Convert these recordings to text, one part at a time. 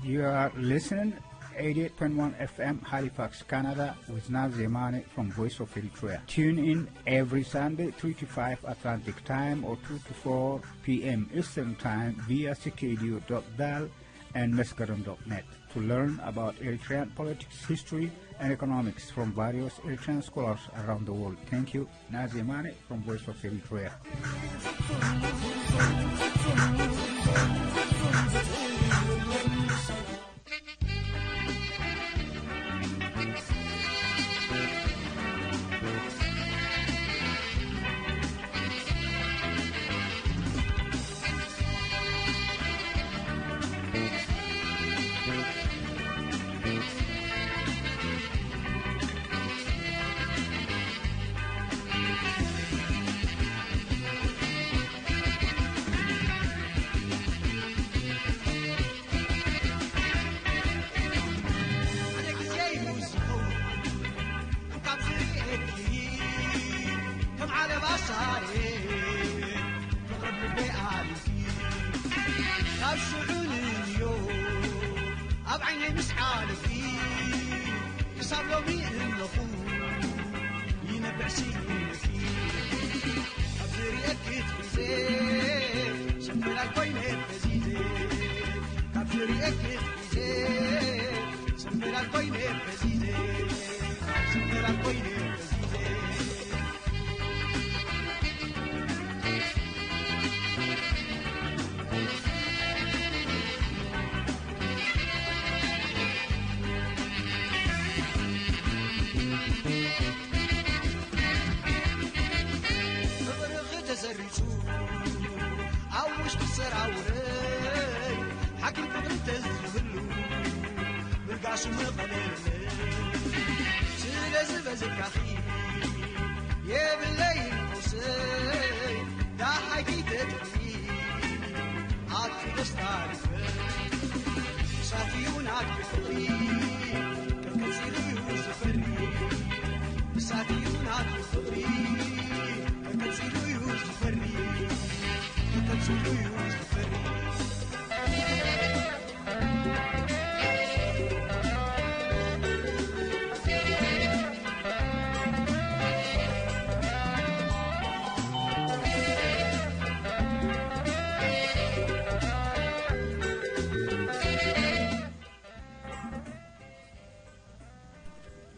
You are listening eighty-eight point one F M Halifax, Canada, with Nazi Mane from Voice of Eritrea. Tune in every Sunday, three to five Atlantic Time or two to four P M Eastern Time via C K D O dot dal and Meskedem dot net to learn about Eritrean politics, history, and economics from various Eritrean scholars around the world. Thank you. Nazi Mane from Voice of Eritrea.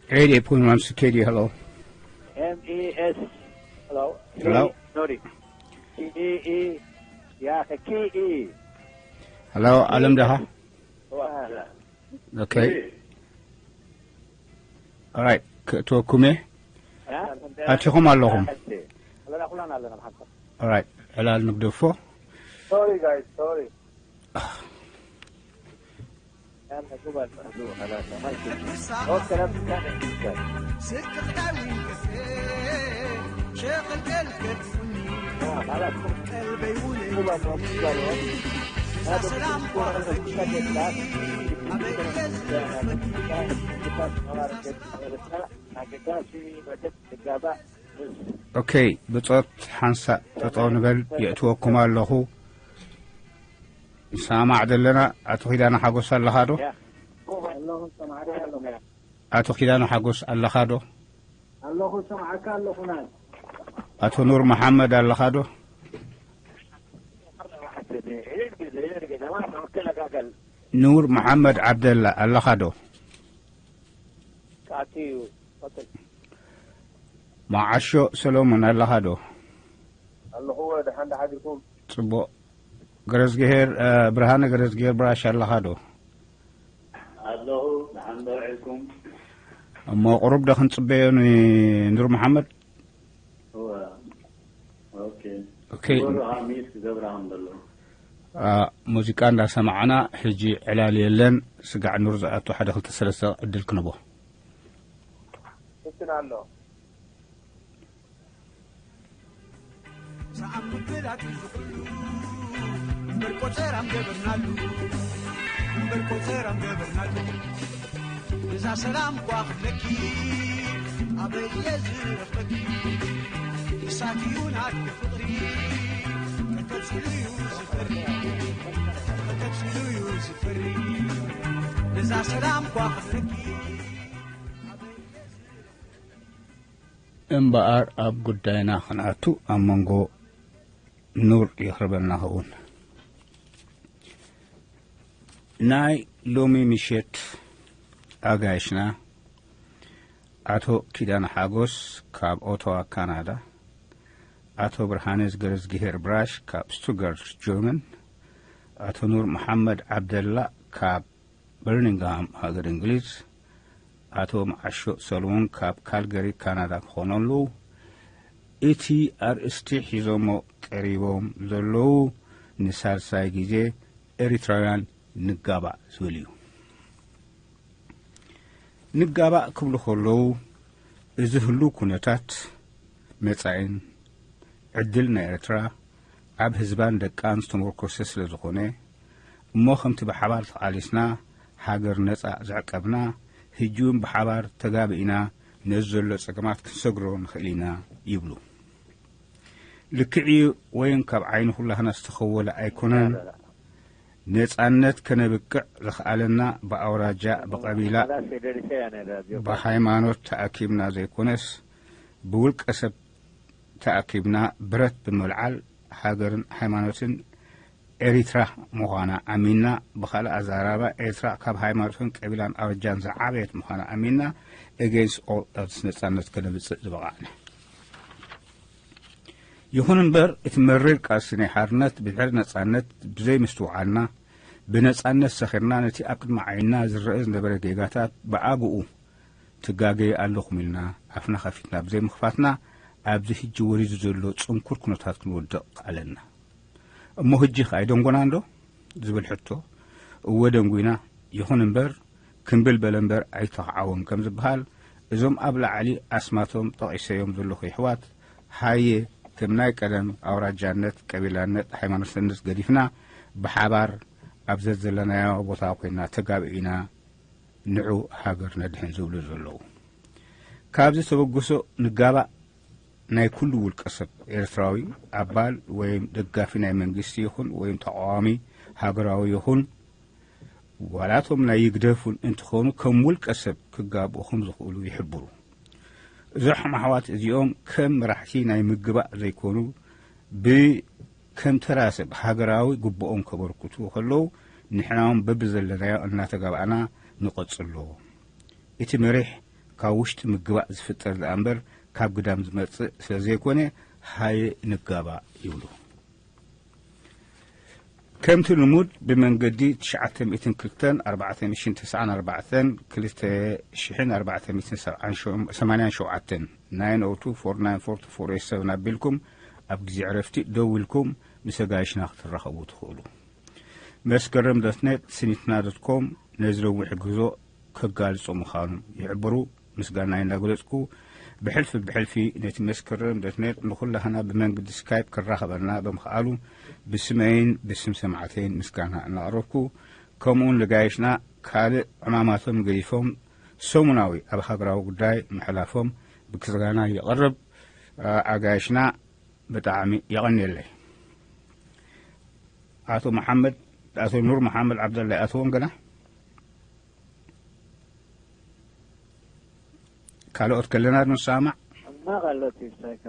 Eighty-eight point one C K D, hello. M E S. Hello. Hello. Sorry. K E E. Yeah, K E. Hello, ዓለም ደሃ። Okay. All right. ክእትወኩም እየ። ኣቲኹም ኣለኹም። All right. ዕላል ንግደፎ። Sorry, guys. Sorry. ኦኬ፣ ብጾት ሓንሳእ ጠጠው ንበል፣ የእትወኩም ኣለኹ። ንሰማማዕ ዘለና። ኣቶ ኪዳነ ሓጎስ ኣለኻ ዶ? ኣለኹ፣ ሰማዕካ ኣለኹ። ኣቶ ኪዳነ ሓጎስ ኣለኻ ዶ? ኣለኹ፣ ሰማዕካ ኣለኹ። ናይ ኣቶ ኑር መሓመድ ኣለኻ ዶ? ኑር መሓመድ ዓብደላ ኣለኻ ዶ? ክኣቱ እዩ። ቀጽል። መዓሾ ሰሎሞን ኣለኻ ዶ? ኣለኹ፣ ደሓን ደሓዲርኩም? ጽቡቕ። ገረዝግሄር፣ እ፣ ብርሃነ ገረዝግሄር ብራሽ ኣለኻ ዶ? ኣለኹ፣ ደሓን ዶ ውዒልኩም? እሞ ቁሩብ ዶ ክንጽበዮ ንኑር መሓመድ? እወ። ኦኬ። ኦኬ። ክቡር ሃሚድ ክገብራ ከም ዘሎ። አ፣ ሙዚቃ እንዳሰማዕና፣ ሕጂ ዕላል የለን። ስጋዕ ኑር ዝኣቱ ሓደ ክልተ ሰለስተ ዕድል ክንቦ። ስክን ኣሎ። ሰዓም ምብላዕ ዝኽእሉ እምበር ቆጸራም ገበርናሉ፣ እምበር ቆጸራም ገበርናሉ። እዛ ሰላም ኳ ክብለኪ ኣበይ እየ ዝረኽበኪ? እሳት እዩ ናትኪ ፍቕሪ፣ ቀጠልሲ ሰላም ኳ ክፍለኪ እምበኣር ኣብ ጉዳይና ክንኣቱ ኣብ መንጎ ኑር ይኽርበልና ኸውን። ናይ ሎሚ ምሸት ኣጋይሽና ኣቶ ኪዳነ ሓጎስ ካብ ኦቶዋ ካናዳ፣ ኣቶ ብርሃነ ዝገረዝግሄር ብራሽ ካብ ስቱትጋርት ጀርመን፣ ኣቶ ኑር መሓመድ ዓብደላ ካብ በርሚንግሃም ሃገር እንግሊዝ፣ ኣቶ መዓሾ ሰሎሞን ካብ ካልገሪ ካናዳ ክኾኑ ኣለዉ። እቲ ኣርእስቲ ሒዞሞ ቀሪቦም ዘለዉ ንሳልሳይ ግዜ ኤሪትራውያን ንጋባእ ዝብል እዩ። ንጋባእ ክብሉ ከለዉ፣ እዚ ህሉው ኩነታት መጻኢን ዕድል ናይ ኤርትራ ኣብ ህዝባን ደቃን ዝተመርኮሰ ስለ ዝኾነ፣ እሞ ከምቲ ብሓባር ተቓሊስና ሃገር ነጻ ዘዕቀብና፣ ህጂ እውን ብሓባር ተጋቢእና ነዚ ዘሎ ጸገማት ክንሰግሮ ንኽእል ኢና ይብሉ። ልክዕ እዩ፣ ወይን ካብ ዓይኒ ኩላህና ዝተኸወለ ኣይኮነን። ነጻነት ከነብቅዕ ዘኽኣለና ብኣውራጃ፣ ብቐቢላ፣ ብሃይማኖት ተኣኪብና ዘይኮነስ፣ ብውልቀ ሰብ ተኣኪብና ብረት ብምልዓል ሃገርን ሃይማኖትን ኤሪትራ ምዃና ኣሚንና፣ ብኻልእ ኣዘራርባ ኤርትራ ካብ ሃይማኖትን ቀቢላን ኣውራጃን ዝዓበየት ምዃና ኣሚንና፣ against all else ነጻነት ከነብጽእ ዝበቓዕና። ይኹን እምበር፣ እቲ መሪር ቃልሲ ናይ ሓርነት ብድሕሪ ነጻነት ብዘይ ምስትውዓልና፣ ብነጻነት ሰኺርና ነቲ ኣብ ቅድሚ ዓይንና ዝረአ ዝነበረ ጌጋታት ብኣግኡ ትጋገዩ ኣለኹም ኢልና ኣፍና ከፊትና ብዘይ ምኽፋትና፣ ኣብዚ ሕጂ ወሪዱ ዘሎ ጽንኩር ኩነታት ክንወድቕ ኣለና። እሞ ሕጂ ከ ኣይደንጎናን ዶ ዝብል ሕቶ፣ እወ ደንጉና። ይኹን እምበር፣ ክምብል በለ እምበር ኣይተኸዓወን ከም ዝበሃል፣ እዞም ኣብ ላዕሊ ኣስማቶም ጠቒሰዮም ዘለኹ የሕዋት፣ ሃየ፣ ከም ናይ ቀደም ኣውራጃነት፣ ቀቢላነት፣ ሃይማኖትነት ገዲፍና፣ ብሓባር ኣብ ዘዘለናዮ ቦታ ኮይና ተጋቢእና ንዑ ሃገር ነድሕን ዝብሉ ዘለዉ። ካብዚ ተበግሶ ንጋባእ ናይ ኩሉ ውልቀ ሰብ ኤርትራዊ ኣባል ወይም ደጋፊ ናይ መንግስቲ ይኹን ወይም ተቃዋሚ ሃገራዊ ይኹን ዋላቶም ናይ ይግደፉን እንትኾኑ ከም ውልቀ ሰብ ክጋብኡ ከም ዝኽእሉ ይሕብሩ። እዞም ኣሕዋት እዚኦም ከም መራሕቲ ናይ ምግባእ ዘይኮኑ ብ ከም ተራ ሰብ ሃገራዊ ግቡኦም ከበርክቱ ከለዉ ንሕና እውን በብዘለናዮ እናተጋባእና ንቐጽሎ። እቲ መሪሕ ካብ ውሽጢ ምግባእ ዝፍጠር ደኣ እምበር ካብ ግዳም ዝመጽእ ስለ ዘይኮነ ሃየ ንጋባእ ይብሉ። ከምቲ ልሙድ ብመንገዲ ትሽዓተ ሚእትን ክልተን ኣርባዕተ ሚእትን ተስዓን ኣርባዕተን ክልተ ሽሕን ኣርባዕተ ሚእትን ሰማንያን ሸውዓተን nine oh two four nine four two four eight seven ኣቢልኩም ኣብ ግዜ ዕረፍቲ ደዊልኩም ምስ ኣጋይሽና ክትራኸቡ ትኽእሉ። መስከረም ዶት ኔት፣ ስኒትና ዶት ኮም ነዚ ነዊሕ ጉዞ ከጋልጾ ምዃኑ ይሕብሩ። ምስጋናይ እናገለጽኩ፣ ብሕልፊ ብሕልፊ ነቲ መስከረም ዶት ኔት ንኹላህና ብመንገዲ ስካይፕ ክራኸበና ብምኽኣሉ ብስመይን ብስም ሰማዕተይን ምስጋና እናቕረብኩ፣ ከምኡውን ነጋይሽና ካልእ ዕማማቶም ገዲፎም ሰሙናዊ ኣብ ሃገራዊ ጉዳይ ምሕላፎም ብክስጋና የቕርብ። ኣጋይሽና ብጣዕሚ የቐንየለይ። ኣቶ መሓመድ፣ ኣቶ ኑር መሓመድ ዓብደላ ይኣትዎም ገና? ካልኦት ከለና ዶ ንሰማማዕ? ሕማቕ ኣሎ እቲ ሳይካ።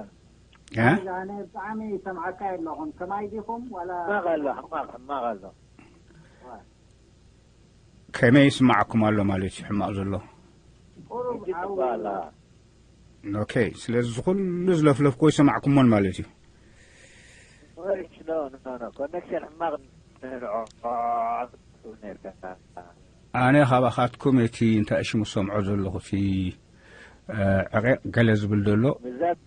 እ? ኣነ ብጣዕሚ ይሰምዓካ የለኹም። ከማይ ዲኹም ዋላ? ሕማቕ ኣሎ፣ ሕማቕ፣ ሕማቕ ኣሎ። ከመይ ይስማዓኩም ኣሎ ማለት እዩ ሕማቕ ዘሎ? ቁሩብ ሕጂ ሓዊ ጽቡቕ ኣላ። ኦኬ፣ ስለዚ ኩሉ ዝለፍለፍኩዎ ይሰማዕኩሞን ማለት እዩ። Well, no, no, no. ኮኔክሽን ሕማቕ ነይሩ። ነይርካ። ኣነ ካባኻትኩም እቲ እንታይ ሽሙ ዝሰምዖ ዘለኹ እቲ፣ እ፣ ዕቂቕ ገለ ዝብል ዘሎ። ብዛት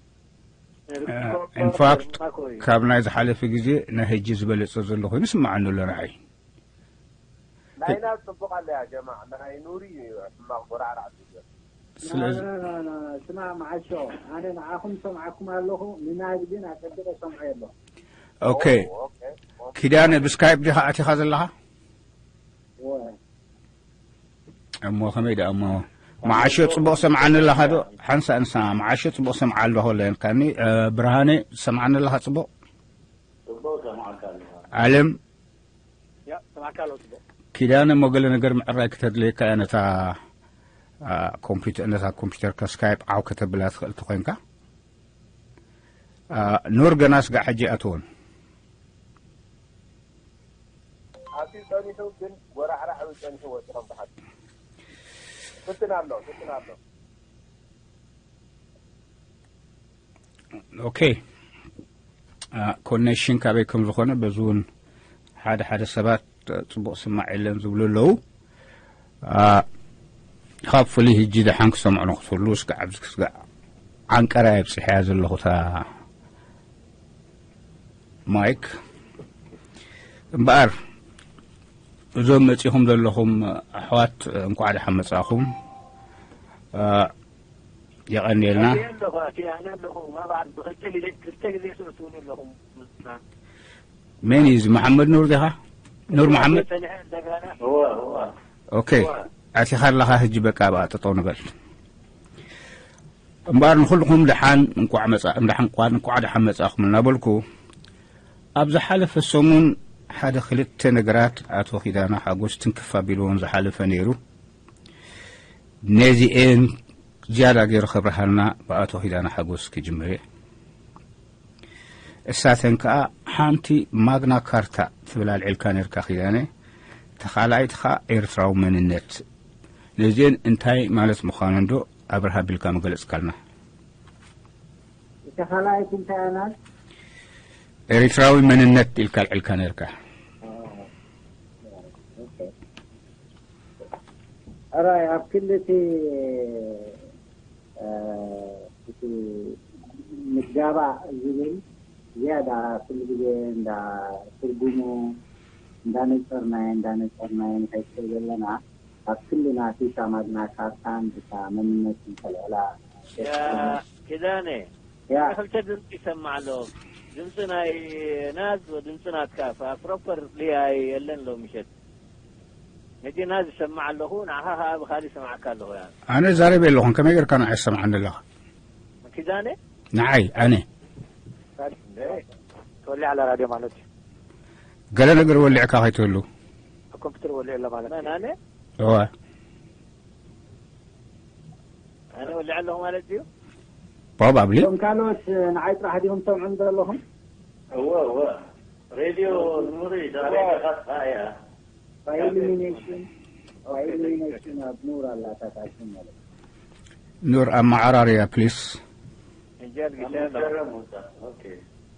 እ፣ ኢንፋክት ካብ ናይ ዝሓለፈ ግዜ ናይ ሕጂ ዝበለጸ ዘሎ ኮይኑ ይስምዓኒ ኣሎ ንዓይ። ናይና ጽቡቕ ኣለ ያ ጀማዕ፣ ናይ ኑሪ እዩ ሕማቕ ጎራዕራዕ ዝብል። ስለዚ ና፣ ና፣ ና፣ ና፣ ስማ መዓሾ፣ ኣነ ንዓኹም ሰምዓኩም ኣለኹ፣ ንናዚ ግን ኣጸቢቐ ሰምዖ የሎ። ኦኬ። ኦ፣ ኦኬ፣ ኦኬ። ኪዳነ ብስካይፕ ዲኻ ኣቲኻ ዘለኻ? ወ። እሞ ከመይ ደኣ እሞ መዓሾ ጽቡቕ ሰምዓኒ ኣለኻ ዶ? ሓንሳእ ንሳ መዓሾ ጽቡቕ ሰምዓ ኣለኹ ኣለንካኒ። እ፣ ብርሃነ ሰምዓኒ ኣለኻ ጽቡቕ? ጽቡቕ ሰምዓካ ኣለኹ። ኣለም ያ፣ ሰማዕካ ኣለኹ ጽቡቕ። ኪዳነ እሞ ገለ ነገር ምዕራይ ክተድልየካ እያ ነታ፣ አ፣ ኮምፒውተር፣ ነታ ኮምፒውተርካ ስካይፕ ዓው ከተብላ ትኽእል ተኾይንካ። አ፣ ኑር ገና ስጋዕ ሕጂ ኣትወን። ኣትዩ ጸኒሑ ግን ወራዕራዕ እዩ ጸኒሑ ወጢሮም ብሓቂ። ፍትን ኣሎ፣ ፍትን ኣሎ። ኦኬ። አ፣ ኮኔክሽን ካበይ ከም ዝኾነ በዚ እውን ሓደ ሓደ ሰባት፣ አ፣ ጽቡቕ ስማዕ የለን ዝብሉ ኣለዉ። አ፣ ሃፕፉሊ ህጂ ደሓን ክሰምዑ ንኽትህሉ ስጋዕ ኣብዚ ስጋዕ ዓንቀራ የብጽሕያ ዘለኹ እታ ማይክ። እምበኣር እዞም መጺኹም ዘለኹም ኣሕዋት እንኳዕ ደሓን መጻኹም። አ፣ የቐንየልና። ኣነ ኣለኹ፣ ኣቲ ኣነ ኣለኹ። መባል ብኽልተ ግዜ፣ ክልተ ግዜ ስለ ትብሉ ኣለኹም። መን እዩ እዚ? መሓመድ ኑር ዲኻ? ኑር መሓመድ? ጸኒሐ እንደገና። እወ፣ እወ። ኦኬ። እወ። ኣቲኻ ኣለኻ፣ ህጂ በቃ ኣብኣ ጠጠው ንበል። እምበኣር ንኹልኹም ደሓን እንቋዕ መጻ-፣ ደሓን፣ እንቋዕ፣ እንቋዕ ደሓን መጻእኹም እናበልኩ፣ ኣብ ዝሓለፈ ሰሙን ሓደ ክልተ ነገራት ኣቶ ኪዳነ ሓጎስ ትንክፍ ኣቢልዎን ዝሓለፈ ነይሩ። ነዚኤን ዝያዳ ገይሩ ከብርሃልና ብኣቶ ኪዳነ ሓጎስ ክጅምር እየ። እሳተን ከኣ ሓንቲ ማግና ካርታ ትብል ኣልዒልካ ነርካ ኪዳነ፣ እታ ካልኣይቲ ከኣ ኤርትራዊ መንነት። ነዚኤን እንታይ ማለት ምዃነን ዶ ኣብርሃ ቢልካ ምገለጽካልና? እታ ካልኣይቲ እንታይ እያ ናት? ኤርትራዊ መንነት ኢልካ ኣልዒልካ ነርካ። ኦኬ። ሕራይ ኣብ ክሊ እቲ፣ እ፣ እቲ ምጋባእ ዝብል ዝያዳ ኩሉ ግዜ እንዳ ትርጉሙ እንዳነጸርናዮ፣ እንዳነጸርናዮ ንኸይድ ስለ ዘለና፣ ኣብ ክሊ ናቲ እታ ማግና ካርታን እታ መንነትን ተልዕላ ያ ኪዳነ፣ ያ። ክልተ ድምፂ ይሰማዕ ኣሎ። ድምፂ ናይ ናዝ ወድምፂ ናትካ፣ ፕሮፐርሊ ኣይ የለን ሎ ምሸት። ሕጂ ናዝ ይሰማዕ ኣለኹ፣ ንዓኻ ኸዓ ብኻሊእ ይሰማዓካ ኣለኹ። ያ። ኣነ ዛረብ የለኹን፣ ከመይ ጌርካ ንዓይ ትሰምዓኒ ኣለኻ? ኪዳነ? ንዓይ፣ ኣነ። እንደ ተወሊዕ ኣላ ራድዮ ማለት እዩ። ገለ ነገር ወሊዕካ ከይትህሉ። ኣብ ኮምፒውተር ወሊዑ ኣሎ ማለት መን፣ እዩ። ኣነ? እወ። ኣነ ወሊዐ ኣለኹ ማለት እዩ? ፕሮባብሊ። እቶም ካልኦት ንዓይ ጥራሕ ዲኹም ትሰምዑኒ ዘለኹም? እወ፣ እወ። ሬድዮ ኑሪ እወ። ዛሬ ተኻትካ እያ። ባይ ኢሊሚኔሽን፣ ባይ ኢሊሚኔሽን ኣብ ኑር ኣላታታችን ማለት እዩ። ኑር ኣመዓራርያ ፕሊስ። ሕጂ ኣልጊሰ ኣለኹ። መስከረም ወጻ። ኦኬ።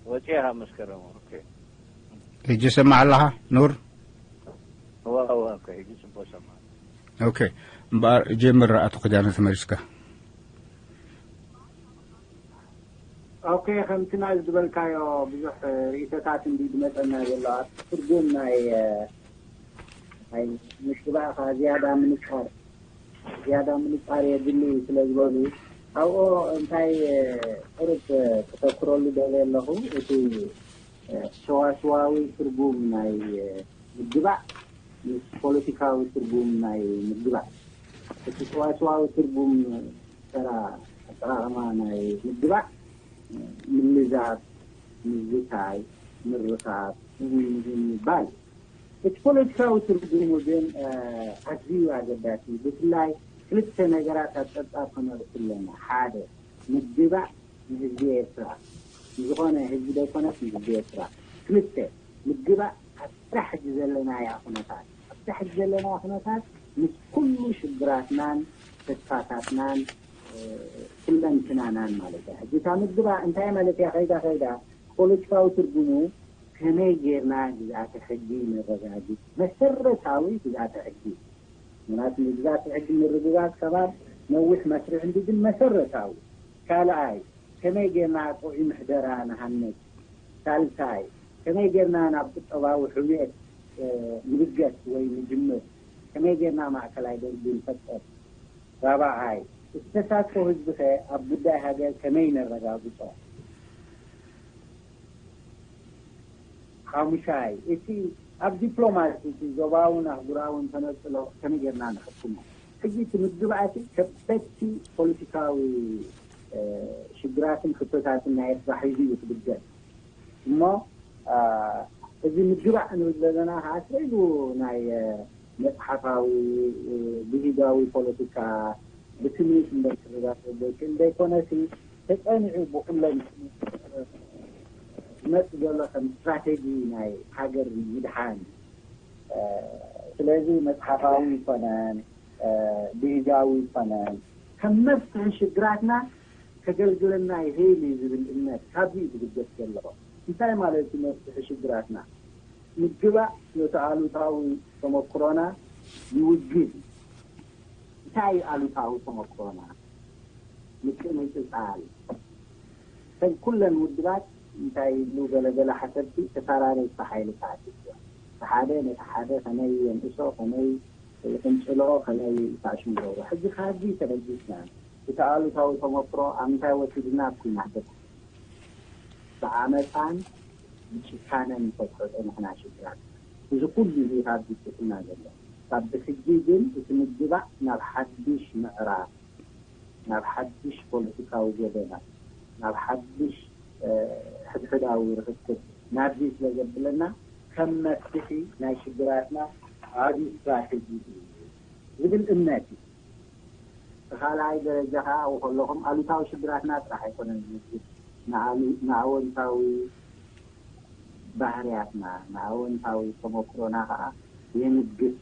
ወጺኤ ካብ መስከረም። ኦኬ። ሕጂ ሰማዕ ኣለኻ ኑር? እወ፣ እወ፣ ኦኬ፣ ሕጂ ጽቡቕ ሰማዕ። ኦኬ። እምበኣር ጀምር ኣቶ ኪዳነ ተመሊስካ። ኦኬ፣ ከምቲ ናይ ዝበልካዮ ብዙሕ ርእይቶታት እንዲ ዝመጸና ዘሎ ኣብ ትርጉም ናይ፣ ናይ ምሽባእካ ዝያዳ ምንጻር፣ ዝያዳ ምንጻር የድሊ ስለ ዝበሉ ኣብኡ እንታይ ቁሩብ ከተኩረሉ ደልየ ኣለኹ። እቲ ሰዋስዋዊ ትርጉም ናይ ምግባእ ምስ ፖለቲካዊ ትርጉም ናይ ምግባእ፣ እቲ ሰዋስዋዊ ትርጉም ተራ ኣጠቓቕማ ናይ ምግባእ ምልዛብ፣ ምዝታይ፣ ምርኻብ፣ እህም እህም ምባል። እቲ ፖለቲካዊ ትርጉሙ ግን፣ እ፣ ኣዝዩ ኣገዳሲ እዩ። ብፍላይ ክልተ ነገራት ኣብ ጸብጻብ ከነርእዩ ኣለና። ሓደ፣ ምግባእ ንህዝቢ ኤርትራ፣ ንዝኾነ ህዝቢ ዘይኮነስ ንህዝቢ ኤርትራ። ክልተ፣ ምግባእ ኣብታ ሕጂ ዘለናያ ኩነታት፣ ኣብታ ሕጂ ዘለናያ ኩነታት ምስ ኩሉ ሽግራትናን ተስፋታትናን፣ እ፣ ኩለንትናናን ማለት እያ። ሕጂ እታ ምግባእ እንታይ ማለት እያ? ከይዳ ከይዳ ፖለቲካዊ ትርጉሙ ከመይ ጌርና ግዝኣተ ሕጊ ነረጋግጽ? መሰረታዊ ግዝኣተ ሕጊ። ምኽንያቱ ንግዝኣተ ሕጊ ምርግጋጽ ከባብ ነዊሕ መስርሕ እንዲ፣ ግን መሰረታዊ። ካልኣይ፣ ከመይ ጌርና ጥዑይ ምሕደራ ንሃንጽ? ሳልሳይ፣ ከመይ ጌርና ናብ ቁጠባዊ ሕውየት፣ እ፣ ንብገስ ወይ ንጅምር? ከመይ ጌርና ማእከላይ ደርጊ ንፈጥር? ራብዓይ፣ እቲ ተሳትፎ ህዝቢኸ ኣብ ጉዳይ ሃገር ከመይ ነረጋግጾ? ሓሙሻይ፣ እቲ ኣብ ዲፕሎማሲ፣ እቲ ዞባውን ኣህጉራውን ተነጽሎ ከመይ ጌርና ንሕክሞ? ሕጂ እቲ ምግባእቲ ከበድቲ ፖለቲካዊ፣ እ፣ ሽግራትን ሕቶታትን ናይ ኤርትራ ሒዙ እዩ ክብገስ። እሞ፣ እ፣ እዚ ምግባእ ንብል ዘለና ከዓ ስዒቡ ናይ፣ እ፣ መፅሓፋዊ ብሂጋዊ ፖለቲካ ብትምኒት እምበር ክረዳእ ዘይክእል ዘይኮነሲ ተፀኒዑ ብኩለን ዝመፅእ ዘሎ ከም ስትራቴጂ ናይ ሃገር ምድሓን። ስለዚ መፅሓፋዊ ይኮነን ብሂጋዊ ይኮነን ከም መፍትሒ ሽግራትና ከገልግለና ይኽእል እዩ ዝብል እምነት ካብዚ እዩ ዝብገስ ዘለዎ። እንታይ ማለት እዩ መፍትሒ ሽግራትና? ምግባእ ነቲ ኣሉታዊ ተመክሮና ይውግድ። እንታይ እዩ ኣሉታዊ ተመክሮና? ምቅምጭጻል ሰብ ኩለን ውድባት እንታይ ይብሉ? ገለገለ ሓሰብቲ ተሳራረይቲ ሓይልታት እዩ። እቲ ሓደ ነቲ ሓደ ከመይ የንእሶ፣ ከመይ ይቅንጭሎ፣ ከመይ ይፋሽም ገብሮ። ሕጂ ካብዚ ተበጊስና እቲ ኣሉታዊ ተመክሮ ኣብ ምንታይ ወሲድና እኩ ይናሕደግ ብዓመፃን ብጭካነን ንፈትሖ ፀኒሕና ሽግራት። እዚ ኩሉ እዚ ካብ ዝፅእና ዘሎ ካብ ብሕጂ ግን እቲ ምግባእ ናብ ሓድሽ ምዕራፍ ናብ ሓድሽ ፖለቲካዊ ጎደና ናብ ሓድሽ ሕድሕዳዊ ርክክብ ናብዚ ስለ ዘብለና ከም መፍትሒ ናይ ሽግራትና ዓብዪ ስትራቴጂ እዩ ዝብል እምነት እዩ። ብካልኣይ ደረጃ ከዓ ኣብኡ ከለኹም ኣሉታዊ ሽግራትና ጥራሕ ኣይኮነን ዝምዝግብ ንኣወንታዊ ባህርያትና ንኣወንታዊ ተመክሮና ከዓ የንግስ።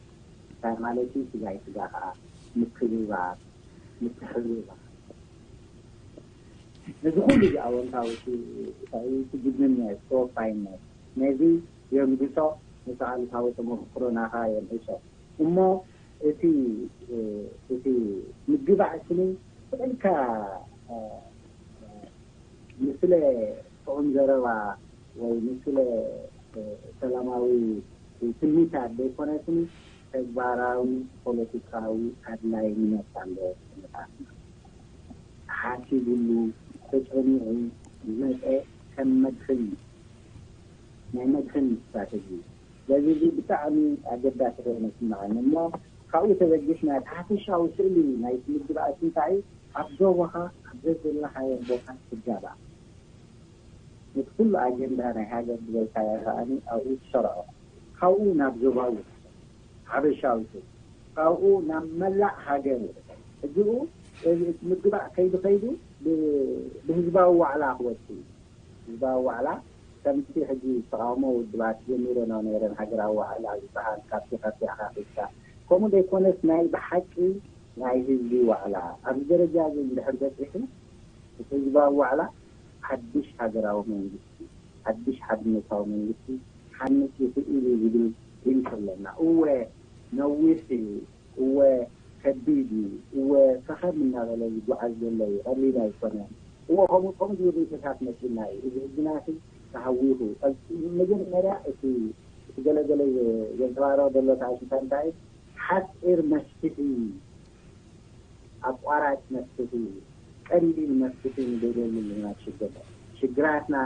እንታይ ማለት እዩ? ስጋይ ስጋ ከዓ ምክብባር ምትሕብባር ነዚ ኩሉ እዚ ኣወንታዊ ትግድምና ተወፋይነት ነዚ የንግሶ። ነቲ ኣሉታዊ ተመክሮና ከዓ የንእሶ። እሞ እቲ እቲ ምግባእ ስኒ ስእልካ ምስለ ጥዑም ዘረባ ወይ ምስለ ሰላማዊ ትምኒታት ዘይኮነስኒ ተግባራዊ ፖለቲካዊ ኣድላይነት ኣለዎ። ኩነታትና ተሓሲብሉ ተፀኒዑ ዝመፀ ከም መድሕን ናይ መድሕን ስትራተጂ እዩ። ስለዚ እዚ ብጣዕሚ ኣገዳሲ ኮይኑ ይስምዓኒ እሞ ካብኡ ተበጊስና እቲ ሓፈሻዊ ስእሊ ናይ ምግባእ እንታይ እዩ? ኣብ ዞባኻ ኣብ ዘዘለኻዮ ቦታ ትጋባእ። ነቲ ኩሉ ኣጀንዳ ናይ ሃገር ዝበልካዮ ከኣ ኣብኡ ትሰርዖ። ካብኡ ናብ ዞባዊ ሓበሻዊ ስእሊ፣ ካብኡ ናብ መላእ ሃገር እዩ። ሕጂ ብኡ እቲ ምግባእ ከይዱ ከይዱ ብህዝባዊ ዋዕላ ክወጽእ እዩ። ህዝባዊ ዋዕላ ከምቲ ሕጂ ተቓውሞ ውድባት ጀሚረንኦ ነይረን፣ ሃገራዊ ዋዕላ ዝበሃል ካብቲ ካብቲ ኣኻኺብካ፣ ከምኡ ዘይኮነስ ናይ ብሓቂ ናይ ህዝቢ ዋዕላ ኣብዚ ደረጃ እዚ እንድሕር በፂሑ፣ እቲ ህዝባዊ ዋዕላ ሓድሽ ሃገራዊ መንግስቲ፣ ሓድሽ ሓድነታዊ መንግስቲ ክሃንፅ ይኽእል እዩ ዝብል ሪኢቶ ኣለና። እወ ነዊሕ እዩ፣ እወ ከቢድ እዩ፣ እወ ፈኸም እናበለ ይጓዓዝ ዘሎ እዩ፣ ቀሊል ኣይኮነን። እወ ከምኡ ከምኡ ዝብል ሪኢቶታት መፂኡና እዩ። እዚ ህዝብና ሲ ተሃዊኹ። መጀመርያ እቲ እቲ ገለገለ ዘንፀባረቕ ዘሎ ተኣሽታ እንታይ ሓፂር መፍትሒ ኣቋራጭ መፍትሒ ቀሊል መፍትሒ ንደልየሉ ኣለና ሽግር ሽግራትና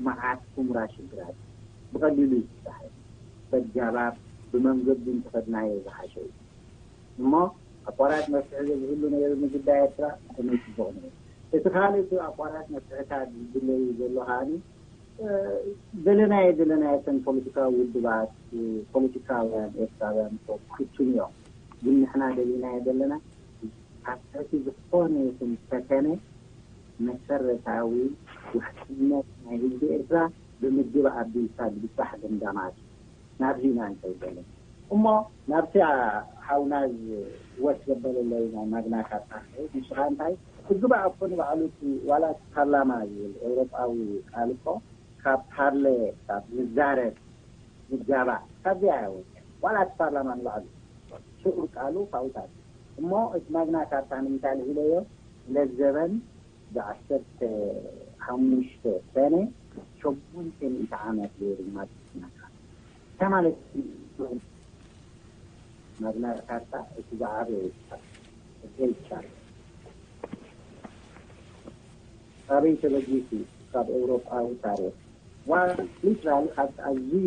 መዓት ኩምራ ሽግራት ብቐሊሉ ይፍታሕ በጃባብ ብመንገዱ እንተኸድናዮ ዝሓሸ እዩ እሞ ኣቋራጭ መፍትሒ ዘዝህሉ ነይሩ ንጉዳይ ኤርትራ ከመይ ፅቡቕ ነይሩ እቲ ካልእ እቲ ኣቋራጭ መፍትሕታት ዝድለዩ ዘሎ ከዓኒ ደለናዮ ደለናዮ እተን ፖለቲካዊ ውድባት ፖለቲካውያን ኤርትራውያን ክፍትኑ እዮም ግን ንሕና ደሊናዮ ዘለና ካብ ትሕቲ ዝኾነ ይኹን ፈተነ መሰረታዊ ውሕስነት ናይ ህዝቢ ኤርትራ ብምግብ ኣቢልካ ዝብፃሕ ደምዳማት ናብዚ ኢና ንኸይድ ዘለና እሞ ናብቲ ሓውና ወስ ዘበለለይ ናይ ማግና ካርታ ንስኻ እንታይ ትግባእ እኮ ንባዕሉ ዋላ ፓርላማ ዝብል ኤውሮጳዊ ቃል እኮ ካብ ፓርለ ካብ ዝዛረብ ዝጋባእ ካብዚኣ እያ ወፂኣ ዋላ እቲ ፓርላማ ንባዕሉ ስዑር ቃሉ ካብኡታት እሞ እቲ ማግና ካርታ ንምንታይ ልዒለዮ ለዘበን ብዓሰርተ ሓሙሽተ ሰነ ሸሞንተ ሚእቲ ዓመት ገይሩ ማግና ካርታ እንታይ ማለት ማግና ካርታ እቲ ዝዓበየ ይባል ይባል ካበይ ተበጊሱ ካብ ኤውሮጳዊ ታሪክ ሊትራሊ ካብቲ ኣዝዩ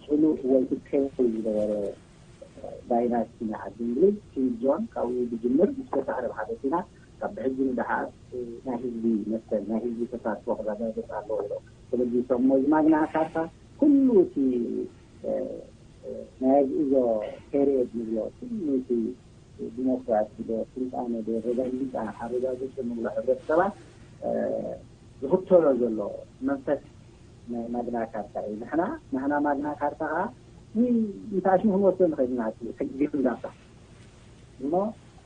ፅሉእ ወይ ትከይል ዝነበረ ዳይናስቲ ናይ ዓዲ እንግሊዝ ኪንግ ጆን ካብኡ ብጅምር ምስ ተሳዕረ ብሓደ ኩናት ካብ ብሕጂ ንደሓር ናይ ህዝቢ መሰል ናይ ህዝቢ ተሳትፎ ክረጋገፅ ኣለዎ ኢሎም ተበጊሶም እሞ እዚ ማግና ካርታ ኩሉ እቲ ናይ ኣግእዞ ፔሪየድ ንብሎ፣ ኩሉ እቲ ዲሞክራሲ ዶ ስልጣነ ዶ ረጋጊፃ ኣረጋጊፁ ንብሎ ሕብረተሰባት ዝኽተሎ ዘሎ መንፈስ ናይ ማግና ካርታ እዩ። ንሕና ንሕና ማግና ካርታ ከዓ ንታሽሙ ክንወስዶ ንኽእል ኢና። ሕጊ እንዳባ እሞ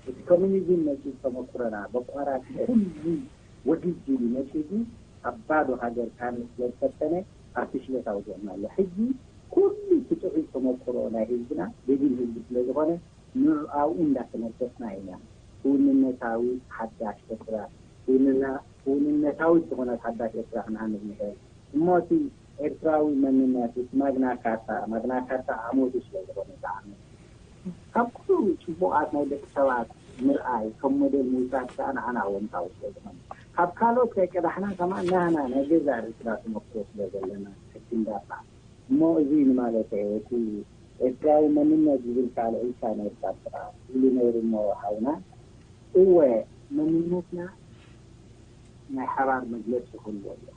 እቲ ኮሚኒዝም መፂኡ ተመኩረና በቋራፂ ኩሉ ወግጅ ኢሉ መፂኡ ኣብ ባዶ ሃገር ካነ ስለዝፈተነ ኣብቲ ሽለት ኣውዲቕና ኣሎ። ሕጂ ኩሉ እቲ ጥዑይ ተመኩሮ ናይ ህዝብና ደጊም ህዝቢ ስለዝኾነ ንኣብኡ እንዳተመርኮስና ኢና ክውንነታዊ ሓዳሽ ኤርትራ ክውንና ክውንነታዊት ዝኾነት ሓዳሽ ኤርትራ ክንሃንጽ ንኽእል። እሞ እቲ ኤርትራዊ መንነት እቲ ማግና ካርታ ማግና ካርታ ዓመቱ ስለዝኾነ ዝዓመት ካብ ኩሉ ጽቡቓት ናይ ደቂ ሰባት ምርኣይ ከም ሞዴል ምውሳድ ከኣ ንዓና ኣወንታዊ ስለዝኾነ ካብ ካልኦት ከይቀዳሕና ከማን ናህና ናይ ገዛ ርእስና ተመክሮ ስለዘለና ሕጂ እንዳባ እሞ እዚ ንማለተይ እቲ ኤርትራዊ መንነት ዝብል ካልእ ኢልካ ነርካ ጥራ ኢሉ ነይሩ እሞ ሓውና እወ መንነትና ናይ ሓባር መግለፂ ክህልዎ ኣለዎ።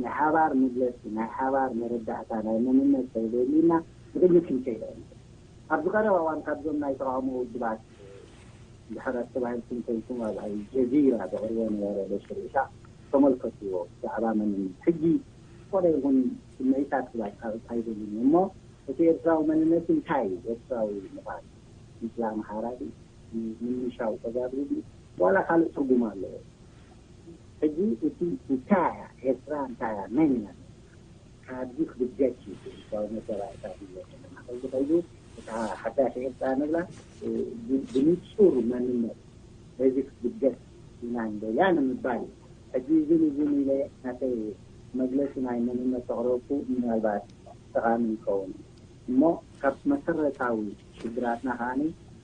ናይ ሓባር መግለፂ ናይ ሓባር መረዳእታ ናይ መንነት ከይደልዩና ንቕድሚት ክንከይድ ኣይንኽእል። ኣብዚ ቀረባ እዋን ካብዞም ናይ ተቃውሞ ውድባት ድሕረት ተባሂልኩም ኮይንኩም ኣብ ኣልጀዚራ ዘቕርቦ ነበረ በሽር ኢሳቅ ተመልከትዎ ብዛዕባ መንነት ሕጂ ዝኾነ ይኹን ስምዒታት ክባል ኣይደልን እሞ እቲ ኤርትራዊ መንነት እንታይ እዩ ኤርትራዊ ምዃን ምስላ ኣምሓራ ድዩ ምንሻው ተጋሩ ድዩ ዋላ ካልእ ትርጉም ኣለዎ ሕጂ እቲ እንታይ እያ ኤርትራ እንታይ እያ መን እያ ካብዚ ክብገስ እዩ ኤርትራዊ መተባእታ እዩ ዘለና ከዚ ከይዱ እታ ሓዳሽ ኤርትራ ንብላ ብንጹር መንነት በዚ ክትብገስ ኢና ንደልያ ንምባል እዩ ሕጂ እዝን እዝን ኢለ ናተይ መግለፂ ናይ መንነት ተቕረብኩ ምናልባት ጠቓሚ ይኸውን እሞ ካብ መሰረታዊ ሽግራትና ከዓኒ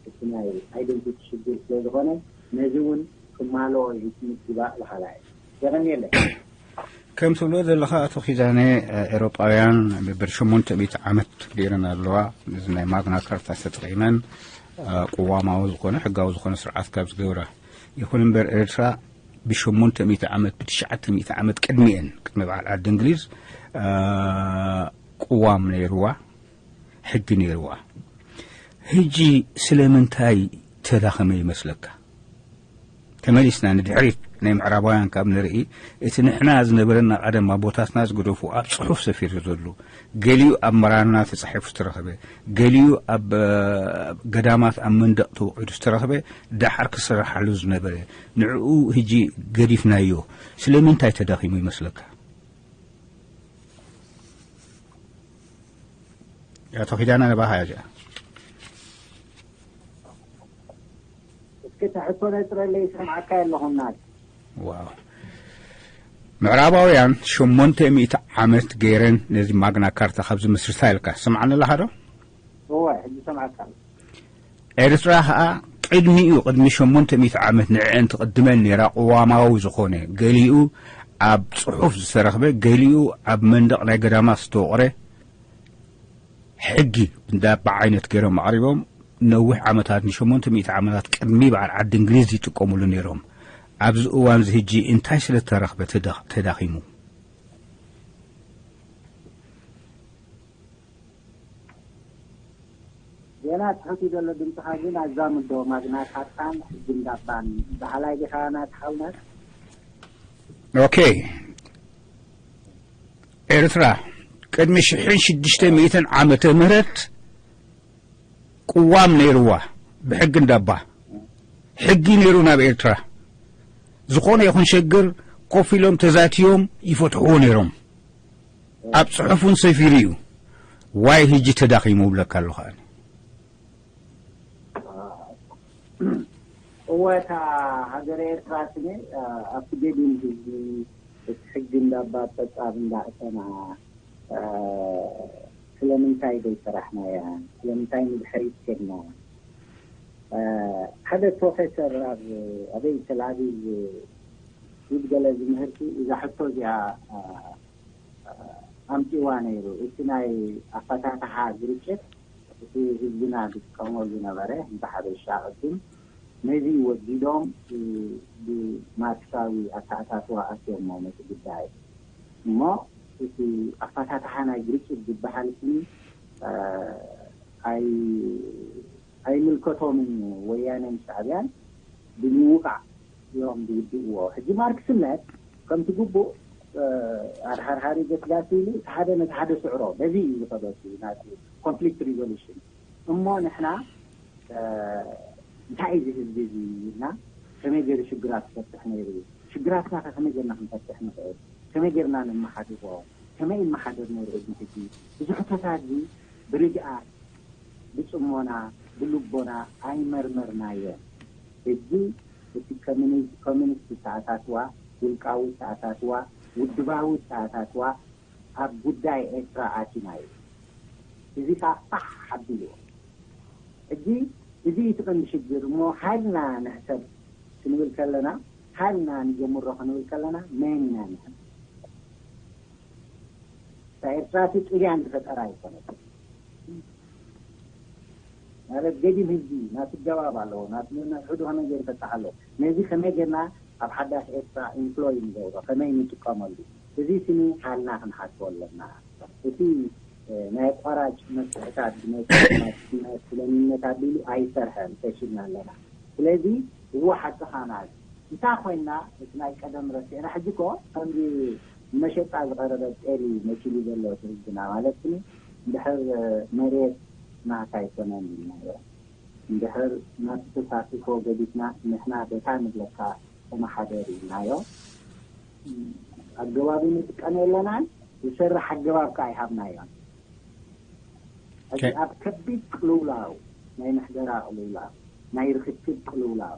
እቲ ናይ ኣይደንቲቲ ሽግር ስለ ዝኾነ ነዚ እውን ክማልኦ እዩ ምግባእ በሃላ እዩ የቐንየለይ ከም ትብሎ ዘለኻ ኣቶ ኪዳነ ኤሮጳውያን ብብር ሸሞንተ ሚእቲ ዓመት ገይረን ኣለዋ ነዚ ናይ ማግና ካርታ ተጠቒመን ቅዋማዊ ዝኾነ ሕጋዊ ዝኾነ ስርዓት ካብ ዝገብራ ይኹን እምበር ኤርትራ ብሸሞንተ ሚእቲ ዓመት ብትሽዓተ ሚእቲ ዓመት ቅድሚኤን ቅድሚ በዓል ዓዲ እንግሊዝ ቅዋም ነይርዋ ሕጊ ነይርዋ ህጂ ስለምንታይ ተዳኸመ ይመስለካ ተመሊስና ንድሕሪት ናይ ምዕራባውያን ካብ ንርኢ እቲ ንሕና ዝነበረና ቀደም ኣቦታትና ዝገደፉ ኣብ ፅሑፍ ሰፊሩ ዘሎ ገሊኡ ኣብ መራና ተፃሒፉ ዝተረኸበ ገሊኡ ኣብ ገዳማት ኣብ መንደቕ ተወቒዱ ዝተረኸበ ደሓር ክስረሓሉ ዝነበረ ንዕኡ ህጂ ገዲፍናዮ ስለምንታይ ተዳኺሙ ይመስለካ ኣቶ ኪዳነ ነባኻ እያ እዚኣ እስኪ እታ ሕቶ ነፅረለይ ይሰምዓካ ኣለኹ ናት ዋው ምዕራባውያን ሸሞንተ ሚእቲ ዓመት ገይረን ነዚ ማግና ካርታ ካብ ዝምስርታ ኢልካ ስምዓኒ ኣለኻ ዶ እወ ሕጂ ሰምዓካ ኣለኹ ኤርትራ ኸኣ ቅድሚኡ ቅድሚ ሸሞንተ ሚእቲ ዓመት ንዕአን ትቕድመን ነይራ ቅዋማዊ ዝኾነ ገሊኡ ኣብ ጽሑፍ ዝተረኽበ ገሊኡ ኣብ መንደቕ ናይ ገዳማት ዝተወቕረ ሕጊ እንዳባ ዓይነት ገይሮም ኣቕሪቦም ነዊሕ ዓመታት ንሸሞንተ ሚእቲ ዓመታት ቅድሚ በዓል ዓዲ እንግሊዝ ይጥቀሙሉ ነይሮም ኣብዚ እዋን እዚ ህጂ እንታይ ስለ ተረኽበ ተዳኺሙ ገና ትሑት እዩ ዘሎ ድምፅኻ ግን ኣዛምዶ ማግና ካርታን ሕጊ እንዳባን በሃላይ ዲኻ ናትሓውናት ኦኬ ኤርትራ ቅድሚ ሽሕን ሽዱሽተ ሚእትን ዓመተ ምህረት ቅዋም ነይርዋ ብሕጊ እንዳባ ሕጊ ነይሩ ናብ ኤርትራ ዝኾነ ይኹን ሸግር ኮፍ ኢሎም ተዛትዮም ይፈትሕዎ ነይሮም ኣብ ጽሑፍ እውን ሰፊሩ እዩ ዋይ ህጂ ተዳኺሙ እብለካ ኣለኹ ኣነ እወ እታ ሃገረ ኤርትራ ስኒ ኣብቲ ገዲም ህዝቢ እቲ ሕጊ እንዳባ ጸጻብ እንዳእተና ስለምንታይ ዘይሰራሕናያ ስለምንታይ ንድሕሪት ከድና ሓደ ፕሮፌሰር ኣብ ኣበይ ተልኣቪቭ ይብገለ ዝምህርቲ እዛ ሕቶ እዚኣ ኣምፂዋ ነይሩ። እቲ ናይ ኣፈታትሓ ግርጭት እቲ ህዝብና ዝጥቀመሉ ዝነበረ ህዝቢ ሓበሻ ቅድም ነዚ ወጊዶም ብማርክሳዊ ኣተኣታትዋ ኣትዮሞ ነቲ ጉዳይ እሞ እቲ ኣፈታትሓ ናይ ግርጭት ዝበሃል ስኒ ኣይ ኣይምልከቶምን እዩ። ወያነን ሻዕብያን ብምውቃዕ እዮም ዝውድእዎ። ሕጂ ማርክስነት ከምቲ ግቡእ ኣድሓርሃሪ ገስጋሲ ኢሉ እቲ ሓደ ነቲ ሓደ ስዕሮ በዚ እዩ ዝኸደቱ ናቲ ኮንፍሊክት ሪዞሉሽን። እሞ ንሕና እንታይ እዚ ህዝቢ እዚ ኢልና ከመይ ገይሩ ሽግራት ክፈትሕ ነይሩ? ሽግራትና ከ ከመይ ጌርና ክንፈትሕ ንኽእል? ከመይ ጌርና ነመሓድሮ? ከመይ ይመሓደር ነይሩ እዚ ህዝቢ? እዚ ሕቶታት እዚ ብርግኣት፣ ብጽሞና፣ ብልቦና ኣይመርመርናዮን። ህዝቢ እቲ ኮሚኒ- ኮሚኒስት ዝተኣታትዋ፣ ውልቃዊ ዝተኣታትዋ፣ ውድባዊ ዝተኣታትዋ ኣብ ጉዳይ ኤርትራ ኣቲና እዩ። እዚ ከኣ ፋሕ ኣቢልዎ። ሕጂ እዚ እቲ ቀንዲ ሽግር እሞ፣ ሃልና ንሕሰብ ክንብል ከለና፣ ሃልና ንጀምሮ ክንብል ከለና፣ መን ኢና ንሕና? እታ ኤርትራ እቲ ጥልያን ዝፈጠራ ኣይኮነትን። ማለት ገዲም ህዝቢ ናቱ ገባብ ኣለዎ፣ ናቱ ነንሕዱ ከመይ ገይሩ ይፈታሕ ኣለዎ። ነዚ ከመይ ጌርና ኣብ ሓዳሽ ኤርትራ ኢምፕሎይ ንገብሮ፣ ከመይ ንጥቀመሉ? እዚ ስኒ ሃልና ክንሓስቦ ኣለና። እቲ ናይ ኣቋራጭ መፍትሕታት ብመንግስቲ ናይ ሽለምነት ኣቢሉ ኣይሰርሐን፣ ፈሺልና ኣለና። ስለዚ እዎ ሓቅኻ ናት እንታ ኮይና እቲ ናይ ቀደም ረሲዕና። ሕጂ እኮ ከምዚ ንመሸጣ ዝቐረበ ጤል እዩ መሲሉ ዘሎ እቲ ህዝብና። ማለት ግን እንድሕር መሬት ናት ኣይኮነን ኢልናዮ፣ እንድሕር ናቱ ተሳትፎ ገዲፍና ንሕና በታ ንብለካ ተመሓደር ኢልናዮ። ኣገባቡ ንጥቀም የለናን፣ ዝሰርሕ ኣገባብ ከኣ ኣይሃብናዮን። ሕጂ ኦኬ። ኣብ ከቢድ ቅልውላው፣ ናይ ምሕደራ ቅልውላው፣ ናይ ርክክብ ቅልውላው፣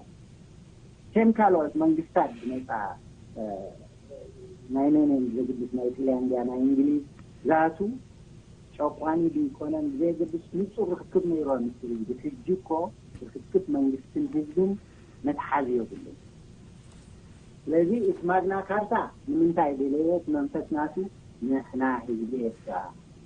ከም ካልኦት መንግስታት ዝመጻ፣ እ፣ ናይ መንን ዘግድስ፣ ናይ ጥልያን ድያ ናይ እንግሊዝ ዛቱ ጨቋኒ ድዩ ይኮነን ብዘየገድስ ንጹር ርክክብ ነይሮ ምስ ህዝቢ። ሕጂ እኮ ርክክብ መንግስትን ህዝብን መትሓዚ የብሉን። ስለዚ እቲ ማግና ካርታ ንምንታይ ደለየ? እቲ መንፈስ ናቱ ንሕና ህዝቢ ኤርትራ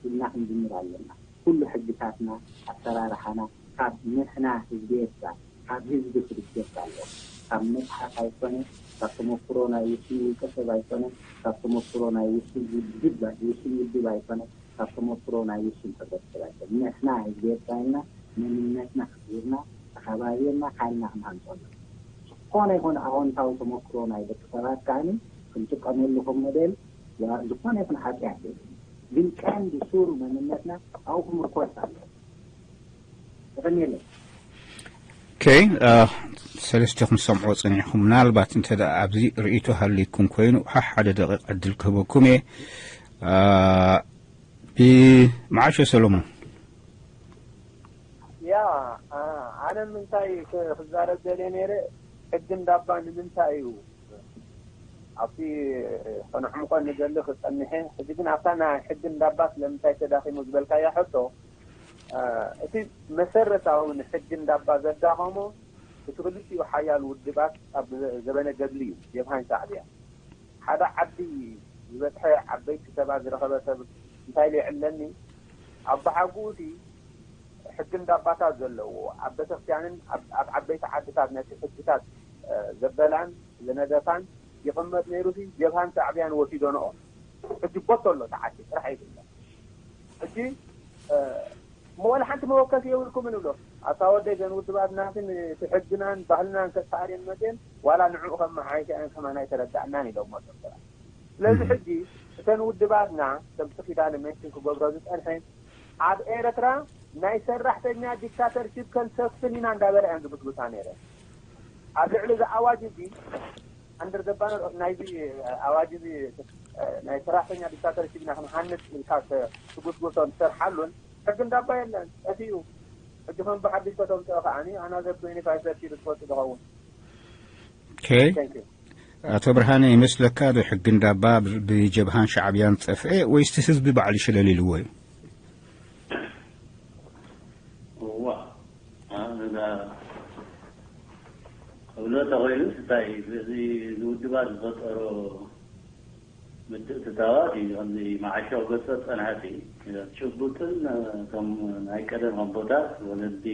ኢልና ክንጅምር ኣለና። ኩሉ ሕግታትና፣ ኣሰራርሓና ካብ ንሕና ህዝቢ ኤርትራ፣ ካብ ህዝቢ ክብገስ ኣለዎ። ካብ መጽሓፍ ኣይኮነ፣ ካብ ተመክሮ ናይ ውሱን ውልቀ ሰብ ኣይኮነ፣ ካብ ተመክሮ ናይ ውሱን ውድብ፣ ውሱን ውድብ ኣይኮነ፣ ካብ ተመክሮ ናይ ውሱን ሕብረተሰብ ኣይኮነ። ንሕና ህዝቢ ኤርትራ ኢና፣ መንነትና ኣኽቢርና፣ ተኸባቢርና፣ ሓይልና ክንሃንጾ ኣለና። ዝኾነ ይኹን ኣወንታዊ ተመክሮ ናይ ደቂ ሰባት ከኣ ክንጥቀመሉ ከም ሞዴል፣ ያ ዝኾነ ይኹን ሓጢኣት የለን። ግን ቀንዲ ሱር መንነትና ኣብኡ ክምርኮስ ኣለዎ። የቐንየለይ። ኦኬ፣ አ፣ ሰለስቴኹም ትሰምዑ ጸኒሕኩም፣ ምናልባት እንተ ደኣ ኣብዚ ርእይቶ ሃልይኩም ኮይኑ፣ ሓ-፣ ሓደ ደቂቕ ዕድል ክህበኩም እየ። አ፣ ብመዓሾ ሰሎሞን። ያ፣ አ፣ ኣነ ምንታይ ክ-፣ ክዛረብ ደልየ ነይረ፣ ሕጊ እንዳባ ንምንታይ እዩ ኣብቲ ከነሕምቆ ንደሊ ክጸንሐ፣ ሕጂ ግን ኣብታ ናይ ሕጊ እንዳባ ስለምንታይ ተዳኺሙ ዝበልካያ ሕቶ፣ አ፣ እቲ መሰረታዊ ንሕጊ እንዳባ ዘዳኸሞ፣ እቲ ክልቲኡ ሓያል ውድባት ኣብ ዘበነ ገድሊ እዩ፣ ጀብሃን ሻዕብያ። ሓደ ዓዲ ዝበጽሐ ዓበይቲ ሰባት ዝረኸበ ሰብ እንታይ ኢሉ ይዕለኒ? ኣብ ብሓጉ እቲ ሕጊ እንዳባታት ዘለዎ፣ ኣብ ቤተክርስትያንን ኣብ፣ ኣብ ዓበይቲ ዓድታት ነቲ ሕግታት፣ እ፣ ዘበላን ዝነደፋን ይቕመጥ ነይሩ ሲ፣ ጀብሃን ሻዕብያን ወሲዶንኦ። ሕጂ ቦቶ ኣሎ፣ ተዓዲ ጥራሕ ይብለ። ሕጂ፣ እ፣ እሞ ዋላ ሓንቲ መወከሲ የብልኩምን እብሎ። ኣታ ወደይ፣ ዘን ውድባት ናትን እቲ ሕግናን ባህልናን ከሳርየን መፅየን፣ ዋላ ንዕኡ ከም መሓይሸአን ከማና ኣይተረዳእናን ኢሎም መፅኦም ሰባት። ስለዚ ሕጂ እተን ውድባትና ከምቲ ኪዳነ ሜንሽን ክገብሮ ዝፀንሐ ኣብ ኤርትራ ናይ ሰራሕተኛ ዲክታተርሺፕ ከንሰፍን ኢና እንዳበላ እየን ዝብስብሳ ነይረን። ኣብ ልዕሊ እዚ ኣዋጅ እዚ ኣንደር ዘባነር ናይዚ ኣዋጅ እዚ ናይ ሰራሕተኛ ዲክታተርሺፕ ኢና ክንሃንፅ ኢልካ ተ-፣ ትጉስጉሶን ትሰርሓሉን ሕጊ እንዳባ የለን። ጠፊኡ። ሕጂ ከም ብሓድሽ ከተምፅኦ ከዓኒ ኣናዘር ትዌንቲ ፋይቭ ሰርቲን ትፈልጡ ዝኸውን። ኦኬ። Thank you። ኣቶ ብርሃነ፣ ይመስለካ ዶ ሕጊ እንዳባ ብ-፣ ብጀብሃን ሻዕብያን ጠፍኤ ወይስ እቲ ህዝቢ ባዕሉ ሽለል ኢልዎ እዩ? እዋ፣ ኣነ ክብሎ ተኸኢሉስ እንታይ፣ እዚ ውድባት ዝፈጠሮ ምትእትታዋት እዩ። ከምዚ መዓሾ ገጸ ጸንሐቲ ጭቡጥን፣ እቶም ናይ ቀደም ኣቦታት ወለዲ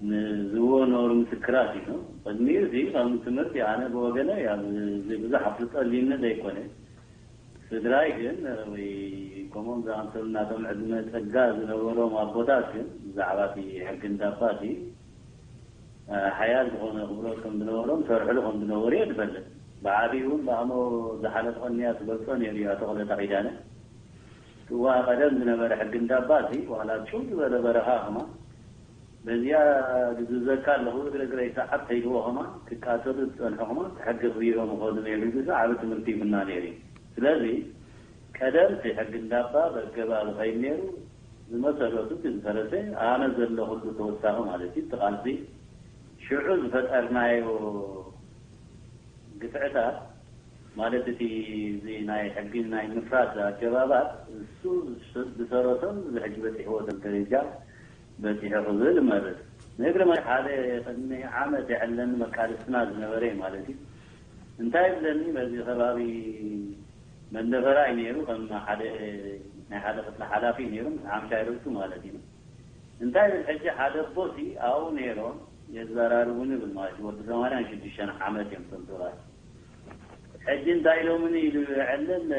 ንዝዎ ነበሩ ምስክራት እዩ። ቅድሚኡ እዚ ከም ትምህርቲ ኣነ ብወገነይ ኣብዚ ብዙሕ ኣፍልጦ ኣልዩኒ ዘይኮነ። ትግራይ ግን ወይ ከምኦም ዝኣምሰሉ ናቶም ዕድመ ጸጋ ዝነበሮም ኣቦታት ግን ብዛዕባ እቲ ሕጊ እንዳባ እቲ ሓያል ዝኾነ ክብረት ከም ዝነበሮም ሰርሕሉ ከም ዝነበሩ እየ ዝፈልጥ። ብዓብዩ እውን ብኣሞ ዝሓለፍ ቅንያ ትገልጾ ነይሩ እዩ ኣቶ ክለታ ኪዳነ። እዋ ቀደም ዝነበረ ሕጊ እንዳባ እቲ ዋላ ጭው ዝበለ በረኻ ኸማ በዚኣ ዝግዘካ ኣለኹ እግረ እግረይ ሰዓብ ተይልዎ ኸማ ክቃተሉ ዝጸንሑ ኸማ ሕጊ ክብይሮም ይኸዱ ነይሩ ኢሉ ዓቢ ትምህርቲ ይብና ነይሩ እዩ። ስለዚ ቀደም እቲ ሕጊ እንዳባ በገባ ዝኸይድ ነይሩ ዝመሰረቱ እቲ ዝፈረሰ ኣነ ዘለኹሉ ተወሳኺ ማለት እዩ። እቲ ቃልሲ ሽዑ ዝፈጠርናዮ ግፍዕታት ማለት እቲ እዚ ናይ ሕጊ ናይ ምፍራስ ኣገባባት እሱ ዝሰረቶም እዚ ሕጂ በፂሕዎ ዘሎ ደረጃ በፂሑ ክብል እመርፅ። ንእግሪ መ ሓደ ቅድሚ ዓመት የዕለኒ መቃልስትና ዝነበረ እዩ ማለት እዩ። እንታይ ይብለኒ በዚ ከባቢ መንደፈራ እዩ ነይሩ ከም ሓደ ናይ ሓደ ክፍሊ ሓላፊ እዩ ነይሩ ምስ ሓምሻይ ርእሱ ማለት እዩ። እንታይ ይብል ሕጂ ሓደ ኣቦሲ ኣብኡ ነይሮም የዘራርቡኒ ይብል ማለት እዩ። ወዲ ሰማንያን ሽዱሽተን ዓመት እዮም እቶም ሰባት። ሕጂ እንታይ ኢሎምኒ ኢሉ የዕልል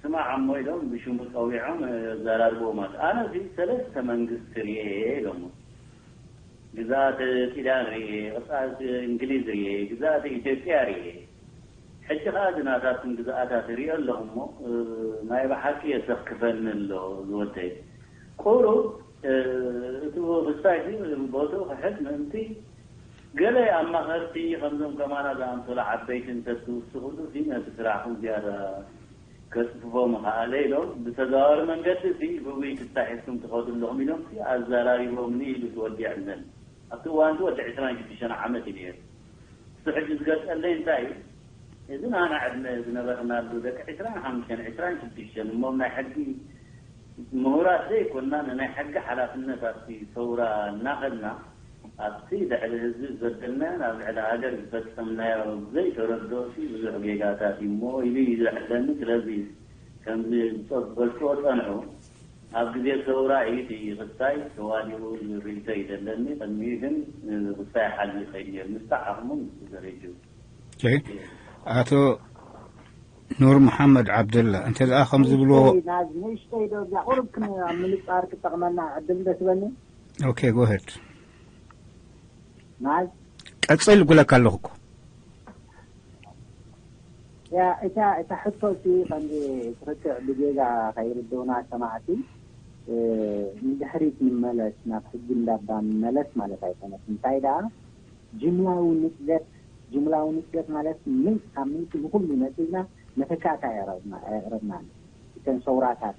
ስማዕ እሞ ኢሎም ብሽሙ ፀዊዖም ዘራርብዎ ማለት ኣነ እዚ ሰለስተ መንግስቲ ርየ ኢሎሞ ግዛት ሱዳን ርየ፣ ግዛት እንግሊዝ ርየ፣ ግዛት ኢትዮጵያ ርየ። ሕጂ ከዓ እዚ ናታትን ግዛኣታት ርዮ ኣለኹ እሞ ናይ ብሓቂ የሰክፈኒ ኣሎ ዝወደይ። ቁሩብ እቲ ክስታይ ቦትኡ ክሕዝ ምእንቲ ገለ ኣማኸርቲ ከምዞም ከማና ዝኣምሰሉ ዓበይቲ እንተትውስኹሉ ነቲ ስራሕኩም ዝያዳ ከጽፍፎ ምኽኣለ ኢሎም ብተዘዋዋሪ መንገዲ እዚ ግጉይ ክስታይ ሒዝኩም ትኸዱ ኣለኹም ኢሎም ኣዘራሪቦምኒ ኢሉ ትወዲዐለን። ኣብቲ እዋንቲ ወዲ ዕስራን ሽዱሽተን ዓመት እዩ ነይሩ። እሱ ሕጂ ዝገልጸለይ እንታይ እዩ? እዚ ንኣና ዕድመ ዝነበርናሉ ደቂ ዕስራን ሓሙሽተን ዕስራን ሽዱሽተን እሞ ናይ ሕጊ ምሁራት ዘይኮንና ንናይ ሕጊ ሓላፍነት ኣብቲ ሰውራ እናኸድና ኣብቲ ልዕሊ ህዝቢ ዝበደልናዮን ኣብ ልዕሊ ሃገር ዝፈጸምናዮ ዘይተረድኦሲ ብዙሕ ጌጋታት እዩ እሞ ኢሉ እዩ ዘዕለኒ። ስለዚ ከምዚ ዝፈልጥዎ ጸንሑ ኣብ ግዜ ሰውራ እዩ እቲ ክስታይ ተዋዲኡ ዝብል ርእይቶ እዩ ዘለኒ። ቅድሚኡ ግን ክስታይ ሓልዩ ይኸይድ ነይሩ ምስቲ ዓቕሙን ምስቲ ደረጅኡ። ኣቶ ኑር መሓመድ ዓብደላ እንተ ደኣ ከም ዝብልዎ ናዝ ንእሽተይ ዶ እዛ ቁሩብ ክን ኣብ ምንጻር ክጠቕመና ዕድል እንደ ትበኒ ኦኬ ጎሄድ ናዝ ቀጽል እብለካ ኣለኹ እኮ ያ እታ እታ ሕቶ ሲ ከምዚ ትኽክዕ ብጌጋ ከይርድኡና ሰማዕቲ ንድሕሪት ንመለስ ናብ ሕጊ እንዳባ ንመለስ ማለት ኣይኮነትን እንታይ ደኣ ጅምላዊ ንጥገት ጅምላዊ ንጥገት ማለት ምልቲ ካብ ምልቲ ንኩሉ ነፂልና መተካእታ ኣየቕረብናን እተን ሰውራታት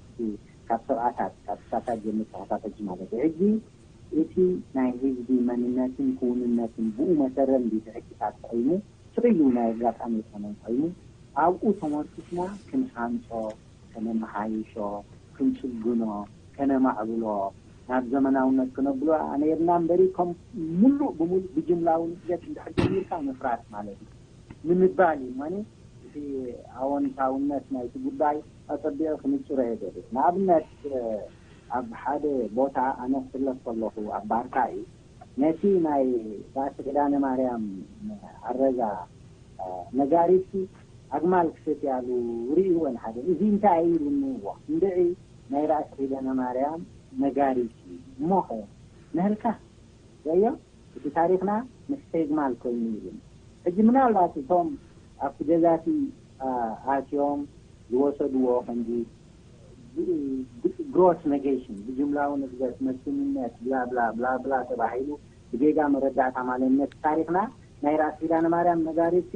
ካብ ሰብኣታት ካብ ስሳታት ጀምር ተኸታተልቲ ማለት እዩ ሕጂ እቲ ናይ ህዝቢ መንነትን ክውንነትን ብኡ መሰረት እንዲ ሕግታት ኮይኑ ስቕ ኢሉ ናይ ኣጋጣሚ ኣይኮነን ኮይኑ ኣብኡ ተመርኪስና ክንሃንፆ ከነመሓይሾ ክንፅግኖ ከነማዕብሎ ናብ ዘመናውነት ክነብሎ ነይርና እምበሪ ከም ሙሉእ ብሙሉእ ብጅምላዊ ንጥገት እንድሕር ጀሚርካ ምፍራስ ማለት እዩ ንምባል እዩ እሞ እቲ ኣወንታውነት ናይቲ ጉዳይ ኣፀቢቐ ክንፅሮ እየ ደልየ ንኣብነት ኣብ ሓደ ቦታ ኣነ ክፍለጥ ከለኹ ኣብ ባርካ እዩ ነቲ ናይ ራእሲ ኪዳነ ማርያም ኣረጋ ነጋሪት ኣግማል ክሰትያሉ ርእይወን ሓደ እዚ እንታይ እዩ ኢሉ እንዎ እንድዒ ናይ ራእሲ ኪዳነ ማርያም ነጋሪት እዩ እሞኸ ንህልካ ዘዮ እቲ ታሪኽና ምስ ፌግማል ኮይኑ ይብል ሕጂ ምናልባት እቶም ኣብቲ ገዛቲ ኣትዮም ዝወሰድዎ ከምዚ gross negation ብጅምላዊ ንግዘት መስምነት ብላብላ ብላብላ ተባሂሉ ብጌጋ መረዳእታ ማለነት ታሪኽና ናይ ራእሲ ኪዳነ ማርያም ነጋሪት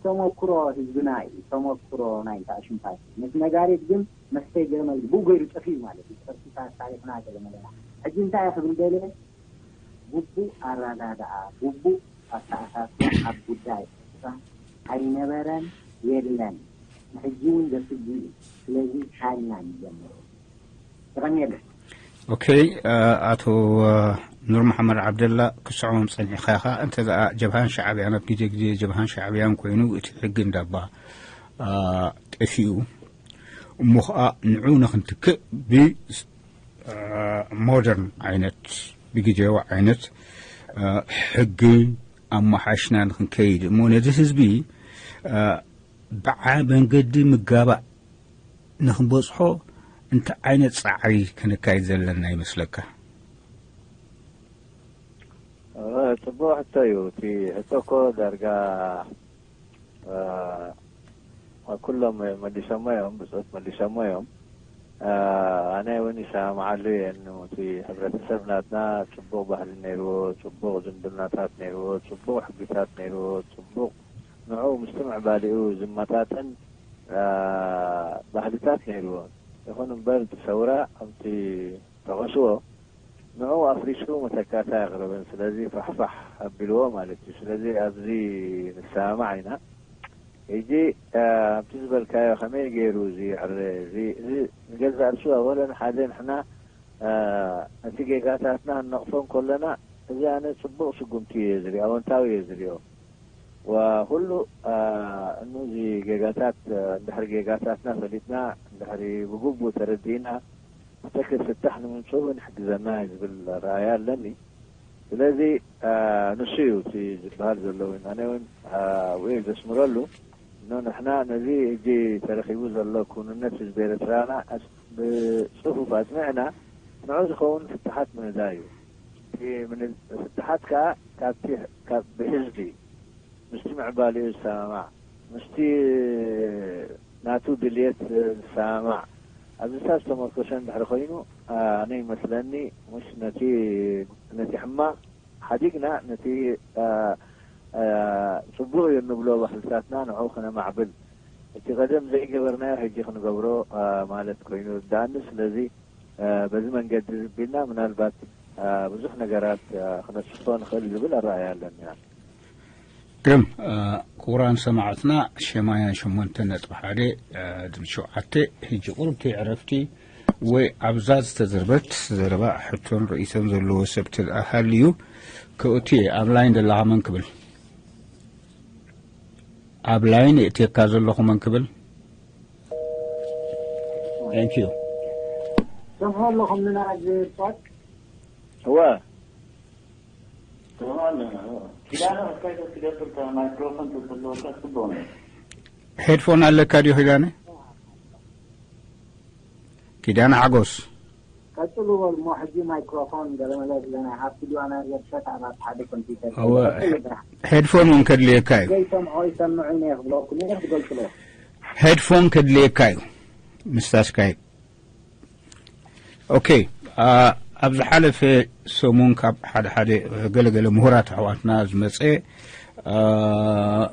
ተመክሮ ህዝብና እዩ ተመክሮ ናይ ተኣሽምታት ነቲ ነጋሪት ግን መስተይ ገመል ብኡ ገይሩ ጠፊኡ ማለት እዩ ቅርስታት ታሪኽና ገለመለና ሕጂ እንታይ ክብል ደለ ግቡእ ኣረዳድኣ፣ ግቡእ ኣተኣሳስባ ኣብ ጉዳይ ኤርትራ ኣይነበረን የለን፣ ንሕጂ እውን ዘስግእ እዩ። ስለዚ ካብ ኢና ንጀምር። የቐንየለይ። ኦኬ፣ ኣቶ ኑር መሓመድ ዓብደላ ክስዕሞም ጸኒሕካ ኢኻ። እንተ ደኣ ጀብሃን ሻዕብያን ኣብ ግዜ ግዜ ጀብሃን ሻዕብያን ኮይኑ እቲ ሕጊ እንዳባ ጠፊኡ እሞ ኸኣ ንዑ ንኽንትክእ ብ ሞደርን ዓይነት ብግዜኡ ዓይነት ሕጊ ኣመሓሽና ንክንከይድ እሞ ነዚ ህዝቢ ብዓ መንገዲ ምጋባእ ንኽንበጽሖ እንታይ ዓይነት ጻዕሪ ከነካይድ ዘለና ይመስለካ? ጽቡቕ ሕቶ እዩ። እቲ ሕቶ እኮ ዳርጋ ኩሎም መሊሶሞ እዮም፣ ብጾት መሊሶሞ እዮም። ኣነ እውን ይሰማማዓሉ እየ። እቲ ሕብረተሰብ ናትና ጽቡቕ ባህሊ ነይርዎ፣ ጽቡቕ ዝምድናታት ነይርዎ፣ ጽቡቕ ሕግታት ነይርዎ፣ ጽቡቕ ንዑ ምስ ምዕባሊኡ ዝመጣጠን ባህልታት ነይርዎ። ይኹን እምበር እቲ ሰውራ ከምቲ ጠቐስዎ ንዑ ኣፍሪሱ መተካእታ ኣቕረበን። ስለዚ ፋሕፋሕ ኣቢልዎ ማለት እዩ። ስለዚ ኣብዚ ንሰማማዕ ኢና። ሕጂ ኣብቲ ዝበልካዮ ከመይ ገይሩ እዚ ዕረ እዚ እዚ ንገዛእ ርእሱ ኣወለን ሓደ ንሕና ነቲ ጌጋታትና ንነቕፎ እንከለና እዚ ኣነ ጽቡቕ ስጉምቲ እየ ዝሪኦ፣ ኣወንታዊ እየ ዝሪኦ። ወኩሉ እኑዚ ጌጋታት እንድሕሪ ጌጋታትና ፈሊጥና እንድሕሪ ብግቡእ ተረዲእና ብተክል ፍታሕ ንምምፅኡ ንሕግዘና እዩ ዝብል ኣረኣያ ኣለኒ። ስለዚ ንሱ እዩ እቲ ዝበሃል ዘሎ እውን ኣነ እውን ኣብኡ እየ ዘስምረሉ። እኖ ንሕና ነዚ ሕጂ ተረኺቡ ዘሎ ክውንነት ህዝቢ ኤርትራና ብፅፉፍ ኣፅኒዕና ንዑ ዝኸውን ፍትሓት ምንዳይ እዩ። እቲ ፍትሓት ከዓ ካብቲ ብህዝቢ ምስቲ ምዕባሊኡ ዝሰማማዕ ምስቲ ናቱ ድልየት ዝሰማማዕ ኣብዚታት ዝተመርኮሰ እንድሕሪ ኮይኑ ኣነ ይመስለኒ ሙሽ ነቲ ነቲ ሕማቕ ሓዲግና ነቲ ጽቡቕ እዩ እንብሎ ባህልታትና ንዑ ክነማዕብል እቲ ቀደም ዘይገበርናዮ ሕጂ ክንገብሮ ማለት ኮይኑ ርድኣኒ። ስለዚ በዚ መንገዲ ዝቢልና ምናልባት ብዙሕ ነገራት ክነስፎ ንኽእል ዝብል ኣረኣያ ኣለኒ። ግርም። ክቡራን ሰማዕትና ሸማያ ሸሞንተ ነጥቢ ሓደ ድምፂ ሸውዓተ ሕጂ ቁሩብቲ ዕረፍቲ ወይ ኣብዛ ዝተዘርበት ዘረባ ሕቶን ርእይቶን ዘለዎ ሰብ ተደኣ ሃልዩ ከእቱ እየ። ኣብ ላይን ዘለኻ መን ክብል? ኣብ ላይን የእትየካ ዘለኹ መን ክብል? Thank you። ሰምዖ ኣለኹም ንናይ ሪፖርት እወ ሰምዖ ኣለና። እወ። ኪዳነ እስካይ ተትገብር ማይክሮፎን ተዝህልወካ ጽቡቕ ነይሩ። ሄድፎን ኣለካ ድዩ ኪዳነ? ኪዳነ ሓጎስ። ቀጽሉ በሉ እሞ ሕጂ ማይክሮፎን ገለመለ ብለና ሃብቲ ድዋና ገርሸት ኣባት ሓደ ኮምፒውተር እወ፣ ሄድፎን እውን ከድልየካ እዩ። ዘይሰምዖ ይሰምዑ ኢነ ክብለኩም እየ ክትገልጽሎ። ሄድፎን ከድልየካ እዩ ምስታ ስካይፕ። ኦኬ፣ ኣብ ዝሓለፈ ሰሙን ካብ ሓደ ሓደ ገለገለ ምሁራት ኣሕዋትና ዝመፀ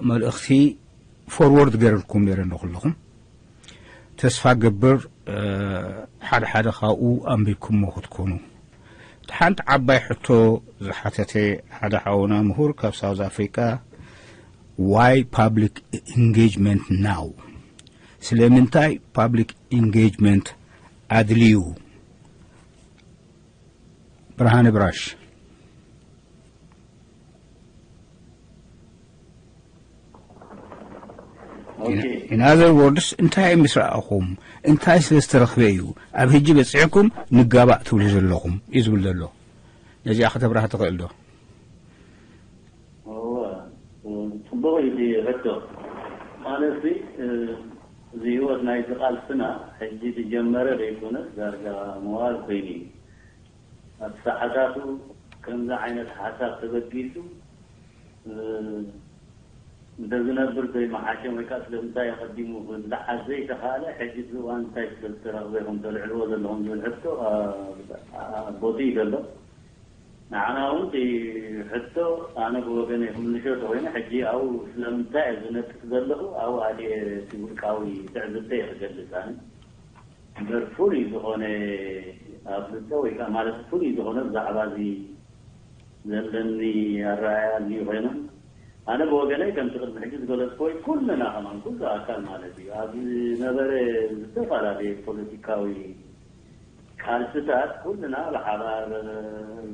መልእኽቲ ፎርወርድ ገይረልኩም ነይረ ንኩለኹም። ተስፋ ገብር ሓደ ሓደ ካብኡ ኣንቢብኩሞ ክትኮኑ። እቲ ሓንቲ ዓባይ ሕቶ ዝሓተተ ሓደ ሓውና ምሁር ካብ ሳውዝ ኣፍሪካ why public engagement now? ስለምንታይ ፓብሊክ ኢንጌጅመንት ኣድልዩ? ብርሃነ ብራሽ። In other words እንታይ ምስ ረኣኹም እንታይ ስለ ዝተረኽበ እዩ ኣብ ሕጂ በፂሕኩም ንጋባእ ትብሉ ዘለኹም እዩ ዝብል ዘሎ። ነዚኣ ከተብራህ ትኽእል ዶ? እወ፣ ጽቡቕ እዩ እቲ ሕቶ። ማለት እዚ ህይወት ናይዚ ቃልስና ሕጂ ዝጀመረ ዘይኮነስ ዳርጋ መዋል ኮይኑ እዩ። ኣብ ሰዓታቱ ከምዚ ዓይነት ሓሳብ ተበጊሱ እንተዝነብር ዘይመሓሸ ወይ ከዓ ስለምንታይ ኣቐዲሙ ክልዓል ዘይተኻእለ ሕጂ እዚ እዋን እንታይ ስለ ዝተረኽበ ኢኹም ተልዕልዎ ዘለኹም ዝብል ሕቶ ቦቲ እዩ ዘሎ። ንዓና እውን እቲ ሕቶ ኣነ ብወገነይ ክምልሾ ተኮይነ ሕጂ ኣብኡ ስለምንታይ እየ ዝነጥፍ ዘለኹ ኣብኡ ኣትየ እቲ ውልቃዊ ትዕዝብተይ እየ ክገልፅ ኣነ እምበር ፍሉይ ዝኾነ ኣፍልጦ ወይ ከዓ ማለት ፍሉይ ዝኾነ ብዛዕባ እዚ ዘለኒ ኣረኣያ እዚ ኮይኖም ኣነ ብወገነይ ከምቲ ቅድሚ ሕጂ ዝገለፅኩ ወይ ኩልና ከማን ኩሉ ኣካል ማለት እዩ ኣብ ዝነበረ ዝተፈላለየ ፖለቲካዊ ቃልስታት ኩልና ብሓባር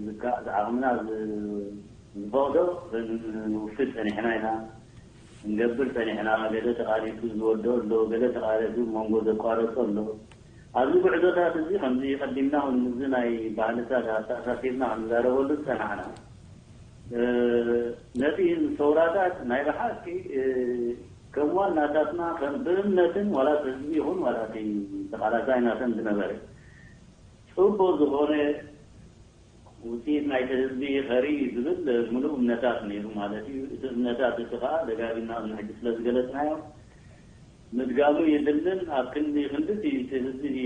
ዝካእ ዝዓቕምና ዝፈቕዶ ንውፍድ ፀኒሕና ኢና። ክንገብር ጸኒሕና፣ ገለ ተቓሊሱ ዝወድኦ ኣሎ፣ ገለ ተቓለሱ መንጎ ዘቋረጾ ኣሎ። ኣብዚ ጉዕዞታት እዚ ከምዚ ቀዲምና እውን ምስዚ ናይ ባህልታት ኣተኣሳሲርና ክንዛረበሉ ዝጸናሕና፣ ነቲ ሰውራታት ናይ ብሓቂ ከም ዋናታትና ከም ብእምነትን ዋላ እቲ ህዝቢ ይኹን ዋላ እቲ ተቓላሳይ ናተን ዝነበረ ጽቡቕ ዝኾነ ውፅኢት ናይቲ ህዝቢ ከርኢ ዝብል ምሉእ እምነታት ነይሩ ማለት እዩ። እቲ እምነታት እቲ ከዓ ደጋጊምና ቅድሚ ሕጂ ስለ ዝገለፅናዮ ምድጋሙ የድልን። ኣብ ክንዲ ክንድቲ እቲ ህዝቢ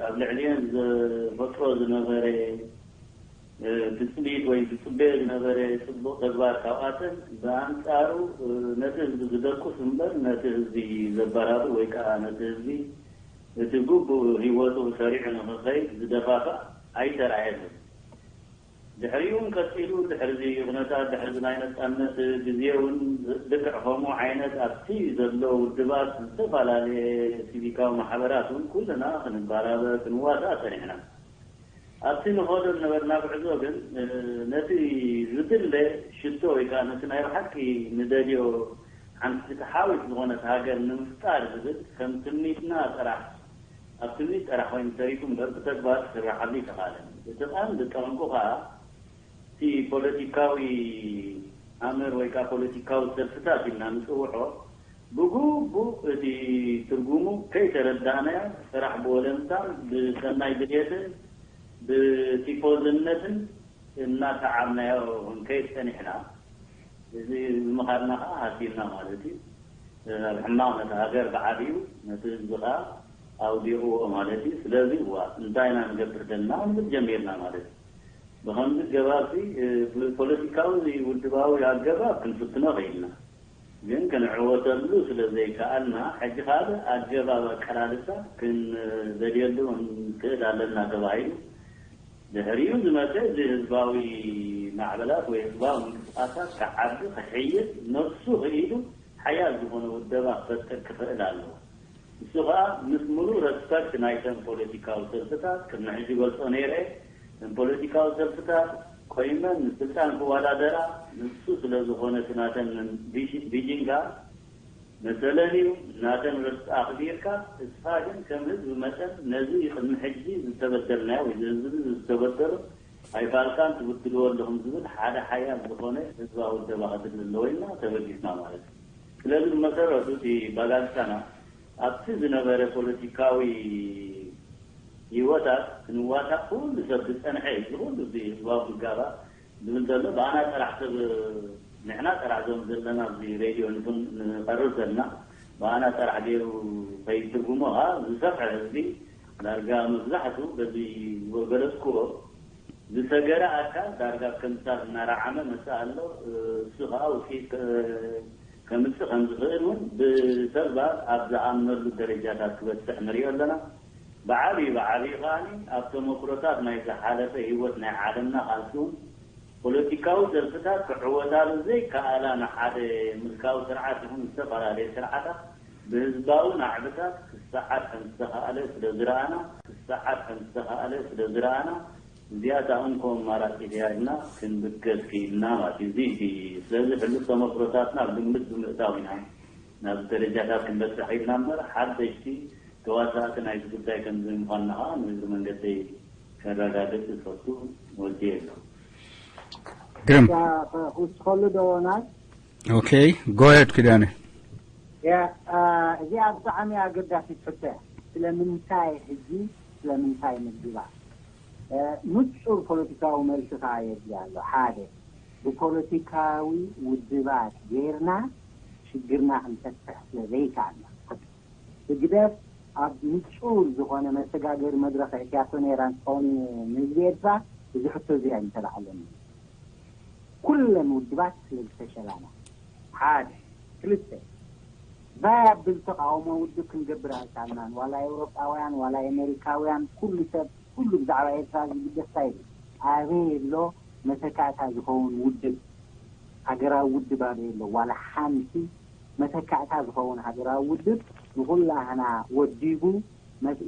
ኣብ ልዕሊአን ዝፈጥሮ ዝነበረ ትፅቢት ወይ ዝፅበዮ ዝነበረ ፅቡቕ ተግባር ካብኣተን ብኣንፃሩ ነቲ ህዝቢ ዝደቁስ እምበር ነቲ ህዝቢ ዘበራብር ወይ ከዓ ነቲ ህዝቢ እቲ ግቡእ ህይወቱ ሰሪዑ ንክኸይድ ዝደፋፍእ ኣይተራእየንን። ድሕሪኡ እውን ቀፂሉ ድሕሪዚ ኩነታት ድሕሪዚ ናይ ነፃነት ግዜ እውን ልክዕ ከምኡ ዓይነት ኣብቲ ዘሎ ውድባት ዝተፈላለየ ሲቪካዊ ማሕበራት እውን ኩልና ክንበራበር ክንዋሳእ ፀኒሕና። ኣብቲ ንኸዶ ዝነበርና ጉዕዞ ግን ነቲ ዝድለ ሽቶ ወይ ከዓ ነቲ ናይ ብሓቂ ንደልዮ ሓንቲ ፍትሓዊት ዝኾነት ሃገር ንምፍጣር ዝብል ከም ትምኒትና ጥራሕ ኣብ ትምኒት ጥራሕ ኮይኑ ተሪፉ እምበር ብተግባር ክስራሓሉ ኣይተኻእለን። እቲ ቀንዲ ጠንቁ ከዓ እቲ ፖለቲካዊ ኣምር ወይ ከዓ ፖለቲካዊ ሰልፍታት ኢልና ንፅውዖ ብግቡእ እቲ ትርጉሙ ከይተረዳእናዮ ጥራሕ ብወለንታ ብሰናይ ድልየትን ብቲፎዝነትን እናሰዓብናዮ ክንከይድ ፀኒሕና። እዚ ብምኻድና ከዓ ሃሲልና ማለት እዩ። ኣብ ሕማቕ ነቲ ሃገር ብዓብዩ ነቲ ህዝቢ ከዓ ኣውዲቕዎ ማለት እዩ። ስለዚ እዋ እንታይ ኢና ንገብር ዘለና ክንብል ጀሚርና ማለት እዩ። ብኸምዚ ገባብሲ ብፖለቲካዊ ውድባዊ ኣገባብ ክንፍትኖ ኽኢልና። ግን ክንዕወተሉ ስለ ዘይከኣልና፣ ሕጂ ካልእ ኣገባብ ኣቀላልሳ ክንደልየሉ ንክእል ኣለና ተባሂሉ። ድሕሪኡ ዝመጸ እዚ ህዝባዊ ማዕበላት ወይ ህዝባዊ ምንቅስቃሳት ክዓቢ፣ ክሕይል፣ ነብሱ ክኢሉ ሓያል ዝኾነ ውደባ ክፈጥር ክኽእል ኣለዎ። ንሱ ኸኣ ምስ ምሉእ ረስፐክት ናይተን ፖለቲካዊ ሰልፍታት፣ ቅድሚ ሕጂ ገልጾ ነይረ፣ እተን ፖለቲካዊ ሰልፍታት ቆይመን ንስልጣን ክወዳደራ ንሱ ስለ ዝኾነ እቲ ናተን ቪሽ-፣ ቪዥን ከኣ መሰለን እዩ። ናተን ርስቲ ኣኽቢርካ፣ እስኻ ግን ከም ህዝቢ መጠን ነዚ ቅድሚ ሕጂ ዝተበደልናዮ ወይ እዚ ህዝቢ ዝተበደሎ ኣይፋልካን ትብድልዎ ኣለኹም ዝብል ሓደ ሓያል ዝኾነ ህዝባዊ ውደባ ከድሊ ኣለዎ ኢልና ተበጊስና ማለት እዩ። ስለዚ ብመሰረቱ እቲ ባጋግሳና ኣብቲ ዝነበረ ፖለቲካዊ ህይወታት ክንዋሳእ ኩሉ ሰብ ዝጸንሐ እዩ። እዚ ኩሉ እዚ ህዝባዊ ምጋባእ ዝብል ዘሎ ብኣና ጥራሕ ሰብ ንሕና ጥራሕ ዞም ዘለና ኣብዚ ሬድዮ ንኹን ንቐርብ ዘለና ብኣና ጥራሕ ገይሩ ከይትርጉሞ ኸዓ ዝሰፍሐ ህዝቢ ዳርጋ መብዛሕቱ በዚ ዝበገለጽክዎ ዝሰገረ ኣካል ዳርጋ ክምሳል እናረዓመ መጽእ ኣሎ። እሱ ኸዓ ውፅኢት ከ-፣ ከምጽእ ከም ዝኽእል እውን ብተግባር ኣብ ዝኣምነሉ ደረጃታት ክበጽሕ ንሪኦ ኣለና። ብዓብዩ ብዓብዩ ከዓኒ ኣብ ተመክሮታት ናይ ዝሓለፈ ህይወት ናይ ዓለምና ቃልሲ እውን ፖለቲካዊ ሰልፍታት ክዕወታሉ ዘይከኣላ ንሓደ ምልካዊ ስርዓት ይኹን ዝተፈላለየ ስርዓታት ብህዝባዊ ናዕብታት ክሰዓር ከም ዝተኻእለ ስለ ዝረኣና፣ ክሰዓር ከም ዝተኻእለ ስለ ዝረኣና፣ እዚኣ እታ እንኮ ኣማራጺት እያ ኢልና ክንብገስ ክኢልና ማለት እዩ። እዚ እቲ፣ ስለዚ ሕሉፍ ተመክሮታትና ኣብ ግምት ብምእታው ኢና ናብዚ ደረጃታት ክንበጽሕ ክኢልና እምበር፣ ሓደሽቲ ተዋሳእቲ ናይዚ ጉዳይ ከም ዘይምዃንና ኸዓ ንእግሪ መንገደይ ከረጋግጽ ዝፈቱ ወዲ የለኹ። ግርም። ክውስኸሉ ዶ ናይ? ኦኬ፣ ጎሄድ ኪዳነ። ያ፣ አ፣ እዚኣ ብጣዕሚ ኣገዳሲት ሕቶ እያ። ስለምንታይ ሕጂ፣ ስለምንታይ ምግባ? እ፣ ንጹር ፖለቲካዊ መልሲ ከኣ የድልያ ኣሎ። ሓደ፣ ብፖለቲካዊ ውድባት ጌርና ሽግርና ክንፈትሕ ስለ ዘይከኣልና። ህግደፍ ኣብ ንጹር ዝኾነ መሰጋገሪ መድረኽ ኣእትያቶ ነይራ እንትኸውን ንህዝቢ ኤርትራ፣ እዚ ሕቶ እዚ ኣይምተላዕለኒ። ኩለን ውድባት ስለ ዝተሸላና። ሓደ። ክልተ። ቫያብል ተቃውሞ ውድብ ክንገብር ኣይከኣልናን። ዋላ ኤውሮጳውያን፣ ዋላ ኣሜሪካውያን፣ ኩሉ ሰብ፣ ኩሉ ብዛዕባ ኤርትራ ዝግደስ እንታይ ይብል? ኣበይ ኣሎ መተካእታ ዝኸውን ውድብ? ሃገራዊ ውድብ ኣበይ ኣሎ? ዋላ ሓንቲ መተካእታ ዝኸውን ሃገራዊ ውድብ ንኹላህና ወዲቡ መስ-፣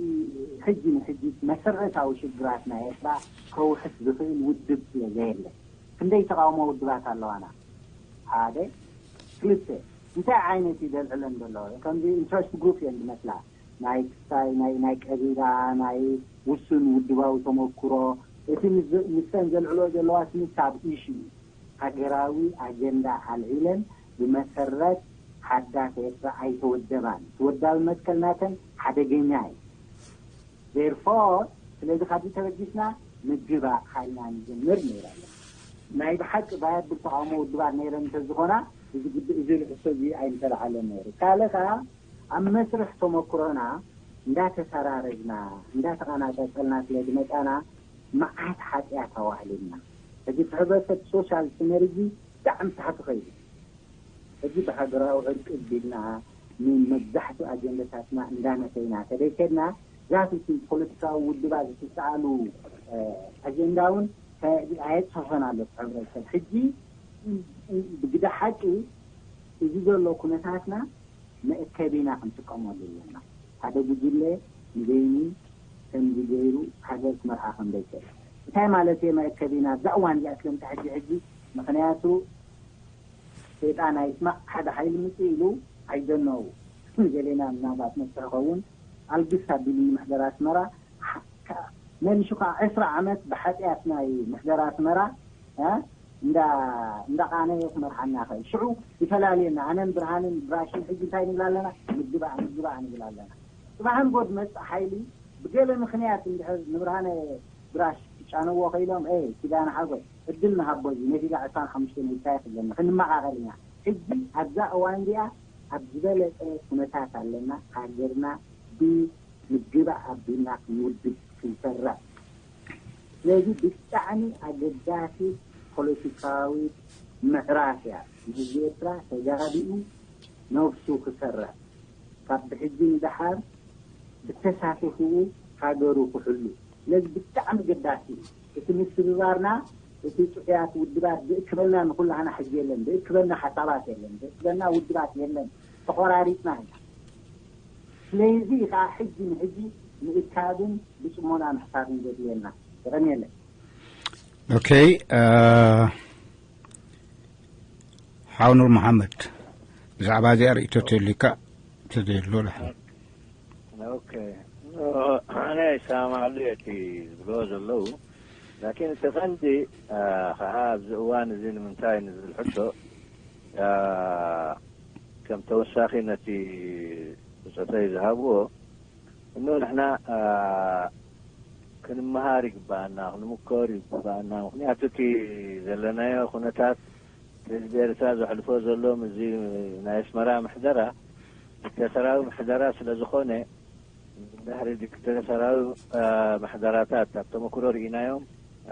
ሕጂ ንሕጂ መሰረታዊ ሽግራት ናይ ኤርትራ ከውሕስ ዝኽእል ውድብ ስለ ዘየለ። ክንደይ ተቃውሞ ውድባት ኣለዋና? ሓደ። ክልተ። እንታይ ዓይነት እዩ ዘልዕለን ዘሎ? ከምዚ ኢንትረስት ግሩፕ እየን ዝመስላ። ናይ ክስታይ፣ ናይ፣ ናይ ቀቢላ፣ ናይ ውሱን ውድባዊ ተመኩሮ። እቲ ምስ-፣ ንሰን ዘልዕሎ ዘለዋ ስንሳብ ኢሹ እዩ። ሃገራዊ ኣጀንዳ ኣልዒለን ብመሰረት ሓዳስ ኤርትራ ኣይተወደባን። እቲ ወዳቢ መትከል ናተን ሓደገኛ እዩ። Therefore ስለዚ ካብዚ ተበጊስና ምግባእ ሓልና ንጀምር ነይራ። ናይ ብሓቂ ባያብል ተቃውሞ ውድባት ነይረን እንተዝኾና እዚ ግዲ እዚ ርሕሶ እዚ ኣይምተለዓለን ነይሩ። ካልእ ከዓ ኣብ መስርሕ ተመክሮና እንዳተሰራረዝና እንዳተቃናቀጸልና ስለ ዝመጻና መዓት ሓጢኣት ኣዋህሊልና። ሕጂ እቲ ሕብረተሰብ ሶሻል ሲነርጂ ብጣዕሚ ታሕቲ ከይዱ ሕጂ ብሃገራዊ ዕርቂ ቢልና ንመብዛሕትኡ ኣጀንዳታትና እንዳነፈይና ተደይከድና ዛት እቲ ፖለቲካዊ ውድባት ዝተሰኣሉ ኣጀንዳ እውን ኣየፅሕፈን ኣሎ ሕብረተሰብ። ሕጂ ብግዳ ሓቂ እዚ ዘሎ ኩነታትና መእከቢና ክንጥቀመሉ ኣለና። ሓደ ጉጅለ ንበይኑ ከምዚ ገይሩ ሃገር ክመርሓ ከም ዘይክእል እንታይ ማለት እየ? መእከቢና ኣብዛ እዋን እዚኣ ስለምንታይ ሕጂ ሕጂ ምክንያቱ ሰይጣን ኣይስማዕ ሓደ ሓይሊ ምጽእ ኢሉ ኣይደነው ገሌና ምናልባት መስርሕ ኸውን ኣልግስ ኣቢሉ ምሕደር ኣስመራ መሊሹ ከዓ ዕስራ ዓመት ብሓጢኣት ናይ ምሕደር ኣስመራ እንዳቃነየ ክመርሓና ይኽእል። ሽዑ ይፈላልየና። ኣነን ብርሃንን ብራሽን ሕጂ እንታይ ንብል ኣለና? ምግባእ ምግባእ ንብል ኣለና። ፅባሕ ንጎ ዝመፅእ ሓይሊ ብገለ ምክንያት እንድሕር ንብርሃነ ብራሽ ክጫነዎ ከኢሎም ኪዳነ ሓጎስ ዕድል ንሃቦ እዚ ነቲ ዕስራን ሓሙሽተን ይካየድ ኣለና ክንመቓቐል ኢና። ሕጂ ኣብዛ እዋን እዚኣ ኣብ ዝበለፀ ኩነታት ኣለና። ሃገርና ብምግባእ ኣቢልና ክንውድብ ክንሰርዕ ስለዚ ብጣዕሚ ኣገዳሲት ፖለቲካዊት ምዕራፍ እያ። ንህዝቢ ኤርትራ ተጋዲኡ ነብሱ ክሰርዕ ካብ ብሕጂ ንደሓር ብተሳትፍኡ ሃገሩ ክሕሉ ስለዚ ብጣዕሚ ኣገዳሲ እዩ። እቲ ምስብባርና እቲ ጥዑያት ውድባት ዝእክበና ንኩላህና ሕጂ የለን። ዝእክበና ሓሳባት የለን። ዝእክበና ውድባት የለን። ተቆራሪፅና ኢና። ስለዚ ከዓ ሕጂ ንሕጂ ምእካብን ብፅሞና ምሕሳብን ዘድልየና። የቐንየለይ። ኦኬ ሓው ኑር መሓመድ ብዛዕባ እዚኣ ርእቶ ተልካ ተዘየሎ ላሕን ኦኬ ኣነ ይሰማማዓሉ እቲ ዝብልዎ ዘለዉ ላኪን እቲ ቀንዲ ከዓ ኣብዚ እዋን እዚ ንምንታይ ንዝብል ሕቶ ከም ተወሳኺ ነቲ ብፀተይ ዝሃብዎ እኖ ንሕና ክንመሃር ይግባኣና፣ ክንምከር ይግባኣና። ምክንያቱ እቲ ዘለናዮ ኩነታት ህዝቢ ኤርትራ ዘሕልፎ ዘሎ ምስዚ ናይ ኣስመራ ምሕደራ ዲክታተራዊ ምሕደራ ስለ ዝኾነ ድሕሪ ዲክታተራዊ ምሕደራታት ኣብ ተመክሮ ርኢናዮም።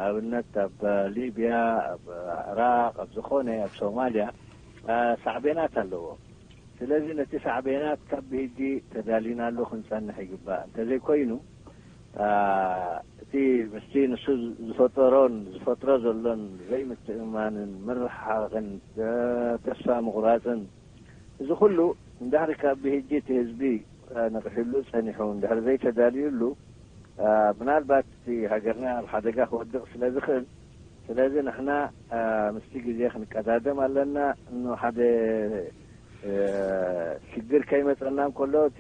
ኣብነት ኣብ ሊብያ፣ ኣብ ዕራቕ፣ ኣብ ዝኾነ ኣብ ሶማልያ ሳዕቤናት ኣለዎ። ስለዚ ነቲ ሳዕቤናት ካብ ብህጂ ተዳሊናሉ ክንጸንሕ ይግባእ። እንተዘይኮይኑ እቲ ምስቲ ንሱ ዝፈጠሮን ዝፈጥሮ ዘሎን ዘይምትእምማንን ምርሕሓቕን ተስፋ ምቑራጽን እዚ ኩሉ እንድሕሪ ካብ ብህጂ እቲ ህዝቢ ነቒሕሉ ጸኒሑ እንድሕሪ ዘይተዳልዩሉ ምናልባት እቲ ሃገርና ኣብ ሓደጋ ክወድቕ ስለ ዝኽእል ስለዚ ንሕና ምስቲ ግዜ ክንቀዳደም ኣለና። እኖ ሓደ ሽግር ከይመፀና እንከሎ እቲ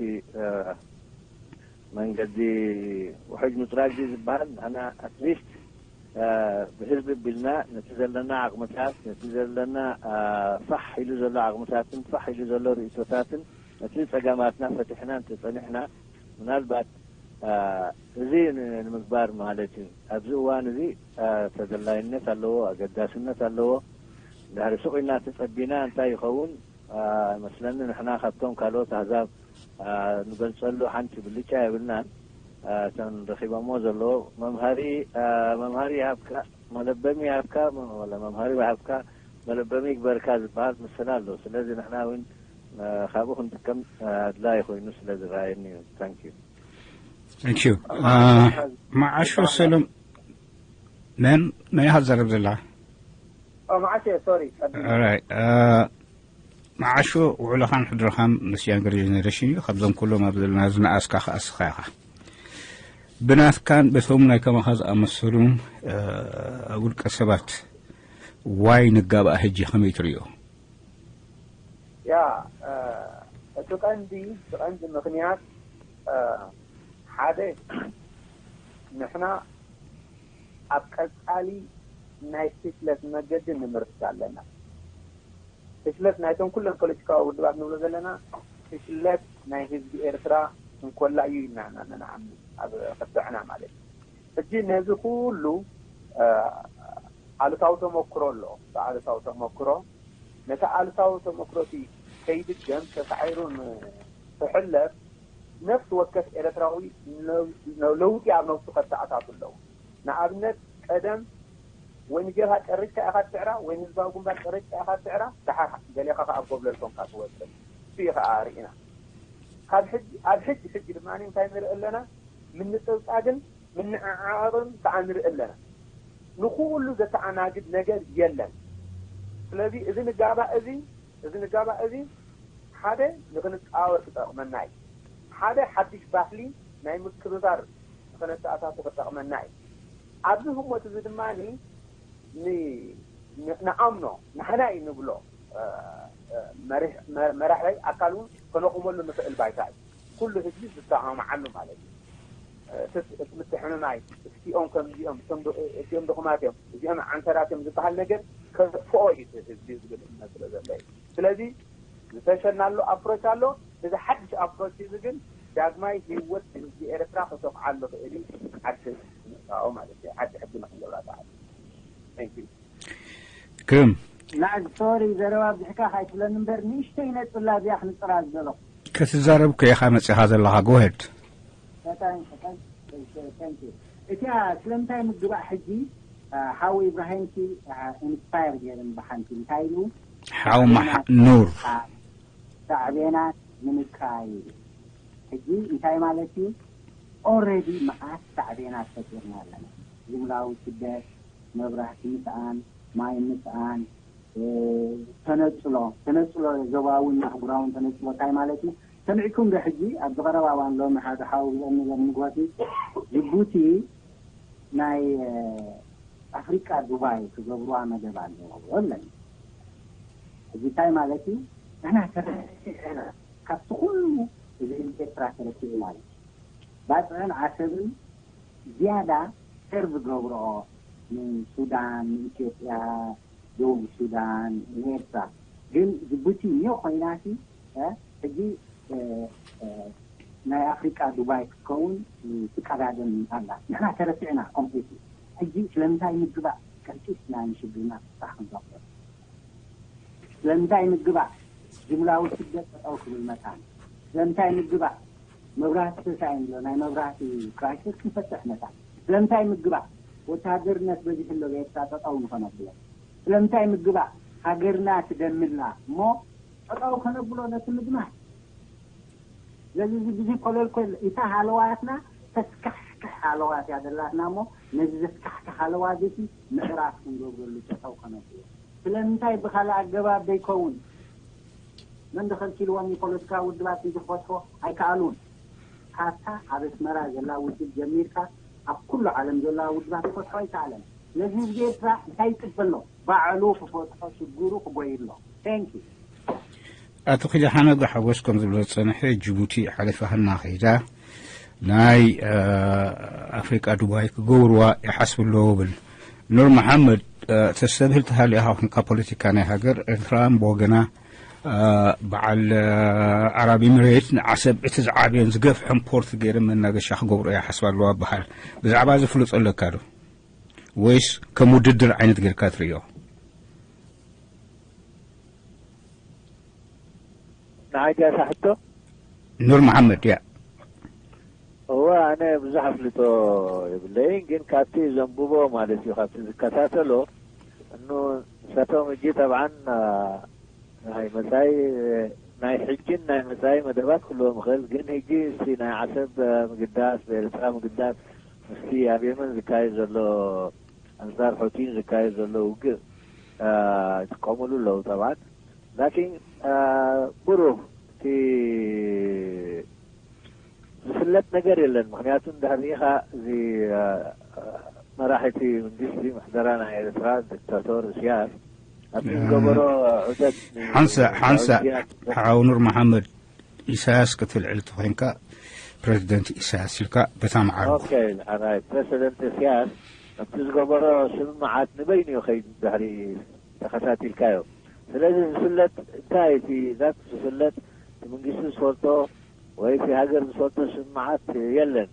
መንገዲ ውሕጅ ምፅራግ ድዩ ዝበሃል ንሕና ኣትሊስት ብህዝቢ ቢልና ነቲ ዘለና ዓቕምታት ነቲ ዘለና ፋሕ ኢሉ ዘሎ ዓቕምታትን ፋሕ ኢሉ ዘሎ ርእይቶታትን ነቲ ፀገማትና ፈቲሕና እንተፀኒሕና ምናልባት እዚ ንምግባር ማለት እዩ። ኣብዚ እዋን እዚ ተደላይነት ኣለዎ፣ ኣገዳስነት ኣለዎ። እንድሕሪ ሱቕ ኢልና ተጸቢና እንታይ ይኸውን ይመስለኒ ንሕና ካብቶም ካልኦት ኣህዛብ ንበልጸሉ ሓንቲ ብልጫ የብልናን። እተን ረኺበሞ ዘለዎ መምሃሪ መምሃሪ ይሃብካ፣ መለበሚ ይሃብካ፣ መምሃሪ ይሃብካ፣ መለበሚ ይግበርካ ዝበሃል ምስላ ኣሎ። ስለዚ ንሕና እውን ካብኡ ክንጥቀም ኣድላይ ኮይኑ ስለ ዝረኣየኒ እዩ። ታንክ ዩ። Thank you. መዓሾ ሰሎም መን መን ኢኻ ትዛረብ ዘላ? መዓሾ ሶሪ። መዓሾ ውዕሎኻን ሕድሮኻን ምስ ያንገር ጀነሬሽን እዩ። ካብዞም ኩሎም ኣብ ዘለና ዝነኣስካ ከኣ እስኻ ኢኻ። ብናትካን በቶም ናይ ከማኻ ዝኣመሰሉን ውልቀ ሰባት ዋይ ንጋባእ ሕጂ ከመይ ትርእዮ? ያ እቲ ቀንዲ እቲ ቀንዲ ምኽንያት ሓደ ንሕና ኣብ ቀጻሊ ናይ ስክለት መገዲ ንምርት ኣለና። ፍሽለት ናይቶም ኩለን ፖለቲካዊ ውድባት ንብሎ ዘለና ፍሽለት ናይ ህዝቢ ኤርትራ እንኮላ እዩ ኢልና ኢና ንኣምን ኣብ ከብዶዕና ማለት እዩ። ሕጂ ነዚ ኩሉ ኣሉታዊ ተመክሮ ኣሎ። ብኣሉታዊ ተመክሮ ነቲ ኣሉታዊ ተመክሮ እቲ ከይድገም ተሳዒሩን ክሕለፍ ነፍሲ ወከፍ ኤርትራዊ ለውጢ ኣብ ነብሱ ከተኣታቱ ኣለዎ። ንኣብነት ቀደም ወይ ንጀብሃ ቀሪጽካ ኢኻ ትስዕራ ወይ ንህዝባዊ ግንባር ቀሪጽካ ኢኻ ትስዕራ፣ ደሓር ገሌኻ ከኣ ኣብ ጎብለል ኮንካ ትወጽእ። እሱ እዩ ከኣ ርኢና። ካብ ሕጂ ኣብ ሕጂ ሕጂ ድማ እንታይ ንርኢ ኣለና? ምንጽብጻግን ምንዕዓቕን ከኣ ንርኢ ኣለና። ንኹሉ ዘተኣናግድ ነገር የለን። ስለዚ እዚ ንጋባእ እዚ እዚ ንጋባእ እዚ ሓደ ንኽንጻወር ክጠቕመና እዩ። ሓደ ሓድሽ ባህሊ ናይ ምክብባር ንኽነተኣታቱ ክጠቕመና እዩ። ኣብዚ ህሞት እዚ ድማ ንኣምኖ ንሕና እዩ ንብሎ መራሒ ኣካል እውን ከነቑመሉ ንኽእል ባይታ እዩ። ኩሉ ህዝቢ ዝሰማምዓሉ ማለት እዩ። እቲ ምትሕምማይ እቲኦም ከምዚኦም እቲኦም ድኹማት እዮም እዚኦም ዓንሰራት እዮም ዝበሃል ነገር ከጥፍኦ እዩ ህዝቢ ዝብል እምነት ስለ ዘሎ እዩ። ስለዚ ዝተሸናሉ ኣፕሮች ኣሎ። እዚ ሓድሽ ኣፕሮች እዚ ግን ዳግማይ ህይወት ህዝቢ ኤርትራ ክሰፍዓሉ ክእል እዩ። ዓዲ ምእታኦ ማለት እዩ። ዓዲ ሕጊ ንክገብራ ተዓል ግርም ናይ ሶሪ ዘረባ ብዝሕካ ካይትብለኒ እምበር ንእሽተይ ነጥብላ እዚኣ ክንፅራ ዝደለኹ ክትዛረብ ከ ኢኻ መፂኻ ዘለኻ ጎሄድ እቲያ ስለምንታይ ምግባእ ሕጂ ሓው ኢብራሂም ሲ ኢንስፓየር ገይርን ብሓንቲ እንታይ ኢሉ ሓው መሓ- ኑር ሳዕቤናት ንምክራይ ሕጂ እንታይ ማለት እዩ? ኦረዲ መዓት ሳዕቤናት ፈጢርና ኣለና። ጅምላዊ ስደት፣ መብራህቲ ምስኣን፣ ማይ ምስኣን፣ ተነፅሎ ተነፅሎ ዞባውን ኣህጉራውን ተነፅሎ እንታይ ማለት እዩ? ሰሚዕኩም ዶ ሕጂ ኣብዚ ቀረባ እዋን ሎሚ ሓደ ሓው ብለኒ ሎሚ ንግሆቲ ጅቡቲ ናይ ኣፍሪቃ ዱባይ ክገብሩዋ መደብ ኣለዎ ኣለኒ። እዚ እንታይ ማለት እዩ? ንሕና ተረሲዕና ካብቲ ኩሉ እዚ ህዝቢ ኤርትራ ተረሲዑ ማለት እዩ። ባፅዕን ዓሰብን ዝያዳ ሰርቭ ገብርኦ ንሱዳን፣ ንኢትዮጵያ፣ ደቡብ ሱዳን፣ ንኤርትራ ግን ጅቡቲ ኒዮ ኮይናሲ ሕጂ ናይ ኣፍሪቃ ዱባይ ክትከውን ትቀዳደም ኣላ። ንሕና ተረሲዕና ኮምፕሊትሊ። ሕጂ ስለምንታይ ምግባእ ቀልጢፍና ንሽግርና ፍታሕ ክንረኽቦ? ስለምንታይ ምግባእ ጅምላዊ ስደት ጠጠው ክብል መታን? ስለምንታይ ምግባእ መብራህቲ ተሳኢኑ ዘሎ ናይ መብራህቲ ክራይሲስ ክንፈትሕ መታን? ስለምንታይ ምግባእ ወተሃደርነት በዚሑ ኣሎ ኤርትራ ጠጠው ንኸነብሎ? ስለምንታይ ምግባእ ሃገርና ትደምላ እሞ ጠጠው ከነብሎ ነቲ ምግማት? ስለዚ እዚ ብዙይ ኮለል ኮል እታ ሃለዋትና ተስካሕክሕ ሃለዋት እያ ደላትና እሞ ነዚ ዘስካሕክሕ ሃለዋት እዚ ምዕራፍ ክንገብረሉ ጠጠው ከነብሎ። ስለምንታይ ብኻልእ ኣገባብ ዘይከውን? መን ድኸልኪልዎም ፖለቲካዊ ውድባት እዚ ክፈትሖ ኣይከኣሉን። ካብታ ኣብ ኣስመራ ዘላ ውድብ ጀሚርካ ኣብ ኩሉ ዓለም ዘላ ውድባት ክፈትሖ ኣይከኣለን። ስለዚ ህዝቢ ኤርትራ እንታይ ይጽበ ኣሎ? ባዕሉ ክፈትሖ ሽግሩ ክጎይ ኣሎ። Thank you። ኣቶ ኪዳነ ሓጎስ ከም ዝብሎ ዝጸንሐ ጅቡቲ ሓሊፋ ህና ከይዳ ናይ ኣፍሪቃ ዱባይ ክገብርዋ ይሓስቡ ኣለዉ ብል። ኑር መሓመድ ተስተብህል ተሃሊኻ ኮንካ ፖለቲካ ናይ ሃገር ኤርትራ ብወገና በዓል ዓረብ ኢሚሬት ንዓሰብ እቲ ዝዓብየን ዝገፍሐን ፖርት ገይረ መናገሻ ክገብሮ እያ ሓስባ ኣለዋ በሃል። ብዛዕባ እዚ ፍልጦ ኣለካ ዶ ወይስ ከም ውድድር ዓይነት ጌርካ ትርእዮ? ንዓይ ድያ እታ ሕቶ? ኑር መሓመድ ድያ? እወ ኣነ ብዙሕ ኣፍልጦ የብለይን፣ ግን ካብቲ ዘንብቦ ማለት እዩ ካብቲ ዝከታተሎ እኑ ንሳቶም ሕጂ ጠብዓን ናይ መጻኢ ናይ ሕጅን ናይ መጻኢ መደባት ክልዎም ይኽእል፣ ግን ሕጂ እስቲ ናይ ዓሰብ ምግዳስ ብኤርትራ ምግዳስ ምስቲ ኣብ የመን ዝካየድ ዘሎ ኣንጻር ሑቲን ዝካየድ ዘሎ ውግእ ይጥቀምሉ ኣለዉ። ጠብዓን ላኪን ብሩህ እቲ ዝፍለጥ ነገር የለን። ምክንያቱ እንድሕር ርኢኻ እዚ መራሒ እቲ መንግስቲ ምሕደራ ናይ ኤርትራ ዲክታቶር እስያስ ኣብቲ ዝገበሮ ዑደት ሓንሳእ ሓንሳእ ሓው ኑር መሓመድ ኢሳያስ ክትብል ዕልቲ ኮይንካ ፕረዚደንት ኢሳያስ ኢልካ በታ መዓርጉ ኦኬ ሓራይ ፕረዚደንት እስያስ ኣብቲ ዝገበሮ ስምምዓት ንበይኑ እዩ ከይዱ ድሕሪ ተኸታቲልካዮ ስለዚ ዝፍለጥ እንታይ እቲ ዛት ዝፍለጥ እቲ መንግስቲ ዝፈልጦ ወይ እቲ ሃገር ዝፈልጦ ስምዓት የለን።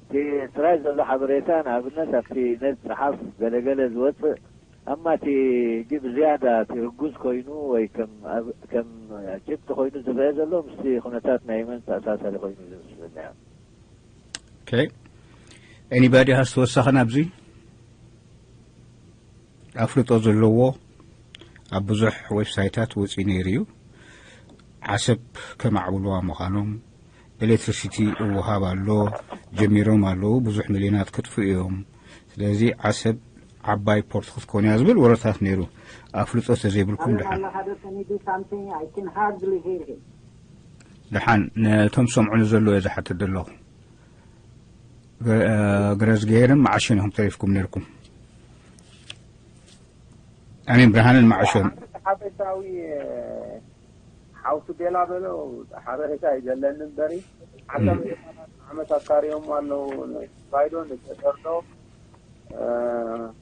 እቲ ጥራይ ዘሎ ሓበሬታ ንኣብነት ኣብቲ ነቲ ጸሓፍ ገለገለ ዝወጽእ ኣማ እቲ ሕጂ ብዝያዳ እቲ ርጉዝ ኮይኑ ወይ ከም ኣብ- ከም ጭብጢ ኮይኑ ዝረአ ዘሎ ምስቲ ኩነታት ናይ የመን ተኣሳሳሪ ኮይኑ እዩ ዝመስለኒ። Okay. Anybody has ተወሳኺ ናብዚ ኣፍልጦ ዘለዎ ኣብ ብዙሕ ዌብሳይታት ወፂኡ ነይሩ እዩ። ዓሰብ ከማዕብልዋ ምዃኖም፣ ኤሌክትሪሲቲ እወሃብ ኣሎ፣ ጀሚሮም ኣለዉ፣ ብዙሕ ሚልዮናት ክጥፍኡ እዮም። ስለዚ ዓሰብ ዓባይ ፖርት ክትኮን እያ ዝብል ወረታት ነይሩ። ኣፍልጦ ተዘይብልኩም ደሓን። Alahada can you do something? I can hardly hear him. ደሓን ነቶም ሰምዑኒ ዘለዉ እየ ዝሓትት ዘለኹ። ገ- እ፣ ግረዝግሄርን መዓሾን ኢኹም ተሪፍኩም ነርኩም። ኣሜን ብርሃንን መዓሾን። ሓፈሻዊ ሓውሱ ቤላ በሎ ሓበሬታ ይዘለኒ እምበሪ ዓለም ዓመት ኣካሪዮም ኣለዉ። ባይዶ ንተሰርዶ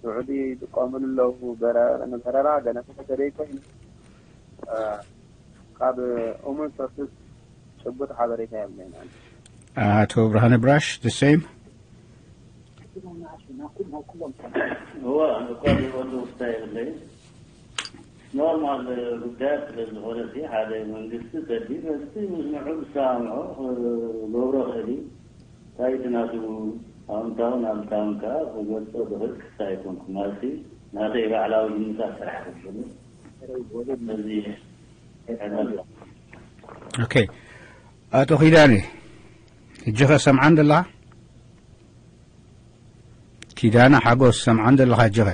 ስዑዲ ይጥቀምሉ ኣለዉ። በረ- ንበረራ ገለ ተደይ ኮይኑ ካብ እሙን ሶርስስ ጭቡጥ ሓበሬታ የብለይን። ኣቶ ብርሃነ ብራሽ the same። እዋ እኳ ዝወዱ ውስታ የብለይ። ኖርማል ጉዳያት ስለ ዝኾነ እቲ ሓደ መንግስቲ ሰዲ መስቲ ምስምዑ ዝሰማምዖ ክገብሮ ክእል እዩ። እንታይ እቲ ናቱ ኣውንታውን ኣሉታውን ከዓ ክገልጾ ዝኽእል ክስታ ኣይኮንኩ ማለት እዩ። ናተይ ባዕላዊ ግምታት ጥራሕ ክፍሉ እዚ ኦኬ። ኣቶ ኪዳነ፣ ሕጂ ኸ ሰምዓን ዘለኻ? ኪዳነ ሓጎስ፣ ሰምዓን ዘለኻ ሕጂ ኸ?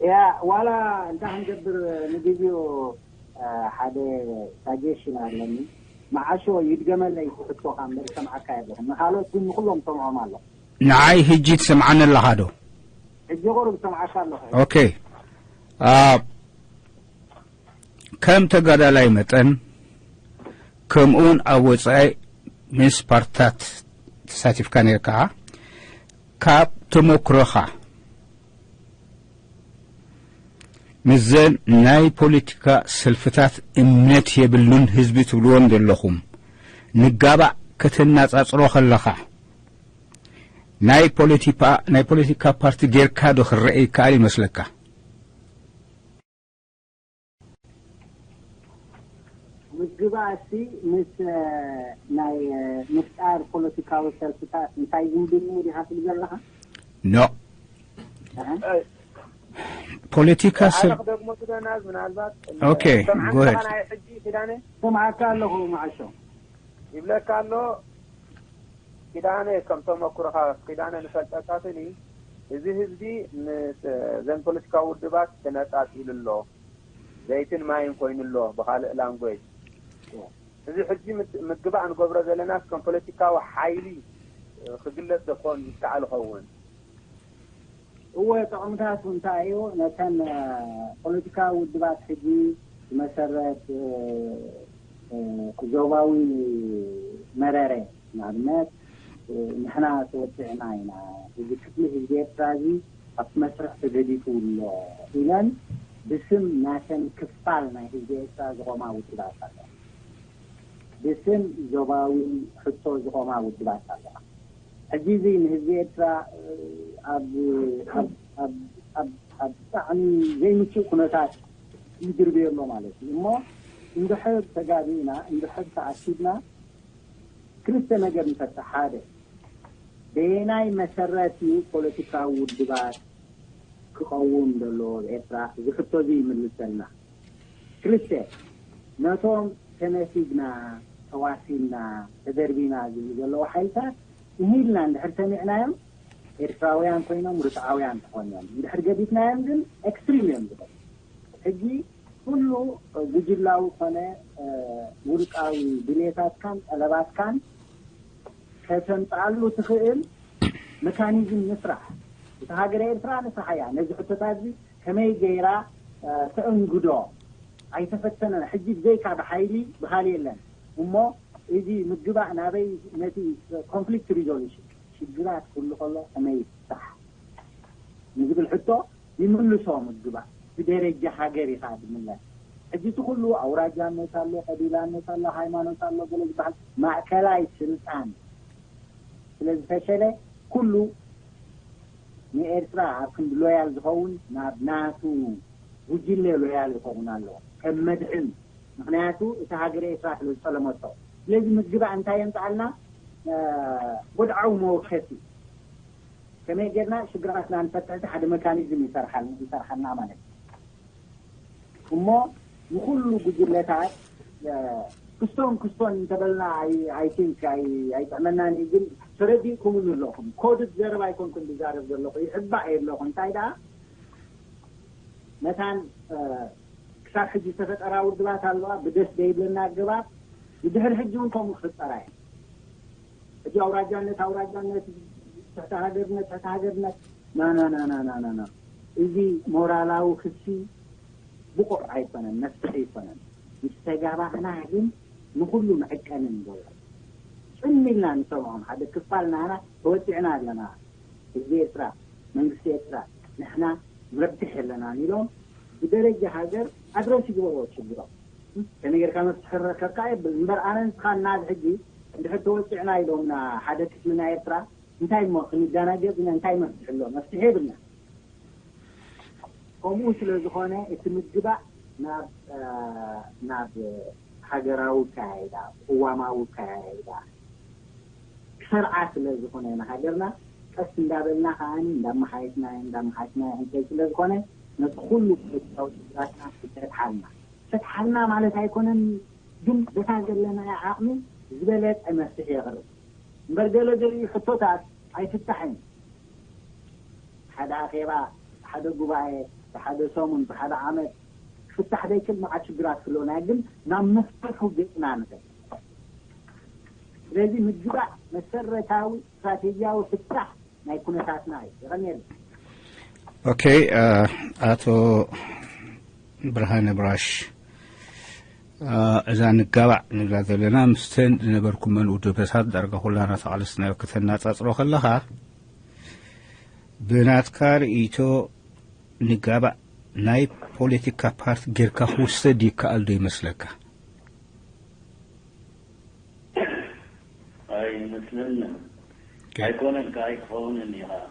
ያ ዋላ እንታይ ክንገብር ንግዜኡ ሓደ ሳጀሽን ኣለኒ። መዓሾ ይድገመለይ ሕቶኻ እምበር ሰምዓካ የለኹ። ንኻልኦት ግን ንኩሎም ሰምዖም ኣለኹ። ንዓይ ሕጂ ትሰምዓኒ ኣለኻ ዶ? ሕጂ ቁሩብ ሰምዓካ ኣለኹ። ኦኬ። ከም ተጋዳላይ መጠን ከምኡውን ኣብ ወጻኢ ምስ ፓርትታት ተሳቲፍካ ነርካ፣ ካብ ተመክሮኻ ምስዘን ናይ ፖለቲካ ሰልፍታት እምነት የብሉን ህዝቢ ትብልወን ዘለኹም ንጋባእ ከተነጻጽሮ ከለኻ ናይ ፖለቲካ ናይ ፖለቲካ ፓርቲ ጌርካ ዶ ክረአ ይከኣል ይመስለካ? ምግባእሲ ምስ ናይ ምፍጣር ፖለቲካዊ ሰልፍታት እንታይ ዝምድንኡ ዲኻ ትብል ዘለኻ? ኖ ፖለቲካ ሰብ ክደግሞ ክደናዝ ምናልባት Okay, go ahead. ናይ ሕጂ ኪዳነ ሰምዓካ ኣለኹ መዓሾ። ይብለካ ኣሎ። ኪዳነ ከም ተመክሮኻ ኪዳነ ንፈልጠካ ስኒ እዚ ህዝቢ ምስ ዘን ፖለቲካዊ ውድባት ተነጻጺሉ ኣሎ። ዘይትን ማይን ኮይኑ ኣሎ ብኻልእ ላንጎጅ። እዚ ሕጂ ምት- ምግባእ ንገብሮ ዘለና ከም ፖለቲካዊ ሓይሊ ክግለጽ ዶ ክኸውን ይከኣል ይኸውን? እወ ጥቕምታቱ እንታይ እዩ? ነተን ፖለቲካዊ ውድባት ሕጂ ዝመሰረት ዞባዊ መረረ ንኣብነት ንሕና ተወፅዕና ኢና፣ እዚ ክፍሊ ህዝቢ ኤርትራ እዚ ኣብቲ መስርሕ ተገዲፉ ኣሎ ኢለን ብስም ናተን ክፋል ናይ ህዝቢ ኤርትራ ዝቆማ ውድባት ኣለዋ። ብስም ዞባዊ ሕቶ ዝቆማ ውድባት ኣለዋ። ሕጂ እዚ ንህዝቢ ኤርትራ ኣብ ኣብ ኣብ ኣብ ኣብ ብጣዕሚ ዘይምቹእ ኩነታት ይድርብዮ ኣሎ ማለት እዩ። እሞ እንድሕር ተጋቢእና እንድሕር ተኣኪብና ክልተ ነገር ንፈትሕ። ሓደ በየናይ መሰረት እዩ ፖለቲካዊ ውድባት ክቐውም ዘለዎ ኣብ ኤርትራ? እዚ ሕቶ እዚ ይምልሰልና። ክልተ ነቶም ተነፊግና ተዋሲልና ተደርቢና ዝብሉ ዘለዉ ሓይልታት እሂልና እንድሕር ሰሚዕናዮም ኤርትራውያን ኮይኖም ርትዓውያን ክኾኑ እዮም። እንድሕር ገዲፍናዮም ግን ኤክስትሪም እዮም ዝኾኑ። ሕጂ ኩሉ ጉጅላዊ ኮነ ውልቃዊ ድሌታትካን ጠለባትካን ከተምፅኣሉ ትኽእል መካኒዝም ንስራሕ። እታ ሃገረ ኤርትራ ንስራሕ እያ ነዚ ሕቶታት እዚ ከመይ ገይራ ተእንግዶ ኣይተፈተነን። ሕጂ ብዘይካ ብሓይሊ ብኻል የለን እሞ እዚ ምግባእ ናበይ ነቲ ኮንፍሊክት ሪዞሉሽን ሽግራት ክህሉ ከሎ ከመይ ይፍታሕ ንዝብል ሕቶ ይምልሶ ምግባእ ብደረጃ ሃገር ኢኻ ዝምለስ። ሕጂ እቲ ኩሉ ኣውራጃነት ኣሎ፣ ቀቢላነት ኣሎ፣ ሃይማኖት ኣሎ ገለ ዝበሃል ማእከላይ ስልጣን ስለ ዝፈሸለ ኩሉ ንኤርትራ ኣብ ክንዲ ሎያል ዝኸውን ናብ ናቱ ጉጅለ ሎያል ይኸውን ኣለዎ ከም መድሕን። ምክንያቱ እቲ ሃገር ኤርትራ ስለ ዝጠለመቶ። ስለዚ ምግባእ እንታይ የምፅኣልና? ወድዓዊ መወከሲ። ከመይ ጌርና ሽግራትና ንፈትሕ? እቲ ሓደ መካኒዝም ይሰርሓልና ማለት እዩ። እሞ ንኩሉ ጉጅለታት ክስቶን ክስቶን እንተበልና፣ ኣይ ቲንክ ኣይጥዕመናን እዩ። ግን ተረዲእኩምኒ ኣለኹም። ኮድት ዘረባ ኣይኮንኩን ዝዛረብ ዘለኹ፣ ይሕባእ እየ ኣለኹ። እንታይ ደኣ መታን ክሳብ ሕጂ ዝተፈጠራ ውድባት ኣለዋ ብደስ ዘይብለና ኣገባብ። ንድሕሪ ሕጂ እውን ከምኡ ክፍጠራ እየ። ሕጂ ኣውራጃነት ኣውራጃነት፣ ትሕቲ ሃገርነት ትሕቲ ሃገርነት፣ ናናናናናና። እዚ ሞራላዊ ክሲ ብቑዕ ኣይኮነን፣ መፍትሒ ኣይኮነን። ምስ ተጋባእና ግን ንኹሉ መዐቀኒ ንገብሮ። ጽም ኢልና ንሰምዖም፣ ሓደ ክፋል ናና ተወጺዕና ኣለና። ህዝቢ ኤርትራ፣ መንግስቲ ኤርትራ፣ ንሕና ንረብሕ ኣለና ኢሎም ብደረጃ ሃገር ኣድረስ ይግበርዎ ሽግሮም። ከመይ ጌርካ መፍትሒ ረከብካ የብል እምበር፣ ኣነ ንስኻ እናዚ ሕጂ እንድሕር ተወፂዕና ኢሎምና ሓደ ክፍሊ ናይ ኤርትራ፣ እንታይ እሞ ክንደናገጽ ኢና? እንታይ መፍትሒ ኣሎ? መፍትሒ የብልና። ከምኡ ስለ ዝኾነ እቲ ምግባእ ናብ ናብ ሃገራዊ ኣካያይዳ፣ ቅዋማዊ ኣካያይዳ ክሰርዓ ስለ ዝኾነ ንሃገርና ቀስ እንዳበልና ከዓኒ እንዳመሓየሽና እንዳመሓየሽና እንከይ ስለ ዝኾነ ነቲ ኩሉ ፖለቲካዊ ሽግራትና ክፈትሓልና። ፈትሓልና ማለት ኣይኮነን፣ ግን በታ ዘለናያ ዓቕሚ ዝበለጸ መፍትሒ የቕርብ። እምበር ገለ ገሊኡ ሕቶታት ኣይፍታሕን። ሓደ ኣኼባ፣ ሓደ ጉባኤ፣ ብሓደ ሰሙን፣ ብሓደ ዓመት ክፍታሕ ዘይክእል መዓት ሽግራት ክህልወና፣ ግን ናብ መፍትሑ ገጽና ንኸድ። ስለዚ ምግባእ መሰረታዊ ስትራቴጂያዊ ፍታሕ ናይ ኩነታትና እዩ። የቐንየለይ። ኦኬ። ኣቶ ብርሃነ ብራሽ፣ እዛ ንጋባዕ ንብላ ዘለና ምስተን ዝነበርኩመን ውድበታት ዳርጋ ኩላና ተቓለስናዮ ከተናጻጽሮ ከለኻ፣ ብናትካ ርእይቶ ንጋባዕ ናይ ፖለቲካ ፓርቲ ጌርካ ክውሰድ ይከኣል ዶ ይመስለካ? ኣይመስለንን። ኣይኮነን ከኣ ኣይክኸውንን እዩ ከኣ።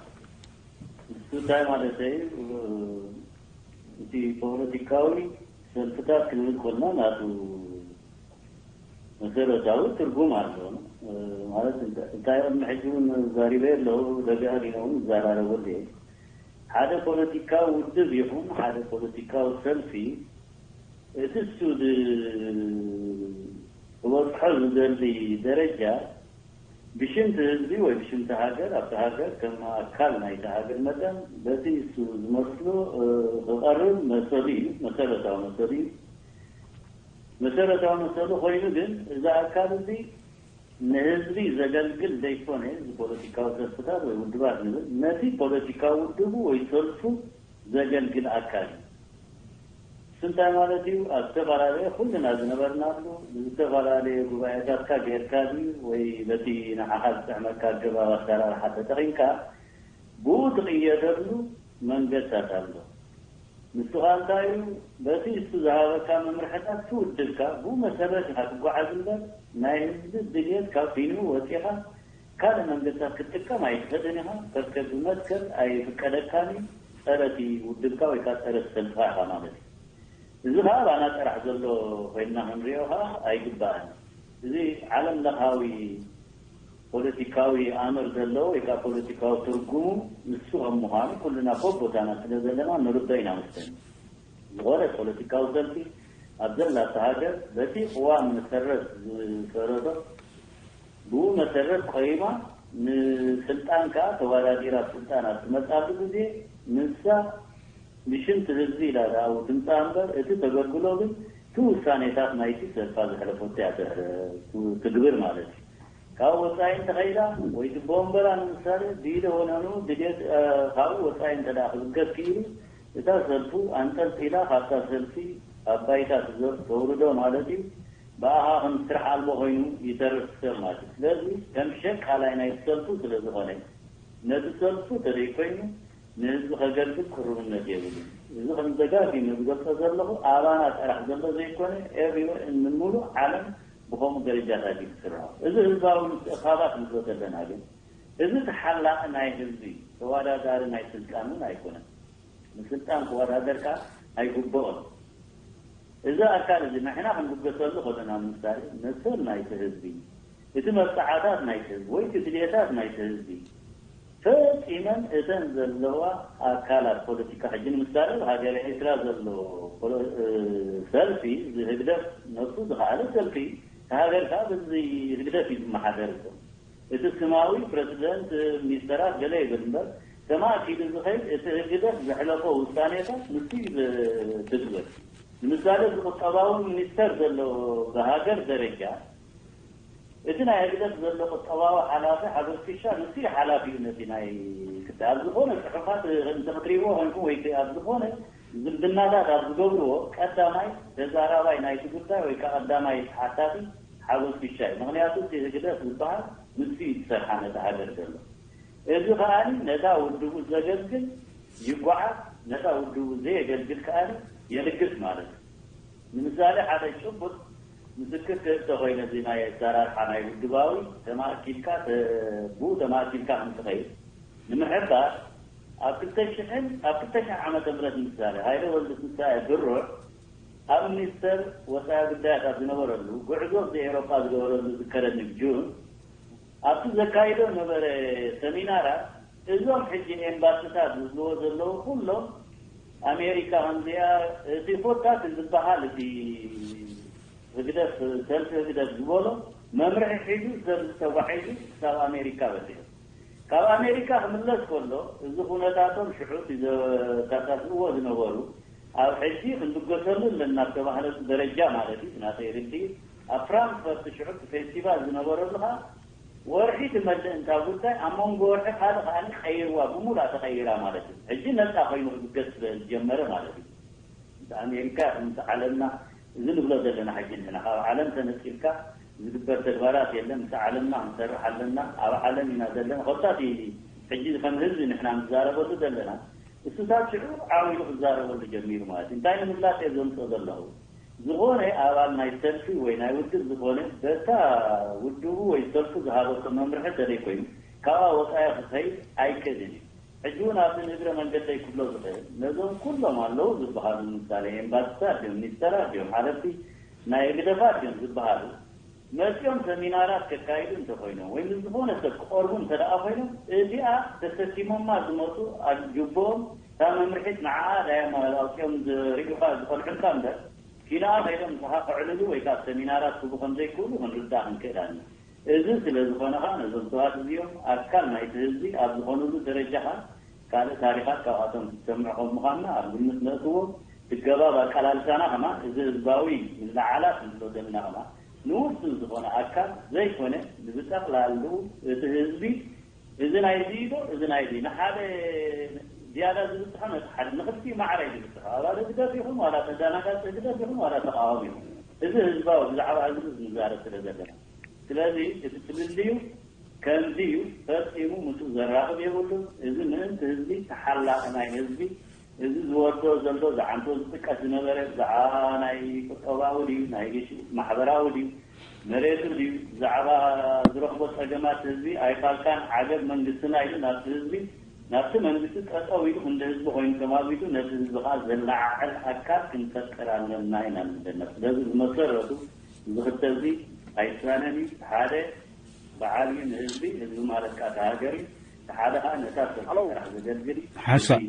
ንሱ እንታይ ማለተይ እዩ? እቲ ፖለቲካዊ ሰልፍታት ክንብል ከለና ናቱ መሰረታዊ ትርጉም ኣሎ። ማለት እንታይ ቅድሚ ሕጂ እውን ዛሪበ ኣለኹ፣ ደጋጊመ እውን እዘራረበሉ እየ። ሓደ ፖለቲካዊ ውድብ ይኹን ሓደ ፖለቲካዊ ሰልፊ እቲ እሱ ክበፅሖ ዝደሊ ደረጃ ብሽምቲ ህዝቢ ወይ ብሽምቲ ሃገር ኣብቲ ሃገር ከም ኣካል ናይቲ ሃገር መጠን በቲ እሱ ዝመስሎ ክቐርብ መሰሉ እዩ፣ መሰረታዊ መሰሉ እዩ። መሰረታዊ መሰሉ ኮይኑ ግን እዚ ኣካል እዚ ንህዝቢ ዘገልግል ዘይኮነ፣ እዚ ፖለቲካዊ ሰልፍታት ወይ ውድባት ንብል ነቲ ፖለቲካዊ ውድቡ ወይ ሰልፉ ዘገልግል ኣካል እዩ። እሱ እንታይ ማለት እዩ? ኣብ ዝተፈላለየ ኩልና ዝነበርናሉ ብዝተፈላለየ ጉባኤታትካ ገይርካ ድዩ ወይ በቲ ንዓኻ ዝጥዕመካ ኣገባብ ኣሰራርሓ ተጠቒምካ ብኡ ትቕየደሉ መንገድታት ኣሎ። ንሱ ኸኣ እንታይ እዩ? በቲ እሱ ዝሃበካ መምርሕታት ትውድብካ ብኡ መሰረት ኢኻ ትጓዓዝ እምበር ናይ ህዝቢ ድልየት ካብ ፊንኡ ወፂኻ ካልእ መንገድታት ክትጥቀም ኣይትኽእልን ኢኻ። ከከዚ መትከል ኣይፍቀደካን እዩ። ጸረ እቲ ውድብካ ወይ ከዓ ጸረ እቲ ሰልፍኻ ኢኻ ማለት እዩ። እዚ ከዓ ባና ጥራሕ ዘሎ ኮይንና ክንሪኦ ከዓ ኣይግባእን። እዚ ዓለም ለኻዊ ፖለቲካዊ ኣምር ዘለዎ ወይ ከዓ ፖለቲካዊ ትርጉሙ ንሱ ከም ምዃኑ ኩልና በቦታና ስለ ዘለና ንርዶ ኢና መስተን። ዝኾነ ፖለቲካዊ ሰልፊ ኣብ ዘላታ ሃገር በቲ ቅዋም መሰረት ዝሰረቶ ብኡ መሰረት ቆይማ ንስልጣን ከዓ ተወዳዲራ ስልጣን ኣብ ትመፃሉ ግዜ ንሳ ብሽም ትህዝቢ ኢላ ደኣ ትምፃእ እምበር እቲ ተገልግሎ ግን እቲ ውሳኔታት ናይቲ ሰልፋ ዘሕለፈቶ እያ ትግብር ማለት እዩ። ካብ ወፃኢ እንተኸይዳ ወይ ትቦ ወንበራ ንምሳሌ ብኢደ ወነኑ ድሌት ካብኡ ወፃኢ እንተ ደኣ ክብገስ ክኢሉ እታ ሰልፉ ኣንጠልጢላ ካብታ ሰልፊ ኣብ ባይታ ተውርዶ ማለት እዩ። ብኣኻ ከም ስራሕ ኣልቦ ኮይኑ ይተርፍ ሰብ ማለት እዩ። ስለዚ ከም ሸቃላይ ናይ ሰልፉ ስለ ዝኾነ ነቲ ሰልፉ ተደይ ኮይኑ ንህዝቢ ከገልግል ቅሩብነት የብሉን። እዚ ከም ደጋጊመ ዝገልጾ ዘለኹ ኣባና ጥራሕ ዘሎ ዘይኮነ everywhere in ምሉእ ዓለም ብኸምኡ ደረጃታት እዩ ዝስርሖ። እዚ ህዝባዊ ምትእኻባት ንብሎ ዘለና ግን እዚ ተሓላቒ ናይ ህዝቢ ተወዳዳሪ ናይ ስልጣን እውን ኣይኮነን። ንስልጣን ክወዳደር ከኣ ኣይግብኦን። እዚ ኣካል እዚ ንሕና ክንብገሰሉ ከለና ምሳሌ መሰል ናይቲ ህዝቢ፣ እቲ መብጽዓታት ናይቲ ህዝቢ ወይ እቲ ድልየታት ናይቲ ህዝቢ ፈጺመን እተን ዘለዋ ኣካላት ፖለቲካ ሕጂ ንምሳሌ ኣብ ሃገረ ኤርትራ ዘሎ ፖሎ- እ፣ ሰልፊ እዚ ህግደፍ ነብሱ ዝኸኣለ ሰልፊ እቲ ሃገር ከኣ በዚ ህግደፍ እዩ ዝመሓደር እኮ። እቲ ስማዊ ፕረሲደንት ሚኒስተራት ገለ ይብል እምበር ተማእኪሉ ዝኸይድ እቲ ህግደፍ ዘሕለፎ ውሳኔታት ንሱ እዩ ዝትግበር። ንምሳሌ እዚ ቁጠባዊ ሚኒስተር ዘሎ ብሃገር ደረጃ እቲ ናይ ህግደፍ ዘሎ ቁጠባዊ ሓላፊ ሓጎስ ፊሻ ንሱ እዩ ሓላፊኡ ነቲ ናይ ክዳ ኣብ ዝኾነ ጽሑፋት እንተ ክትሪእዎ ኮንኩም ወይ ኣብ ዝኾነ ዝምድናታት ኣብ ዝገብርዎ ቀዳማይ ተዛራባይ ናይቲ ጉዳይ ወይ ከዓ ቀዳማይ ሓታቲ ሓጎስ ፊሻ እዩ። ምክንያቱ እቲ ህግደፍ ዝበሃል ንሱ እዩ ዝሰርሓ ነቲ ሃገር ዘሎ። እዚ ከኣኒ ነታ ውድቡ ዘገልግል ይጓዓዝ፣ ነታ ውድቡ ዘየገልግል ከኣኒ የልግስ ማለት እዩ። ንምሳሌ ሓደ ጭቡጥ ምስክር ክህብ ተኾይነ እዚ ናይ ኣሰራርሓ ናይ ውድባዊ ተማእኪልካ ተ- ብኡ ተማእኪልካ ከም ትኸይድ ንምሕባር ኣብ ክልተ ሽሕን ኣብ ክልተ ሽሕ ዓመተ ምህረት ምሳሌ ሃይለ ወልደ ትንሳኤ ብሩዕ ኣብ ሚኒስተር ወፃኢ ጉዳያት ኣብ ዝነበረሉ ጉዕዞ እዚ ኤውሮጳ ዝገበረሉ ዝከረኒ ብጁን ኣብቲ ዘካይዶ ነበረ ሰሚናራት እዞም ሕጂ ኤምባስታት ዝብልዎ ዘለዉ ኩሎም ኣሜሪካ ከምዚኣ እቲ ኮታት ዝበሃል እቲ ህግደፍ ሰልፊ ህግደፍ ዝበሎ መምርሒ ሒዙ ሰብ ተጓዒዙ ክሳብ ኣሜሪካ በፂሑ ካብ ኣሜሪካ ክምለስ ከሎ እዚ ኩነታቶም ሽዑ እቲ ዘተሳስእዎ ዝነበሩ ኣብ ሕጂ ክንብገሰሉ ኣለና ዝተባህለሉ ደረጃ ማለት እዩ ናተይ ርድኢት ኣብ ፍራንክፈርት ሽዑ እቲ ፌስቲቫል ዝነበረሉ ከዓ ወርሒ ትመልእ እንታ ጉዳይ ኣብ መንጎ ወርሒ ካልእ ከዓ ቀይርዋ ብሙሉኣ ተቀይራ ማለት እዩ ሕጂ ነፃ ኮይኑ ክብገስ ዝጀመረ ማለት እዩ ምስ ኣሜሪካ ምስ ዓለምና እዚ ንብሎ ዘለና ሕጂ ንሕና ካብ ዓለም ተነፂልካ ዝግበር ተግባራት የለን ምስ ዓለምና ክንሰርሕ ኣለና ኣብ ዓለም ኢና ዘለና ኮታቲ ሕጂ ከም ህዝቢ ንሕና ንዛረበሉ ዘለና እሱታት ሽዑ ዓው ኢሉ ክዛረበሉ ጀሚሩ ማለት እዩ እንታይ ንምግላፅ እየ ዘምፅኦ ዘለኹ ዝኾነ ኣባል ናይ ሰልፊ ወይ ናይ ውድብ ዝኾነ በታ ውድቡ ወይ ሰልፉ ዝሃበቶ መምርሒ ተዘይኮይኑ ካብኣ ወፃኢ ክኸይድ ኣይክእልን እዩ ሕጂ እውን ኣብዚ ንእግረ መንገደይ ክብሎ ዝኽእል ነዞም ኩሎም ኣለዉ ዝበሃሉ ምሳሌ ኤምባስታት ድዮም ሚኒስተራት ድዮም ሓለፍቲ ናይ ህግደፋት ድዮም ዝበሃሉ መፂኦም ሰሚናራት ከካይዱ እንተኮይኖም ወይ ምስ ዝኾነ ሰብ ክቐርቡ እንተደኣ ኮይኖም እዚኣ ተሰኪሞማ ዝመፁ ኣብ ጅቦኦም እታ መምርሒት ንዓኣ ዳያ ኣውፂኦም ዝሪኡኻ ዝቐልዑልካ እምበር ኪናኣ ከይዶም ንስኻ ከዕልሉ ወይ ከዓ ሰሚናራት ክቡ ከም ዘይክእሉ ክንርዳእ ክንክእል ኣለና። እዚ ስለ ዝኾነ ኸዓ ነዞም ሰባት እዚኦም ኣካል ናይቲ ህዝቢ ኣብ ዝኾኑሉ ደረጃ ኸዓ ካልእ ታሪኻት ካብኣቶም ክትሰምዕ ከም ምዃንና ኣብ ግምት ነእትዎ። እቲ ገባብ ኣቀላልሳና ከማን እዚ ህዝባዊ ምልዓላት ንብሎ ዘለና ከማን ንውሱን ዝኾነ ኣካል ዘይኮነ ንብጠቕላልኡ እቲ ህዝቢ እዚ ናይዚ ዶ እዚ ናይዚ ንሓደ ዝያዳ ዝብፅሖ ነቲ ሓደ ንክልቲኡ ማዕረ እዩ ዝብፅሖ። ኣባል ህግደፍ ይኹን ዋላ ተደናጋፂ ህግደፍ ይኹን ዋላ ተቃዋሚ ይኹን እዚ ህዝባዊ ብዛዕባ ህዝቢ ንዛረብ ስለ ዘለና ስለዚ እቲ ፍልልዩ ከምዚ እዩ ፈፂሙ ምስኡ ዘራኽብ የብሉን። እዚ ምእንቲ ህዝቢ ተሓላቒ ናይ ህዝቢ እዚ ዝወርዶ ዘሎ ዝዓንቶ ዝጥቀስ ዝነበረ ብዛዕባ ናይ ቁጠባዊ ድዩ ናይ ግሽ ማሕበራዊ ድዩ መሬቱ ድዩ ብዛዕባ ዝረኽቦ ፀገማት ህዝቢ ኣይፋልካን ዓገብ መንግስትና ኢሉ ናብቲ ህዝቢ ናብቲ መንግስቲ ጠጠው ኢሉ ክንዲ ህዝቢ ኮይኑ ተማጒቱ ነቲ ህዝቢ ከዓ ዘለዓዕል ኣካል ክንፈጥር ኣለና ኢና ንደና ስለዚ ዝመሰረቱ እዚ ክልተ እዚ ኣይሳነን እዩ ሓደ ብዓብዩ ንህዝቢ ህዝቢ ማለት ከዓ ተሃገር እዩ ተሓደ ከዓ ነታ ሰብ ጥራሕ ዘገልግል እዩ ሓንሳእ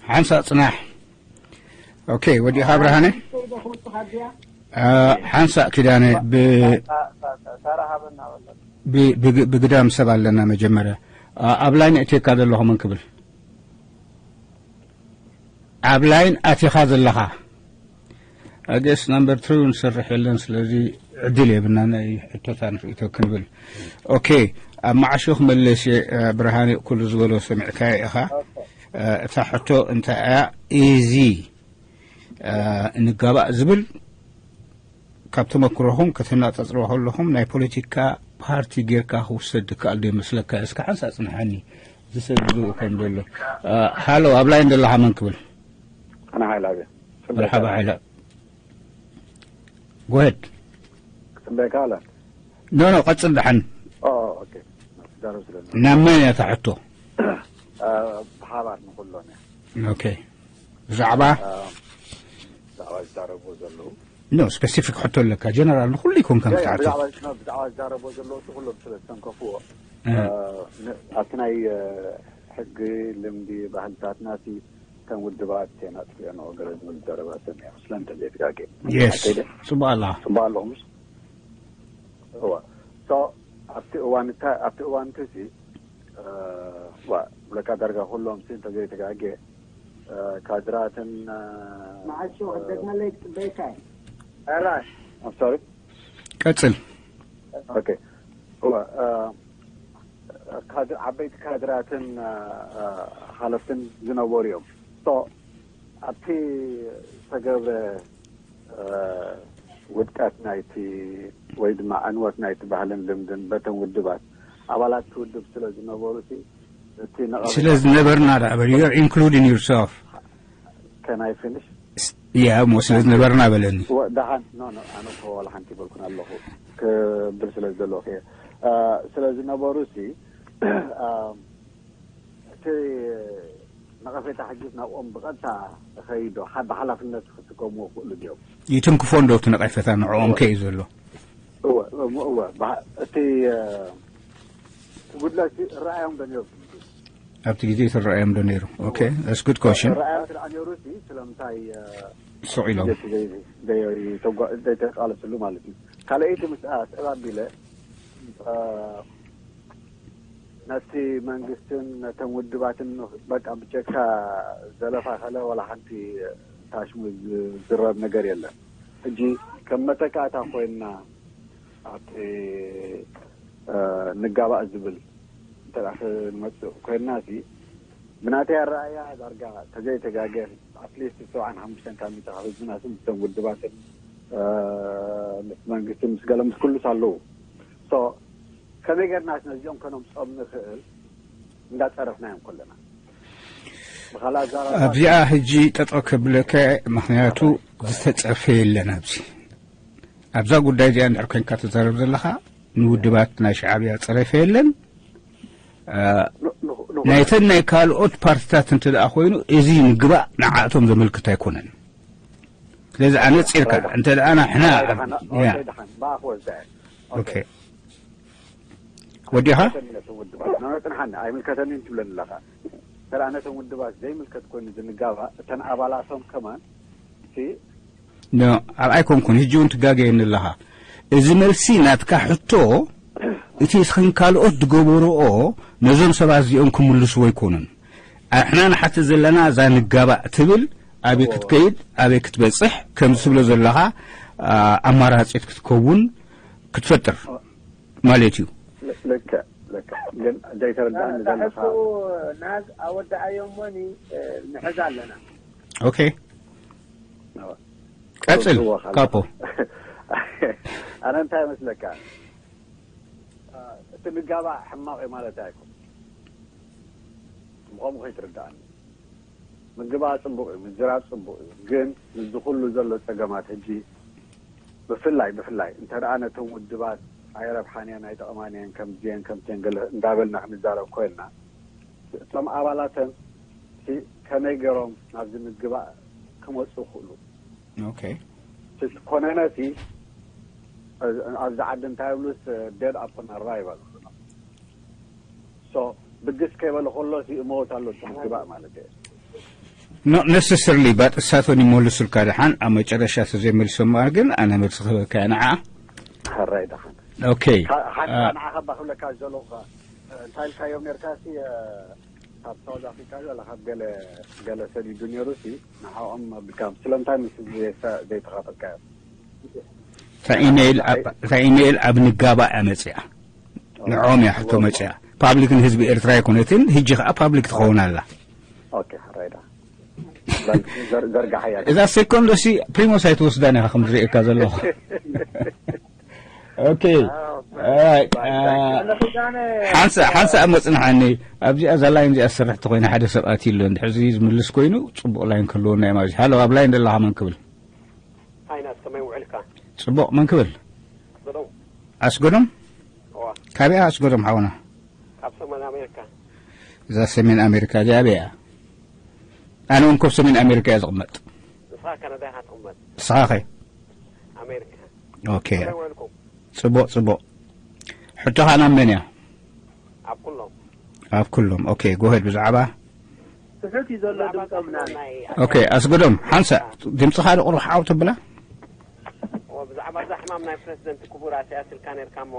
ሓንሳእ ፅናሕ ኦኬ ወዲኻ ብርሃነ ሓንሳእ ኪዳነ ብግዳም ሰብ ኣለና መጀመርያ ኣብ ላይን እቴካ ዘለኹ መን ክብል ኣብ ላይን ኣቲኻ ዘለኻ ኣገስ ናምበር ትሪ ንሰርሕ የለን ስለዚ ዕድል የብና ናይ ሕቶታ ንርእቶ ክንብል ኦኬ ኣብ ማዕሾ ክመለስ ብርሃነ ኩሉ ዝበሎ ሰሚዕካዮ ኢኻ እታ ሕቶ እንታይ እያ ኢዚ ንጋባእ ዝብል ካብ ተመክሮኹም ከተነጻጽርዎ ከለኹም ናይ ፖለቲካ ፓርቲ ጌርካ ክውሰድ ዝከኣል ዶ ይመስለካ እስከ ሓንሳእ ጽንሓኒ ዝሰዱ ከም ዘሎ። ሃሎ፣ ኣብ ላይን ዘለኻ መን ክብል? ኣነ ሓይላ እየ። መርሓባ ሓይላ። ጎሄድ። ክጽበካ ኣለ። ኖ ኖ፣ ቀጽል ደሓን። ኦ፣ ኦኬ። ትዛረብ ስለ ዘሎ። ናብ መን እያ እታ ሕቶ? አ፣ ብሓባር ንኹሎም እያ። ኦኬ። ብዛዕባ? አ፣ ብዛዕባ ዝዛረብዎ ዘለዉ። ኖ፣ ስፔሲፊክ ሕቶ ኣለካ። ጀነራል ንኹሉ ይኮን ከም ያ፣ ያ፣ ትሓቶ። ብዛዕባ፣ ኖ፣ ብዛዕባ ዝዛረብዎ ዘለዉ እቲ ኩሎም ስለ ዝተንከፍዎ፣ እ። አ፣ ን-፣ ኣብቲ ናይ፣ አ፣ ሕጊ፣ ልምዲ፣ ባህልታትና እቲ ከም ውድባት እተን ኣጥፊአንኦ ገለ ዝብል ዘረባ ሰሚዐ። ስለምንታይ ዘይተጋግየ? የስ። ኣከይደ? ጽቡቕ ኣለኻ። ጽቡቕ ኣለኹምስ? እዋ። ሶ፣ ኣብቲ እዋን እታ-፣ ኣብቲ እዋን እቲ ሲ፣ እ፣ ዋ፣ ብለካ ዳርጋ ኩሎም ሲ እንተዘይተጋግየ፣ እ፣ ካድራትን፣ እ፣ መዓሾ ክትደግመለይ ክጽበየካ እየ። I'm sorry? ቀጽል። ኦኬ። እዋ፣ እ፣ ካድ-፣ ዓበይቲ ካድራትን፣ እ፣ እ፣ ሓለፍትን ዝነበሩ እዮም። ሶ፣ ኣብቲ ዝተገብረ፣ እ፣ ውድቀት ናይቲ ወይ ድማ ዕንወት ናይቲ ባህልን ልምድን በተን ውድባት ኣባላት እቲ ውድብ ስለ ዝነበሩ፣ እቲ ነቐፌታ ስለ ዝነበርና ደኣ በል፣ you're including yourself። Can I finish? ስ-፣ ያ፣ እሞ ስለ ዝነበርና በለኒ። ወ-፣ ደሓን፣ ኖ፣ ኖ፣ ኣነ እኮ ዋላ ሓንቲ ይበልኩን ኣለኹ። ክብል ስለ ዝደለኹ እየ። እ፣ ስለ ዝነበሩ ሲ፣ እ፣ እቲ ነቐፌታ ሕጂስ ናብኦም ብቐጥታ ይኸይድ ዶ? ሓ-፣ ብሓላፍነት ክስከምዎ ይኽእሉ ድዮም? ይትንክፎ እንዶ እቲ ነቐፌታ ንዕኦም ከ እዩ ዘሎ? እወ፣ እወ፣ እወ። ብሓ-፣ እቲ፣ እ፣ እቲ ጉድለት ርኣዮም ዶ ነይሩ? ኣብቲ ግዜ እቲ ርኣዮም ዶ ነይሩ? ኦኬ፣ that's good question። ርኣዮም ስለ ነይሩ ሲ፣ ስለምንታይ፣ እ፣ ስቕ ኢሎም። ዘይ-፣ ዘይ-፣ ዘይ-፣ ተጓ-፣ ዘይተቃለስሉ ማለት እዩ። ካልኣይቲ ምስኣ ስዕብ ኣቢለ፣ እ፣ ነቲ መንግስትን ነተን ውድባትን በቃ ብጀካ ዘለፋ ከለ ዋላ ሓንቲ ታሽሙ ዝዝረብ ነገር የለን። ሕጂ ከም መተካእታ ኮይንና ኣብቲ፣ እ፣ ንጋባእ ዝብል እንተ ደኣ ክንመጽእ ኮይንና ሲ ብናተይ ኣረኣእያ ዳርጋ ተዘይተጋገ ኣትሊስት ሰብዓን ሓሙሽተን ካብ ሚእቲ ካብ ህዝብና ሲ ምስቶም ውድባትን፣ እ፣ ምስ መንግስትን ምስ ገለ ምስ ኩሉስ ኣለዉ። ሶ ከመይ ጌርና ነዚኦም ከነምፅኦም ንኽእል እንዳፀረፍናዮም ከለና? ብኻልእ ኣዛራርባ ኣብዚኣ ሕጂ ጠጠው ከብለከ፣ ምኽንያቱ ዝተፀርፈ የለን ኣብዚ። ኣብዛ ጉዳይ እዚኣ እንድሕር ኮይንካ ትዛረብ ዘለኻ፣ ንውድባት ናይ ሻዕብያ ፀረፈ የለን። እ፣ ን-፣ ን-፣ ን-፣ ናይተን ናይ ካልኦት ፓርትታት እንተ ደኣ ኮይኑ፣ እዚ ምግባእ ንዓእቶም ዘመልክት ኣይኮነን። ስለዚ ኣነጺርካ፣ እንተ ደኣ ንሕና፣ ደሓን፣ ያ። ኦኬ፣ ደሓን፣ ብኣፍ ወዘዐ። ኦኬ። ኦኬ። ወዲኻ? ኣይምልከተኒ ነቶም ውድባት። ኖ፣ ኖ፣ ጽንሓኒ፣ ኣይምልከተኒን ትብለኒ ኣለኻ። እንተ ደኣ ነቶም ውድባት ዘይምልከት ኮይኑ ዝንጋባእ፣ እተን ኣባላቶም ከማን፣ እቲ ኖ፣ ኣብ ኣይኮንኩን፣ ሕጂ እውን ትጋገየኒ ኣለኻ። እዚ መልሲ ናትካ ሕቶ፣ እቲ እስኽን ካልኦት ዝገበርኦ ነዞም ሰባት እዚኦም ክምልስዎ ኣይኮኑን። ኣሕና ንሓትት ዘለና እዛ ንጋባእ ትብል ኣበይ ክትከይድ፣ ኣበይ ክትበጽሕ፣ ከምዚ ትብሎ ዘለኻ፣ ኣ-፣ ኣማራጺት ክትከውን ክትፈጥር ማለት እዩ። ል-፣ ልክዕ፣ ልክዕ። ግን ዘይተረድኣኒ ዘለኻ ተሕሱ ናዝ ኣወዳኣዮ እሞኒ፣ እ፣ ንሕዝ ኣለና። ኦኬ። እወ። ቀጽል፣ እወ፣ ካፖ። ኣነ እንታይ መስለካ? እ፣ እቲ ምጋባእ ሕማቕ እዩ ማለት ኣይኮን። ብኸምኡ ከይትርድኣኒ። ምግባእ ጽቡቕ እዩ፣ ምዝራብ ጽቡቕ እዩ። ግን ምስዚ ኩሉ ዘሎ ጸገማት ሕጂ ብፍላይ፣ ብፍላይ እንተ ደኣ ነቶም ውድባት ኣይረብሓን እየን፣ ኣይጠቕማን እየን፣ ከምዚየን፣ ከምቲየን ገለ እንዳበልና ክንዛረብ ኮይንና፣ እቶም ኣባላተን ሲ ከመይ ገይሮም ናብዚ ምግባእ ክመጹ ይኽእሉ? ኦኬ። ሲ ኮነነ ሲ፣ ኣብዚ ዓዲ እንታይ ይብሉስ፣ dead upon arrival ይብሉ። ሶ፣ ብግስ ከይበለ ከሎ ሲ እመወት ኣሎ እቲ ምግባእ ማለት እየ። Not necessarily፣ but እሳቶን ይመልሱልካ ደሓን፣ ኣብ መጨረሻ ተዘይመልሶም እምበኣር ግን ኣነ መልሲ ክህበካ እየ ንዓ። ሕራይ ደሓን። ኦኬ። ካ-፣ ሓንቲ ኣ- ንዓኻ እባ ክብለካ ዘለኹ፣ እንታይ ኢልካዮም ነርካ ሲ፣ እ፣ ካብ ሳውዝ ኣፍሪካ ዶ፣ ወላ ካብ ገለ፣ ገለ ሰዲዱ ነይሩ ሲ፣ ንዓኦም ኣቢልካ ስለምንታይ ምስ ህዝቢ ዘይተ-፣ ዘይተኻፈልካዮም? እታ ኢሜይል ኣብ፣ እታ ኢሜይል ኣብ ንጋባእ እያ መጽያ። ንዕኦም እያ ሕቶ መጽያ። ፓብሊክ ንህዝቢ ኤርትራ ኣይኮነትን፣ ሕጂ ኸኣ ፓብሊክ ትኸውን ኣላ። ኦኬ፣ ሕራይ ደሓን። ዘር-፣ ዘር-፣ ዘርጋሓያ። እዛ ሴኮንዶ ሲ ፕሪሞስ ኣይትወስዳን ኢኻ ከም ዝርእየካ ዘለኹ። ኦኬ። ኣዎ። እ፣ ሓንሳ ሓንሳ ኣብ መጽናሓኒ ኣብዚኣ እዛ ላይን እዚኣ ዝሰርሕ ተኮይነ ሓደ ሰብ ኣትዩ ኣሎ። እንድሕር እዚ ዝምልስ ኮይኑ ጽቡቕ ላይን ክህልወና እዩ ማለት እዩ። ሃሎ፣ ኣብ ላይን ዘለኻ መን ክብል? ሃይናስ ከመይ ውዕልካ? ጽቡቕ፣ መን ክብል? ኣስገዶም። ኣስገዶም። እዋ ካበይ ኣስገዶም ሓውና? ካብ ሰሜን ኣሜሪካ። እዛ ሰሜን ኣሜሪካ እዚኣ ኣበይ እያ? ኣነ እውን ኮብ ሰሜን ኣሜሪካ እየ ዝቕመጥ። ንስኻ ካናዳ ኢኻ ትቕመጥ። ንስኻ ኸ? ኣሜሪካ። ኦኬ። ከመይ ውዕልኩም? ጽቡቕ ጽቡቕ። ሕቶኻ ናብ መን እያ? ኣብ ኩሎም። ኣብ ኩሎም። ኦኬ፣ ጎሄድ ብዛዕባ ትሑት እዩ ዘሎ ድምፆም ናይ ኦኬ፣ ኣስገዶም ሓንሳ ድምፅኻ ዶ ቁሩብ ሓው ተብላ? እዎ፣ ብዛዕባ እዛ ሕማም ናይ ፕረዚደንት ክቡር ኣስያስ ኢልካ ነርካ እሞ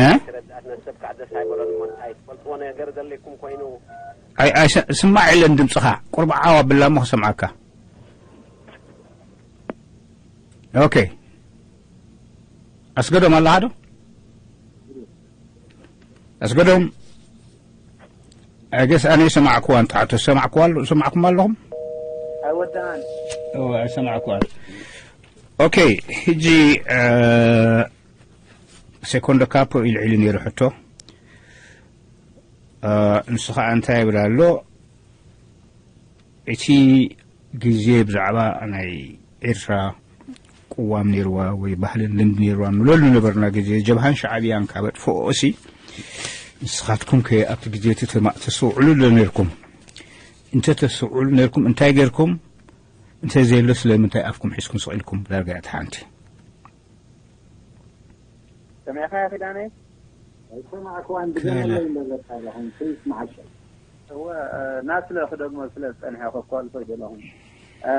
እ? ተረዳእት ነሰብ ከዓ ደስ ኣይበሎን እሞ እንታይ ትፈልጥዎ ነገር ዘለኩም ኮይኑ ኣይ ኣይ ስማዕ የለን ድምፅኻ ቁርብ ዓው ኣብላ እሞ ክሰምዓካ። ኦኬ፣ ኣስገዶም ኣለኻ ዶ? ኣስገዶም፣ I guess ኣነ ይሰማዕኩዋ እንተሓቶ ሰማዕኩዋ ኣሎ ሰማዕኩም ኣለኹም? ኣይወዳእን። እዎ፣ ኣይሰማዕኩዋን። ኦኬ፣ ሕጂ እ፣ ሴኮንዶ ካፖ ኢልዒሉ ነይሩ ሕቶ። እ፣ ንሱ ኸዓ እንታይ ይብል ኣሎ? እቲ ግዜ ብዛዕባ ናይ ኤርትራ ቅዋም ነይርዋ ወይ ባህልን ልምዲ ነይርዋ ንብለሉ ነበርና። ግዜ ጀብሃን ሻዕብያን ካብ ኣጥፍኦሲ ንስኻትኩም ከ ኣብቲ ግዜ እቲ ተማ- ተስተውዕሉ ዶ ነይርኩም? እንተ ተስተውዕሉ ነይርኩም እንታይ ገይርኩም? እንተ ዘየሎ ስለምንታይ ኣፍኩም ሒዝኩም ስቕ ኢልኩም? ዳርጋ እታ ሓንቲ። ሰሚዕካያ ኪዳነይ? ኣይሰማዕኩዋን ብገመለይ እንዳበልካ ኣለኹም ፕሊስ መዓሸ እወ፣ እ፣ ናስለ ክደግሞ ስለ ዝጸንሐ ከኳልፎ ይደለኹም። እ፣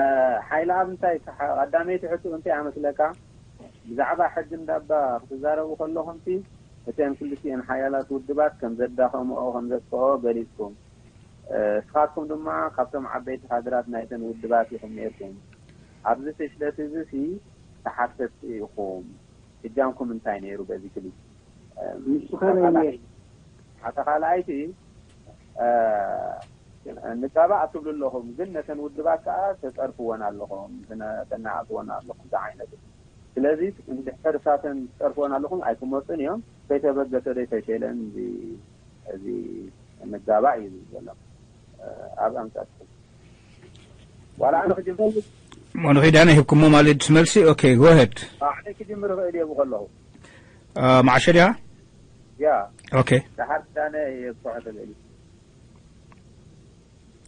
ሓይለ ኣብ እንታይ ተሓ- ቀዳመይቲ ሕቶ እንታይ ኣመስለካ? ብዛዕባ ሕጊ እንዳባ ክትዛረቡ ከለኹም ሲ እተን ክልቲኤን ሓያላት ውድባት ከም ዘዳኸምኦ ከም ዘጥፍኦ ገሊጽኩም። እ፣ እስኻትኩም ድማ ካብቶም ዓበይቲ ካድራት ናይተን ውድባት ኢኹም ነይርኩም። ኣብዚ ፍሽለት እዚ ሲ ተሓተትቲ ኢኹም። እጃምኩም እንታይ ነይሩ በዚ ክሊ? እ፣ ንሱ ከመይ ነይሩ? ኣታ ካልኣይቲ እ፣ ንጋባእ ትብሉ ኣለኹም፣ ግን ነተን ውድባት ከዓ ተጸርፍወን ኣለኹም፣ ተነ- ተናዕጽወን ኣለኹም ዝዓይነቱ። ስለዚ እንድሕር እሳተን ትጸርፍወን ኣለኹም ኣይክመጹን እዮም። ከይተበገሰ ዶ ይፈሸለን እዚ እዚ ንጋባእ እዩ ዝብል ዘሎ። እ፣ ኣብ ኣምጻጽኩም ዋላ ኣነ ክጅምር ሞኑ ኪዳነ ሂብኩሞ ማለት መልሲ። ኦኬ፣ ጎሄድ። ኣነ ክጅምር እኽእል እየ ብከለኹ መዓሸ ዲያ? ያ ኦኬ፣ ደሓር ዳነ የብፅሖ ተገሊ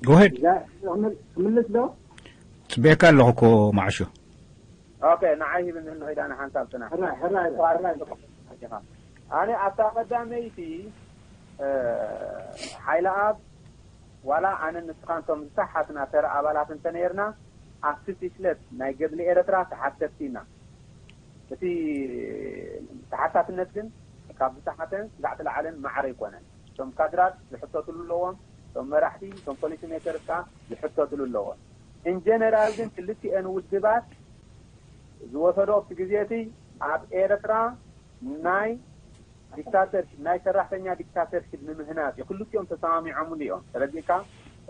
ጎሄድ። ክምልስ ዶ? ጽቤካ ኣለኹ እኮ መዓሾ። ኦኬ፣ ንዓይ ሂብኒ ንኺዳነ ሓንሳብ ጽናሕ። ሕራይ፣ ሕራይ፣ ሕራይ። ኣነ ኣብታ ቀዳመይቲ፣ እ፣ ሓይለ ኣብ ዋላ ኣነ ንስኻን እቶም ዝተሓትና ተራ ኣባላት እንተነይርና፣ ኣብቲ ፍሽለት ናይ ገድሊ ኤርትራ ተሓተትቲ ኢና። እቲ ተሓታትነት ግን ካብ ዝተሓተ ስጋዕ ትለዓለን ማዕረ ኣይኮነን። እቶም ካድራት ዝሕተትሉ ኣለዎም፣ እቶም መራሕቲ፣ እቶም ፖሊሲ ሜከርስ ከኣ ዝሕተትሉ ኣለዎም። ኢን ጀነራል ግን ክልቲኤን ውድባት ዝወሰዶ ኣብቲ ግዜ እቲ ኣብ ኤርትራ ናይ ዲክታተርሽፕ፣ ናይ ሰራሕተኛ ዲክታተርሽፕ ንምህናጽ እዩ። ክልቲኦም ተሰማሚዖምሉ እዮም። ተረዲእካ?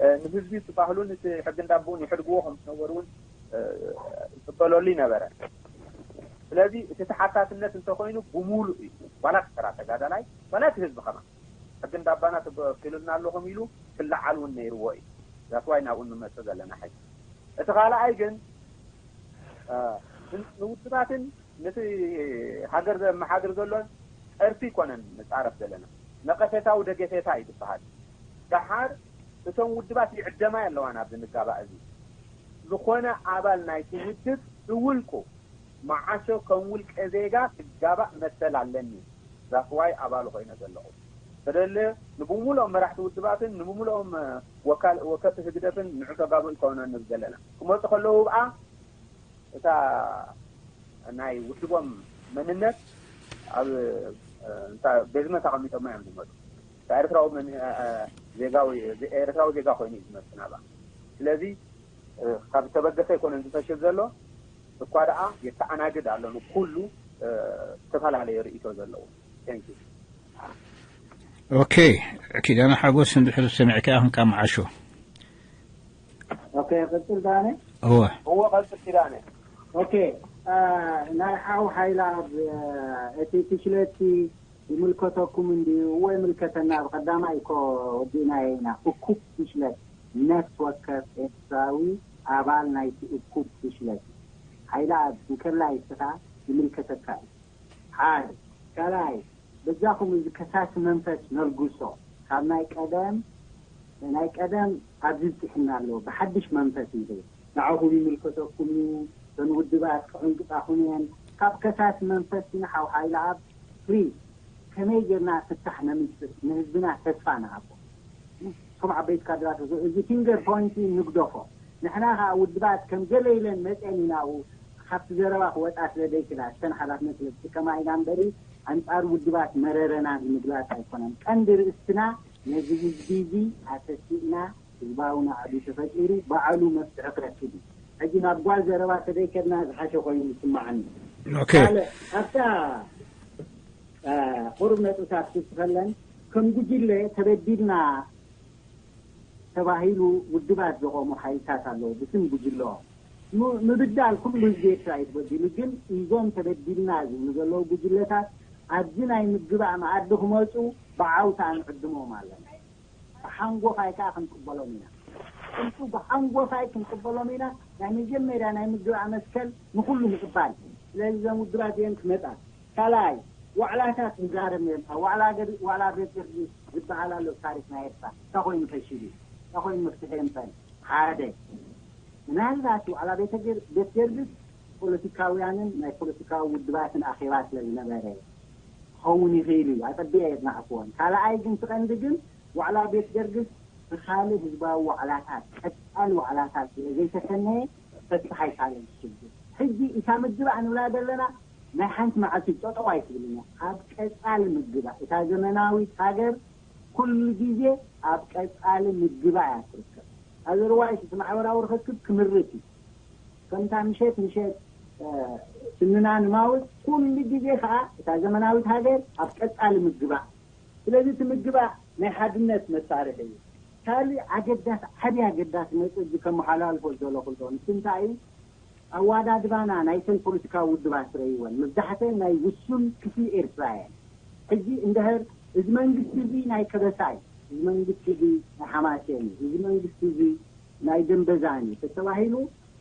እ፣ ንህዝቢ እቲ ባህሉን እቲ ሕጊ እንዳብኡን ይሕድግዎ ከም ዝነበሩ እውን፣ እ፣ ይቕበለሉ ይነበረ። ስለዚ እቲ ተሓታትነት እንተኾይኑ ብምሉእ እዩ። ዋላ እቲ ተራ ተጋዳላይ፣ ዋላ እቲ ህዝቢ ከማን። ሕጊ እንዳባና ተበኪሉልና ኣለኹም ኢሉ ክለዓል እውን ነይርዎ እዩ። ዛትዋይ ናብኡ ንመጽእ ዘለና ሕጂ። እቲ ካልኣይ ግን፣ እ፣ ን-፣ ንውድባትን ነቲ ሃገር ዘመሓድር ዘሎን ጸርፊ ኣይኮነን ንጻረፍ ዘለና። ነቐፌታዊ ደገፌታ እዩ ዝበሃል። ደሓር እቶም ውድባት ይዕደማ ኣለዋ ናብዚ ንጋባእ እዚ። ዝኾነ ኣባል ናይቲ ውድብ ብውልቁ መዓሾ ከም ውልቀ ዜጋ ክጋባእ መሰል ኣለኒ። ዛትዋይ ኣባሉ ኮይነ ዘለኹ። ተደለ ንብምሉኦም መራሕቲ ውድባትን ንብምሉኦም፣ እ፣ ወካል-፣ ወከልቲ ህግደፍን ንዑ ተጋብኡ ይኮነ ንብል ዘለና። ክመጹ ከለዉ ብኣ እታ ናይ ውድቦም መንነት ኣብ፣ እ፣ እንታይ ቤዝመንት ኣቐሚጦማ እዮም ዝመጹ። እታ ኤርትራዊ መን-፣ እ፣ እ፣ ዜጋ ወይ ኤርትራዊ ዜጋ ኮይኑ እዩ ዝመጽእ ናብኣ። ስለዚ፣ እ፣ ካብ ዝተበገሰ ኣይኮነን ዝፈሽል ዘሎ፣ እኳ ደኣ የተኣናግድ ኣሎ ንኩሉ፣ እ፣ ዝተፈላለየ ርእይቶ ዘለዎ። Thank you። ኦኬ፣ ኪዳነ ሓጎስ እንድሕር ሰሚዕካ ኢኹም ካብ መዓሾ። ኦኬ፣ ቅጽል ዳነ። እወ። እወ፣ ቀጽል ኪዳነ። ኦኬ፣ እ፣ ናይ ሓው ሓይላ ኣብ፣ እ፣ እቲ ፍሽለቲ ይምልከተኩም እንድዩ ወይ ምልከተና? ብቐዳማይ እኮ ወዲእናዮ ኢና። እኩብ ፍሽለት፣ ነፍስ ወከፍ ኤርትራዊ ኣባል ናይቲ እኩብ ፍሽለት። ሓይለ ኣብ እንከላይ እስኻ ይምልከተካ እዩ። ሓደ ካልኣይ፣ በጃኹም እዚ ከሳሲ መንፈስ ነልግሶ። ካብ ናይ ቀደም ናይ ቀደም ኣብዚ ብፅሕና ኣለዎ። ብሓድሽ መንፈስ ንብል። ንዓኹም ይምልከተኩም እዩ። እተን ውድባት ክዕንቅፃኹም እየን። ካብ ከሳሲ መንፈስ ንሓው ሓይለ ኣብ ፍሪ ከመይ ጌርና ፍታሕ ነምፅእ? ንህዝብና ተስፋ ንሃቦ። እቶም ዓበይቲ ካድራት እዚ ፊንገር ፖይንቲ ንግደፎ። ንሕና ከዓ ውድባት ከም ገለ ኢለን መፅአን ኢና ኣብኡ ካብቲ ዘረባ ክወፃ ስለ ዘይክላ እተን ሓላፍነት ስለ ዝጥቀማ ኢና እምበሪ ኣንፃር ውድባት መረረና ንምግላፅ ኣይኮነን። ቀንዲ ርእስትና ነዚ ህዝቢ እዚ ኣተሲእና ህዝባዊ ናዕቢ ተፈጢሩ ባዕሉ መፍትሒ ክረክብ እዩ። ሕጂ ናብ ጓል ዘረባ ተዘይከድና ዝሓሸ ኮይኑ ይስማዓኒ። ኦኬ። ካልእ ኣብታ ቁሩብ ነጥብታት ክጽፈለን ከም ጉጅለ ተበዲልና ተባሂሉ ውድባት ዘቆሙ ሓይልታት ኣለዉ። ብስም ጉጅለኦም ም- ምብዳል ኩሉ ህዝቢ ኤርትራ እዩ ተበዲሉ። ግን እዞም ተበዲልና ዝብሉ ዘለዉ ጉጅለታት ኣብዚ ናይ ምግባእ መኣዲ ክመፁ ብዓውታ ንዕድሞም ኣለና። ብሓንጎፋይ ከዓ ክንቅበሎም ኢና። እሱ ብሓንጎፋይ ክንቅበሎም ኢና። ናይ መጀመርያ ናይ ምግባእ መስከል ንኩሉ ምቅባል። ስለዚ እዞም ውድባት እዚኦም ክመፃ ካልኣይ ዋዕላታት ንዛረብ ነርና። ዋዕላ ገር ዋዕላ ቤት ገርጊ ዝበሃል ኣሎ ታሪክ ናይ ኤርትራ። እንታይ ኮይኑ ፈሽሉ? እንታይ ኮይኑ መፍትሒ የምፀን? ሓደ ምናልባት ዋዕላ ቤተ ገር- ቤት ገርግስ ፖለቲካውያንን ናይ ፖለቲካዊ ውድባትን ኣኼባ ስለ ዝነበረ ክኸውን ይኽእል እዩ። ኣጸቢቐ የጽናዕክዎን። ካልኣይ ግን ትቐንዲ ግን ዋዕላ ቤት ገርግስ ብኻልእ ህዝባዊ ዋዕላታት ቀጻሊ ዋዕላታት ስለ ዘይተሰነየ ፈትሒ ኣይካለን ሽግር። ሕጂ እታ ምግባእ ንብላ ዘለና ናይ ሓንቲ መዓልቲ ጠጠው ኣይትብልን እያ። ኣብ ቀጻሊ ምግባእ እታ ዘመናዊት ሃገር ኩሉ ግዜ ኣብ ቀጻሊ ምግባእ እያ ትርከብ። ኣዘርዋይስ እቲ ማሕበራዊ ርክክብ ክምርት እዩ። ከምታ ምሸት ምሸት ስንና ንማውት ኩሉ ግዜ ከዓ እታ ዘመናዊት ሃገር ኣብ ቀጻሊ ምግባእ። ስለዚ እቲ ምግባእ ናይ ሓድነት መሳርሒ እዩ። ካልእ ኣገዳሲ ዓብዪ ኣገዳሲ ነጥቢ ከመሓላልፎ ዝደለኹ ንሱ እንታይ እዩ? ኣዋዳድባና ናይተን ፖለቲካዊ ውድባት ረእይወን መብዛሕተን ናይ ውሱን ክፍሊ ኤርትራ እየን። ሕጂ እንድሕር እዚ መንግስቲ እዚ ናይ ከበሳ እዩ፣ እዚ መንግስቲ እዚ ናይ ሓማሴን እዩ፣ እዚ መንግስቲ እዚ ናይ ደንበዛን እዩ ተተባሂሉ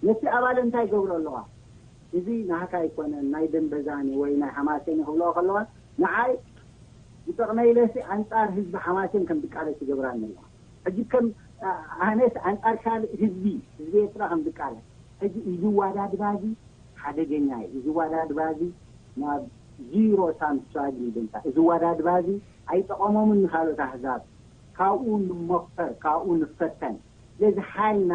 ነቲ ኣባል እንታይ ይገብሮ ኣለዋ? እዚ ናህካ ኣይኮነን ናይ ደንበዛን ወይ ናይ ሓማሴን ክብለዋ ከለዋ ንዓይ ዝጠቕመ ኢለሲ ኣንጻር ህዝቢ ሓማሴን ከም ዝቃለስ ይገብራኒ ኣለዋ። ሕጂ ከም ኣነስ ኣንጻር ካልእ ህዝቢ ህዝቢ ኤርትራ ከም ዝቃለስ ሕጂ እዚ ዋዳድባ እዚ ሓደገኛ እዩ። እዚ ዋዳድባ እዚ ናብ ዚሮ ሳም ስትራግል ይብል። እዚ ዋዳድባ እዚ ኣይጠቐሞምን ንካልኦት ኣህዛብ። ካብኡ ንመኽፈር፣ ካብኡ ንፈተን። ስለዚ ሓይልና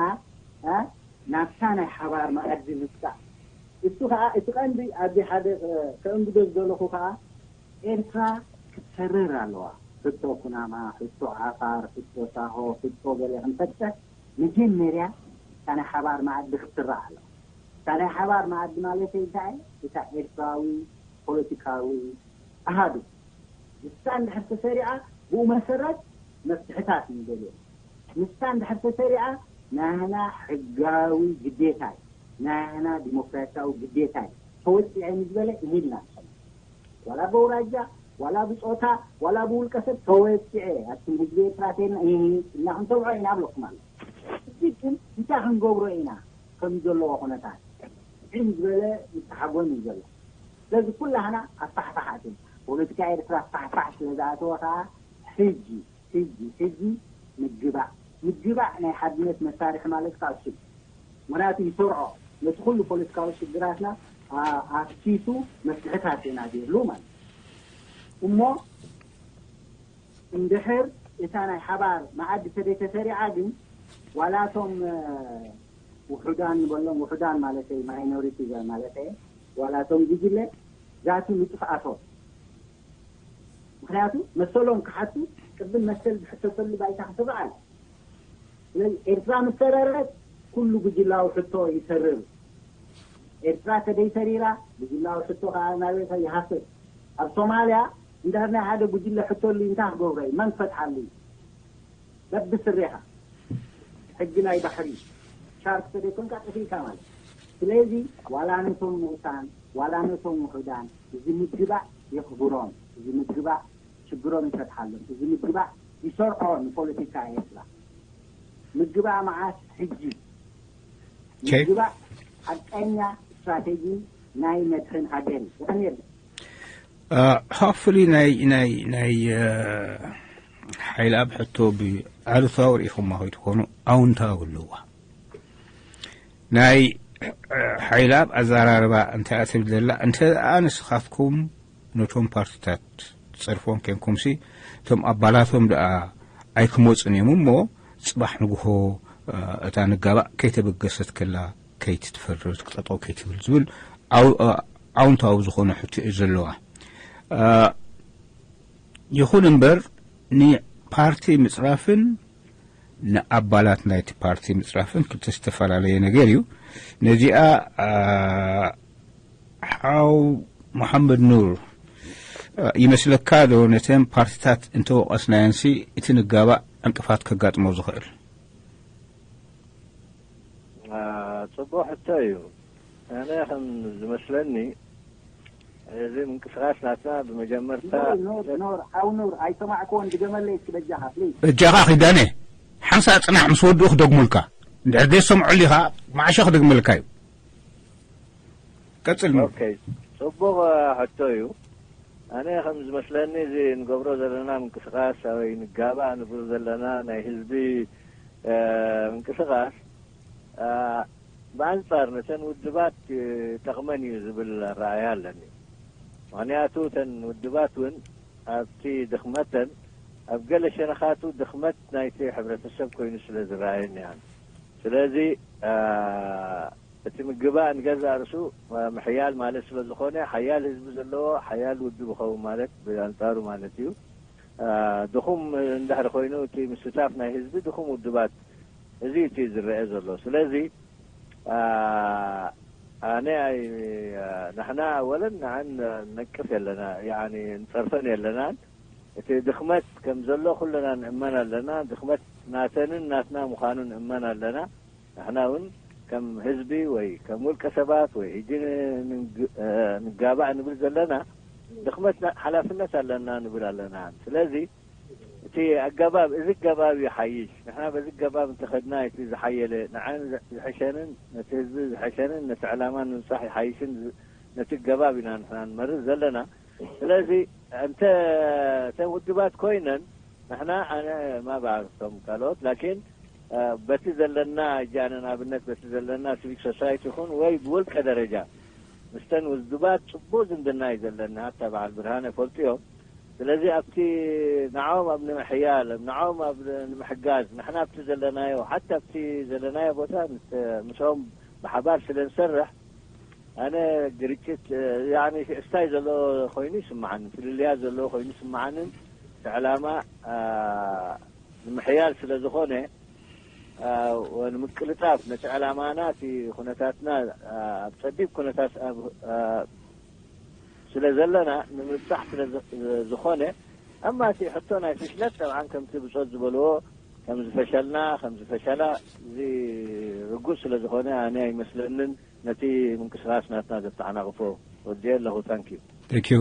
ናብታ ናይ ሓባር መኣዲ ምብቃዕ። እሱ ከዓ እቲ ቀንዲ ኣብዚ ሓደ ከእንግዶ ዝደለኹ ከዓ ኤርትራ ክትሰርር ኣለዋ። ሕቶ ኩናማ፣ ሕቶ ዓፋር፣ ሕቶ ሳሆ፣ ሕቶ ገለ ክንፈትሕ መጀመርያ እታ ናይ ሓባር መኣዲ ክትስራዕ ኣለዋ። እታ ናይ ሓባር መኣዲ ማለት እንታይ? እታ ኤርትራዊ ፖለቲካዊ ኣሃዱ ንሳ እንድሕር ተሰሪዓ ብኡ መሰረት መፍትሕታት ንደልዮ። ንሳ እንድሕር ተሰሪዓ ናህና ሕጋዊ ግዴታ እዩ፣ ናህና ዲሞክራሲያዊ ግዴታ እዩ። ተወፂዐ ንዝበለ እሂልና ንሰማ ዋላ በውራጃ ዋላ ብፆታ ዋላ ብውልቀ ሰብ ተወፂዐ ኣቱም ህዝቢ ኤርትራ ተና ኢልና ክንተብዖ ኢና ብለኩም ኣሎ። እዚ ግን እንታይ ክንገብሮ ኢና ከም ዘለዎ ኩነታት ዕም ዝበለ ዝተሓጎን እዩ ዘሎ። ስለዚ ኩላህና ኣፋሕፋሓት ኢና። ፖለቲካ ኤርትራ ኣፋሕፋሕ ስለ ዝኣተወ ከዓ ሕጂ ሕጂ ሕጂ ምግባእ ምግባእ ናይ ሓድነት መሳርሒ ማለት ከዓ እሱ እዩ። ምክንያቱ ይሰርዖ ነቲ ኩሉ ፖለቲካዊ ሽግራትና ኣፍሲሱ መፍትሕታት የናዲርሉ ማለት እዩ። እሞ እንድሕር እታ ናይ ሓባር መኣዲ ተደይተሰሪዓ ግን ዋላቶም ውሑዳን ንበሎም ውሑዳን ማለት ማይኖሪቲ ማለት ዋላቶም ጉጅለ ዛቲ ንጥፍኣቶም ምክንያቱ መሰሎም ክሓቱ ቅድም መሰል ዝሕተተሉ ባይታ ክስራዕ ኣሎ። ስለዚ ኤርትራ ምስ ሰረረት ኩሉ ጉጅላዊ ሕቶ ይሰርር። ኤርትራ ተደይ ሰሪራ ጉጅላዊ ሕቶ ከዓ ናበይ ይሃፍስ? ኣብ ሶማልያ እንድሕር ናይ ሓደ ጉጅለ ሕቶ ኣሉ እንታይ ክገብሮ እዩ? መን ክፈትሓሉ እዩ? በብስሬኻ ሕጊ ናይ ባሕሪ ሻርክ ተደይኮንካ ጠፊእካ ማለት። ስለዚ ዋላ ነቶም ንኡሳን ዋላ ነቶም ውሑዳን እዚ ምግባእ የኽብሮም። እዚ ምግባእ ሽግሮም ይፈትሓሎም። እዚ ምግባእ ይሰርዖ ንፖለቲካ ኤርትራ። ምግባእ መዓስ? ሕጂ። Okay. ምግባእ ሓቀኛ ስትራቴጂ ናይ መድሕን ሃገር እዩ። የቐንየልና። Hopefully ናይ ናይ ናይ ሓይል ኣብ ሕቶ ብኣሉታዊ ርኢኹማ ከይትኾኑ ኣውንታዊ ኣለዋ። ናይ ሓይል ኣብ ኣዘራርባ እንታይ እያ ትብል ዘላ? እንተ ደኣ ንስኻትኩም ነቶም ፓርቲታት ትጸርፎም ኬንኩምሲ እቶም ኣባላቶም ደኣ ኣይክመጹን እዮም እሞ ጽባሕ ንግሆ እታ ንጋባእ ከይተበገሰት ከላ ከይትትፈርር ክትጠጠው ከይትብል ዝብል ኣው- ኣውንታዊ ዝኾነ ሕቶ እዩ ዘለዋ። ይኹን እምበር ንፓርቲ ምጽራፍን ንኣባላት ናይቲ ፓርቲ ምጽራፍን ክልተ ዝተፈላለየ ነገር እዩ። ነዚኣ ሓው መሓመድ ኑር ይመስለካ ዶ ነተን ፓርቲታት እንተወቐስናየንሲ እቲ ንጋባእ ዕንቅፋት ከጋጥሞ ዝኽእል? ጽቡቕ ሕቶ እዩ። ኣነ ከም ዝመስለኒ እዚ ምንቅስቃስ ናትና ብመጀመርታ ኑር ኑር ሓው ኑር ኣይሰማዕክዎን፣ ድገመለይ እስኪ በጃኻ ፕሊዝ። እጃኻ ኪዳነ ሓንሳእ ጽናሕ ምስ ወድኡ ክደግሙልካ። እንድሕር ዘይሰምዑ ኢኻ መዓሾ ክደግመልካ እዩ። ቀጽል ኑር። ኦኬ፣ ጽቡቕ ሕቶ እዩ። ኣነ ከም ዝመስለኒ እዚ ንገብሮ ዘለና ምንቅስቃስ ወይ ንጋባእ ንብሎ ዘለና ናይ ህዝቢ ምንቅስቃስ ብኣንጻር ነተን ውድባት ጠቕመን እዩ ዝብል ኣረኣያ ኣለኒ። ምኽንያቱ እተን ውድባት እውን ኣብቲ ድኽመተን ኣብ ገለ ሸነኻቱ ድኽመት ናይቲ ሕብረተሰብ ኮይኑ ስለ ዝረኣየኒ እያን። ስለዚ እቲ ምግባእ ንገዛእ ርእሱ ምሕያል ማለት ስለ ዝኾነ ሓያል ህዝቢ ዘለዎ ሓያል ውድብ ይኸውን ማለት ብኣንጻሩ ማለት እዩ። ድኹም እንድሕር ኮይኑ እቲ ምስታፍ ናይ ህዝቢ ድኹም ውድባት እዚ እቲ ዝረአ ዘሎ። ስለዚ ኣነ ኣይ ንሕና ኣወለን ንዓን ነቅፍ የለና ያኒ ንጸርፈን የለናን። እቲ ድኽመት ከም ዘሎ ኩልና ንእመን ኣለና። ድኽመት ናተንን ናትና ምዃኑ ንእመን ኣለና። ንሕና እውን ከም ህዝቢ ወይ ከም ውልቀ ሰባት ወይ ሕጂ ንጋባእ ንብል ዘለና ድኽመት ሓላፍነት ኣለና ንብል ኣለና። ስለዚ እቲ ኣገባብ እዚ ኣገባብ ይሓይሽ። ንሕና በዚ ኣገባብ እንተኸድና እቲ ዝሓየለ ንዓን ዝሕሸንን ነቲ ህዝቢ ዝሕሸንን ነቲ ዕላማ ንምብጻሕ ይሓይሽን ነቲ ኣገባብ ኢና ንሕና ንመርጽ ዘለና። ስለዚ እንተ እተን ውድባት ኮይነን ንሕና ኣነ ማ በዓልቶም ካልኦት ላኪን በቲ ዘለና እጃነ ንኣብነት በቲ ዘለና ሲቪክ ሶሳይቲ ይኹን ወይ ብውልቀ ደረጃ ምስተን ውድባት ጽቡቕ ዝምድና እዩ ዘለና። ኣታ በዓል ብርሃነ ፈልጥዮም። ስለዚ ኣብቲ ንዓኦም ኣብ ንምሕያል ንዓኦም ኣብ ንምሕጋዝ ንሕና ኣብቲ ዘለናዮ ሓታ ኣብቲ ዘለናዮ ቦታ ምስኦም ብሓባር ስለ ንሰርሕ ኣነ ግርጭት ያኒ እስታይ ዘሎ ኮይኑ ይስምዓኒ፣ ፍልልያት ዘለዎ ኮይኑ ይስምዓንን እቲ ዕላማ ንምሕያል ስለ ዝኾነ ንምቅልጣፍ ነቲ ዕላማና እቲ ኩነታትና ኣብ ጸቢብ ኩነታት ስለ ዘለና ንምብጻሕ ስለ ዝኾነ ኣማ እቲ ሕቶ ናይ ፍሽለት ጠብዓን ከምቲ ብጾት ዝበልዎ ከም ዝፈሸልና ከም ዝፈሸላ እዚ ርጉጽ ስለ ዝኾነ ኣነ ኣይመስለንን። ነቲ ምንቅስቃስ ናትና ዘተዓናቕፎ ወዲኤ ኣለኹ። ታንኪዩ። ቴንኪዩ።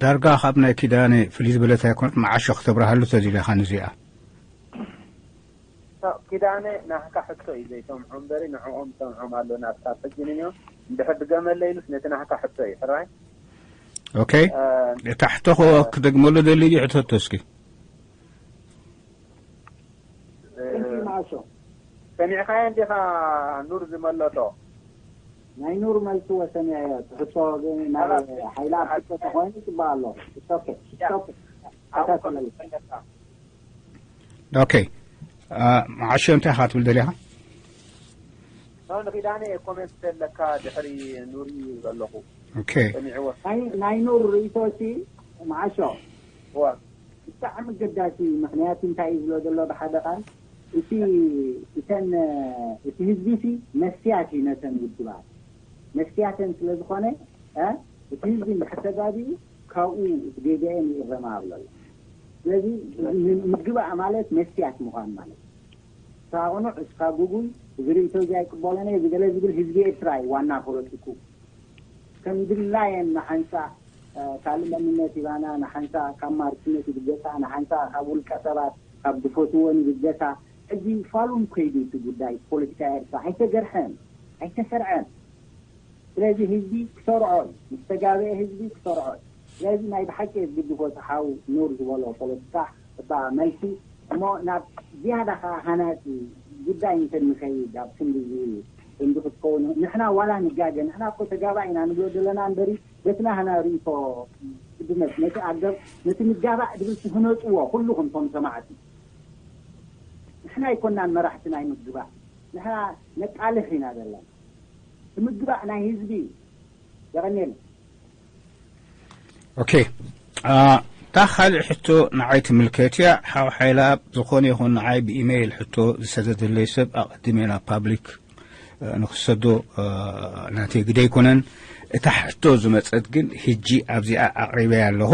ዳርጋ ካብ ናይ ኪዳነ ፍልይ ዝበለት ኣይኮነት መዓሾ ክተብርሃሉ ተዚለኻ ንዚኣ። ኪዳነ ናህካ ሕቶ እዩ ዘይሰምዖ እምበሪ ንዕኦም ሰምዖም ኣሎ ናትካ ሕጂ ንንዮ እንድሕር ድገመለ ኢሉስ ነቲ ናህካ ሕቶ እዩ ሕራይ። ኦኬ እታ ሕቶ ክደግመሉ ደሊ ድዩ ሕተቶ እስኪ። ማሾ ሰሚዕካዮ እንዲኻ ኑር ዝመለሶ? ናይ ኑር መልስዎ ሰሚዐዮ። ትሕቶ ግን ናይ ሓይላ ኣብ ሕቶ ተኾይኑ ይፅባእ ኣሎ። It's okay. It's okay. ተኸታተለሉ። ኦኬ መዓሾ እንታይ ኢኻ ትብል ደሊኻ? ንኺዳነ ኮሜንት ዘለካ ድሕሪ ኑር እዩ ዘለኹ። ኦኬ ሰሚዕዎ። ናይ ናይ ኑር ርእይቶ እቲ መዓሾ እዋ ብጣዕሚ ገዳሲ እዩ። ምኽንያቱ እንታይ እዩ ዝብሎ ዘሎ ብሓደ ቃል እቲ እተን እቲ ህዝቢ ሲ መስትያት እዩ ነተን ውድባት መስትያተን ስለ ዝኾነ እ እቲ ህዝቢ እንድሕር ተጋግዩ ካብኡ እቲ ጌግአን ይእረማ ኣብሎ ኣሎ። ስለዚ ምግባእ ማለት መስትያት ምዃን ማለት እዩ። እስኻ ቅኑዕ እስኻ ጉጉይ እዚ ርእይቶ እዚ ኣይቅበሎን እየ ዝገለ ዝብል ህዝቢ ኤርትራ እዩ ዋና ፖለቲኩ። ከም ድላየን ንሓንሳእ ካልእ መንነት ይባና፣ ንሓንሳ ካብ ማርክነት ይብገሳ፣ ንሓንሳ ካብ ውልቀ ሰባት ካብ ዝፈትዎን ይብገሳ። እዚ ፋሉን ከይዱ እቲ ጉዳይ ፖለቲካ ኤርትራ ኣይተገርሐን፣ ኣይተሰርዐን። ስለዚ ህዝቢ ክሰርዖ እዩ፣ ምስ ተጋበኤ ህዝቢ ክሰርዖ እዩ። ስለዚ ናይ ብሓቂ ዝግድፎ እቲ ሓው ኑር ዝበሎ ፖለቲካ እባ መልሲ እሞ ናብ ዝያዳ ከዓ ሃናፂ ጉዳይ እንተ ንኸይድ ኣብ ክንዲ እዚ እንዲ ክትከውን ንሕና ዋላ ንጋገ ንሕና እኮ ተጋባእ ኢና ንብሎ ዘለና እምበሪ በትና ህና ርእቶ ግድነት ነቲ ኣገብ ነቲ ንጋባእ ድብል ትህነፅዎ ኩልኹም ቶም ሰማዕቲ ንሕና ኣይኮናን መራሕቲ ናይ ምግባእ ንሕና ነቃልሕ ኢና ዘለና ምግባእ ናይ ህዝቢ እዩ የቐኔል ኦኬ እታ ካልእ ሕቶ ንዓይ ትምልከት እያ ሓው ሓይላ ዝኾነ ይኹን ንዓይ ብኢሜይል ሕቶ ዝሰደደለይ ሰብ ኣቐድሜ ናብ ፓብሊክ ንክሰዶ ናተይ ግደ ኣይኮነን እታ ሕቶ ዝመፀት ግን ሕጂ ኣብዚኣ ኣቕሪበያ ኣለኹ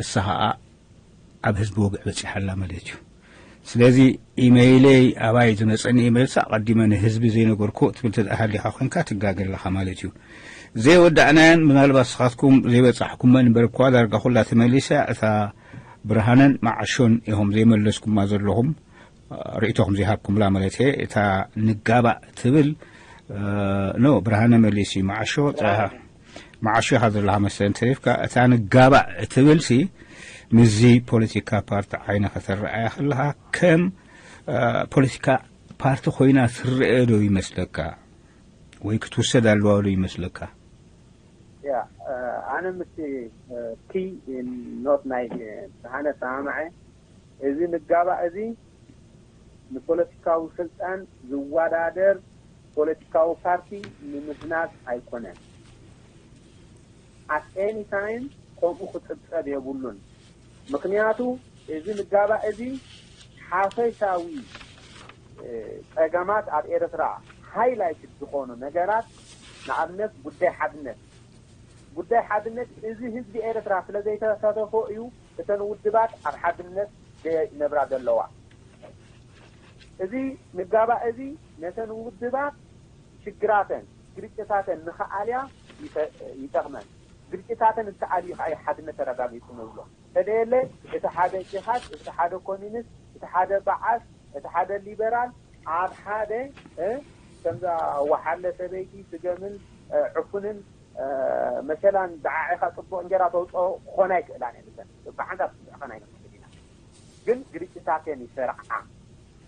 እሳ ከዓ ኣብ ህዝቢ ወግዒ በፂሓ ኣላ ማለት እዩ። ስለዚ ኢመይለይ ኣባይ ዝመፀኒ ኢመይልስ ኣቐዲመ ንህዝቢ ዘይነገርኩ ትብል ተደኣ ሃሊኻ ኮንካ ትጋገ ኣለኻ ማለት እዩ። ዘይወዳእናየን ምናልባት ስኻትኩም ዘይበፃሕኩመን እምበር እኳ ዳርጋ ኩላ ተመሊሳ እታ ብርሃነን መዓሾን ኢኹም ዘይመለስኩማ ዘለኹም ርእይቶኹም ዘይሃብኩምላ ማለት እየ። እታ ንጋባእ ትብል ኖ ብርሃነ መሊስ እዩ መዓሾ ጥራይ መዓሾ ኢኻ ዘለኻ መሰለን ተሪፍካ እታ ንጋባእ እትብል ሲ ምስዚ ፖለቲካ ፓርቲ ዓይነ ከተረኣያ ከለኻ ከም ፖለቲካ ፓርቲ ኮይና ትረአ ዶ ይመስለካ ወይ ክትውሰድ ኣለዋ ዶ ይመስለካ? ያ ኣነ ምስቲ ኪ ኖት ናይ ብርሃነ ሰማማዐ እዚ ንጋባእ እዚ ንፖለቲካዊ ስልጣን ዝወዳደር ፖለቲካዊ ፓርቲ ንምህናጽ ኣይኮነን። At any time ከምኡ ክጽብጸብ የብሉን። ምኽንያቱ እዚ ንጋባእ እዚ ሓፈሻዊ ጸገማት ኣብ ኤርትራ highlighted ዝኾኑ ነገራት ንኣብነት ጉዳይ ሓድነት ጉዳይ ሓድነት እዚ ህዝቢ ኤርትራ ስለ ዘይተሳተፎ እዩ እተን ውድባት ኣብ ሓድነት ዘይነብራ ዘለዋ። እዚ ንጋባእ እዚ ነተን ውድባት ሽግራተን፣ ግርጭታተን ንኽኣልያ ይጠቕመን። ግርጭታተን እንተኣልዩ ከዓ ሓድነት ተረጋጊጹ ንብሎ። ተደየለ እቲ ሓደ ጂሃድ፣ እቲ ሓደ ኮሚኒስት፣ እቲ ሓደ በዓስ፣ እቲ ሓደ ሊበራል ኣብ ሓደ ከምዛ ወሓለ ሰበይቲ ስገምን ዕፉንን መሸላን ደዓዒኻ ጽቡቕ እንጀራ ተውፅኦ ክኾና ኣይክእላን እየን እተን ብሓንሳብ ክትስዕኸን ኣይንኽእል ኢና ግን ግርጭታት እየን ይሰርዓ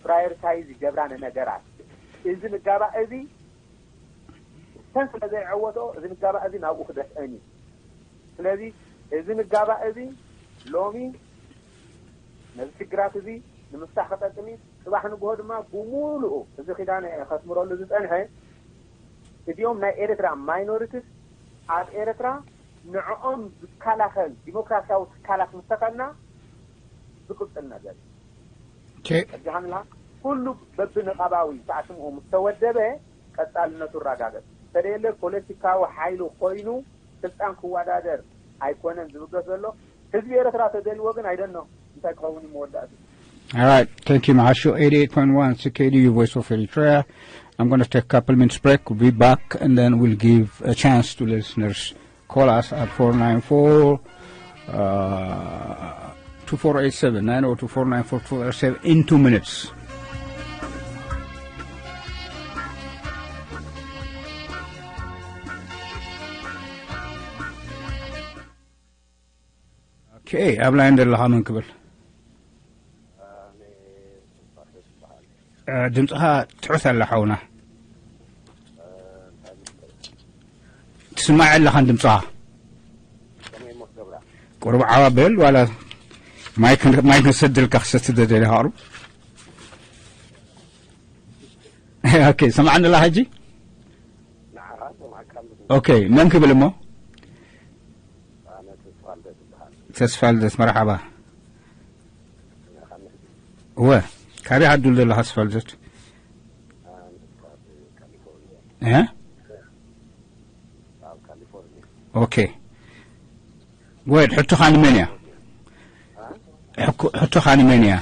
prioritize ይገብራ ንነገራት እዚ ንጋባእ እዚ እተን ስለ ዘይዐወትኦ እዚ ንጋባእ እዚ ናብኡ ክደፍአን እዩ ስለዚ እዚ ንጋባእ እዚ ሎሚ ነዚ ሽግራት እዚ ንምፍታሕ ክጠቅም እዩ። ጽባሕ ንግሆ ድማ ብሙሉኡ እዚ ኪዳነ ከስምረሉ ዝጸንሐ እዚኦም ናይ ኤርትራ minorities ኣብ ኤርትራ ንዕኦም ዝከላኸል ዲሞክራሲያዊ ትካላት ምስ ተኸልና ዝቕጽል ነገር እዩ። ሕጂ ሃምላ ኩሉ በብንቐባዊ ሳዕስምኡ ምስ ተወደበ ቀጻልነቱ ይረጋገጽ። ተደየለ ፖለቲካዊ ሓይሊ ኮይኑ ስልጣን ክወዳደር ኣይኮነን ዝብገስ ዘሎ። ህዝቢ ኤርትራ ተደልዎ ግን I don't know እንታይ ክኸውን እዩ መወዳእቱ። All right, thank you, Mahasho. eighty-eight point one C K D U, Voice of Eritrea. I'm going to take a couple minutes break. We'll be back and then we'll give a chance to listeners. Call us at four nine four, uh, two four eight seven, nine oh two four nine four two eight seven in two minutes. ኦኬ ኣብ ላይን ዘለኻ መን ክብል ድምፅኻ ትሑት ኣላ ሓውና ትስማዕ ኣለኻን ድምፅኻ ቁሩብ ዓዋ በል ዋላ ማይክ ንሰድልካ ክሰቲ ደደለ ቃሩ ኦኬ ሰማዕኒ ኣላ ሕጂ ኦኬ መን ክብል እሞ ተስፋልደት መርሓባ እወ ካበይ ዓዲ ዘለኻ ተስፋልደት ኦኬ ወድ ሕቶኻ ንመን እያ ሕቶኻ ንመን እያ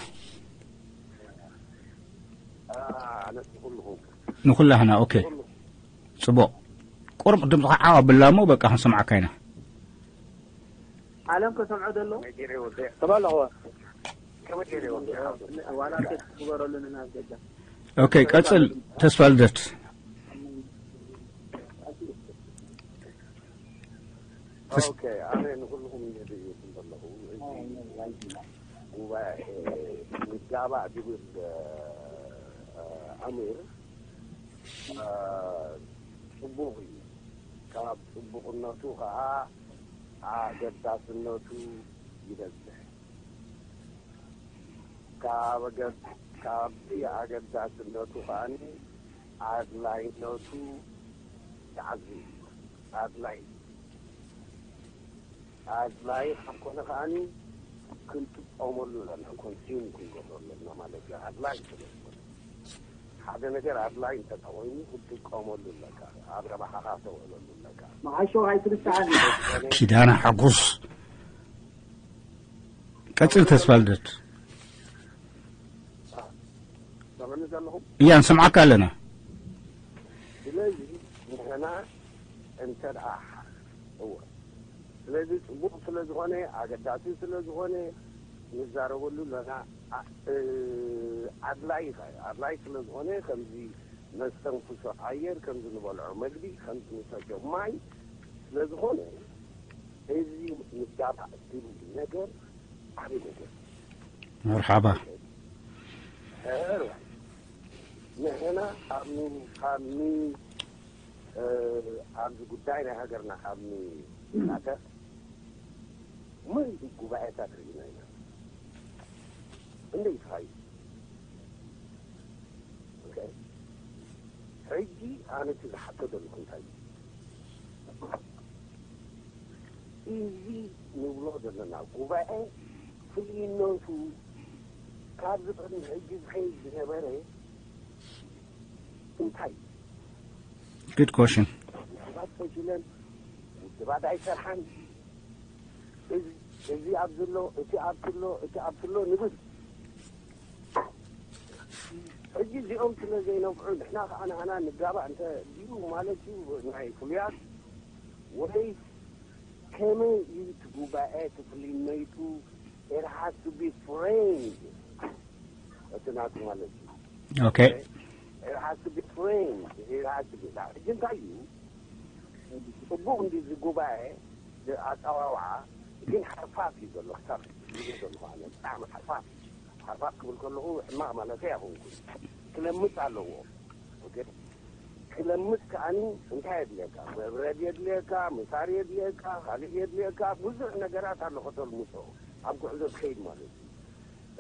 ንኹላህና ኦኬ ጽቡቕ ቁሩብ ድምፅኻ ዓው ኣብላ እሞ በቃ ክንሰምዓካ ኢና ዓለም ከሰምዖ ዘሎ ተባለኹ። ዋላ ሴት ክበረሉ ንናብ ገዛ ኦኬ፣ ቀጽል ተስፋ ልደት። ኦኬ፣ ኣነ ንኩልኹም ንህድእ ይብል ዘለኹ። እዚ ጉባኤ ንጋባእ ዝብል ኣምር ጽቡቕ እዩ። ካብ ጽቡቕነቱ ከዓ ኣገዳስነቱ ይበዝሕ። ካብ ኣገ- ካብቲ ኣገዳስነቱ ከኣኒ ኣድላይነቱ ይዓቢ እዩ። ኣድላይ ኣድላይ ካብ ኮነ ከኣኒ ክንጥቀመሉ ኣለና፣ ኮንሱም ክንገብሮ ኣለና ማለት እዩ። ኣድላይ ስለ ዝኾነ ሓደ ነገር ኣድላይ እንተተኮይኑ ክትጥቀመሉ ኣለካ፣ ኣብ ረብሓኻ ተውዕለሉ ኣለካ። መዓሾ ኣይትርሳዓኒ። ኪዳነ ሓጎስ ቀጽል ተስፋ ልደት ሰምዕኒ ዘለኹም እያ ንሰምዓካ ኣለና። ስለዚ ንሕና እንተ ደኣ እወ ስለዚ ጽቡቕ ስለ ዝኾነ ኣገዳሲ ስለ ዝኾነ ንዛረበሉ ኣለና። ኣ- እ፣ ኣድላይ ኸ- ኣድላይ ስለ ዝኾነ ከምዚ መስተንፍሶ ኣየር ከምዚ ንበልዖ መግቢ ከምዚ ንሰትዮ ማይ ስለ ዝኾነ እዚ ንጋባእ ዝብል ነገር ዓብዪ ነገር መርሓባ ሕርባይ ንሕና ካብ ሚ- ካብ ሚ- እ፣ ኣብዚ ጉዳይ ናይ ሃገርና ካብ ንሳተፍ ምእንቲ ጉባኤታት ርኢና ኢና። እንደ ይትኻዩ ሕጂ ኣነ እቲ ዝሓቶ ዘለኹ እንታይ እዩ? እዚ ንብሎ ዘለና ጉባኤ ፍልይነቱ ካብዚ ቅድሚ ሕጂ ዝኸይድ ዝነበረ እንታይ እዩ? Good question. ውድባት ፈሽለን ውድባት ኣይሰርሓን። እዚ ኣብዚ ኣሎ፣ እቲ ኣብቲ ኣሎ፣ እቲ ኣብቲ ኣሎ ንብል። ሕጂ እዚኦም ስለ ዘይነብዑ ንሕና ከዓ ንዓና ንጋባእ እንተ ድዩ ማለት እዩ ናይ ፍሉያት ወይስ ከመይ እዩ እቲ ጉባኤ እቲ ፍልይነቱ? It has to be framed እቲ ናቱ ማለት እዩ። Okay. It has to be framed. It has to be. ሕጂ እንታይ እዩ ጽቡቕ እንዲ እዚ ጉባኤ ኣጸዋውዓ ግን ሓርፋፍ እዩ ዘሎ ክሳብ ግዜ ዘለኹ ኣነ ብጣዕሚ ሓርፋፍ ሓርፋፍ ክብል ከለኹ ሕማቕ ማለተይ ኣይኮንኩን። ክለምጽ ኣለዎ። ኦኬ ክለምጽ ከኣኒ እንታይ የድልየካ? መብረድ የድልየካ፣ ምሳር የድልየካ፣ ካልእ የድልየካ። ብዙሕ ነገራት ኣሎ ከተልምጾ ኣብ ጉዕዞ ትኸይድ ማለት እዩ።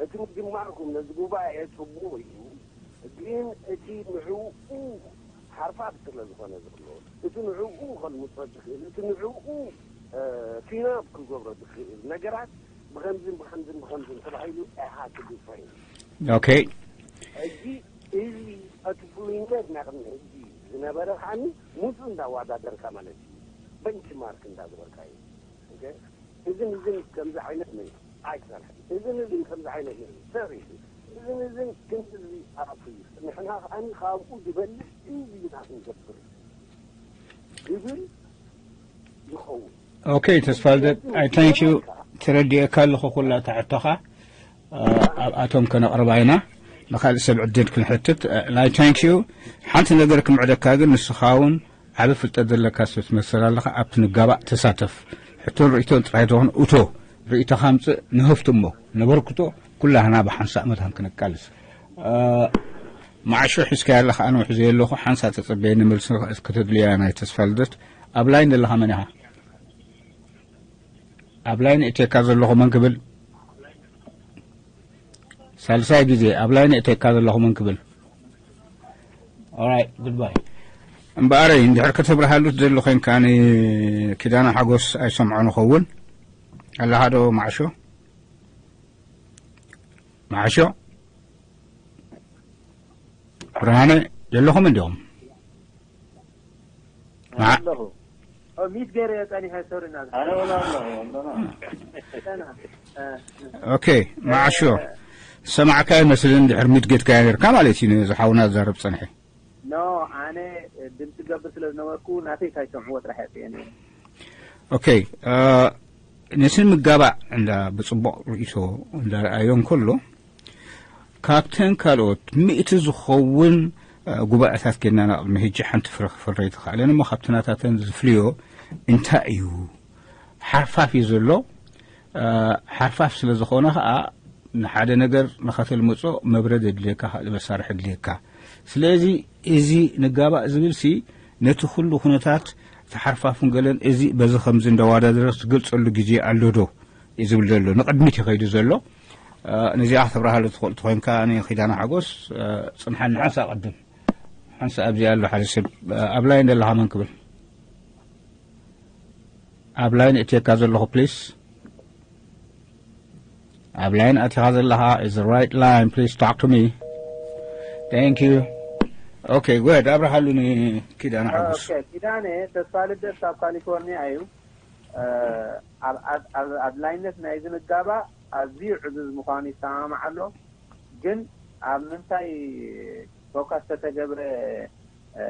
እቲ ምጅማርኩም ነዚ ጉባኤ ጽቡቕ እዩ፣ ግን እቲ ንዕኡ ሓርፋፍ ስለ ዝኾነ ዘሎ እቲ ንዕኡ ከልምጾ ዝኽእል እቲ ንዕኡ ፊናብ ክገብሮ ዝኽእል ነገራት ብኸምዝን ብኸምዝን ብኸምዝን ተባሂሉ it has to be framed። Okay. ሕጂ እዚ እቲ ፍሉይነት ናይ ቅድሚ ሕጂ ዝነበረ ከዓኒ ምስኡ እንዳወዳደርካ ማለት እዩ። በንችማርክ እንዳገበርካ እዩ። ኦኬ? እዝን እዝን ከምዚ ዓይነት ነ ኣይሰርሕን። እዝን እዝን ከምዚ ዓይነት ነ ሰሪ እዝን እዝን ክንዚ ኣፉ እዩ። ንሕና ከዓኒ ካብኡ ዝበልፅ እዩ ኢና ክንገብር ዝብል ይኸውን። Okay ተስፋ ልደት I thank you ተረዲኤካ ኣለኹ ኩላ ታሕቶኻ ኣብኣቶም ከነቕርባ ኢና። ንካልእ ሰብ ዕድል ክንሕትት I thank you። ሓንቲ ነገር ክምዕደካ ግን ንስኻ እውን ዓቢ ፍልጠት ዘለካ ሰብ ትመስል ኣለኻ። ኣብቲ ንጋባእ ተሳተፍ። ሕቶን ርእይቶን ጥራይ ተኾን እቶ ርእይቶኻ ምጽእ ንህፍትሞ ነበርክቶ ኩላህና ብሓንሳእ መታን ክንቃልስ። መዓሾ ሒዝካያ ኣለኻ ኣነ ውሕዘ ኣለኹ ሓንሳእ ተጸበየኒ መልሲ ከተድልያ ናይ ተስፋ ልደት ኣብ ላይን ዘለኻ መን ኢኻ? ኣብ ላይን እቴካ ዘለኹ መን ክብል ሳልሳይ ግዜ ኣብ ላይን እቴካ ዘለኹ መን ክብል Alright, goodbye. እምበኣረይ እንድሕር ከተብርሃሉ ትደሊ ኮይንካ ንኪዳነ ሓጎስ ኣይሰምዖ ንኸውን ኣለኻ ዶ መዓሾ? መዓሾ ብርሃነ የለኹም እንዲኹም ኣለኹ ሚት ገይረ ጸኒሐ ሶሪ እና ኦኬ መዓሾ ሰማዕካ ይመስልን ድሕር ሚት ጌትካ ነርካ ማለት እዩ ንዝሓውና ዝዛረብ ጸንሐ ኖ ኣነ ድምፂ ገብር ስለ ዝነበርኩ ናተይ ካይሰምዕዎ ጥራሕ እየ ነይረ Okay. ነቲ ምጋባእ እንዳ ብጽቡቕ ርእይቶ እንዳ ረኣዮ እንከሎ፣ ካብተን ካልኦት ሚእቲ ዝኸውን፣ እ፣ ጉባኤታት ኬድና ናብ ቅድሚ ሕጂ ሓንቲ ፍረ ክፈሪ ኣይተኻእለን እሞ፣ ካብቲ ናታተን ዝፍልዮ እንታይ እዩ? ሓርፋፍ እዩ ዘሎ። እ፣ ሓርፋፍ ስለ ዝኾነ ኸኣ፣ ንሓደ ነገር ንኸተልምጾ መብረድ የድልየካ፣ ካልእ መሳርሒ የድልየካ። ስለዚ እዚ ንጋባእ ዝብልሲ ነቲ ኩሉ ኩነታት፣ እቲ ሓርፋፍን ገለን፣ እዚ በዚ ከምዚ እንዳወዳደረ ዝገልጸሉ ግዜ ኣሎ ዶ እዩ ዝብል ዘሎ። ንቕድሚት እዩ ከይዱ ዘሎ። እ፣ ነዚኣ ከተብርሃሉ ትኽእል ተኾይንካ፣ ንኺዳነ ሓጎስ፣ እ፣ ጽንሓኒ ሓንሳእ ቅድም። ሓንሳእ ኣብዚ ኣሎ ሓደ ሰብ፣ እ፣ ኣብ ላይን ዘለኻ መን ክብል? ኣብ ላይን እትየካ ዘለኹ ፕሊስ። ኣብ ላይን ኣቲኻ ዘለኻ is the right line, please talk to me. Thank you. Okay, good. ኣብርሃሉ ንኪዳነ ሓጎስ። ኦኬ፣ ኪዳነ ተስፋ ልደት ካብ ካሊፎርኒያ እዩ። እ፣ ኣብ፣ ኣብ፣ ኣብ ኣድላይነት ናይዚ ምጋባእ ኣዝዩ ዕዙዝ ምዃኑ ይሰማማዕ ኣሎ። ግን ኣብ ምንታይ ፎካስ ተተገብረ፣ እ፣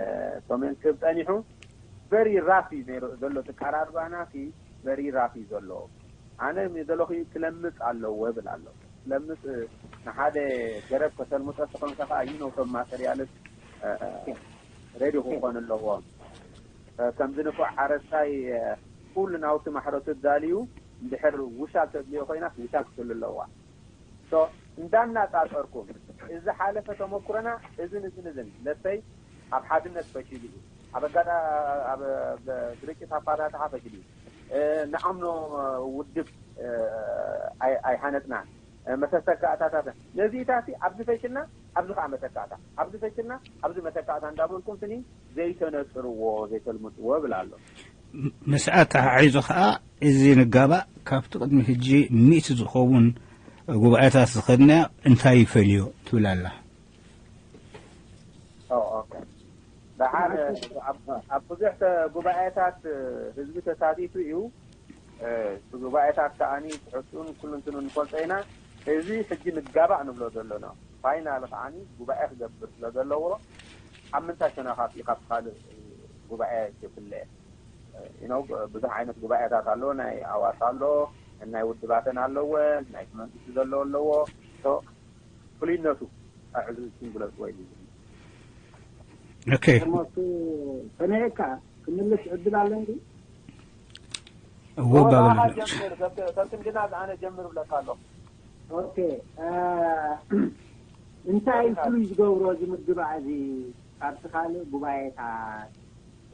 ኮሜንት ክብ ጸኒሑ፣ ቨሪ ራፍ እዩ ነይሩ ዘሎ። እቲ ቀራርባና ሲ ቨሪ ራፍ እዩ ዘሎ። ኣነ ዝደለኹ ክለምጽ ኣለዎ እብል ኣሎ። ክለምጽ፣ እ፣ ንሓደ ገረብ ከተልምጾ ተኾንካ ከኣ፣ you know፣ some materials፣ እ፣ ሬዲ ክኾን ኣለዎ። እ፣ ከምዚ ንፉዕ ሓረስታይ፣ እ፣ ኩሉ ናውቲ ማሕረሱ ዳልዩ፣ እንድሕር ውሻል ተድልዮ ኮይና፣ ውሻል ክትህሉ ኣለዋ። ሶ፣ እንዳናጻጸርኩም፣ እዚ ሓለፈ ተመኩሮና፣ እዝን እዝን እዝን፣ ለሰይ ኣብ ሓድነት ፈሽሉ እዩ። ኣብ ኣጋጣ-፣ ኣብ፣ ብ-፣ ግርጭት ኣፋታትሓ ፈሽሉ እዩ። እ፣ ንኣምኖ ውድብ፣ እ፣ ኣይ-፣ ኣይሃነጽናን። እ፣ መተሰጋእታታት፣ ነዚታሲ ኣብዚ ፈሽልና፣ ኣብዚ ኸኣ መተካእታ፣ ኣብዚ ፈሽልና፣ ኣብዚ መተካእታ እንዳበልኩም ስኒ ዘይተነጽርዎ፣ ዘይተልምጥዎ እብል ኣሎ። ምስኣ ተሓሒዙ ኸኣ፣ እዚ ንጋባእ ካብቲ ቅድሚ ሕጂ ሚእቲ ዝኸውን ጉባኤታት ዝኸድናዮ እንታይ ይፈልዮ ትብል ኣላ። ኦ፣ ኦኬ። ደሓር ኣብ፣ ኣብ ብዙሕ ተ-፣ ጉባኤታት ህዝቢ ተሳቲፉ እዩ። እ፣ እቲ ጉባኤታት ከኣኒ ትሕዝቱን ኩሉ እንትኑ ንፈልጦ ኢና። እዚ ሕጂ ንጋባእ ንብሎ ዘለና ፋይናል ከኣኒ ጉባኤ ክገብር ስለ ዘለዎ፣ ኣብ ምንታይ ሸነኻት እዩ ካብቲ ካልእ ጉባኤ ክፍለ? ዩ ኖው፣ ብዙሕ ዓይነት ጉባኤታት ኣሎ። ናይ ኣዋሳ ኣሎ፣ ናይ ውድባተን ኣለወ፣ ናይ መንግስቲ ዘለዎ ኣለዎ። ሶ፣ ፍሉይነቱ ኣዕዙዝኩም ግለጽዎ ኢሉ። ኦኬ። እሞ እሱ ሰሚዐካ ክምልስ ዕድል ኣለኒ ድዩ? እዎ፣ ኦ፣ ባበል ንዓኻ ኣሎ። ጀምር፣ ሰብ-፣ ሰብትንግና ኣነ ጀምር ብለካ ኣለኹ። ኦኬ፣ እ፣ እንታይ እዩ ፍሉይ ዝገብሮ እዚ ምግባእ እዚ ካብቲ ካልእ ጉባኤታት?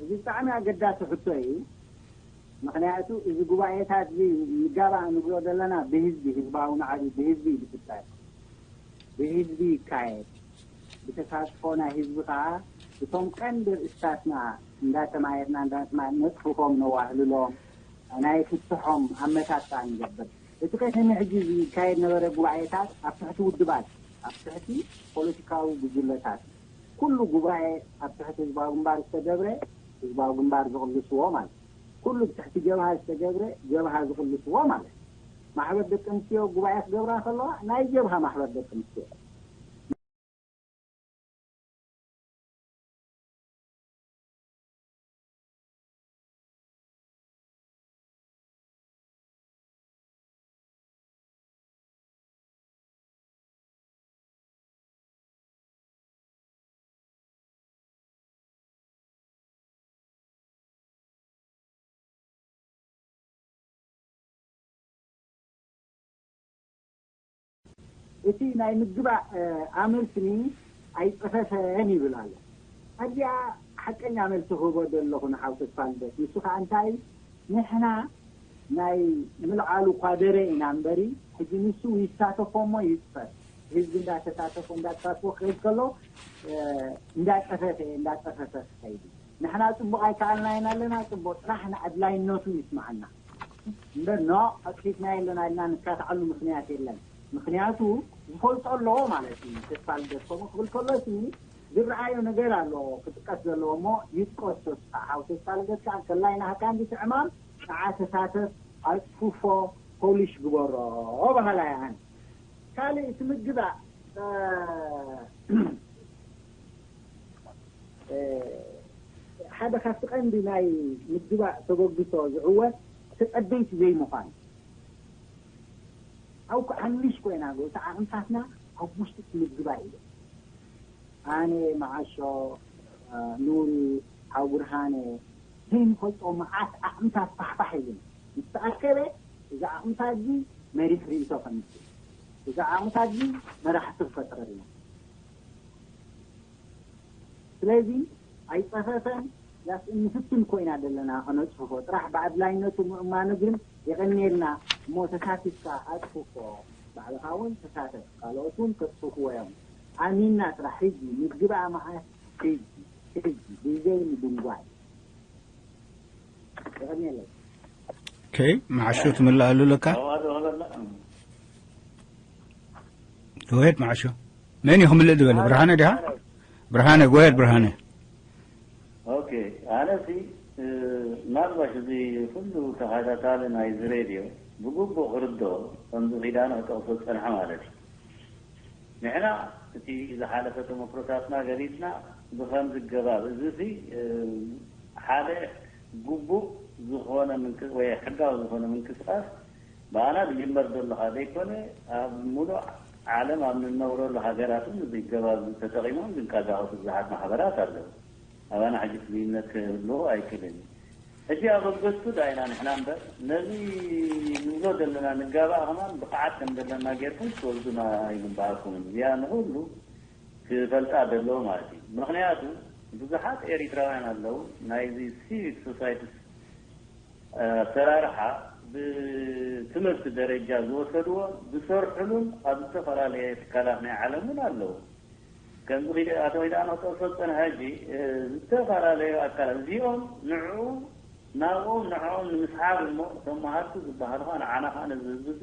እዚ ብጣዕሚ ኣገዳሲ ሕቶ እዩ። ምኽንያቱ እዚ ጉባኤታት እዚ ንጋባእ ንብሎ ዘለና ብህዝቢ፣ ህዝባዊ ናዕቢ ብህዝቢ እዩ ዝፍጠር። ብህዝቢ ይካየድ። ብተሳትፎ ናይ ህዝቢ ከኣ እቶም ቀንዲ ርእስታትና እንዳተማየጥና፣ እንዳተማየጥና ነጥፍፎም፣ ነዋህልሎም፣ ናይ ፍትሖም ኣመታትታ ንገብር። እቲ ቀደም ሕጂ ዝካየድ ነበረ ጉባኤታት ኣብ ትሕቲ ውድባት፣ ኣብ ትሕቲ ፖለቲካዊ ጉጅለታት፣ ኩሉ ጉባኤ ኣብ ትሕቲ ህዝባዊ ግንባር ዝተገብረ፣ ህዝባዊ ግንባር ዝቕልስዎ ማለት፣ ኩሉ ብትሕቲ ጀብሃ ዝተገብረ፣ ጀብሃ ዝቕልስዎ ማለት። ማሕበር ደቂ ኣንስትዮ ጉባኤ ክገብራ ከለዋ ናይ ጀብሃ ማሕበር ደቂ ኣንስትዮ። እቲ ናይ ምግባእ፣ እ፣ ኣመልስኒ ኣይጸፈፈን ይብል ኣሎ። ኣብዚኣ ሓቀኛ መልሲ ክህቦ ዘለኹ ንሓው ተስፋ ልደት። ንሱ ከኣ እንታይ፣ ንሕና ናይ ምልዓሉ ኳደረ ኢና እምበሪ፣ ሕጂ ንሱ ይሳተፎ እሞ ይጽፈፍ። ህዝቢ እንዳተሳተፎ፣ እንዳተሳትፎ ክኸይድ ከሎ፣ እ፣ እንዳጸፈፈ፣ እንዳጸፈፈ ክኸይድ እዩ። ንሕና ጽቡቕ ኣይከኣልናዮን ኣለና፣ ጽቡቕ ጥራሕ ንኣድላይነቱ ይስምዓና። እምበር ኖ፣ ኣጥፊእናዮ ኣለና ኢልና ንካትዓሉ ምኽንያት የለን። ምኽንያቱ ዝፈልጦ ኣለዎ ማለት እዩ። ተስፋ ልደት ከምኡ ክብል ከሎ ሲ ዝረኣዮ ነገር ኣሎ ክጥቀስ ዘለዎ እሞ ይጥቀስ። ተስፋ፣ ሓው ተስፋ ልደት ከኣ እንከላይ ናህካ እንዲ ትዕማም ንዓ ተሳተፍ፣ ኣጽፍፎ፣ ፖሊሽ ግበሮ በሃላይ ኣነ። ካልእ እቲ ምግባእ፣ እ፣ እ፣ ሓደ ካብቲ ቀንዲ ናይ ምግባእ ተበግሶ ዝዕወት ተጸበይቲ ዘይምዃን። ካብኡ ክዓንሽ ኮይና፣ ገ-፣ እቲ ዓቕምታትና ኣብ ውሽጢ ክምዝግባ ኢለ። ኣነ፣ መዓሾ፣ ኑሪ፣ ሓው ብርሃነ፣ ዘይንፈልጦ መዓት ዓቕምታት ፋሕፋሕ ኢሉና ምስ ተኣከበ፣ እዚ ዓቕምታት እዚ መሪሕ ርእይቶ ከምጽእ፣ እዚ ዓቕምታት እዚ መራሕቲ ክፈጥረልና። ስለዚ ኣይጸፈፈን፣ ያስ እንፍትን ኮይና ዘለና ከነጽፍፎ ጥራሕ ብኣድላይነቱ ምእማኑ ግን የቐንየልና። እሞ ተሳቲፍካ ኣጽፍፎ፣ ባዕልኻ እውን ተሳተፍ፣ ካልኦት እውን ከጽፍፍዎ እዮም። ኣሚንና ጥራሕ ሕጂ ምዝግባ መዓት ሕጂ፣ ሕጂ ብዘይ ምድንጓይ። የቐንየለይ። ኦኬ፣ መዓሾ ትምልኣሉ ኣለካ? ጎሄድ መዓሾ። መን እዩ ክምልእ ዝበለ? ብርሃነ ዲኻ? ብርሃነ፣ ጎሄድ ብርሃነ። ኦኬ፣ ኣነሲ፣ እ፣ ምናልባሽ እዚ ኩሉ ተኸታታሊ ናይዚ ሬድዮ ብግቡእ ክርድኦ፣ ከምዚ ኪዳነ ክጠቕሶ ዝጸንሐ ማለት እዩ። ንሕና እቲ ዝሓለፈ ተመክሮታትና ገሊጽና፣ ብኸምዚ ገባብ፣ እዚሲ፣ እ፣ ሓደ ግቡእ ዝኾነ ምንቅ-፣ ወይ ሕጋዊ ዝኾነ ምንቅስቃስ ብኣና ዝጅመር ዘሎ ካ ዘይኮነ፣ ኣብ ሙሉእ ዓለም ኣብ ንነብረሉ ሃገራት እውን እዚ ገባብ ተጠቒሞም ዝንቀሳቐሱ ብዙሓት ማሕበራት ኣለዉ። ኣባና ሕጂ ፍሉይነት ክህልዎ ኣይክእልን እዩ። ሕጂ ኣበገዝቱ ዳይና ንሕና እምበር፣ ነዚ ንብሎ ዘለና ንጋባእ ከማን ብቕዓት ከም ዘለና ጌርኩም ክትወስዱና ኣይግባኣኩምን። እዚኣ ንኹሉ ክፈልጣ ዘለዎ ማለት እዩ። ምኽንያቱ ብዙሓት ኤሪትራውያን ኣለዉ፣ ናይዚ ሲቪክ ሶሳይትስ ኣሰራርሓ ብትምህርቲ ደረጃ ዝወሰድዎ፣ ዝሰርሕሉን ኣብ ዝተፈላለየ ትካላት ናይ ዓለም እውን ኣለዉ። ከምዚ ኺደ-፣ ኣቶ ኺደኣኖ ክጠቕሶ ዝጸንሐ ሕጂ፣ እ፣ ዝተፈላለዩ ኣካላት እዚኦም ንዕኡ፣ ናብኦም፣ ንዕኦም ንምስሓብ እሞ፣ እቶም መሃርቲ ዝበሃሉ ኸኣ ንዓና ኸኣ ነዚ ህዝቢ እዚ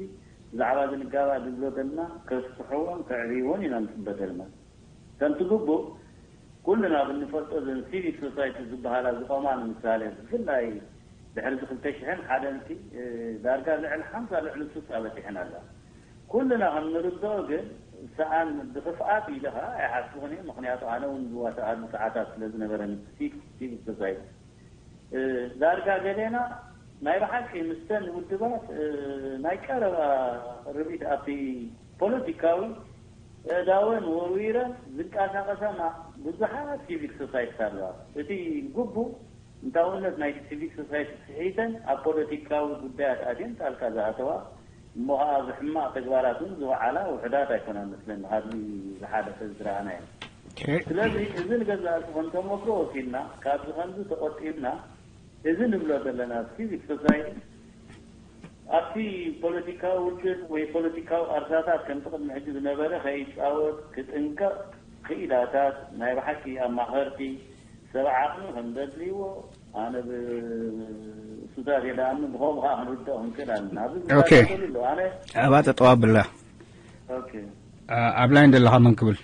ብዛዕባ እዚ ንጋባእ ዝብሎ ዘለና ከስፍሕዎን ከዕብይዎን ኢና ንጽበ ዘለና። ከምቲ ግቡእ፣ ኩልና ብንፈልጦ እዘን ሲቪክ ሶሳይቲ ዝበሃላ ዝቖማ፣ ንምሳሌ፣ ብፍላይ ድሕሪ እዚ ክልተ ሽሕን ሓደን ሲ፣ እ፣ ዳርጋ ልዕሊ ሓምሳ ልዕሊ ስሳ በጺሐን ኣለዋ። ኩልና ከም ንርድኦ ግን፣ ሰኣን ብኽፍኣት ኢለ ኸኣ ኣይሓስብን እየ። ምኽንያቱ ኣነ እውን ዝዋሳኣሉ ሰዓታት ስለ ዝነበረ፣ ምስ ሲቪክ፣ ሲቪክ ሶሳይቲ፣ እ፣ ዳርጋ ገሌና ናይ ብሓቂ ምስተን ውድባት፣ እ፣ ናይ ቀረባ ርቢት ኣብቲ ፖለቲካዊ ኣእዳወን ወርዊረን ዝንቀሳቐሳ ማ-፣ ብዙሓት ሲቪክ ሶሳይቲስ ኣለዋ። እቲ ግቡእ እንታውነት ናይቲ ሲቪክ ሶሳይቲ ስሒተን ኣብ ፖለቲካዊ ጉዳያት ኣትየን ጣልቃ ዝኣተዋ፣ እሞ ኸዓ ኣብ ሕማቕ ተግባራት እውን ዝወዓላ ውሑዳት ኣይኮናን መስለኒ፣ ካብዚ ዝሓለፈ ዝረኣናዮ። ኦኬ። ስለዚ እዚ ንገዛእ ርእሱ ከም ተመክሮ ወሲድና፣ ካብዚ ከምዚ ተቖጢብና፣ እዚ ንብሎ ዘለና ሲቪክ ሶሳይቲ ኣብቲ ፖለቲካዊ ውድብ ወይ ፖለቲካዊ ቃልሳታት ከምቲ ቅድሚ ሕጂ ዝነበረ ከይጻወት ክጥንቀቕ ክኢላታት፣ ናይ ብሓቂ ኣማኸርቲ፣ ሰብ ዓቕሚ ከም ዘድልይዎ ኣነ ብእሱታት እየ ደኣምን፣ ብኸምኡ ኸዓ ክንርድኦ ክንክእል ኣለና። ኣብዚ ኦኬ። ዝከታተሉ ኣለዉ። ኣነ ኣባ ጠጠው ኣብላ። ኦኬ። ኣ-፣ ኣብ ላይን ዘለኻ መን ክብል?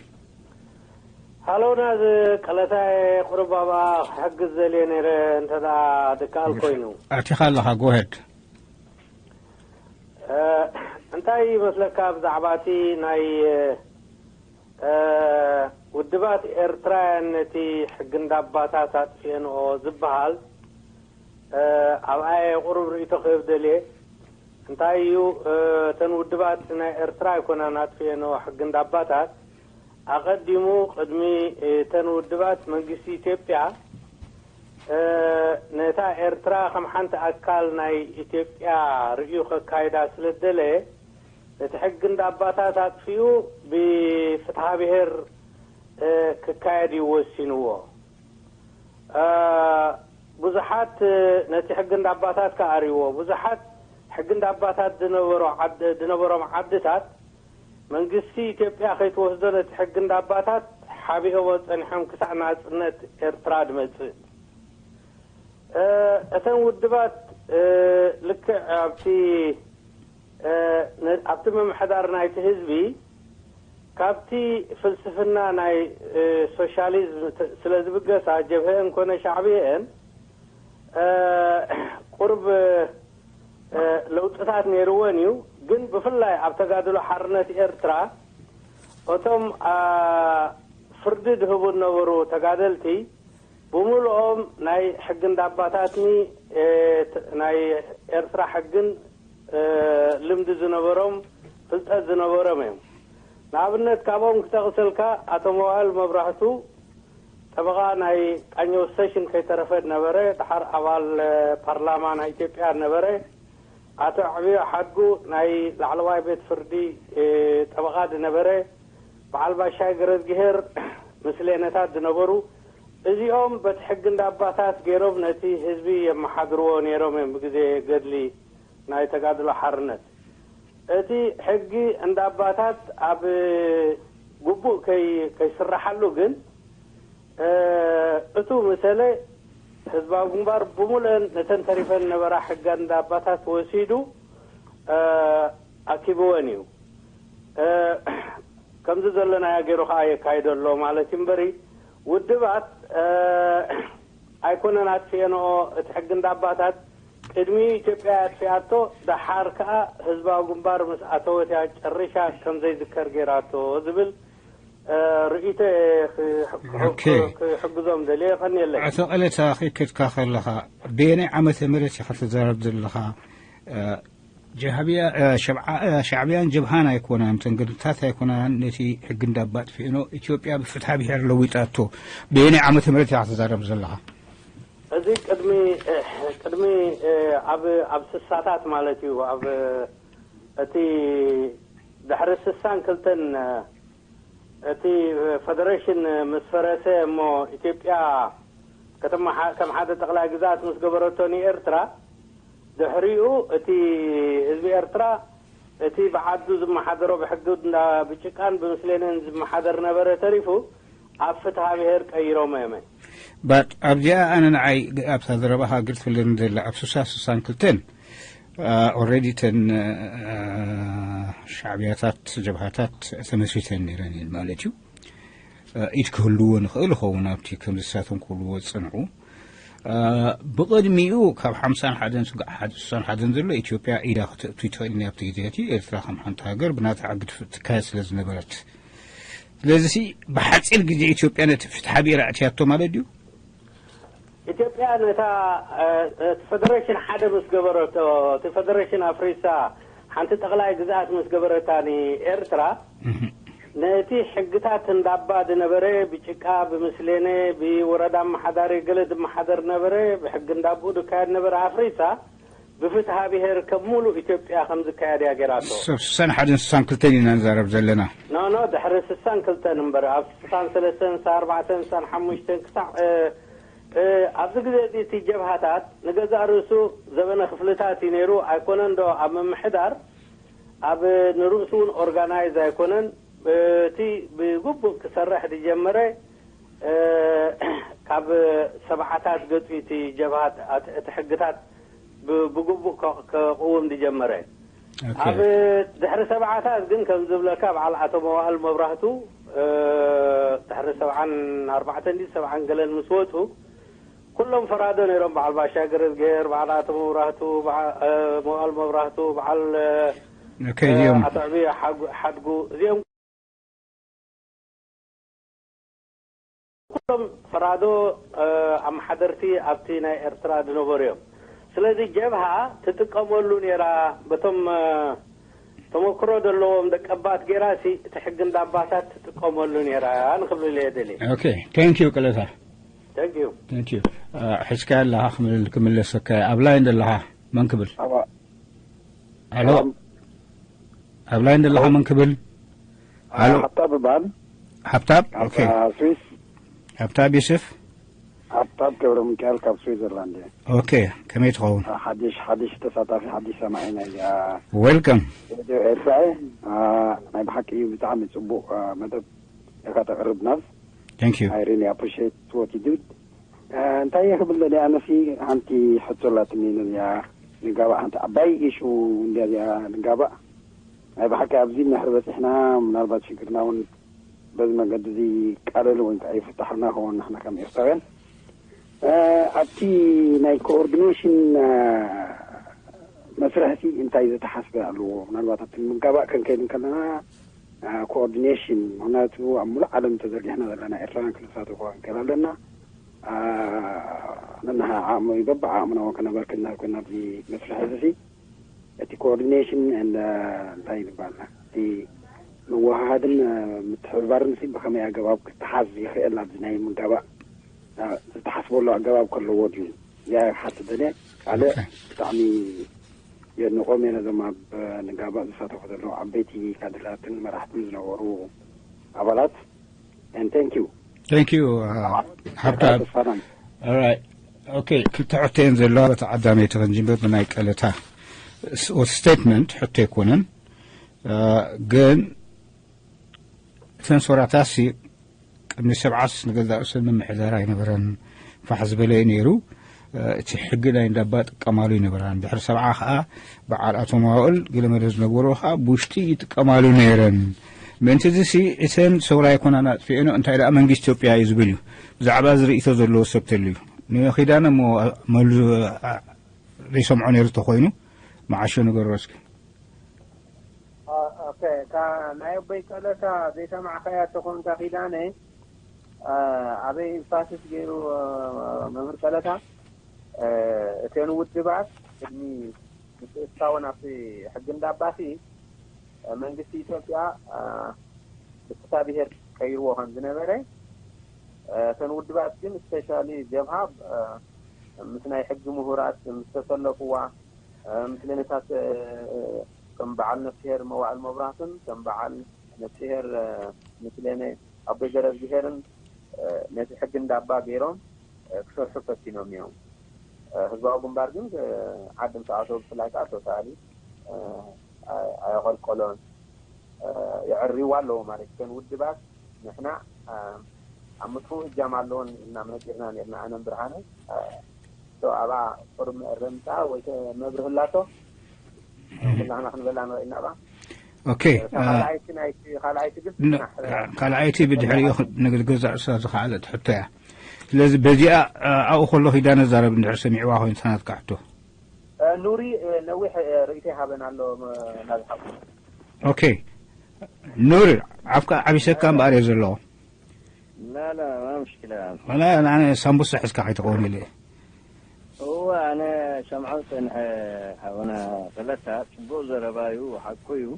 ሃሎ፣ ናዚ ቀለታይ ቁሩብ ኣብኣ ክሕግዝ ዘልየ ነይረ፣ እንተ ደኣ ድከኣል ኮይኑ። ኣቲኻ ኣለኻ፣ ጎሄድ። እ፣ እንታይ ይመስለካ ብዛዕባ እቲ ናይ፣ እ፣ ውድባት ኤርትራውያን ነቲ ሕጊ እንዳባታት ኣጥፊአንኦ ዝበሃል፣ እ፣ ኣብኣ እየ ቁሩብ ርእይቶ ክህብ ደልየ። እንታይ እዩ፣ እ፣ እተን ውድባት ናይ ኤርትራ ኣይኮናን ኣጥፊአንኦ ሕጊ እንዳባታት። ኣቐዲሙ ቅድሚ፣ እ፣ እተን ውድባት መንግስቲ ኢትዮጵያ፣ እ፣ ነታ ኤርትራ ከም ሓንቲ ኣካል ናይ ኢትዮጵያ ርእዩ ከካይዳ ስለ ዝደለየ፣ ነቲ ሕጊ እንዳባታት ኣጥፊኡ ብፍትሓ ብሄር፣ እ፣ ክካየድ እዩ ወሲንዎ። እ፣ ብዙሓት፣ እ፣ ነቲ ሕጊ እንዳባታት ከኣርይዎ። ብዙሓት ሕጊ እንዳባታት ዝነበሮ ዓድ-፣ ዝነበሮም ዓድታት መንግስቲ ኢትዮጵያ ከይትወስዶ ነቲ ሕጊ እንዳባታት ሓቢኦሞ ጸኒሖም ክሳዕ ናጽነት ኤርትራ ዝመጽእ። እ፣ እተን ውድባት፣ እ፣ ልክዕ ኣብቲ፣ እ፣ ነ-፣ ኣብቲ ምምሕዳር ናይቲ ህዝቢ ካብቲ ፍልስፍና ናይ፣ እ፣ ሶሻሊዝም ተ-፣ ስለ ዝብገሳ ጀብሀአን ኮነ ሻዕብየአን፣ እ፣ ቁርብ፣ እ፣ ለውጥታት ነይርወን እዩ። ግን ብፍላይ ኣብ ተጋድሎ ሓርነት ኤርትራ እቶም፣ ኣ፣ ፍርዲ ዝህቡ ዝነበሩ ተጋደልቲ ብምልኦም ናይ ሕጊ እንዳባታትኒ፣ እ፣ ት-፣ ናይ ኤርትራ ሕግን፣ እ፣ ልምዲ ዝነበሮም ፍልጠት ዝነበሮም እዮም። ንኣብነት ካብኦም ክጠቕሰልካ ኣቶ መዋእል መብራህቱ ጠበቓ ናይ ቃኘው ስቴሽን ከይተረፈ ዝነበረ፣ ድሓር ኣባል ፓርላማ ናይ ኢትዮጵያ ዝነበረ፣ ኣቶ ዕብዮ ሓድጉ ናይ ላዕለዋይ ቤት ፍርዲ ጠበቓ ዝነበረ፣ በዓል ባሻይ ገረዝግሄር ምስሌነታት ዝነበሩ፣ እዚኦም በቲ ሕጊ እንዳባታት ገይሮም ነቲ ህዝቢ የመሓድርዎ ነይሮም እዮም ብግዜ ገድሊ ናይ ተጋድሎ ሓርነት። እቲ ሕጊ እንዳባታት ኣብ ግቡእ ከይ-፣ ከይስረሓሉ ግን፣ እ፣ እቱ ምሰለ ህዝባዊ ግንባር ብምሉአን ነተን ተሪፈን ነበራ ሕገ እንዳባታት ወሲዱ፣ እ፣ ኣኪብወን እዩ። እ፣ ከምዚ ዘለናዮ ገይሩ ከኣ የካይዶ ኣሎ ማለት እዩ እምበሪ፣ ውድባት፣ እ፣ ኣይኮነን ኣጥፊኤንኦ፣ እቲ ሕጊ እንዳባታት ቅድሚ ኢትዮጵያ ኣጥፊኣቶ፣ ደሓር ከኣ ህዝባዊ ግንባር ምስ ኣተወት እያ ጨሪሻ ከም ዘይዝከር ገይራቶ ዝብል፣ እ፣ ርእይቶ እየ ክ-፣ ክ-፣ ኦኬ። ክሕግዞም ደልየ። የቐንየለይ። ኣቶ ቀለታ፣ ክከድካ ከለኻ፣ በየናይ ዓመተ ምህረት ኢኻ ትዛረብ ዘለኻ? እ፣ ጃህብያ፣ እ፣ ሸብዓ-፣ እ፣ ሻዕብያን ጀብሃን ኣይኮናን፣ እተን ገድልታት ኣይኮናን፣ ነቲ ሕጊ እንዳባ ኣጥፊእኖ፣ ኢትዮጵያ ብፍትሐ ብሔር ለዊጣቶ። በየናይ ዓመተ ምህረት ኢኻ ትዛረብ ዘለኻ? እዚ ቅድሚ፣ እ፣ ቅድሚ፣ እ፣ ኣብ፣ ኣብ ስሳታት ማለት እዩ። ኣብ እቲ ድሕሪ ስሳን ክልተን፣ እ፣ እቲ ፈደሬሽን ምስ ፈረሰ እሞ ኢትዮጵያ ከተማ-፣ ከም ሓደ ጠቕላይ ግዛት ምስ ገበረቶ ንኤርትራ፣ ድሕሪኡ እቲ ህዝቢ ኤርትራ እቲ ብዓዱ ዝመሓደሮ ብሕጊ እንዳ ብጭቃን ብምስሌንን ዝመሓደር ነበረ ተሪፉ ኣብ ፍትሃ ብሔር ቀይሮሞ እዮም። ባት ኣብዚኣ ኣነ ንዓይ ግ-፣ ኣብታ ዘረባኻ ግር ትብለኒ ዘላ ኣብ ስሳ ስሳን ክልተን፣ አ፣ ኦልሬዲ እተን፣ አ፣ ሻዕብያታት ጀብሃታት ተመስሪተን ነይረን እየን ማለት እዩ። አ፣ ኢድ ክህልዎ ንኽእል ይኸውን ኣብቲ ከም ዝሳቶም ክብልዎ ዝጸንሑ። አ፣ ብቕድሚኡ ካብ ሓምሳን ሓደን ስጋዕ ሓድ-፣ ስሳን ሓደን ዘሎ ኢትዮጵያ ኢዳ ክተእቱ ይትኽእል እያ ኣብቲ ግዜ እቲ ኤርትራ ከም ሓንቲ ሃገር ብናታ ሕጊ ትፍ-፣ ትካየድ ስለ ዝነበረት። ስለዚ ሲ ብሓጺር ግዜ ኢትዮጵያ ነቲ ፍትሓ ብሔር ኣእትያቶ ማለት ድዩ? ኢትዮጵያ ነታ፣ እ፣ እቲ ፈደሬሽን ሓደ ምስ ገበረቶ፣ እቲ ፈደሬሽን ኣፍሪሳ ሓንቲ ጠቕላይ ግዝኣት ምስ ገበረታ ንኤርትራ፣ እህ። ነቲ ሕግታት እንዳባ ዝነበረ፣ ብጭቃ፣ ብምስሌነ፣ ብወረዳ ኣመሓዳሪ ገለ ዝመሓደር ነበረ፣ ብሕጊ እንዳብኡ ዝካየድ ነበረ ኣፍሪሳ፣ ብፍትሃ ብሔር ከም ሙሉእ ኢትዮጵያ ከም ዝካየድ እያ ገይራቶ። ሰብ ስሳን ሓደን ስሳን ክልተን ኢና ንዛረብ ዘለና። ኖ፣ ኖ፣ ድሕሪ ስሳን ክልተን እምበር፣ ኣብ ስሳን ሰለስተን፣ ስሳን ኣርባዕተን፣ ስሳን ሓሙሽተን ክሳዕ፣ እ፣ እ፣ ኣብዚ ግዜ እዚ እቲ ጀብሃታት ንገዛእ ርእሱ ዘበነ ክፍልታት እዩ ነይሩ፣ ኣይኮነን ዶ ኣብ ምምሕዳር፣ ኣብ ንርእሱ እውን ኦርጋናይዝ ኣይኮነን። እቲ ብግቡእ ክሰርሕ ዝጀመረ፣ እ፣ ካብ ሰብዓታት ገጹ እቲ ጀብሃት፣ ኣት-፣ እቲ ሕግታት ብ-፣ ብግቡእ ከ-፣ ከቕውም ዝጀመረ። ኦኬ። ኣብ ድሕሪ ሰብዓታት ግን ከም ዝብለካ በዓል ኣቶ መዋእል መብራህቱ፣ እ፣ ድሕሪ ሰብዓን ኣርባዕተን ድዩ ሰብዓን ገለን ምስ ወጹ፣ ኩሎም ፈራዶ ነይሮም። በዓል ባሻ ገረዝግሄር፣ በዓል ኣቶ መብራህቱ፣ በዓ-፣ እ፣ መዋእል መብራህቱ፣ በዓል፣ እ፣ ኦኬ፣ እ፣ እዮም። ኣቶ ዕብዮ ሓጉ-፣ ሓድጉ፣ እዚኦም ኩሎም ፈራዶ፣ እ፣ ኣመሓደርቲ ኣብቲ ናይ ኤርትራ ዝነበሩ እዮም። ስለዚ ጀብሃ ትጥቀመሉ ነይራ፣ በቶም፣ እ፣ ተመክሮ ዘለዎም ደቀባት ገይራ ሲ እቲ ሕጊ እንዳባታት ትጥቀመሉ ነይራ ንክብል እየ ደልየ። ኦኬ፣ ታንክ ዩ ቀለታ። ታንክ ዩ። ታንክ ዩ። እ፣ ሕዝካ ኣለኻ ክምል-፣ ክምለሰካ እየ። ኣብ ላይን ዘለኻ መን ክብል? ኣዋ። ኣሎ? ኣም። ኣብ ላይን ዘለኻ መን ክብል? ኣሎ? ሓብታብ እበሃል። ሓብታብ? ካብ፣ ኦኬ። አ፣ ስዊስ። ሓብታብ ዮሴፍ? ሓብታብ ገብረ ሚካኤል ካብ ስዊዘርላንድ እየ። ኦኬ፣ ከመይ ትኸውን? አ፣ ሓድሽ፣ ሓድሽ ተሳታፊ፣ ሓድሽ ሰማዒ ናይ፣ አ፣ ዌልካም። ሬድዮ ኤርትራ እየ። አ፣ ናይ ብሓቂ እዩ ብጣዕሚ ጽቡቕ፣ አ፣ መደብ ኢኻ ተቕርብ ናዝ። ታንክ ዩ። I really appreciate what you do. እ፣ እንታይ እየ ክብል ደልየ? ኣነሲ ሓንቲ ሕቶ ኣላትኒ ነዚኣ ንጋባእ፣ ሓንቲ ዓባይ ኢሹ እንድያ እዚኣ ንጋባእ። ናይ ብሓቂ ኣብዚ እንድሕር በጺሕና፣ ምናልባት ሽግርና እውን በዚ መገዲ እዚ ይቃለል ወይ ከዓ ይፍታሕልና ክኸውን ንሕና ከም ኤርትራውያን። እ፣ ኣብቲ ናይ ኮኦርዲኔሽን፣ እ፣ መስርሕሲ እንታይ ዝተሓስበ ኣለዎ? ምናልባት ኣብቲ ምጋባእ ክንከይድ እንከለና፣ እ፣ ኮኦርዲኔሽን፣ ምኽንያቱ ኣብ ሙሉእ ዓለም ተዘርጊሕና ዘለና ኤርትራውያን ክንሳተፎ ንክእል ኣለና። አ፣ ነናኻ ዓቕሚ በብዓቕምና እውን ከነበርክት እናበልና ኣብዚ መስርሕ እዚ ሲ፣ እቲ ኮኦርዲኔሽን and፣ አ፣ እንታይ ይባሃል? ምውህሃድን ምትሕብባርን ሲ ብኸመይ ኣገባብ ክተሓዝ ይኽእል? ኣብዚ ናይ ምጋባእ ዝተሓስበሉ ኣገባብ ከለዎ ድዩ? እዚኣ ክሓትት ደልየ። ካልእ ብጣዕሚ የድንቖም እየ ነዞም ኣብ ንጋባእ ዝሳተፉ ዘለዉ ዓበይቲ ካድራትን መራሕትን ዝነበሩ ኣባላት። And thank you። Thank you. ሓብታ ሰላም። Alright. Okay. ክልተ ሕቶ እየን ዘለዋ። በቲ ዓዳመይቲ ክንጅምር ብናይ ቀለታ statement ሕቶ ኣይኮነን። ግን እተን ሰውራታሲ ቅድሚ ሰብዓስ ንገዛእ ርእሰን ምምሕዳር ኣይነበረን። ፋሕ ዝበለ እዩ ነይሩ። እቲ ሕጊ ናይ እንዳባ ጥቀማሉ ይነበራን። ድሕሪ ሰብዓ ከዓ በዓል ኣቶ መዋእል ገለመለ ዝነበሩ ከዓ ብውሽጢ ይጥቀማሉ ነይረን። ምእንቲ እዚ ሲ እተን ሰውራ ኣይኮናን ኣጥፊኤኖ እንታይ ደኣ መንግስቲ ኢትዮጵያ እዩ ዝብል እዩ። ብዛዕባ እዚ ርእይቶ ዘለዎ ሰብ ተልዩ ንኺዳነ እሞ መሉ ዘይሰምዖ ነይሩ ተኮይኑ መዓሾ ንገሮ እስኪ። ኦኬ፣ እታ ናይ ኣቦይ ቀለታ ዘይሰማዕካያ ተኾንካ ኪዳነ፣ ኣበይ ኢምፋሲስ ገይሩ መምህር ቀለታ፣ እተን ውድባት ቅድሚ ምትእትታወን ኣብቲ ሕጊ እንዳባሲ መንግስቲ ኢትዮጵያ ብፍትሐ ብሄር ቀይርዎ ከም ዝነበረ፣ እተን ውድባት ግን ስፔሻሊ ጀብሃ ምስ ናይ ሕጊ ምሁራት ምስ ተሰለፍዋ ምስለኔታት ከም በዓል ነፍስሄር መዋእል መብራህቱን ከም በዓል ነፍስሄር ምስለኔ ኣቦይ ገረዝግሄርን ነቲ ሕጊ እንዳባ ገይሮም ክሰርሑ ፈቲኖም እዮም። ህዝባዊ ግንባር ግን ዓዲ ምስ ኣተው ብፍላይ ከዓ ቶታሊ ኣየቐልቀሎን የዕርይዋ ኣለዎ ማለት እተን ውድባት ንሕና ኣብ ምጥፍኡ እጃም ኣለዎን ኢልና መፂርና ነርና ኣነን ብርሃነ ኣብኣ ቁሩብ መእረምታ ወይ መብርህ ኣላቶ ኩላህና ክንበላ ንኽእል ኢና ኣብኣ ኦኬ ካልኣይቲ ናይቲ ካልኣይቲ ግን ካልኣይቲ ብድሕሪኡ ንግዛእ ርእሳ ዝኸዓለት ሕቶ እያ ስለዚ በዚኣ ኣብኡ ከሎ ኪዳነ ዛረብ እንድሕር ሰሚዕዋ ኮይኑ ተናትካ ሕቶ ኑሪ ነዊሕ ርእይቶ ይሃበን ኣሎ ናዝሓቁ ኦኬ ኑሪ ዓፍካ ዓቢሰካ እምበኣር እየ ዘለዎ لا لا ما مشكلة ولا أنا سامبوسة حسك حيتقوني لي هو أنا سمعوا سنح حونا ثلاثة تبو زربايو حكويو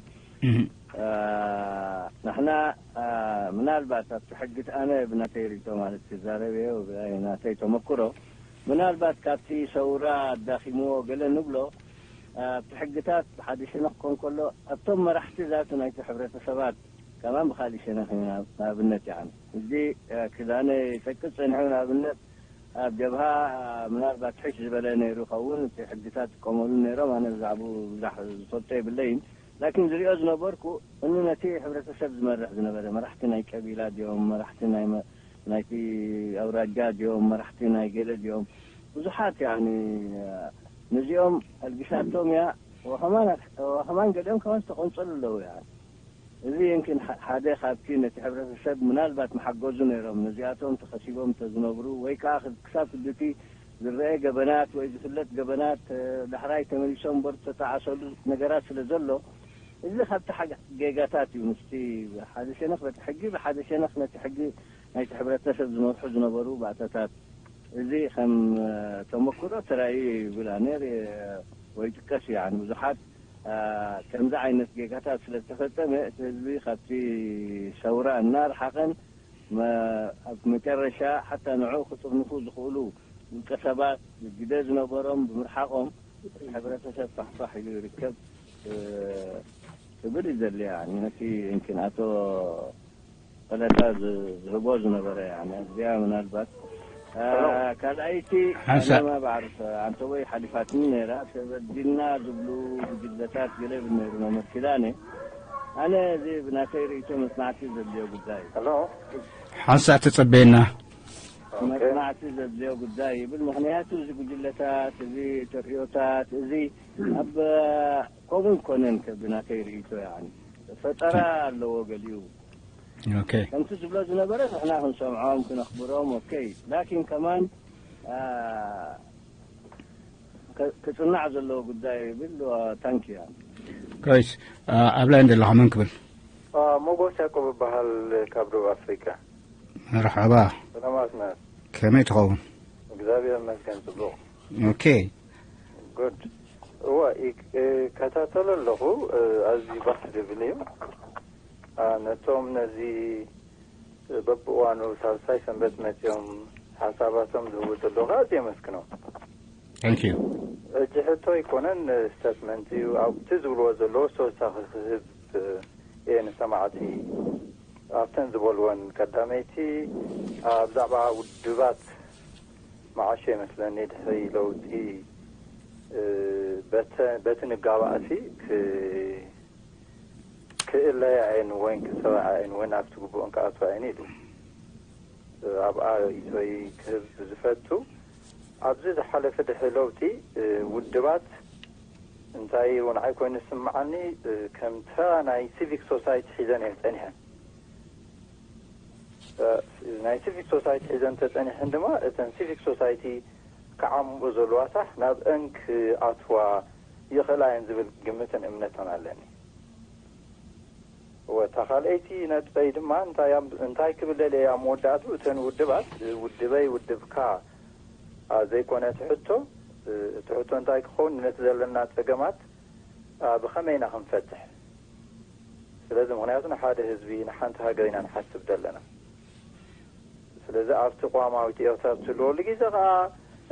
ንሕና ምናልባት ኣብቲ ሕጊ ኣነ ብናተይ ርእቶ ማለት ክዛረብ እየ ብናተይ ተመክሮ ምናልባት ካብቲ ሰውራ ኣዳኺምዎ ገለ ንብሎ ኣብቲ ሕግታት ብሓደ ሸነኽ ክኾን ከሎ ኣብቶም መራሕቲ ዛቱ ናይቲ ሕብረተሰባት ከማን ብካሊእ ሸነኽ ኢና ንኣብነት ይዓን ሕጂ ክዳነ ይጠቅስ ጸኒሑ ንኣብነት ኣብ ጀብሃ ምናልባት ሕሽ ዝበለ ነይሩ ይኸውን እቲ ሕግታት ጥቀመሉ ነይሮም ኣነ ብዛዕባኡ ብዙሕ ዝፈልጦ የብለይን ላኪን ዝሪኦ ዝነበርኩ እኑ ነቲ ሕብረተሰብ ዝመርሕ ዝነበረ መራሕቲ ናይ ቀቢላ ድዮም መራሕቲ ናይ ናይቲ ኣውራጃ ድዮም መራሕቲ ናይ ገለ ድዮም ብዙሓት ያኒ ነዚኦም ኣልጊሳቶም እያ ወኸማን ገሊኦም ከማን ዝተቆንጸሉ ኣለዉ ያ እዚ የንክን ሓደ ካብቲ ነቲ ሕብረተሰብ ምናልባት መሓገዙ ነይሮም ነዚኣቶም ተኸሲቦም ተዝነብሩ ወይ ከዓ ክሳብ ክድቲ ዝረአ ገበናት ወይ ዝፍለጥ ገበናት ዳሕራይ ተመሊሶም በሩ ተጣዓሰሉ ነገራት ስለ ዘሎ እዚ ካብቲ ጌጋታት እዩ ምስቲ ሓደ ሸነኽ በቲ ሕጊ ብሓደ ሸነኽ ነቲ ሕጊ ናይቲ ሕብረተሰብ ዝመርሑ ዝነበሩ ባእታታት እዚ ከም ተመክሮ ተራእዩ ይብል ኣነ ወይ ጥቀስ እዩ ብዙሓት ከምዚ ዓይነት ጌጋታት ስለ ዝተፈጸመ እቲ ህዝቢ ካብቲ ሰውራ እናርሓቐን ኣብ መጨረሻ ሓታ ንዕኡ ክጥርንፉ ዝኽእሉ ውልቀ ሰባት ግደ ዝነበሮም ብምርሓቖም ሕብረተሰብ ፋሕፋሕ ኢሉ ይርከብ ክብል እዩ ዘድልያ ነቲ እንትን ኣቶ ፈለጣ ዝህቦ ዝነበረ እዚኣ ምናልባት ካልኣይቲ ሓንሳ ኣነማ ባዕርፍ ኣንተ ወይ ሓሊፋትኒ ነይራ ተበዲልና ዝብሉ ጉጅለታት ገለ ይብል ነይሩ መምህር ኪዳነ ኣነ እዚ ብናተይ ርእይቶ መጽናዕቲ ዘድልዮ ጉዳይ እዩ ሓንሳእ ተጸበየና መጽናዕቲ ዘድልዮ ጉዳይ ይብል ምክንያቱ እዚ ጉጅለታት እዚ ተርእዮታት እዚ ኣብ ከምኡ ይኮነን ከብናተይ ርእይቶ ያኒ ፈጠራ ኣለዎ ገሊኡ ኦኬ ከምቲ ዝብሎ ዝነበረ ንሕና ክንሰምዖም ክነኽብሮም ኦኬ ላኪን ከማን ክጽናዕ ዘለዎ ጉዳይ ይብል ታንኪ ያ ኮይስ ኣብ ላይ እንደለኻ መን ክብል ሞጎስ ያዕቆብ ይበሃል ካብ ደቡብ ኣፍሪቃ መርሓባ ሰላማት ና ከመይ ትኸውን እግዚኣብሔር ይመስገን ጽቡቕ ኦኬ ጉድ እዋ ይከታተሎ ኣለኹ። ኣዝዩ ባህ ዝብል እዩ። ነቶም ነዚ በብእዋኑ ሳልሳይ ሰንበት መፅኦም ሓሳባቶም ዝህቡ ዘለዉ ከዓ ኣዝየ የመስግኖም። Thank you። ሕጂ ሕቶ ኣይኮነን፣ ስቴትመንት እዩ። ኣብቲ ዝብልዎ ዘለዉ ተወሳኺ ክህብ እየ ንሰማዕቲ። ኣብተን ዝበልወን ቀዳመይቲ ብዛዕባ ውድባት መዓሾ ይመስለኒ ድሕሪ ለውጢ በቲ ንጋባእሲ ክእለያ እየን ወይን ክሰብዓ እየን ወይን ኣብቲ ግቡእን ክኣትዋ እየን ኢሉ ኣብኣ ርእይቶይ ክህብ ዝፈቱ። ኣብዚ ዝሓለፈ ድሕሪ ለውጢ ውድባት እንታይ እውን ንዓይ ኮይኑ ዝስምዓኒ ከም ተራ ናይ ሲቪክ ሶሳይቲ ሒዘን እየን ፀኒሐን። ናይ ሲቪክ ሶሳይቲ ሒዘን ተፀኒሐን ድማ እተን ሲቪክ ሶሳይቲ ክዓምኡ ዘለዋ ሳሕ ናብ እንክ ኣትዋ ይኽእላ እየን ዝብል ግምትን እምነትን ኣለኒ። እወ፣ እታ ካልኣይቲ ነጥበይ ድማ እንታይ ክብል ደልየ እያ መወዳእቱ እተን ውድባት ውድበይ ውድብካ ዘይኮነ እቲ ሕቶ። እቲ ሕቶ እንታይ ክኸውን ነቲ ዘለና ፀገማት ብኸመይ ኢና ክንፈትሕ? ስለዚ ምኽንያቱ ንሓደ ህዝቢ ንሓንቲ ሃገር ኢና ንሓስብ ዘለና። ስለዚ ኣብቲ ቅዋማዊት ኤርትራ ብትህልወሉ ግዜ ከዓ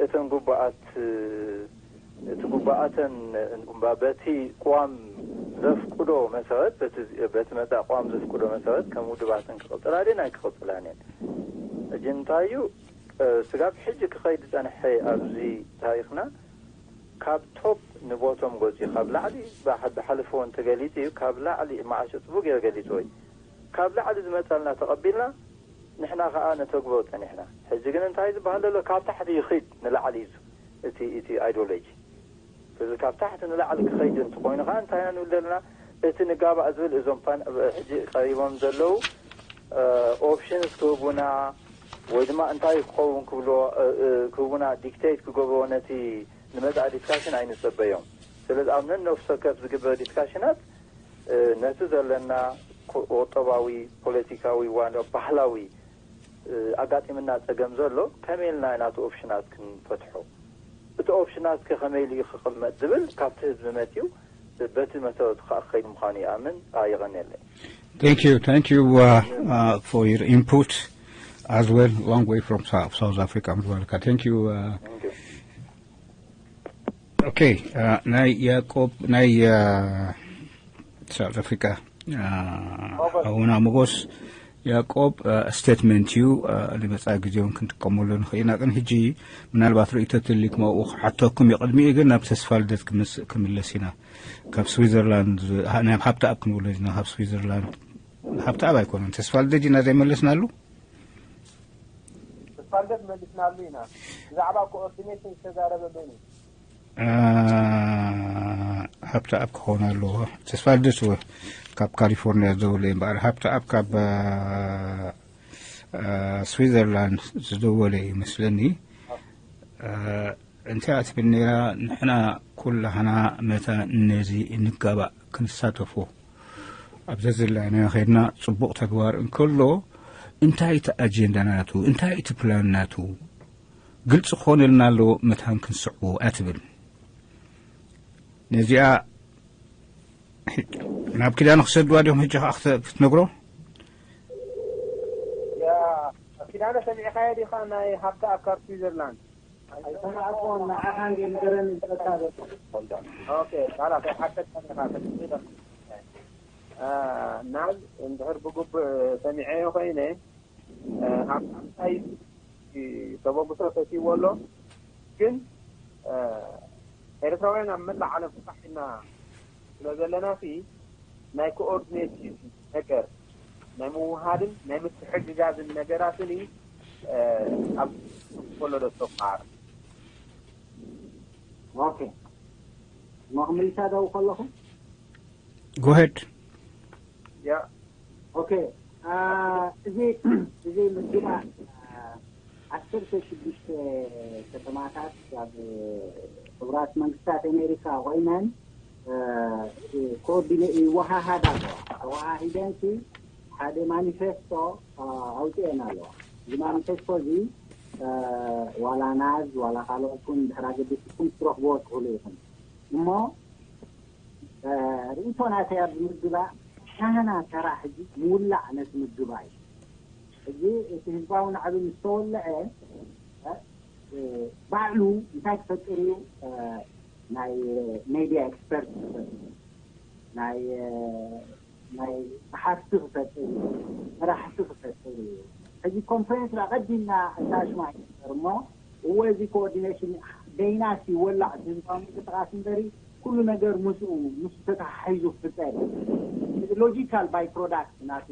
እተን ጉባኣት እቲ ጉባኣተን በቲ ቅዋም ዘፍቅዶ መሰረት በቲ መፃ ቅዋም ዘፍቅዶ መሰረት ከም ውድባትን ክቕፅላ ድን ኣይክቕፅላን እየን። ሕጂ እንታይ እዩ ስጋብ ሕጂ ክኸይድ ዝፀንሐ ኣብዚ ታሪክና ካብ ቶፕ ንቦቶም ጎፂ ካብ ላዕሊ ብሓለፈ እውን ተገሊፁ እዩ። ካብ ላዕሊ ማዓሾ ፅቡቅ ገይሩ ገሊፅዎ እዩ። ካብ ላዕሊ ዝመፀልና ተቐቢልና ንሕና ከዓ ነተግብሮ ፀኒሕና። ሕጂ ግን እንታይ ዝበሃል ዘሎ ካብ ታሕቲ ይኽድ ንላዕሊ እዩ እቲ እቲ ኣይዲዮሎጂ። ስለዚ ካብ ታሕቲ ንላዕሊ ክኸይድ እንትኮይኑ ከዓ እንታይ ኢና ንብል ዘለና? እቲ ንጋባእ ዝብል እዞም ሕጂ ቀሪቦም ዘለዉ ኦፕሽንስ ክህቡና ወይ ድማ እንታይ ክኸውን ክብልዎ ክህቡና ዲክቴት ክገብርዎ ነቲ ንመጻኢ ዲስካሽን ኣይንጸበዮም። ስለዚ ኣብ ነንነፍሲ ወከፍ ዝግበር ዲስካሽናት ነቲ ዘለና ቁጠባዊ፣ ፖለቲካዊ፣ ዋ ባህላዊ ኣጋጢምና ጸገም ዘሎ ከመይ ኢልና ኢና እቲ ኦፕሽናት ክንፈትሖ? እቲ ኦፕሽናት ከ ከመይ ኢሉ እዩ ክቕመጥ ዝብል ካብቲ ህዝቢ መጺኡ በቲ መሰረቱ ከዓ ክኸይድ ምዃኑ ይኣምን። የቐንየለይ። Thank you, thank you uh, uh, for your input as well, long way from South, South Africa. Thank you. Uh, okay, uh, ናይ ያዕቆብ ናይ ሳውዝ ኣፍሪካ ኣቡና ሞጎስ ያዕቆብ ስቴትመንት እዩ። ንመፃኢ ግዜ እውን ክንጥቀመሉ ንኽእል ኢና። ግን ሕጂ ምናልባት ርእይቶ ትልኩም ኣብኡ ክሓተኩም እዩ። ቅድሚኡ ግን ናብ ተስፋ ልደት ክምለስ ኢና። ካብ ስዊዘርላንድ ናብ ሃብተኣብ ክንብሎ ኢና። ካብ ስዊዘርላንድ ሃብተኣብ ኣይኮነን፣ ተስፋ ልደት ኢና ዘይመለስናሉ። ተስፋ ልደት መሊስናሉ ኢና። ብዛዕባ ኮኦርዲኔሽን ዝተዛረበ መን እዩ? ሃብተኣብ ክኸውን ኣለዎ። ተስፋ ልደት ካብ ካሊፎርኒያ ዝደወለ እዩ እምበኣር፣ ሃብተኣብ ካብ ስዊዘርላንድ ዝደወለ እዩ መስለኒ። እንታይ እያ ትብል ነይራ? ንሕና ኩላህና መታ ነዚ እንጋባእ ክንሳተፎ ኣብ ዘዝላናዮ ከይድና ጽቡቕ ተግባር እንከሎ እንታይ እቲ ኣጀንዳ ናቱ፣ እንታይ እቲ ፕላን ናቱ ግልፂ ክኾነልና ኣለዎ መታን ክንስዕቦ እያ ትብል። ነዚኣ ናብ ኪዳነ ክሰድዋ ዲኹም ሕጂ ከዓ ክትነግሮ? ኪዳነ ሰሚዕኻዮ ዲኻ? ናይ ሃብተኣብ ካብ ስዊዘርላንድ ኣይሰማዕኩዎን። ንዓኻ እንድየ ንገረኒ ዝብለካ ዘሎ። ኦኬ፣ ካላ ከይሓተካ ኢኻ ተስሚዕካ። ናብ እንድሕር ብግቡእ ሰሚዐዮ ኮይነ ሃብታይ ተበግሶ ሰትይዎ ኣሎ። ግን ኤርትራውያን ኣብ መላእ ዓለም ፋሕ ኢልና ስለ ዘለና ሲ ናይ ኮኦርዲኔሽን ነገር ናይ ምውሃድን ናይ ምትሕግጋዝን ነገራትን ኣብ ከሎ ዶ ተቋር ኦኬ ሞ ክምልሳ ደው ከለኹ ጎሄድ ያ ኦኬ እዚ እዚ ምግባእ ዓሰርተ ሽዱሽተ ከተማታት ኣብ ሕቡራት መንግስታት ኣሜሪካ ኮይነን ኮኦርዲኔ ይወሃሃዳ ኣለዋ። ተወሃሂደን ሲ ሓደ ማኒፌስቶ ኣውፅኤን ኣለዋ። እዚ ማኒፌስቶ እዚ ዋላ ናዝ ዋላ ካልኦት እውን ድሕር ኣገዲስኩም ክትረኽብዎ ትኽእሉ ኢኹም። እሞ ርኢቶ ናተይ ኣብ ምግባእ ሻህና ተራ ሕጂ ምውላዕ ነቲ ምግባእ እዩ። ሕጂ እቲ ህዝባዊ ናዕቢ ምስ ተወልዐ ባዕሉ እንታይ ክፈጥር እዩ? ናይ ሜድያ ኤክስፐርት ክፈጥር፣ ናይ ናይ ጸሓፍቲ ክፈጥር እዩ፣ መራሕቲ ክፈጥር እዩ። ሕጂ ኮንፈረንስ ኣቐዲምና እንዳ ሽማ ይፈጥር እሞ እወ እዚ ኮኦርዲኔሽን በይናስ ይወላዕ ህዝባዊ ምንቅስቃስ እምበሪ ኩሉ ነገር ምስኡ ምስ ተተሓሒዙ ክፍጠር እዩ። ሎጂካል ባይ ፕሮዳክት ናቱ።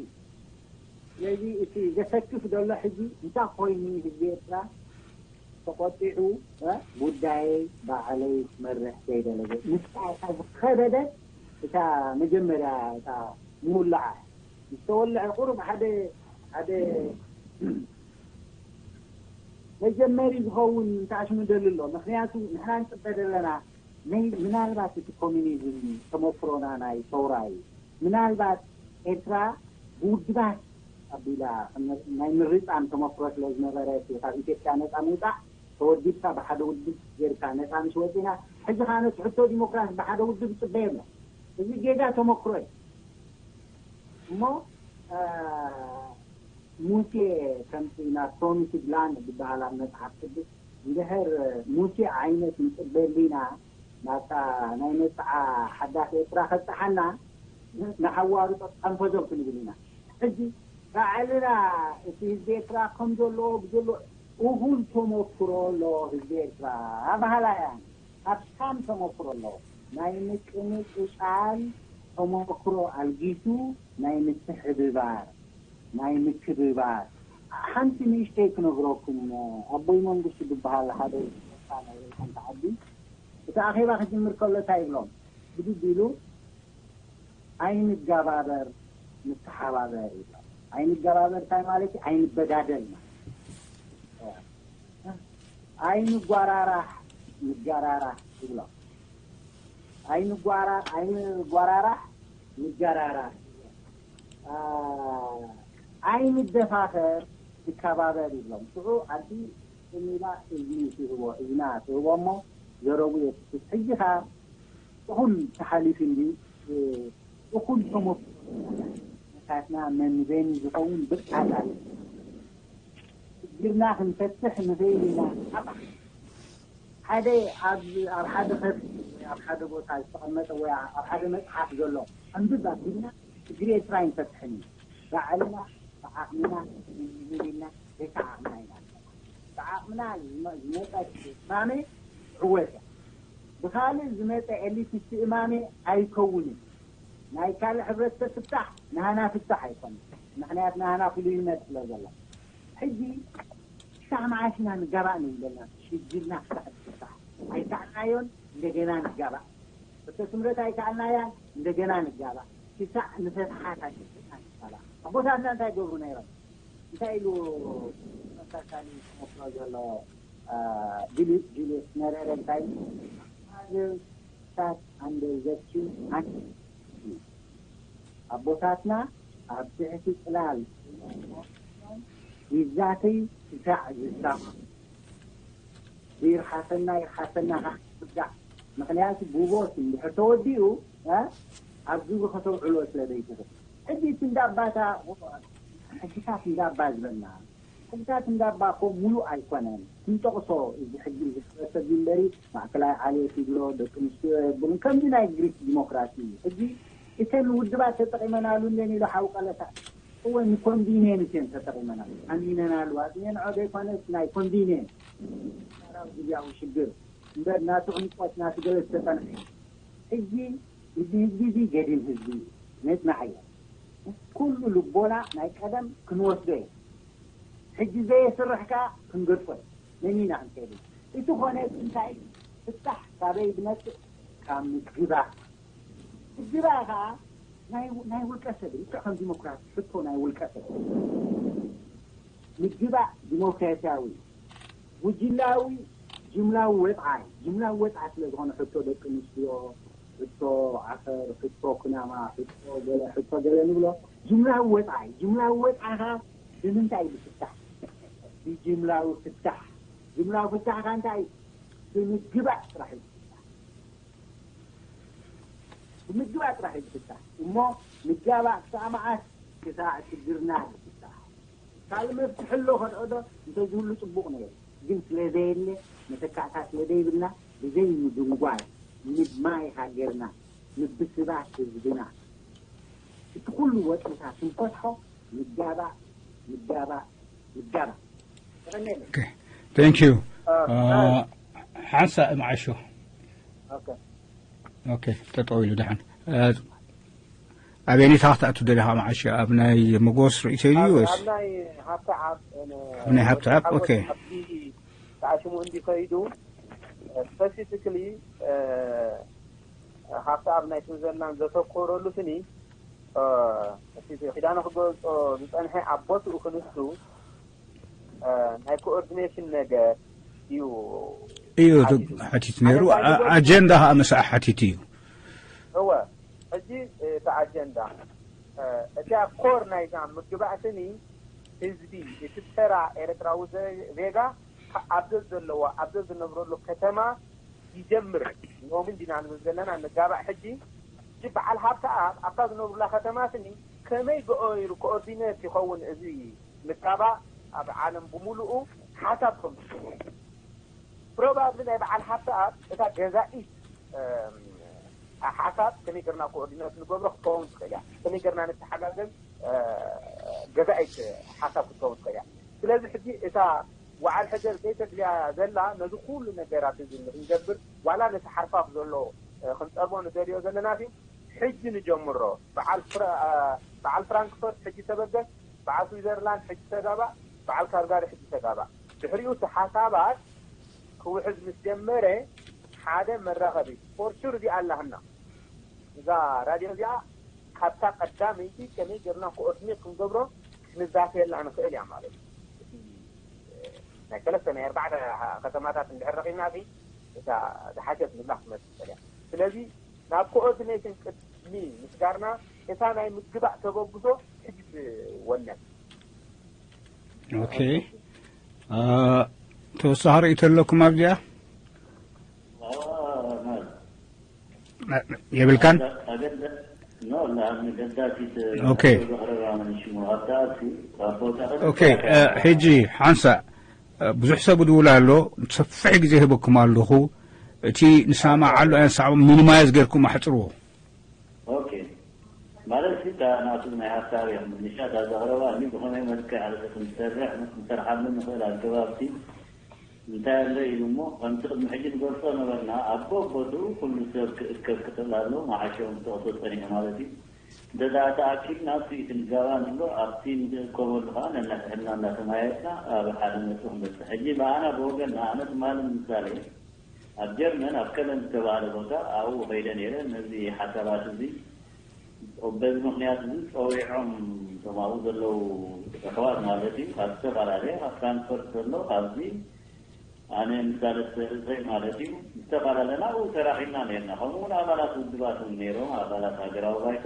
ስለዚ እቲ ዘሰክፍ ዘሎ ሕጂ እንታይ ኮይኑ ህዝቢ ኤርትራ ተቆጢዑ ጉዳይ ባዕለይ ክመርሕ ዘይደለበ ምስታ እታ ዝኸበደት እታ መጀመርያ እታ ምውላዓ ዝተወልዐ ቁሩብ ሓደ ሓደ መጀመሪ ዝኸውን ተኣሽሙ ደሊ ኣሎ። ምክንያቱ ንሕና ንፅበ ዘለና ናይ ምናልባት እቲ ኮሚኒዝም ተመክሮና ናይ ሰውራ እዩ። ምናልባት ኤርትራ ብውድባት ኣቢላ ናይ ምርጫን ተመክሮ ስለ ዝነበረት ካብ ኢትዮጵያ ነፃ ምውፃእ ተወዲብካ ብሓደ ውድብ ጌርካ ነፃ ምስ ወፂና ሕጂ ከዓ ነቲ ሕቶ ዲሞክራሲ ብሓደ ውድብ ይፅበየ ኣሎ። እዚ ጌጋ ተመክሮ እዩ እሞ ሙሴ ከምቲ ናብ ፕሮሚስድ ላንድ ዝበሃል ኣብ መፅሓፍ ቅዱስ እንድሕር ሙሴ ዓይነት ንፅበየሉ ኢና ናብታ ናይ መፅዓ ሓዳስ ኤርትራ ከብፅሓና ንሓዋሩ ጠንፈዞም ክንብል ኢና። ሕጂ ባዕልና እቲ ህዝቢ ኤርትራ ከም ዘለዎ ብዘሎ እኹል ተመክሮ ኣሎ ህዝቢ ኤርትራ ኣባህላ እያ። ሃብታም ተመክሮ ኣሎ። ናይ ምቅምቅጫል ተመክሮ ኣልጊሱ ናይ ምትሕብባር ናይ ምክብባር ሓንቲ ንእሽተይ ክነግረኩም። ኣቦይ መንግስቱ ዝበሃል ሓደ ሓንቲ ዓዲ እቲ ኣኼባ ክጅምር ከሎ እንታይ ይብሎም? ብድድ ኢሉ ኣይንገባበር ንተሓባበር ይብሎም። ኣይንገባበር እንታይ ማለት እዩ? ኣይንበዳደል ማለት እዩ። ኣይንጓራራሕ ንገራራሕ ይብሎም። ኣይንጓራ ኣይንጓራራሕ ንገራራሕ ኣይንደፋፈር ንከባበር ይብሎም። ሽዑ ዓዲ ስሚላ እዝኒ ትህቦ እዝና ትህቦ እሞ ዘረቡ የፍስስ። ሕጂ ኸዓ እኹል ተሓሊፉ እንዲ እኹል ተመክሮታትና መንበኒ ዝኸውን ብቕዓት ኣሎ። ሽግርና ክንፈትሕ ንኽእል ኢና። ሓደ ኣብ ሓደ ከፍ ኣብ ሓደ ቦታ ዝተቐመጠ ወይ ኣብ ሓደ መፅሓፍ ዘሎ ኣንብብ ኣቢልና ሽግር ኤርትራ ኣይንፈትሕን እዩ። ባዕልና ብዓቕምና ንህብ ኢልና ዘይተዓቕምና ኢና። ብዓቕምና ዝመፀ እማመ ዕወት እያ። ብኻልእ ዝመፀ ኤሊቲስት እማመ ኣይከውንን። ናይ ካልእ ሕብረተሰብ ፍታሕ ናህና ፍታሕ ኣይኮነን። ምኽንያት ናህና ፍሉይነት ስለ ዘሎ። ሕጂ ክሳዕ መዓስ ኢና ንጋባእ ንብለና ሽግርና ክሳዕ ዝፍታሕ ኣይከኣልናዮን እንደገና ንጋባእ። እቶ ስምረት ኣይከኣልናያን እንደገና ንጋባእ። ክሳዕ ንፈትሓት ኣይሽግርና ንጋባእ። ኣቦታትና እንታይ ገብሩ ነይሮም? እንታይ ኢሉ መሳሳሊ ተመክሮ ዘሎ ጁልዩስ መረረ እንታይ ስታት ኣንደርዘኪ ኣን ኣቦታትና ኣብ ትሕቲ ፅላል ይዛተይ ክሳዕ ዝሳማ ይርሓሰና ይርሓሰና ከዓ ምክንያቱ ብቦት እንድሕር ተወዲኡ ኣብ ግብሪ ከተውዕሎ ስለ ዘይትኽእል ሕጂ እቲ እንዳባታ ሕግታት እንዳባ ዝበልና ሕግታት እንዳባ እኮ ሙሉእ ኣይኮነን። ክንጠቕሶ እዚ ሕጊ እዚ ሕብረተሰብ እምበሪ ማእከላይ ዓሌት ይብሎ፣ ደቂ ኣንስትዮ የብሉን። ከምዚ ናይ ግሪክ ዲሞክራሲ እዩ። ሕጂ እተን ውድባት ተጠቒመናሉ እንዴን ኢሉ ሓው ቀለታ እወ ንኮንቪኒየንስ እየን ተጠቒመናሉ። ኣሚነናሉ። ኣሚነንዖ ዘይኮነስ ናይ ኮንቪኒየንስ ግዝያዊ ሽግር እምበር ናቱ ዕምቆት ናቱ ገለ ዝተጸንሐ ሕጂ እዚ ህዝቢ እዚ ገዲም ህዝቢ እዩ። ነጽንዓዮ። ኩሉ ልቦና ናይ ቀደም ክንወስዶ እዩ። ሕጂ ዘየስርሕ ከኣ ክንገድፎ እዩ። ነኒና ክንከይድ እዩ። እቲ ኮነ እቲ እንታይ ፍታሕ ካበይ ዝመጽእ ካብ ምግባእ። ምግባእ ከኣ ናይ ናይ ውልቀ ሰብ እዩ። ልክዕ ከም ዲሞክራሲ ሕቶ ናይ ውልቀ ሰብ። ምግባእ ዲሞክራሲያዊ እዩ። ጉጅላዊ ጅምላዊ ወጽዓ እዩ። ጅምላዊ ወጽዓ ስለ ዝኾነ ሕቶ ደቂ ኣንስትዮ፣ ሕቶ ዓፈር፣ ሕቶ ኩናማ፣ ሕቶ ገለ ሕቶ ገለ ንብሎ ጅምላዊ ወጽዓ እዩ። ጅምላዊ ወጽዓ ኸዓ ብምንታይ እዩ ዝፍታሕ? ብጅምላዊ ፍታሕ። ጅምላዊ ፍታሕ ኸዓ እንታይ እዩ? ብምግባእ ጥራሕ እዩ ዝፍታሕ። ብምግባእ ጥራሕ እዩ ዝፍታሕ እሞ፣ ምጋባእ ክሳዕ መዓስ? ክሳዕ ሽግርና ዝፍታሕ። ካልእ መፍትሒ ኣሎ ከድዕዶ እንተዝህሉ ጽቡቕ ነይሩ፣ ግን ስለ ዘየለ፣ መተካእታ ስለ ዘይብልና፣ ብዘይ ምድንጓይ ምድማይ ሃገርና፣ ምብስባስ ህዝብና፣ እቲ ኩሉ ወጥርታት ክንፈትሖ ምጋባእ፣ ምጋባእ፣ ምጋባእ። ተቐኒየለይ። Thank you. ሓንሳእ መዓሾ። ኦኬ፣ ጠጠው ኢሉ ደሓን። ኣበየኒታ ክትኣቱ ደሊኻ መዓሾ? ኣብ ናይ መጎስ ርእይቶ ድዩ ወይስ? ኣብ ናይ ሃብተኣብ ኣብ ናይ ሃብተኣብ። ኦኬ። ተዓሽሙ እንዲ ከይዱ፣ ስፐሲፊክሊ ሃብተኣብ ናይ ስዊዘርላንድ ዘተኮረሉ ስኒ፣ እቲ ኪዳነ ክገልጾ ዝጸንሐ ኣብ ቦትኡ ክንሱ፣ ናይ ኮኦርዲኔሽን ነገር እዩ እዩ። ሓቲት ነይሩ። ኣጀንዳ ከዓ ምስኣ ሓቲት እዩ። እወ፣ ሕጂ እቲ ኣጀንዳ፣ እቲ ኣብ ኮር ናይዛ ምግባእ ስኒ ህዝቢ፣ እቲ ተራ ኤርትራዊ ዜጋ ኣብ ዘዘለዎ፣ ኣብ ዘዝነብረሉ ከተማ ይጀምር። ሎሚ እንዲና ንብል ዘለና ንጋባእ ሕጂ። ሕጂ በዓል ሃብተኣብ ኣብታ ዝነብሩላ ከተማ ስኒ ከመይ ገይሩ ኮኦርዲኔት ይኸውን እዚ ምጋባእ ኣብ ዓለም ብምሉኡ ሓሳብ ከም ዝስሙ። ፕሮባብሊ ናይ በዓል ሃብተኣብ እታ ገዛኢት ሓሳብ ከመይ ገርና ኮኦርዲኔት ንገብሮ ክትከውን ትኽእል እያ። ከመይ ገርና ንተሓጋገዝ ገዛኢት ሓሳብ ክትከውን ትኽእል እያ። ስለዚ ሕጂ እታ ወዓል ሕደር ዘይተድልያ ዘላ ነዚ ኩሉ ነገራት እዚ ንክንገብር ዋላ ነቲ ሓርፋፍ ዘሎ ክንፀርቦ ንደልዮ ዘለና ሲ ሕጂ ንጀምሮ። በዓል ፍራንክፈርት ሕጂ ተበገስ፣ በዓል ስዊዘርላንድ ሕጂ ተጋባእ፣ በዓል ካልጋሪ ሕጂ ተጋባእ። ድሕሪኡ እቲ ሓሳባት ክውሕዝ ምስ ጀመረ ሓደ መራኸቢ ፎርቹር እዚኣ ኣላህና እዛ ራድዮ እዚኣ ካብታ ቀዳመይቲ ከመይ ጌርና ኮኦርዲኔት ክንገብሮ ክንዛተየላ ንኽእል እያ ማለት እዩ። እቲ ናይ ሰለስተ ናይ ኣርባዕተ ከተማታት እንድሕር ረኺብና ሲ እታ ዝሓሸት ንብላ ክትመጽእ ትኽእል እያ። ስለዚ ናብ ኮኦርዲኔሽን ቅድሚ ምስጋርና እታ ናይ ምግባእ ተበግሶ ሕጂ ትወነን። ኦኬ። ተወሳኺ ርእይቶ ኣለኩም ኣብዚኣ? የብልካን? ኦኬ። ኦኬ። ሕጂ ሓንሳእ ብዙሕ ሰብ ድውል ኣሎ። ሰፊሕ ግዜ ሂበኩም ኣለኹ። እቲ ንሰማማዓሉ ኣይንሰማማዕ ሚኒማይዝ ጌርኩም ኣሕፅርዎ። ኦኬ። ማለት እታ ናቱ ናይ ሃብታም እዮም ንሻት ኣዛቕረባ ብኸመይ መልክዕ ክንሰርሕ ክንሰርሓሉ ንኽእል ኣገባብቲ እንታይ ኣሎ ኢሉ እሞ ከምቲ ቅድሚ ሕጂ ንገልጾ ነበርና ኣብ በቦትኡ ኩሉ ሰብ ክእከብ ክኽእል ኣለዎ መዓሾም ክጠቕሶ ጸኒሑ ማለት እዩ። እንተ ደኣ ተኣኪብና ኣብቲ እቲ ንጋባ ንብሎ ኣብቲ ንእከበሉ ከኣ ነንሕድሕድና እንዳተመያየጥና ኣብ ሓደ ነጥቢ ክንበጽሕ። ሕጂ ብኣና ብወገንና ኣነ ትማሊ ንምሳሌ ኣብ ጀርመን ኣብ ከለን ዝተባህለ ቦታ ኣብኡ ከይደ ነይረ ነዚ ሓሳባት እዚ በዚ ምኽንያት እዚ ጸዊዖም እቶም ኣብኡ ዘለዉ ኣሕዋት ማለት እዩ ካብ ዝተፈላለየ ካብ ፍራንክፈርት ዘሎ ካብዚ ኣነ ምሳሌ ዝተርዘይ ማለት እዩ ዝተፈላለና ኣብኡ ተራኺብና ነርና ከምኡ እውን ኣባላት ውድባት እውን ነይሮም ኣባላት ሃገራዊ ባይቶ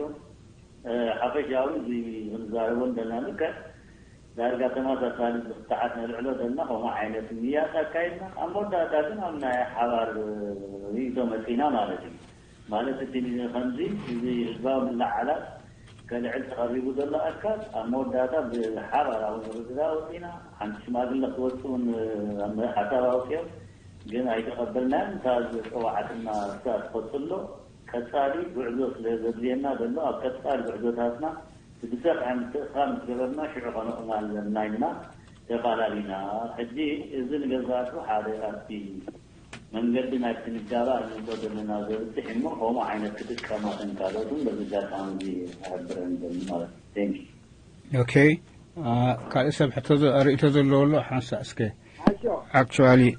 ሓፈሻዊ እዚ ክንዛረቦ እንደና ልክዕ ዳርጋ ተመሳሳሊ ዝኽትዓት ነልዕሎ ዘለና ከምኡ ዓይነት ምያስ ኣካይድና ኣብ መወዳእታ ግን ኣብ ናይ ሓባር ርእይቶ መፂና ማለት እዩ ማለት እቲ ከምዚ እዚ ህዝባዊ ምልዓላት ከልዕል ተቐሪቡ ዘሎ ኣካል ኣብ መወዳእታ ብሓባራዊ ምርድዳእ ወፂና ሓንቲ ሽማግለ ክትወፅእ እውን ሓሳብ ኣውፅኦም ግን ኣይተቐበልናን እታ ዝፀዋዓትና እሳ ትኸፅሎ ቀፃሊ ጉዕዞ ስለ ዘድልየና ዘሎ ኣብ ቀፃሊ ጉዕዞታትና ብዝሰፍሐ ምትእኽኻብ ምስ ገበርና ሽዑ ከነቕማ ኣለና ኢልና ተፋላሊና። ሕጂ እዚ ንገዛእቱ ሓደ ካብቲ መንገዲ ናብቲ ንጋባእ ንምጾ ዘለና ዘብፅሕ እሞ ከምኡ ዓይነት ክጥቀማ ከም ካልኦት እውን በዚ ኣጋጣሚ እዚ እሕብረን ይደሊ ማለት እዩ። Thank you። ኦኬ ካልእ ሰብ ሕቶ ርእይቶ ዘለዎ ኣሎ ሓንሳእ እስከ actually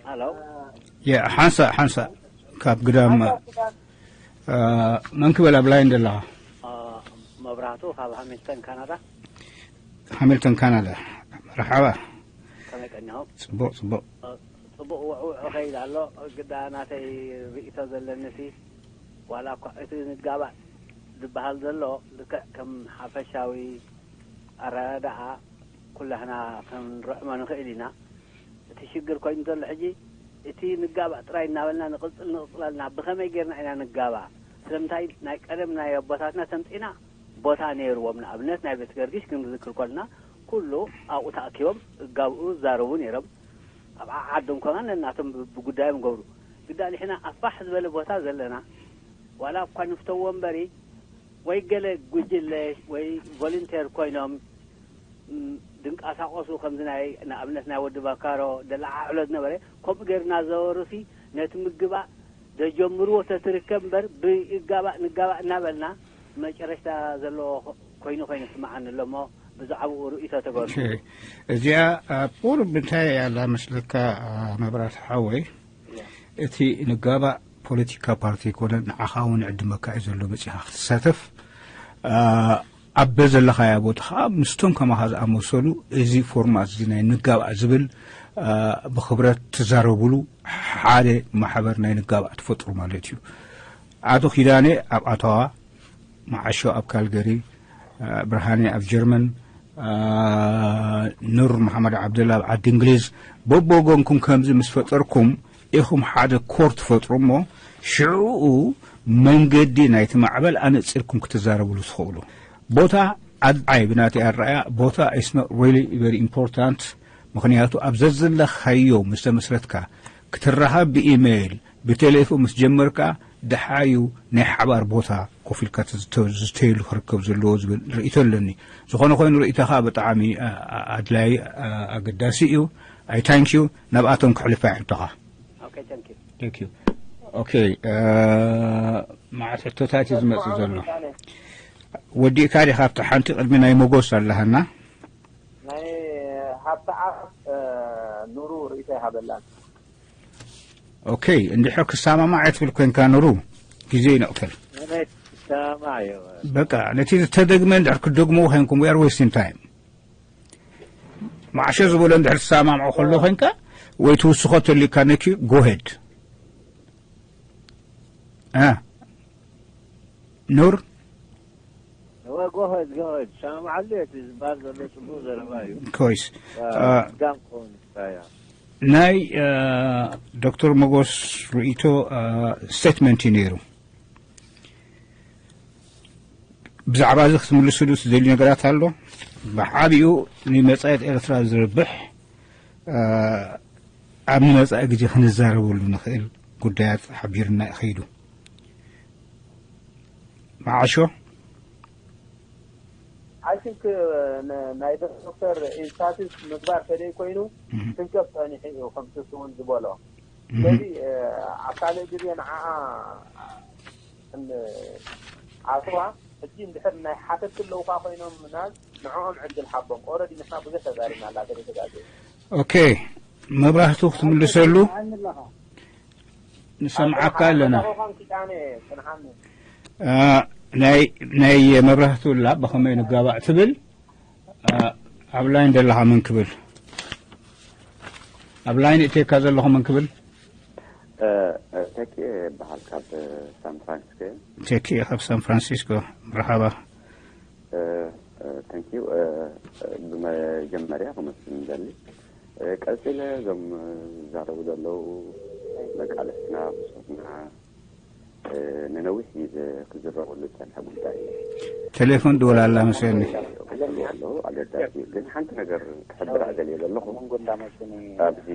ሀሎ ሓንሳእ ሓንሳእ ካብ ግዳም መን ክበል ኣብ ላይን ዘለኻ መብራህቱ ካብ ሃሚልተን ካናዳ ሃሚልተን ካናዳ መርሓባ ከመይ ቀኒኹም ፅቡቅ ፅቡቅ ፅቡቅ ውዕውዕ ከይድ ኣሎ ግዳ ናተይ ርእይቶ ዘለኒ ሲ ዋላ እኳ እቲ ንጋባእ ዝበሃል ዘሎ ልክዕ ከም ሓፈሻዊ ኣረዳድኣ ኩላህና ክንርዕሞ ንኽእል ኢና እቲ ሽግር ኮይኑ ዘሎ ሕጂ እቲ ንጋባእ ጥራይ እናበልና ንቕጽል ንቕጽል ኣለና። ብኸመይ ጌርና ኢና ንጋባእ? ስለምንታይ ናይ ቀደም ናይ ኣቦታትና ተምጺና ቦታ ነይርዎም። ንኣብነት ናይ ቤት ገርጊሽ ክንዝክር ከለና ኩሉ ኣብኡ ተኣኪቦም እጋብኡ ዝዛረቡ ነይሮም። ኣብ ዓዓዶም ከማን ነናቶም ብ-፣ ብጉዳዮም ገብሩ። ግዳ ንሕና ኣፋሕ ዝበለ ቦታ ዘለና ዋላ እኳ ንፍተዎ እምበሪ ወይ ገለ ጉጅለ ወይ ቮለንቴር ኮይኖም ድንቃሳቆሱ ከምዚ ናይ ንኣብነት ናይ ወዲ ባካሮ ደለዓዕሎ ዝነበረ ከምኡ ገይርና ዘወሩሲ ነቲ ምግባእ ደጀምርዎ ተትርከብ እምበር ብእጋባእ ንጋባእ እናበልና መጨረሽታ ዘለዎ ኮይኑ ኮይኑ ስምዓኒ ኣሎ እሞ ብዛዕባኡ ርእይቶ ተገርሱ። እዚኣ ቁሩብ እንታይ ያላ መስለካ መብራት ሓወይ እቲ ንጋባእ ፖለቲካ ፓርቲ ይኮነ ንዓኻ እውን ዕድመካ እዩ ዘሎ መፂኻ ክትሳተፍ ኣብ ዘለኻያ ቦታ ከዓ ምስቶም ከማኻ ዝኣመሰሉ እዚ ፎርማት እዚ ናይ ንጋባእ ዝብል ብክብረት ትዛረብሉ ሓደ ማሕበር ናይ ንጋባእ ትፈጥሩ ማለት እዩ። ኣቶ ኪዳነ ኣብ ኣታዋ፣ መዓሾ ኣብ ካልገሪ፣ ብርሃነ ኣብ ጀርመን፣ ኑር መሓመድ ዓብደላ ኣብ ዓዲ እንግሊዝ፣ በብወገንኩም ከምዚ ምስ ፈጠርኩም ኢኹም ሓደ ኮር ትፈጥሩ እሞ ሽዕኡ መንገዲ ናይቲ ማዕበል ኣነፂርኩም ክትዛረብሉ ትኽእሉ። ቦታ ኣድዓይ ብናተይ ኣረኣያ ቦታ is not really very important። ምኽንያቱ ኣብ ዘዝለኻዮ ምስ ተመስረትካ ክትራኸብ ብኢሜይል ብቴሌፎን ምስ ጀመርካ ደሓዩ ናይ ሓባር ቦታ ኮፍ ኢልካ ዝተየሉ ክርከብ ዘለዎ ዝብል ርእይቶ ኣለኒ። ዝኾነ ኮይኑ ርእይቶኻ ብጣዕሚ ኣድላይ ኣገዳሲ እዩ። ኣይ ታንክ ዩ ናብኣቶም ክሕልፋ ሕቶኻ። ኦኬ። መዓት ሕቶታት እዩ ዝመፅእ ዘሎ። ወዲእካ ዲኻ ኣብቲ ሓንቲ ቅድሚ ናይ ሞጎስ ኣለሃና? ናይ ሃብተኣብ ኑሩ ርእይቶ ይሃበላን። ኦኬ። እንድሕር ክሰማማዕ እየ ትብል ኮንካ ኑሩ ግዜ ይንቕተል። በቃ ነቲ ዝተደግመ እንድሕር ክትደግሞ ኮይንኩም we are wasting time። መዓሾ ዝበሎ እንድሕር ትሰማምዖ ከሎ ኮይንካ ወይ ትውስኾ ተልካ ነኪ ጎሄድ ኑር። እወ፣ ጎ ኣሄድ፣ ጎ ኣሄድ። ሰማምዓሉ እየ፣ እቲ ዝበሃል ዘሎ ጽቡቕ ዘረባ እዩ። ኮይስ። እ፣ እ፣ ጋም ክኸውን ይኽእል እዩ። ናይ፣ እ፣ ዶክተር መጎስ ርእይቶ፣ እ፣ ስቴትመንት እዩ ነይሩ። ብዛዕባ እዚ ክትምልስሉ ትደልዩ ነገራት ኣሎ? ብዓቢኡ ንመጻኢት ኤርትራ ዝርብሕ፣ እ፣ ኣብ ንመጻኢ ግዜ ክንዛረበሉ ንኽእል ጉዳያት ሓቢርና እዩ ኸይዱ። መዓሾ? I think፣ እ፣ ን-፣ ናይ ዶክተር ኢንሳሲስ ምግባር ተደይ ኮይኑ እህ። ክንከፍ ጸኒሑ እዩ፣ ከምቲ እሱ እውን ዝበሎ። እህ። ስለዚ፣ እ፣ ኣብ ካልእ ግዜ ንዓኣ ን-፣ ኣትዋ፣ ሕጂ እንድሕር ናይ ሓተት ኣለውካ ኮይኖም ምናል ንዕኦም ዕድል ሓቦም። ኦረዲ ንሕና ብዙሕ ተዛሪብና ኣላ፣ ተደይ ተጋዜ። ኦኬ፣ መብራህቱ ክትምልሰሉ? ንሰምዓካ ኣለና። እ፣ ናይ፣ ናይ መብራህቱ ላ ብኸመይ ንጋባእ ትብል፣ እ፣ ኣብ ላይን ዘለኻ መን ክብል? ኣብ ላይን እቴካ ዘለኹ መን ክብል? እ፣ እ፣ ተኪኤ ይበሃል ካብ ሳን ፍራንሲስኮ። ተኪኤ ካብ ሳን ፍራንሲስኮ፣ መርሓባ። እ፣ እ፣ thank you። እ፣ እ፣ ብመጀመርያ ከመስግን ንደሊ። እ፣ ቀጺለ እዞም ዝዛረቡ ዘለዉ መቃልሕትና፣ ብጾትና፣ እ፣ ንነዊሕ ግዜ ክዝረበሉ ዝጸንሐ ጉዳይ እዩ። ቴሌፎን ድወል ኣላ መስለኒ። ክሕብሩ ኣለዉ፣ ኣገዳሲ እዩ። ግን ሓንቲ ነገር ክሕብር ኣደልየ ዘለኹ፣ ኣብዚ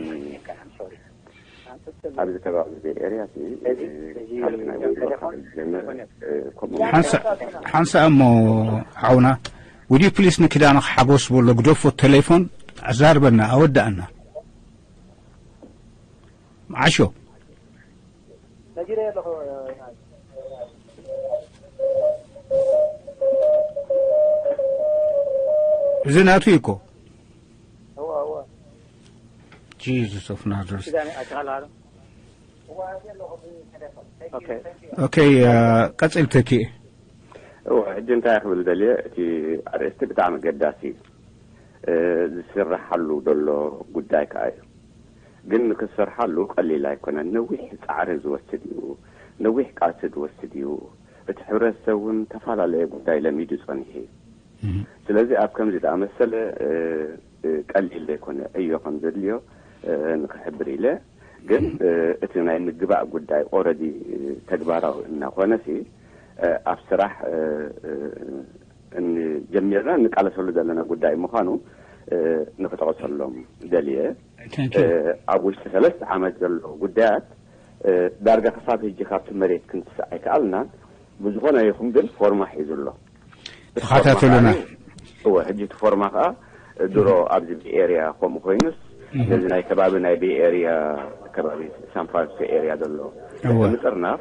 ኣብዚ ከባቢ እዚ ኤርያ እዚ፣ እዚ፣ እዚ ካብ ናይ ወንዶ ቴሌፎን ካብ ጀመረ፣ እ፣ ከምኡ ሓንሳ-፣ ሓንሳእ እሞ ሓውና፣ ውዲ ፕሊስ ንኪዳነ ሓጎስ በሎ፣ ግደፎ ቴሌፎን፣ ኣዛርበና፣ ኣወዳእና። መዓሾ። ነጊረ ኣለኹ። እዚ ናቱ እዩ እኮ። እወ፣ እወ። Jesus of Nazareth። ኪዳነ ኣካል ኣሎ። ኦኬ። ኦኬ፣ እ፣ ቀጽል ተኪ። እወ፣ ሕጂ እንታይ ክብል ደልየ፣ እቲ ኣርእስቲ ብጣዕሚ ኣገዳሲ እዩ። እ፣ ዝስራሓሉ ዘሎ ጉዳይ ከኣ እዩ። ግን ንክሰርሓሉ ቀሊል ኣይኮነን። ነዊሕ ጻዕሪ ዝወስድ እዩ። ነዊሕ ቃልሲ ዝወስድ እዩ። እቲ ሕብረተሰብ እውን ተፈላለየ ጉዳይ ለሚዱ ጸኒሑ እዩ። እህ። ስለዚ ኣብ ከምዚ ዝኣመሰለ፣ እ፣ እ፣ ቀሊል ዘይኮነ ዕዮ ከም ዘድልዮ፣ እ፣ ንኽሕብር ኢለ። ግን እቲ ናይ ምግባእ ጉዳይ ኦረዲ ተግባራዊ እናኾነሲ ኣብ ስራሕ ጀሚርና እንቃለሰሉ ዘለና ጉዳይ ምዃኑ ንክጠቕሰሎም ደልየ። ኣብ ውሽጢ ሰለስተ ዓመት ዘሎ ጉዳያት ዳርጋ ክሳብ ሕጂ ካብቲ መሬት ክንትስእ ኣይከኣልናን። ብዝኾነ ይኹን ግን ፎርማ ሒዙ ኣሎ። ተኸታተሉና። እወ፣ ሕጂ እቲ ፎርማ ከዓ ድሮ ኣብዚ ቤይ ኤርያ ከምኡ ኮይኑስ ነዚ ናይ ከባቢ ናይ ቤይ ኤርያ ከባቢ ሳን ፍራንሲስኮ ኤርያ ዘሎ ምጥርናፍ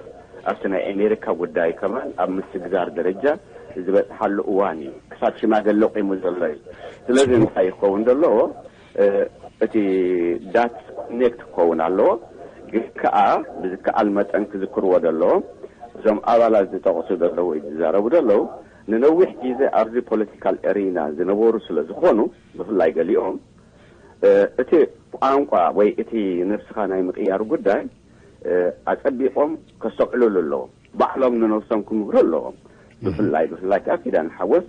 ኣብቲ ናይ ኣሜሪካ ጉዳይ ከማን ኣብ ምስግዛር ደረጃ ዝበፅሓሉ እዋን እዩ። ክሳብ ሽማገለ ቂሙ ዘሎ እዩ። ስለዚ እንታይ ይኸውን ዘለዎ? እቲ ዳት ኮኔክት ክኸውን ኣለዎ። ግን ከዓ ብዝከኣል መጠን ክዝክርዎ ዘለዎም እዞም ኣባላት ዝጠቕሱ ዘለዉ ወይ ዝዛረቡ ዘለዉ ንነዊሕ ግዜ ኣብዚ ፖለቲካል ኤሪና ዝነበሩ ስለ ዝኾኑ ብፍላይ ገሊኦም እቲ ቋንቋ ወይ እቲ ነብስኻ ናይ ምቕያር ጉዳይ ኣጸቢቖም ከስተውዕልሉ ኣለዎም። ባዕሎም ንነብሶም ክምህሩ ኣለዎም። ብፍላይ ብፍላይ ከዓ ኪዳን ሓጎስ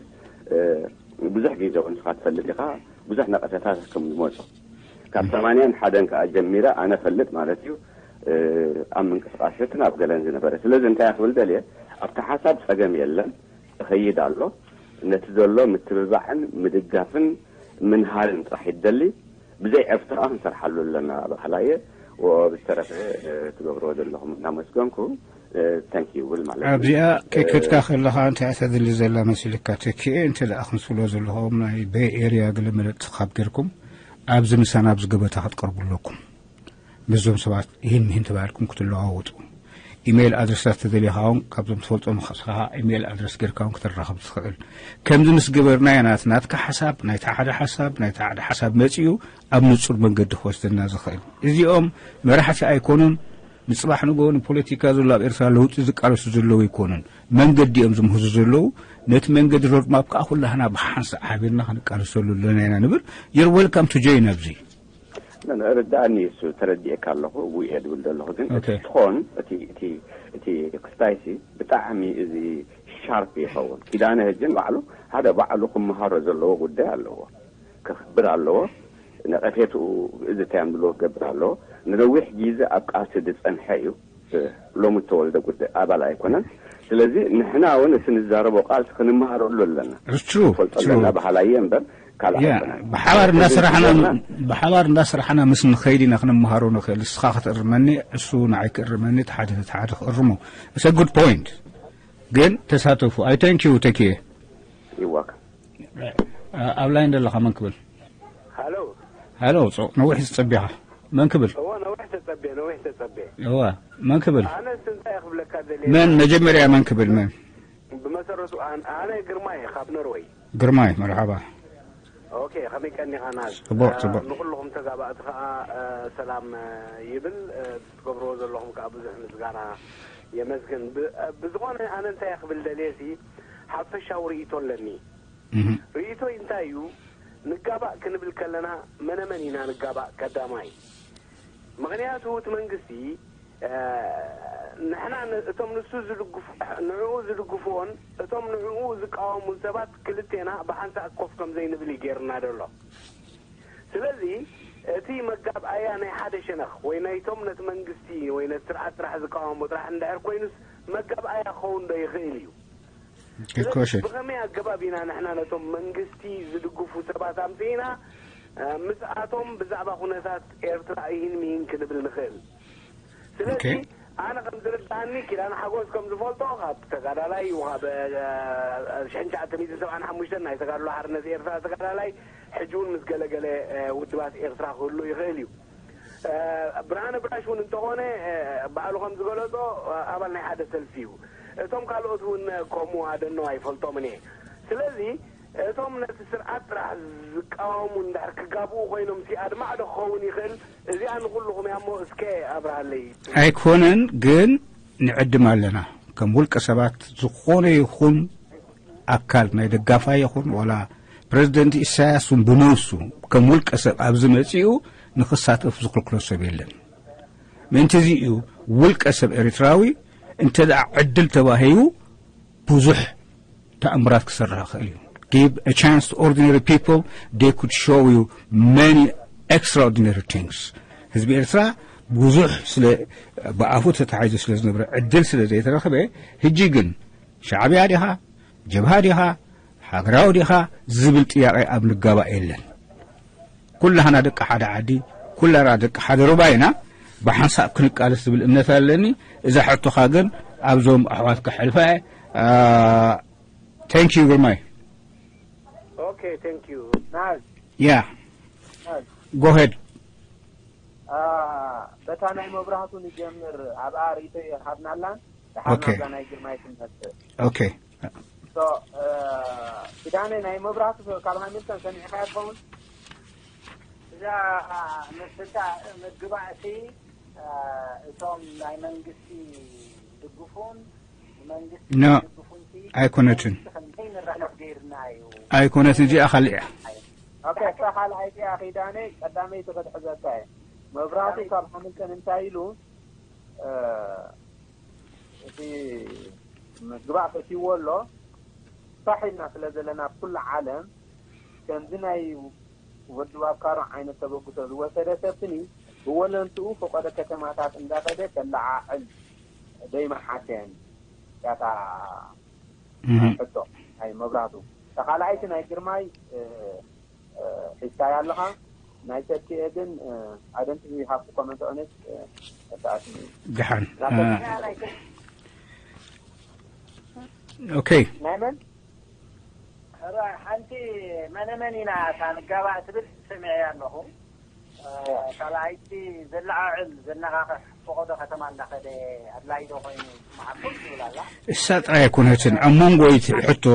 ብዙሕ ግዜ እውን ንስኻ ትፈልጥ ኢኻ ብዙሕ ነቐፈታት ከም ዝመፁ ካብ ሰማንያን ሓደን ከዓ ጀሚረ ኣነ ፈልጥ ማለት እዩ ኣብ ምንቅስቃሴትን ኣብ ገለን ዝነበረ። ስለዚ እንታይ ክብል ደልየ ኣብቲ ሓሳብ ፀገም የለን፣ ይኸይድ ኣሎ። ነቲ ዘሎ ምትብባዕን ምድጋፍን ምንሃርን ጥራሕ ይደሊ። ብዘይ ዕርፍቲ ከዓ ክንሰርሓሉ ኣለና በሃላየ። ብዝተረፈ ትገብርዎ ዘለኹም እናመስገንኩ ተንኪ ይብል ማለት እዩ። ኣብዚኣ ከይከድካ ከለኻ እንታይ እያ ተድሊ ዘላ መሲልካ ተኪኤ እንተ ደኣ ክንስሎ ዘለኹም ናይ ቤይ ኤርያ ገለ መለጥቲ ካብ ጌርኩም ኣብዚ ምሳና ኣብዚ ገበታ ክትቀርቡ ኣለኩም። ምስዞም ሰባት ይህን ምሂን ተባሂልኩም ክትለዋወጡ ኢሜይል ኣድረሳት ተደሊኻ እውን ካብዞም ትፈልጦም ንስኻ ኢሜይል ኣድረስ ጌርካ እውን ክትራኸብ ትኽእል። ከምዚ ምስ ገበርናዮ ናት ናትካ ሓሳብ ናይቲ ሓደ ሓሳብ ናይቲ ሓደ ሓሳብ መጺኡ ኣብ ንጹር መንገዲ ክወስደና ዝኽእል እዚኦም መራሕቲ ኣይኮኑን። ንጽባሕ ንግሆ ንፖለቲካ ዘሎ ኣብ ኤርትራ ለውጢ ዝቃለሱ ዘለዉ ኣይኮኑን። መንገዲ እዮም ዝምህዙ ዘለዉ። ነቲ መንገዲ ሮድማፕ ከዓ ኩላህና ብሓንሳእ ሓቢርና ክንቃለሰሉ ኣለና ኢና ንብል። You're welcome to join ኣብዚ። ርዳእኒ እሱ ተረዲኤካ ኣለኹ እየ ድብል ዘለኹ። ግን እቲ ትኾን እቲ ክስታይሲ ብጣዕሚ እዚ ሻርፕ ይኸውን። ኪዳነ ህጅን ባዕሉ ሓደ ባዕሉ ክመሃሮ ዘለዎ ጉዳይ ኣለዎ። ክኽብር ኣለዎ። ነቐፌትኡ እዚ እንታይ እዮም ዝብልዎ ክገብር ኣለዎ። ንነዊሕ ግዜ ኣብ ቃልሲ ዝፀንሐ እዩ። ሎሚ ዝተወልደ ጉዳይ ኣባል ኣይኮነን። ስለዚ ንሕና እውን እቲ ንዛረቦ ቃልሲ ክንመሃረሉ ኣለና። ፈልጦ ኣለና ባህላየ እምበር ካልእ ኣይኮነን። ብሓባር እንዳሰራሕና ምስ ንኸይድ ኢና ክንመሃሮ ንኽእል። እስኻ ክትእርመኒ እሱ ንዓይ ክእርመኒ ተሓደ ተሓደ ክእርሞ እሰ ጉድ ፖይንት። ግን ተሳተፉ። I thank you ተኪየ። ይዋካ ኣብ ላይን ዘለኻ መን ክብል? ሃሎ ሃሎ። ነዊሕ ዝጸቢኻ መን ክብል? እዎ ነዊሕ ተጸቤ ነዊሕ ተጸቤ። እዋ መን ክብል? ኣነስ እንታይ ክብለካ ደልየ መን መጀመርያ መን ክብል መን? ብመሰረቱ ኣነ ግርማይ ካብ ኖርወይ። ግርማይ መርሓባ። ኦኬ ከመይ ቀኒኻ ናዝ? ጽቡቕ ጽቡቕ። ንኩልኹም ተጋባእቲ ከዓ ሰላም ይብል። ትገብርዎ ዘለኹም ከዓ ብዙሕ ምስጋና የመስግን። ብዝኾነ ኣነ እንታይ ክብል ደልየ ሲ ሓፈሻዊ ርእይቶ ኣለኒ። ርእይቶይ እንታይ እዩ? ንጋባእ ክንብል ከለና መነመን ኢና ንጋባእ? ቀዳማይ ምኽንያቱ እቲ መንግስቲ ንሕና እቶም ንሱ ዝድግፉ ንዕኡ ዝድግፍዎን እቶም ንዕኡ ዝቃወሙን ሰባት ክልቴና ብሓንሳእ ኮፍ ከም ዘይንብል እዩ ገይርና ዘሎ። ስለዚ እቲ መጋብኣያ ናይ ሓደ ሸነኽ ወይ ናይቶም ነቲ መንግስቲ ወይ ነቲ ስርዓት ጥራሕ ዝቃወሙ ጥራሕ እንድሕር ኮይኑስ መጋብኣያ ክኸውን ዶ ይኽእል እዩ? ብኸመይ ኣገባብ ኢና ንሕና ነቶም መንግስቲ ዝድግፉ ሰባት ኣምፅኢና ምስኣቶም ብዛዕባ ኩነታት ኤርትራ ይህን ምሂን ክንብል ንኽእል? ስለዚ ኣነ ከም ዝርድኣኒ ኪዳነ ሓጎስ ከም ዝፈልጦ ካብ ተጋዳላይ እዩ፣ ካብ ሽሕን ትሽዓተ ሚእትን ሰብዓን ሓሙሽተን ናይ ተጋድሎ ሓርነት ኤርትራ ተጋዳላይ፣ ሕጂ እውን ምስ ገለገለ ውድባት ኤርትራ ክህሉ ይኽእል እዩ። ብርሃነ ብራሽ እውን እንተኾነ ባዕሉ ከም ዝገለጾ ኣባል ናይ ሓደ ሰልፊ እዩ። እቶም ካልኦት እውን ከምኡ ኣደነው ኣይፈልጦምን እየ። ስለዚ እቶም ነቲ ስርዓት ጥራሕ ዝቃወሙ እንድሕር ክጋብኡ ኮይኖም ሲ ኣድማዕ ዶ ክኸውን ይኽእል? እዚኣ ንኹልኹም እያ እሞ እስከ ኣብርሃለይ። ኣይኮነን ግን ንዕድም ኣለና ከም ውልቀ ሰባት ዝኾነ ይኹን ኣካል ናይ ደጋፋይ ይኹን ዋላ ፕረዚደንት ኢሳያስ እውን ብነብሱ ከም ውልቀ ሰብ ኣብዚ መጺኡ ንኽሳተፍ ዝኽልክሎ ሰብ የለን። ምእንቲ እዚ እዩ ውልቀ ሰብ ኤርትራዊ እንተ ደኣ ዕድል ተባሂቡ ብዙሕ ተኣምራት ክሰርሕ ይኽእል እዩ። Give a chance to ordinary people, they could show you many extraordinary things. ህዝቢ ኤርትራ ብዙሕ ስለ ብኣፉ ተታሒዙ ስለ ዝነበረ ዕድል ስለ ዘይተረኽበ፣ ሕጂ ግን ሻዕብያ ዲኻ፣ ጀብሃ ዲኻ፣ ሃገራዊ ዲኻ ዝብል ጥያቄ ኣብ ንጋባእ የለን። ኩላህና ደቂ ሓደ ዓዲ፣ ኩላና ደቂ ሓደ ሩባ ኢና፣ ብሓንሳብ ክንቃለስ ዝብል እምነት ኣለኒ። እዛ ሕቶኻ ግን ኣብዞም ኣሕዋት ከሕልፋ እየ። ቴንክ ዩ ግርማይ። Okay, thank you. Nice. Yeah, Nice. Go ahead. በታ ናይ መብራህቱ ንጀምር። ኣብኣ ርእይቶ ይሃብናላን። ደሓር Okay. ናብዛ ናይ ግርማይ ክንመጽእ። Okay. So፣ ኪዳነ፣ ናይ መብራህቱ ካብ ሃሚልተን ሰሚዕካያ ትኸውን? እዛ ምስታ ምግባእሲ እቶም ናይ መንግስቲ ድግፉን መንግስቲ No. ድግፉን ኣይኮነትን። ከመይ ንራኸብ ገይርና እዩ። ኣይኮነትን፣ እዚኣ ካልእ እያ። Okay፣ እታ ካልኣይቲ እያ ኪዳነ። ቀዳመይቲ ክትሕዘካ እየ። መብራህቱ ካብ ሃሚልተን እንታይ ኢሉ? እቲ ምግባእ ፈትይዎ ኣሎ። ፋሕ ኢልና ስለ ዘለና ኣብ ኩሉ ዓለም ከምዚ ናይ ወዲ ባብ ካሮ ዓይነት ተበግሶ ዝወሰደ ሰብትኒ ብወለንትኡ ፈቆዶ ከተማታት እንዳኸደ ከለዓዕል ዶ ይመሓሸን? ያታ እህ። ሕቶ ናይ መብራቱ ተኻልኣይቲ ናይ ግርማይ እ፣ እ፣ ሒዝካያ ኣለኻ። ናይ ሰብትኤ ግን ኣደንቲ ሃፍቲ ኮመንት ኦነስት ተኣስሚ ደሓን። ናተ- ኦኬ። ናይ መን ኧረ፣ ሓንቲ መነመን ኢና እታ ንጋባእ ትብል ሰሚዐያ ኣለኹ። ካልኣይቲ ዘለዓዕል ዘነቓቕሕ ፈቐዶ ከተማ እንዳኸደ ኣድላይ ዶ ኮይኑ ይስምዓኩም ትብል ኣላ። እሳ ጥራይ ኣይኮነትን ኣብ መንጎ እቲ ሕቶ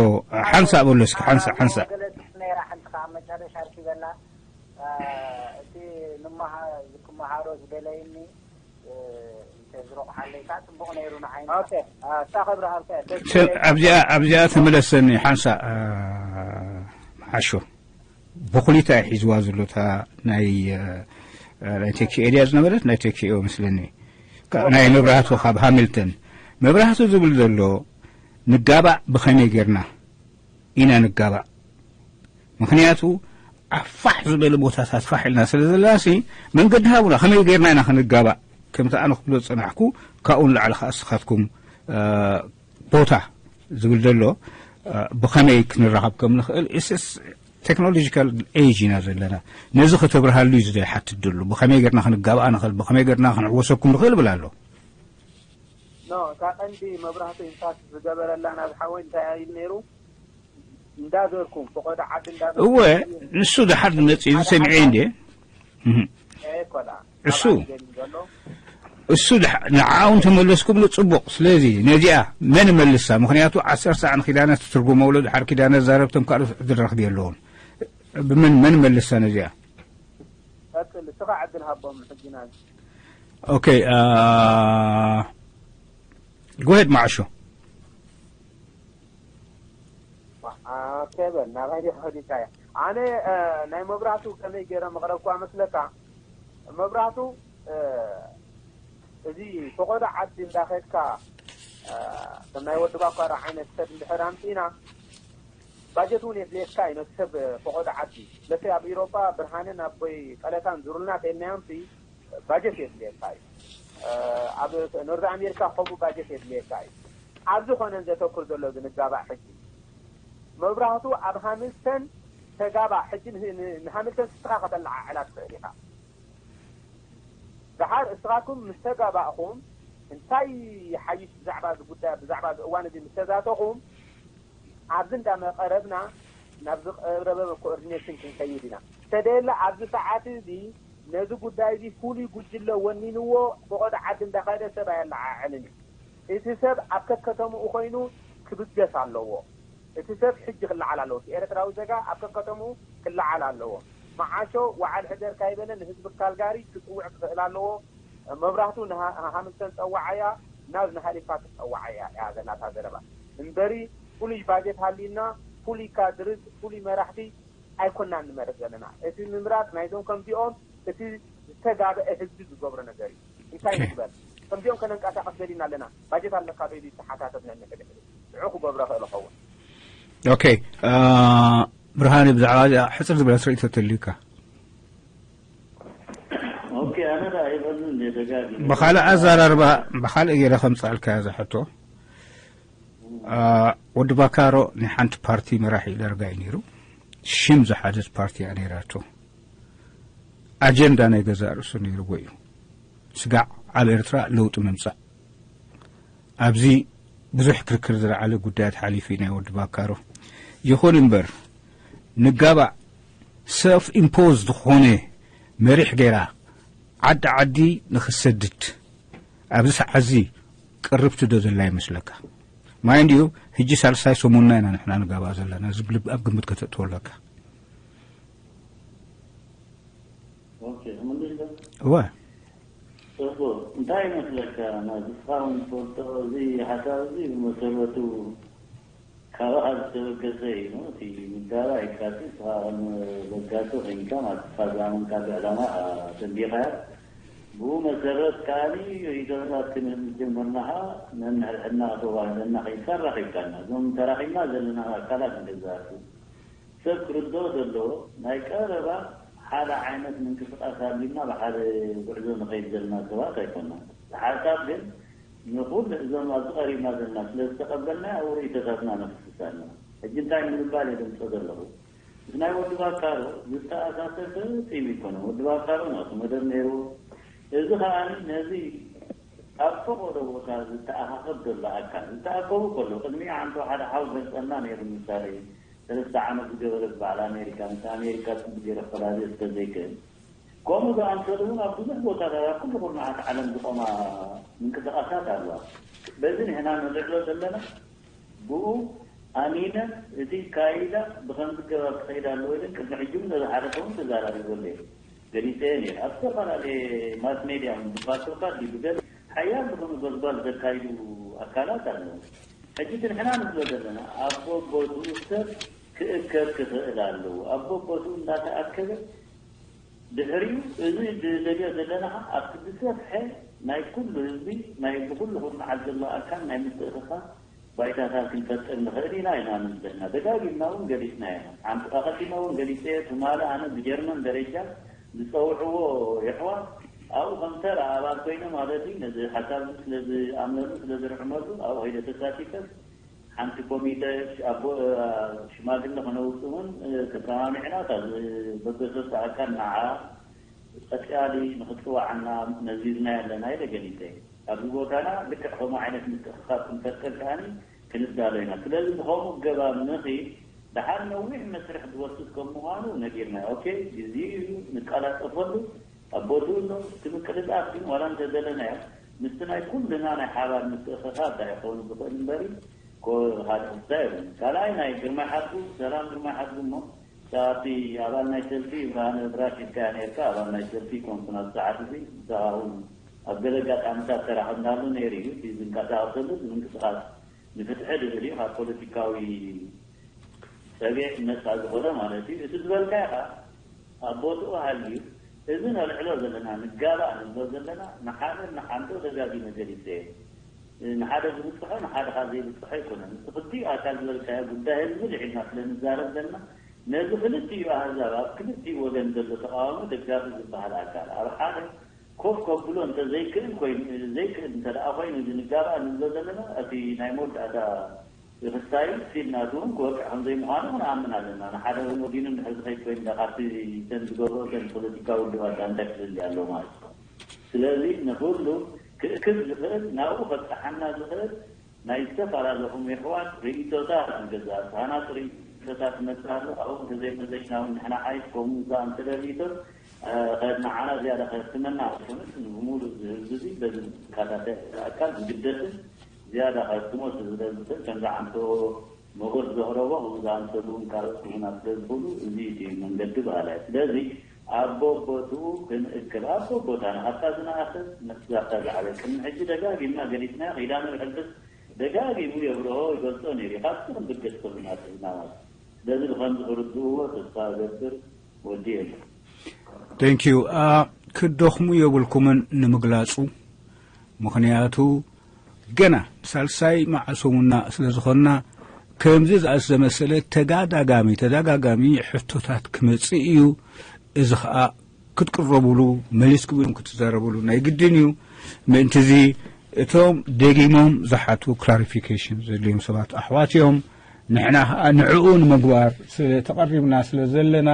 ሓንሳእ በሎ እስኪ ሓንሳእ ሓንሳእ ገለ ነይራ ሓንቲ ከዓ መጨረሻ ኣርኪበላ። እቲ ንመሃ- ክመሃሮ ዝደለይኒ እንተዝረቑሓለይ ከዓ ፅቡቕ ነይሩ ንዓይኒ። ኦኬ፣ እሳ ከብርሃልካ እየ። ተ- ኣብዚኣ ኣብዚኣ ተመለሰኒ ሓንሳእ። መሓሾ ብኩሊታ እዩ ሒዝዋ ዘሎ እታ ናይ ናይ ቴክኤ ድያ ዝነበረት ናይ ቴክኤ መስለኒ። ካብ ናይ መብራህቱ ካብ ሃሚልተን መብራህቱ ዝብል ዘሎ ንጋባእ ብኸመይ ጌርና ኢና ንጋባእ? ምኽንያቱ ኣብ ፋሕ ዝበለ ቦታታት ፋሕ ኢልና ስለ ዘለና ሲ መንገዲ ሃቡና ከመይ ጌርና ኢና ክንጋባእ? ከምቲ ኣነ ክብሎ ዝጸናሕኩ ካብኡ ንላዕሊ ከኣ እስኻትኩም ቦታ ዝብል ዘሎ ብኸመይ ክንራኸብ ከም ንኽእል እስስ ቴክኖሎጂካል ኤጅ ኢና ዘለና። ነዚ ከተብርሃሉ እዩ ዝደ ሓትት ደሎ ብኸመይ ጌርና ክንጋባእ ንኽእል ብኸመይ ጌርና ክንዕወሰኩም ንኽእል ብል ኣሎ። ኖ እታ ቀንዲ መብራህቱ ኢንፋክት ዝገበረላ ናብ ሓወይ እንታይ ኢሉ ነይሩ? እንዳዘርኩም ፈቆዶ ዓዲ እንዳዘርኩም እወ ንሱ ድሓር ዝመጽእ እዩ ዝሰሚዐ እንዴ? እህ። ኤኮላ እሱ ዘሎ እሱ ንዓውን ተመለስኩብሉ ጽቡቕ። ስለዚ ነዚኣ መን መልሳ? ምኽንያቱ ዓሰርተ ሳዕ ንኪዳነ ትትርጉመውሎ ድሓር ኪዳነ ዛረብቶም ካልኦት ዕድል ረኽቢ ኣለዎም። ብመን መን መልሳ ነዚኣ? ቀጽል እስኻ ዕድል ሃቦም ሕጂ ናዚ ኦኬ። ጎሄድ ማዕሾ ከበል ናባይ ዲኻ ኸዲድካያ? ኣነ ናይ መብራህቱ ከመይ ገይረ መቕረብኳ መስለካ? መብራህቱ እዚ ፈቖዶ ዓዲ እንዳኸድካ ከም ናይ ወዲ ባኳራ ዓይነት ሰብ እንድሕር ኣምፂእና ባጀት እውን የድልየካ እዩ ነቲ ሰብ ፈቖዶ ዓዲ። ለሰ ኣብ ኢሮጳ ብርሃንን ኣቦይ ቀለታን ዙሩልና ተይልናዮምሲ ባጀት የድልየካ እዩ። ኣብ ኖርዝ ኣሜሪካ ከምኡ ባጀት የድልየካ እዩ። ኣብዚ ኮነን ዘተኩር ዘሎ ዝንጋባእ ሕጂ መብራህቱ ኣብ ሃምልተን ተጋባእ ሕጂ ንሃምልተን ስስኻ ከተለዓዕላ ትኽእል ኢኻ። ድሓር እስኻትኩም ምስ ተጋባእኹም እንታይ ይሓይሽ ብዛዕባ እዚ ጉዳይ ብዛዕባ እዚ እዋን እዚ ምስ ተዛተኹም ኣብዚ እንዳመቐረብና ናብ ዝቐረበ ኮኦርዲኔሽን ክንከይድ ኢና። ተደለ ኣብዚ ሰዓት እዚ ነዚ ጉዳይ እዚ ፍሉይ ጉጅለ ወኒንዎ ፈቐዶ ዓዲ እንዳኸደ ሰብ ኣየለዓዕልን እዩ። እቲ ሰብ ኣብ ከከተምኡ ኮይኑ ክብገስ ኣለዎ። እቲ ሰብ ሕጂ ክለዓል ኣለዎ። እቲ ኤርትራዊ ዜጋ ኣብ ከከተምኡ ክለዓል ኣለዎ። መዓሾ ወዓል ሕደር ካይበለ ንህዝቢ ካልጋሪ ክፅውዕ ክኽእል ኣለዎ። መብራህቱ ንሃምልተን ፀዋዓያ ናብ ንሃሊፋክስ ፀዋዓያ እያ ዘላታ ዘረባ እምበሪ ፍሉይ ባጀት ሃልዩና ፍሉይ ካድርት ፍሉይ መራሕቲ ኣይኮናን ንመርፅ ዘለና። እቲ ምምራፅ ናይዞም ከምዚኦም እቲ ዝተጋበአ ህዝቢ ዝገብሮ ነገር እዩ። እንታይ ንግበር? ከምዚኦም ከነንቀሳቐስ ደሊና ኣለና። ባጀት ኣለካ ዶ ኢሉ ይተሓታተፍ ነኒ ሕድሕድ ንዑ ክገብሮ ክእል ኸውን። ኦኬ። ብርሃነ ብዛዕባ እዚኣ ሕፅር ዝበለት ርእይቶ ተልዩካ። ኦኬ ኣነ ብኻልእ ኣዘራርባ፣ ብኻልእ ገይረ ከምፅኣልካ እያ ዝሕቶ። ወዲ ባካሮ ናይ ሓንቲ ፓርቲ መራሒ ደርጋ እዩ ነይሩ። ሽም ዝሓዘት ፓርቲ እያ ነይራቶ። ኣጀንዳ ናይ ገዛእ ርእሱ ነይርዎ እዩ። ስጋዕ ኣብ ኤርትራ ለውጢ ምምፃእ። ኣብዚ ብዙሕ ክርክር ዝለዓለ ጉዳያት ሓሊፉ እዩ ናይ ወዲ ባካሮ። ይኹን እምበር ንጋባእ ሰልፍ ኢምፖዝ ዝኾነ መሪሕ ገይራ ዓዲ ዓዲ ንኽሰድድ ኣብዚ ሰዓት እዚ ቅርብቲ ዶ ዘላ ይመስለካ? ማይ እንዲዩ ሕጂ ሳልሳይ ሰሙንና ኢና ንሕና ንጋባእ ዘለና። እዚ ኣብ ግምት ከተእትዎ ኣለካ። እወ። ጽቡቅ እንታይ ይመስለካ? ንስኻ እውን ትፈልጦ፣ እዚ ሓሳብ እዚ ብመሰረቱ ካባኻ ዝተበገሰ እዩ። እቲ ምዳባ የካትት ንስኻ ከም በጋሲ ኮይንካ ማለት ንስኻ ዝኣመንካሉ ዕላማ ደንቢኻ። ብኡ መሰረት ከዓኒ ሪኢቶታት ክንህብ ዝጀመርና ከዓ ነንሕድሕድና ከተዋህለና ከይድካ ኣራኺብካና። እዞም ተራኺብና ዘለና ኣካላት ንገዛእቲ ሰብ ክርድኦ ዘለዎ ናይ ቀረባ ሓደ ዓይነት ምንቅስቃስ ኣሊና ብሓደ ጉዕዞ ንኸይድ ዘለና ሰባት ኣይኮናን። ሓሳብ ግን ንኹሉ እዞም ኣብዚ ቀሪብና ዘለና ስለ ዝተቐበልና ኣብኡ ርእይቶታትና ነፍስስ ኣለና። ሕጂ እንታይ ንምባል እየ ድምፆ ዘለኹ? ምስ ናይ ወዲ ባካሮ ዝተኣሳሰር ፈፂሙ ኣይኮነን። ወዲ ባካሮ ናቱ መደብ ነይርዎ። እዚ ከዓኒ ነዚ ኣብ ፈቐዶ ቦታ ዝተኣኻኸብ ዘሎ ኣካል ዝተኣከቡ ከሎ ቅድሚ ዓንቶ ሓደ ሓው ገልፀልና ነይሩ። ምሳሌ ሰለስተ ዓመት ዝገበረ በዓል ኣሜሪካ ምስ ኣሜሪካ ፅቡቅ ገይረ ክፈላለ ዝተዘይክእል ከምኡ ዝኣምሰሉ እውን ኣብ ብዙሕ ቦታታት ኣብ ኩሉ ኩርናዓት ዓለም ዝቆማ ምንቅስቃሳት ኣለዋ። በዚ ንሕና ንልዕሎ ዘለና ብኡ ኣሚነ እቲ ካይዳ ብከምዚ ገባብ ክኸይድ ኣለዎ ኢለን ቅድሚ ሕጂ እውን ነዚ ሓደ ሰሙን ተዛራሪበሉ እየ። ገሊፀ እየ ነይረ። ኣብ ዝተፈላለየ ማስ ሜድያ እውን ብፓትሮካ ድዩ ብገለ ሓያል ዝኾነ ጎስጓስ ዘካይዱ ኣካላት ኣለዉ። ሕጂ እቲ ንሕና ንብሎ ዘለና ኣብ ቦቦትኡ ሰብ ክእከብ ክኽእል ኣለዎ። ኣብ ቦቦትኡ እንዳተኣከበ ድሕሪኡ እዚ ንደልዮ ዘለና ከዓ ኣብቲ ዝሰፍሐ ናይ ኩሉ ህዝቢ ናይ ብኩሉ ኩርናዓት ዘሎ ኣካል ናይ ምትእኽኻብ ባይታታት ክንፈጥር ንኽእል ኢና ኢና ንብል ዘለና። ደጋጊምና እውን ገሊፅና ኢና። ሓንቲ ኣቐዲመ እውን ገሊፀ እየ። ትማሊ ኣነ ብጀርመን ደረጃ ዝፀውዕዎ የሕዋት ኣብኡ ከም ተራ ኣባል ኮይነ ማለት እዩ ነዚ ሓሳብ እዚ ስለ ዝኣምነሉ ስለ ዝርዕመሉ ኣብኡ ከይደ ተሳቲፈ ሓንቲ ኮሚተ ኣቦ ሽማግለ ክነውፅእ እውን ተሰማሚዕና እታ ዝበገሰቶ ኣካል ንዓ ቀፂኣሊ ንክፅዋዓና መዚዝና ኣለና ኢለ ገሊፀ። ኣብዚ ቦታና ልክዕ ከምኡ ዓይነት ምትእኽኻብ ክንፈጥር ከዓኒ ክንዳሎ ኢና። ስለዚ ብኸምኡ ገባብ ንኺድ ደሓር ነዊሕ መስርሕ ዝወስድ ከም ምዃኑ ነጊርና። ኦኬ፣ ግዜኡ እዩ ንቀላጠፈሉ። ኣብ ቦትኡ ኣሎ። እቲ ምቅልጣፍ ግን ዋላ እንተደለናዮ ምስቲ ናይ ኩልና ናይ ሓባር ምትእኽኻብ ዳ ይኸውን ዝኽእል እምበሪ ካልእ ክስታይ የብሉን። ካልኣይ ናይ ግርማይ ሓድጉ፣ ሰላም ግርማይ ሓድጉ እሞ እቲ ኣብቲ ኣባል ናይ ሰልፊ ብርሃነ ብራሽ ኢልካያ ነይርካ፣ ኣባል ናይ ሰልፊ ኮንኩ ናብቲ ሰዓት እዚ። ንስኻ እውን ኣብ ገለ ኣጋጣሚታት ተራኽብናሉ ነይሩ እዩ። እቲ ዝንቀሳቐሰሉ ምንቅስቓስ ንፍትሒ ዝብል እዩ። ካብ ፖለቲካዊ ጸግዒ ነጻ ዝኾነ ማለት እዩ። እቲ ዝበልካዮ ኸኣ ኣብ ቦትኡ ሃልዩ፣ እዚ ነልዕሎ ዘለና፣ ንጋባእ ንብሎ ዘለና፣ ንሓደ ንሓንዶ ደጋጊመ ገሊጸ እየ። ንሓደ ዝብጽሖ ንሓደ ኸኣ ዘይብጽሖ ኣይኮነን። እቲ ክልቲኡ ኣካል ዝበልካዮ ጉዳይ ህዝቢ ልዒልና ስለ ንዛረብ ዘለና፣ ነዚ ክልቲኡ ኣህዛብ፣ ኣብ ክልቲኡ ወገን ዘሎ ተቓዋሚ ደጋፊ ዝበሃል ኣካል፣ ኣብ ሓደ ኮፍ ከብሎ እንተ ዘይክእል ኮይኑ፣ ዘይክእል እንተ ደኣ ኮይኑ፣ እዚ ንጋባእ ንብሎ ዘለና፣ እቲ ናይ መወዳእታ ክስታይ ሲል ናቱ እውን ክወቅዕ ከም ዘይምዃኑ ክንኣምን ኣለና። ንሓደ እውን ወጊኑ እንድሕር ዝኸይድ ኮይኑ፣ ካብቲ እተን ዝገብርኦ እተን ፖለቲካዊ ውድባት እንታይ ክፍሊ ኣለዎ ማለት እዩ? ስለዚ ንኹሉ ክእክብ ዝኽእል፣ ናብኡ ከብጽሓና ዝኽእል ናይ ዝተፈላለኹም የሕዋት ርእይቶታት ንገዛእ ሃናጺ ርእይቶታት ይመጽእ ኣሎ። ኣብኡ እንተዘይመለሽና እውን ንሕና ሓይሽ ከምኡ ዝኣምሰለ ርእይቶት ንዓና ዝያዳ ከህትመና ኣይኮነን። ንብሙሉእ እዚ ህዝቢ እዚ በዚ ዝከታተል ኣካል ዝግደስን ዝያዳ ከህትሞ ስለ ዝኽእል ከምዚ ዓንቶ ሞጎስ ዘቕረቦ ከምኡ ዝኣምሰሉ እውን ካልኦት ክህቡና ስለ ዝኽእሉ እዚ እቲ መንገዲ በሃላይ። ስለዚ ኣብ ቦቦትኡ ክንእክብ ኣብ ቦቦታና ኣብታ ዝነኣሰት ነፍሲ ኣብታ ዝዓበየት ቅድሚ ሕጂ ደጋጊምና ገሊጽናዮ። ኪዳነ ብሕልፍስ ደጋጊሙ የብርሆ ይገልጾ ነይሩ እዩ። ካብቲ ክንብገስ ከሉና ትህዝና ማለት እዩ። ስለዚ ብኸምዚ ክርድእዎ ተስፋ እገብር። ወዲኤ። Thank you። ክደኽሙ የብልኩምን ንምግላጹ፣ ምኽንያቱ ገና ሳልሳይ መዓል ሰሙንና ስለ ዝኾንና ከምዚ ዝኣስ ዘመሰለ ተጋዳጋሚ ተዳጋጋሚ ሕቶታት ክመጽእ እዩ። እዚ ኸኣ ክትቅረብሉ፣ መሊስኩም ክትዛረብሉ ናይ ግድን እዩ። ምእንቲ እዚ እቶም ደጊሞም ዝሓቱ ክላሪፊኬሽን ዘድልዮም ሰባት ኣሕዋት እዮም። ንሕና ኸኣ ንዕኡ ንምግባር ስለ ተቐሪብና ስለ ዘለና፣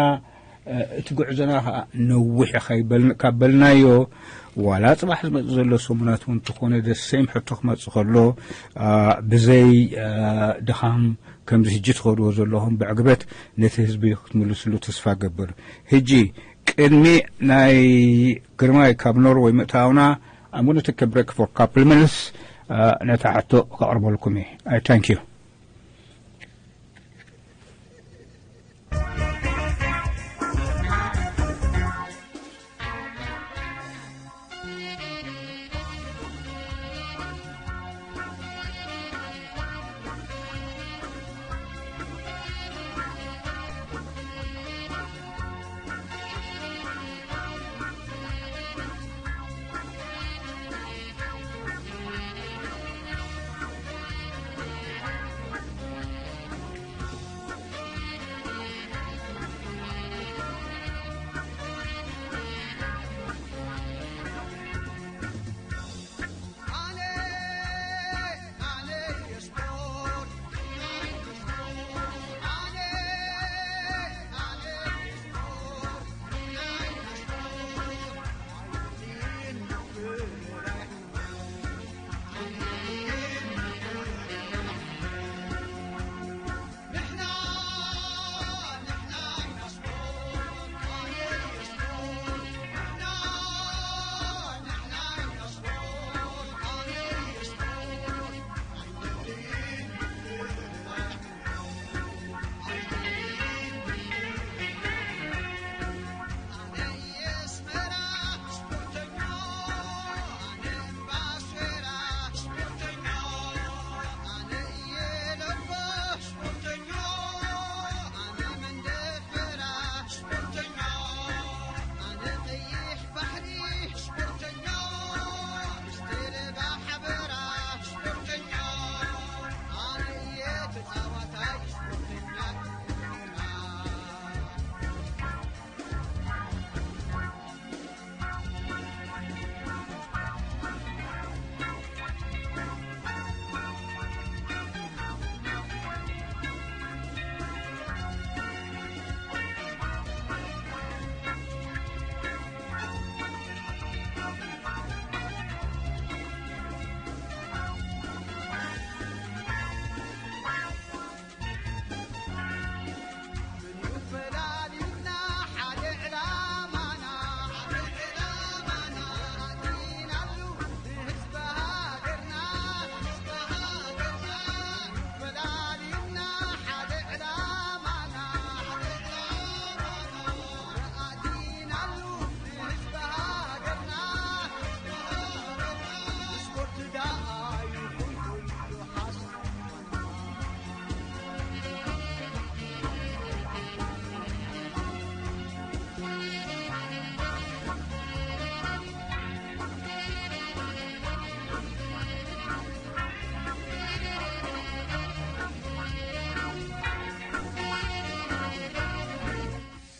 እ፣ እቲ ጉዕዞና ኸኣ ነዊሕ እዩ ከይበል-፣ ካብ በልናዮ፣ ዋላ ጽባሕ ዝመጽእ ዘሎ ሰሙናት እውን እንተኾነ ደሴም ሕቶ ክመጽእ ከሎ፣ እ፣ ብዘይ፣ እ፣ ድኻም ከምዚ ሕጂ ትኸድዎ ዘለኹም ብዕግበት ነቲ ህዝቢ ክትምልስሉ ተስፋ እገብር። ሕጂ ቅድሚ ናይ ግርማይ ካብ ኖርወይ ምእታውና፣ I'm gonna take a break for couple minutes፣ እ፣ ነታ ሕቶ ከቕርበልኩም እየ። I thank you።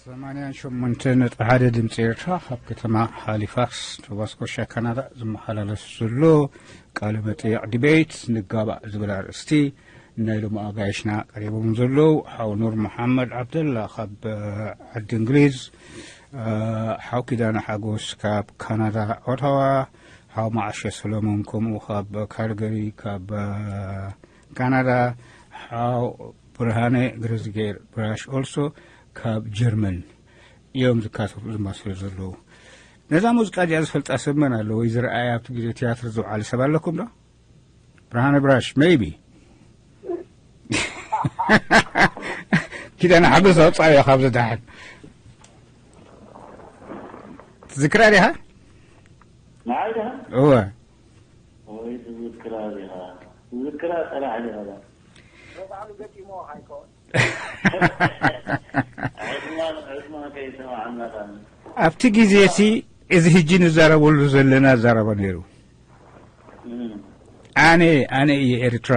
ሰማንያን ሸሞንተን ነጥቢ ሓደ ድምፂ ኤርትራ ካብ ከተማ ሃሊፋክስ ኖቫ ስኮሻ ካናዳ ዝመሓላለፍ ዘሎ ቃለ መጠይቕ ዲቤት ንጋባእ ዝብል ኣርእስቲ ናይ ሎም ኣጋይሽና ቀሪቦም ዘለዉ ሓው ኑር መሓመድ ዓብደላ ካብ ዓዲ እንግሊዝ፣ ሓው ኪዳነ ሓጎስ ካብ ካናዳ ኦታዋ፣ ሓው መዓሸ ሰሎሞን ከምኡ ካብ ካልገሪ ካብ ካናዳ፣ ሓው ብርሃነ ግረዝጌር ብራሽ ኦልሶ ካብ ጀርመን እዮም ዝካተቱ ዝማስሉ ዘለዉ። ነዛ ሙዚቃ እዚኣ ዝፈልጣ ሰብ መን ኣሎ ወይ ዝረኣያ ኣብቲ ግዜ ትያትር ዝውዓለ ሰብ ኣለኩም ዶ? ብርሃነ ብራሽ maybe። ኪዳነ ሓጎስ ኣውፃእዮ ካብ ዝደሓን ትዝክራ ዲኻ? ንዓይ ዲኻ? እወ። ወይ ትዝክራ ዲኻ? ትዝክራ ጥራሕ ዲኻ? ዕድማ ዕድማ ከይሰማዕና። ኣብቲ ግዜ እቲ እዚ ሕጂ ንዛረበሉ ዘለና ኣዛረባ ነይሩ። ኣነ ኣነ እየ ኤርትራ።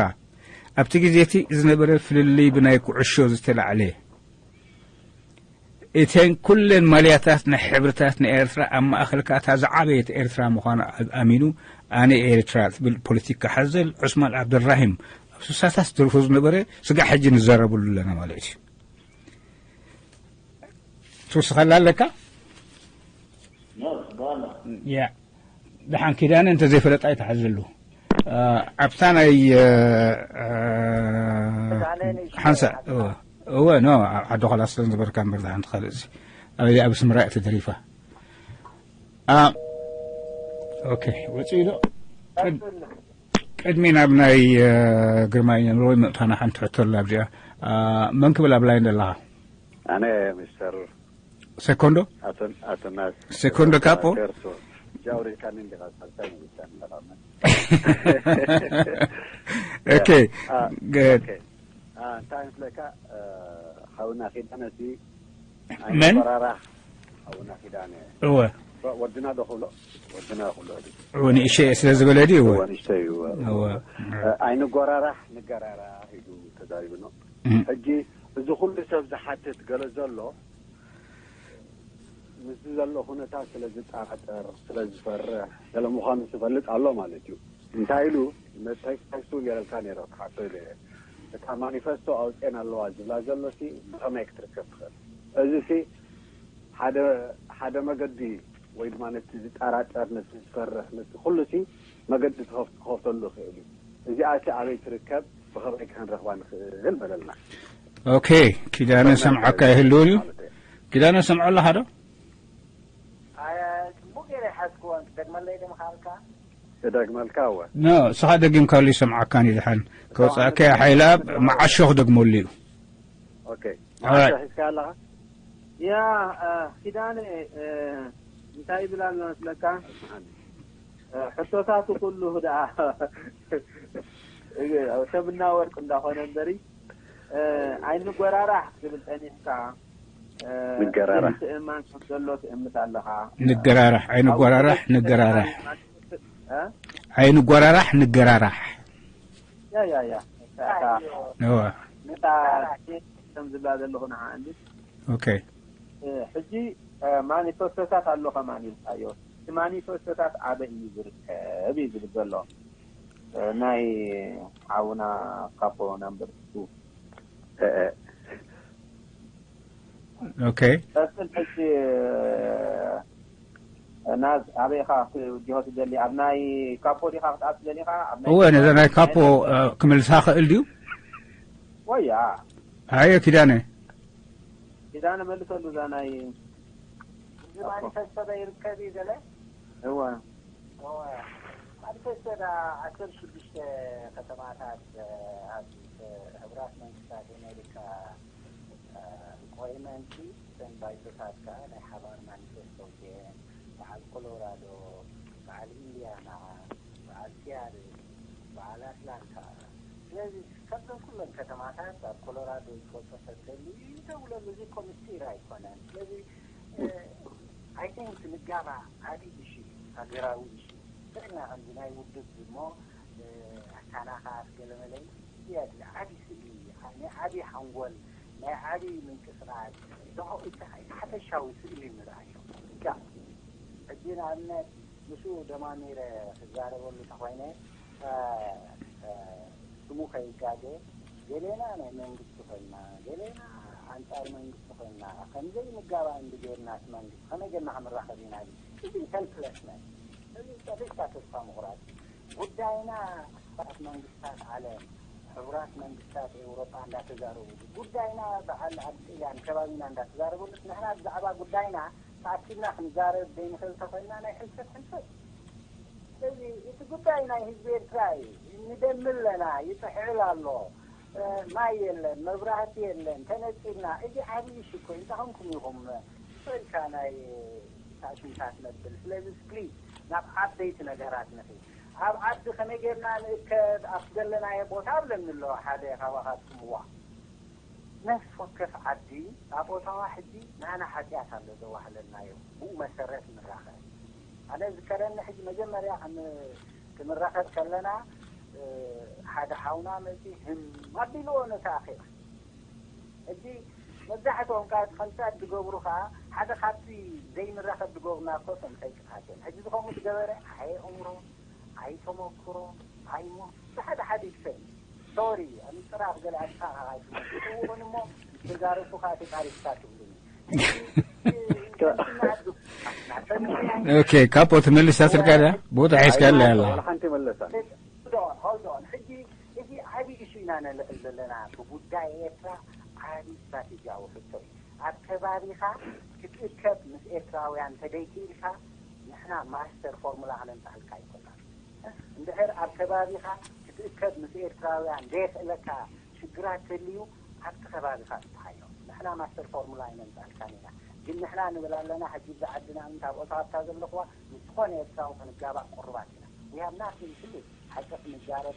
ኣብቲ ግዜ እቲ ዝነበረ ፍልልይ ብናይ ኩዕሾ ዝተላዕለ እተን ኩለን ማልያታት ናይ ሕብርታት ንኤርትራ ኣብ ማእኸል ከኣ እታ ዝዓበየት ኤርትራ ምዃና ኣሚኑ ኣነ ኤርትራ ትብል ፖለቲካ ሓዘል ዑስማን ዓብደራሂም ኣብ ስሳታት ዝደርፎ ዝነበረ ስጋዕ ሕጂ ንዘረብሉ ኣለና ማለት እዩ። ትውስኸላ ኣለካ? ያ ደሓን ኪዳነ እንተ ዘይፈለጣ ይተሓዘሉ ኣብታ ናይ ሓንሳ እወ ኖ ዓዲ ኾላ ስለ ዝነበርካ እምበር ሓንቲ ካልእ እዚ ኣብ ኣብ ስምራ እያ ተደሪፋ። ኦኬ ወፂኡ ዶ? ቅድሚ ናብ ናይ ግርማይ ወይ ምእታና ሓንቲ ሕቶ ኣላ ኣብዚኣ መን ክብል ኣብ ላይን ዘለኻ? ኣነ ሚስተር ሴኮንዶ ኣቶናስ ሴኮንዶ ካፖ ቴርሶ ጃውሪካኒ እንዲኻ ሳልሳይ ሚኒስተር ኣለኻ ኦኬ እንታይ ምስለካ ሓውና ኪዳነሲ መን በራራ ሓውና ኪዳነ እወ ወድና ዶ ክብሎ ወድና ክብሎ እወ ንእሸ ስለ ዝበለ ድዩ እወ ወንሽተይ እወ ኣይንጎራራሕ ንገራራሕ ኢሉ ተዛሪብኖ ሕጂ እዚ ኩሉ ሰብ ዝሓትት ገለ ዘሎ ምስዚ ዘሎ ኩነታት ስለ ዝጠራጠር ስለ ዝፈርሕ ገለ ምዃኑ ዝፈልጥ ኣሎ ማለት እዩ እንታይ ኢሉ መታይታይሱ ገይረልካ ነይረ ክሓቶ ኢለ እታ ማኒፈስቶ ኣውፅኤን ኣለዋ ዝብላ ዘሎ ሲ ብኸመይ ክትርከብ ትኽእል እዚ ሲ ሓደ ሓደ መገዲ ወይ ድማ ነቲ ዝጠራጠር ነቲ ዝፈርሕ ነቲ ኩሉ ሲ መገዲ ክኸፍተሉ ይኽእል እዩ እዚኣ ሲ ኣበይ ትርከብ ብኸመይ ክንረኽባ ንኽእል በለልና ኦኬ ኪዳነ ሰምዓካ ይህልውን እዩ ኪዳነ ሰምዖ ኣለኻ ዶ ኣየ ጽቡቅ ገይረ ሓዝክዎ ክትደግመለይ ዶ ምኻልካ ክደግመልካ እወ ኖ እስኻ ደጊምካሉ ይሰምዓካን እዩ ድሓን ከውፅኣካ ሓይልኣብ መዓሾ ክደግመሉ እዩ ኦኬ መዓሾ ሒዝካ ኣለኻ ያ ኪዳነ እንታይ ይብል ኣሎ መስለካ ሕቶታቱ ኩሉ ደኣ ሰምና ወርቅ እንዳኾነ እምበሪ ኣይንጎራራሕ ክብል ጸኒሕካ ንገራራሕ ትእማን ከም ዘሎ ትእምት ኣለኻ ንገራራሕ ኣይንጎራራሕ ንገራራሕ ኣይንጎራራሕ ንገራራሕ ያ ያ ያ እወ ነታ ከም ዝብላ ዘለኹ ንዓ እንዲ ኦኬ ሕጂ ማኒፌስቶታት ኣሎ ከማን ኢልካዮ እቲ ማኒፌስቶታት ኣበይ እዩ ዝርከብ እዩ ዝብል ዘሎ ናይ ሓውና ካፖ ናምበር ቱ ኦኬ ቀፅል ሕጂ ናብ ኣበይ ኢኻ ክትወጅሆ ትደሊ ኣብ ናይ ካፖ ዲኻ ክትኣቱ ደሊኻ ኣብ ናይ እወ ነዛ ናይ ካፖ ክምልሳ ክእል ድዩ ወያ ኣየ ኪዳነ ኪዳነ መልሰሉ እዛ ናይ እዚ ማኒፌስቶ ዶ ይርከብ እዩ ገለ እወ ማኒፌስቶ ዳ ዓሰርተ ሽዱሽተ ከተማታት ኣብ ሕቡራት መንግስታት ኣሜሪካ ቆይመንቲ እተን ባይቶታት ከዓ ናይ ሓባር ማኒፌስቶ ኣውፅኤን በዓል ኮሎራዶ በዓል ኢንዲያና በዓል ሲያትል በዓል ኣትላንታ ስለዚ ካብዘን ኩለን ከተማታት ኣብ ኮሎራዶ ዝፈልጦ ሰብ ተልዩ ይደውለሉ እዚ እኮ ምስጢር ኣይኮነን ስለዚ I think ንጋራ ዓቢ እሺ ሃገራዊ እሺ ጥዕና ከምዚ ናይ ውድብ እሞ ኣሳናኻት ገለመለይ የድሊ ዓቢ ስእሊ ናይ ዓቢ ሓንጎል ናይ ዓቢ ምንቅስቃስ ደሆ እንታይ ሓፈሻዊ ስእሊ ንርኣዮ ሕጂ ንኣብነት ምስኡ ደማሚረ ክዛረበሉ ተኾይነ ስሙ ከይጋገ ገሌና ናይ መንግስቲ ኮይና ገሌና ኣንፃር መንግስቲ ኮይና ከምዘይ ንጋባእ እንዲ ገይርናስ መንግስቲ ከመይ ገርና ክንራኸብ ኢና እዚ helplessness እዚ ጨሪስካ ተስፋ ምቑራፅ ጉዳይና ሕቡራት መንግስታት ዓለም ሕቡራት መንግስታት ኤውሮጳ እንዳተዛረቡ ጉዳይና በዓል ኣብ ጥልያን ከባቢና እንዳተዛረበሉስ ንሕና ብዛዕባ ጉዳይና ተኣኪብና ክንዛረብ ዘይንኽእል ተኾይንና ናይ ሕልፈት ሕልፈት ስለዚ እቲ ጉዳይ ናይ ህዝቢ ኤርትራ እዩ ንደሚ ኣለና ይጥሕል ኣሎ ማይ የለን መብራህቲ የለን ተነፂልና እዚ ዓብዪ ሽኮ እንታይ ኾንኩም ኢኹም ፈሪካ ናይ ታሽምታት ነብል ስለዚ ፕሊዝ ናብ ዓበይቲ ነገራት ንኺ ኣብ ዓዲ ከመይ ጌርና ንእከብ ኣብ ዘለናዮ ቦታ ኣብለኒ ኣለዋ ሓደ ካባኻትኩም እዋ ነፍሲ ወከፍ ዓዲ ጣቦታዋ ሕጂ ናና ሓጢኣት ኣሎ ዘዋህለልናዮ ብኡ መሰረት ንራኸብ ኣነ ዝከረኒ ሕጂ መጀመርያ ክንራኸብ ከለና ሓደ ሓውና መፂ ህም ኣቢልዎ ነቲ ኣኼባ ሕጂ መብዛሕትኦም ከዓ እቲ ከምሳት ዝገብሩ ከዓ ሓደ ካብቲ ዘይንራኸብ ዝገብሩና እኮ እቶም ሰይጥታት እዮም። ሕጂ ዝኸምኡ ዝገበረ ኣየእምሮ፣ ኣይተመክሮ፣ ኣይሞ ብሓደ ሓደ ይሰል ሶሪ ኣብ ጥራፍ ገለ ኣጥፋ ኣይትመልስውን እሞ ምስ ተዛረብኩ ከዓ ተጣሪፍካ ትብሉኒ። ኦኬ ካፖ ትመልሳ ስልካ ዳ ቦታ ሒዝካ ኣላ ያላ ሓንቲ መለሳ ዶን ሆልዶን ሕጂ እዚ ዓብዪ እሹ ኢና ነልዕል ዘለና ብጉዳይ ኤርትራ ዓብዪ ስትራቴጂያዊ ሕቶ እዩ። ኣብ ከባቢኻ ክትእከብ ምስ ኤርትራውያን ተደይክኢልካ ንሕና ማስተር ፎርሙላ ክነምፃልካ ኣይኮናን። እንድሕር ኣብ ከባቢኻ ክትእከብ ምስ ኤርትራውያን ደየኽእለካ ሽግራት ተልዩ ኣብቲ ከባቢኻ ፍትሓዮ። ንሕና ማስተር ፎርሙላ ኣይነምፃልካን ኢና። ግን ንሕና ንብል ኣለና ሕጂ እዛ ዓድና ምንታ ኣብ ኦታዋታ ዘለኹዋ ምስ ዝኾነ ኤርትራዊ ክንጋባእ ቅሩባት ኢና። We have nothing to lose። ሓቂ ክንዛረብ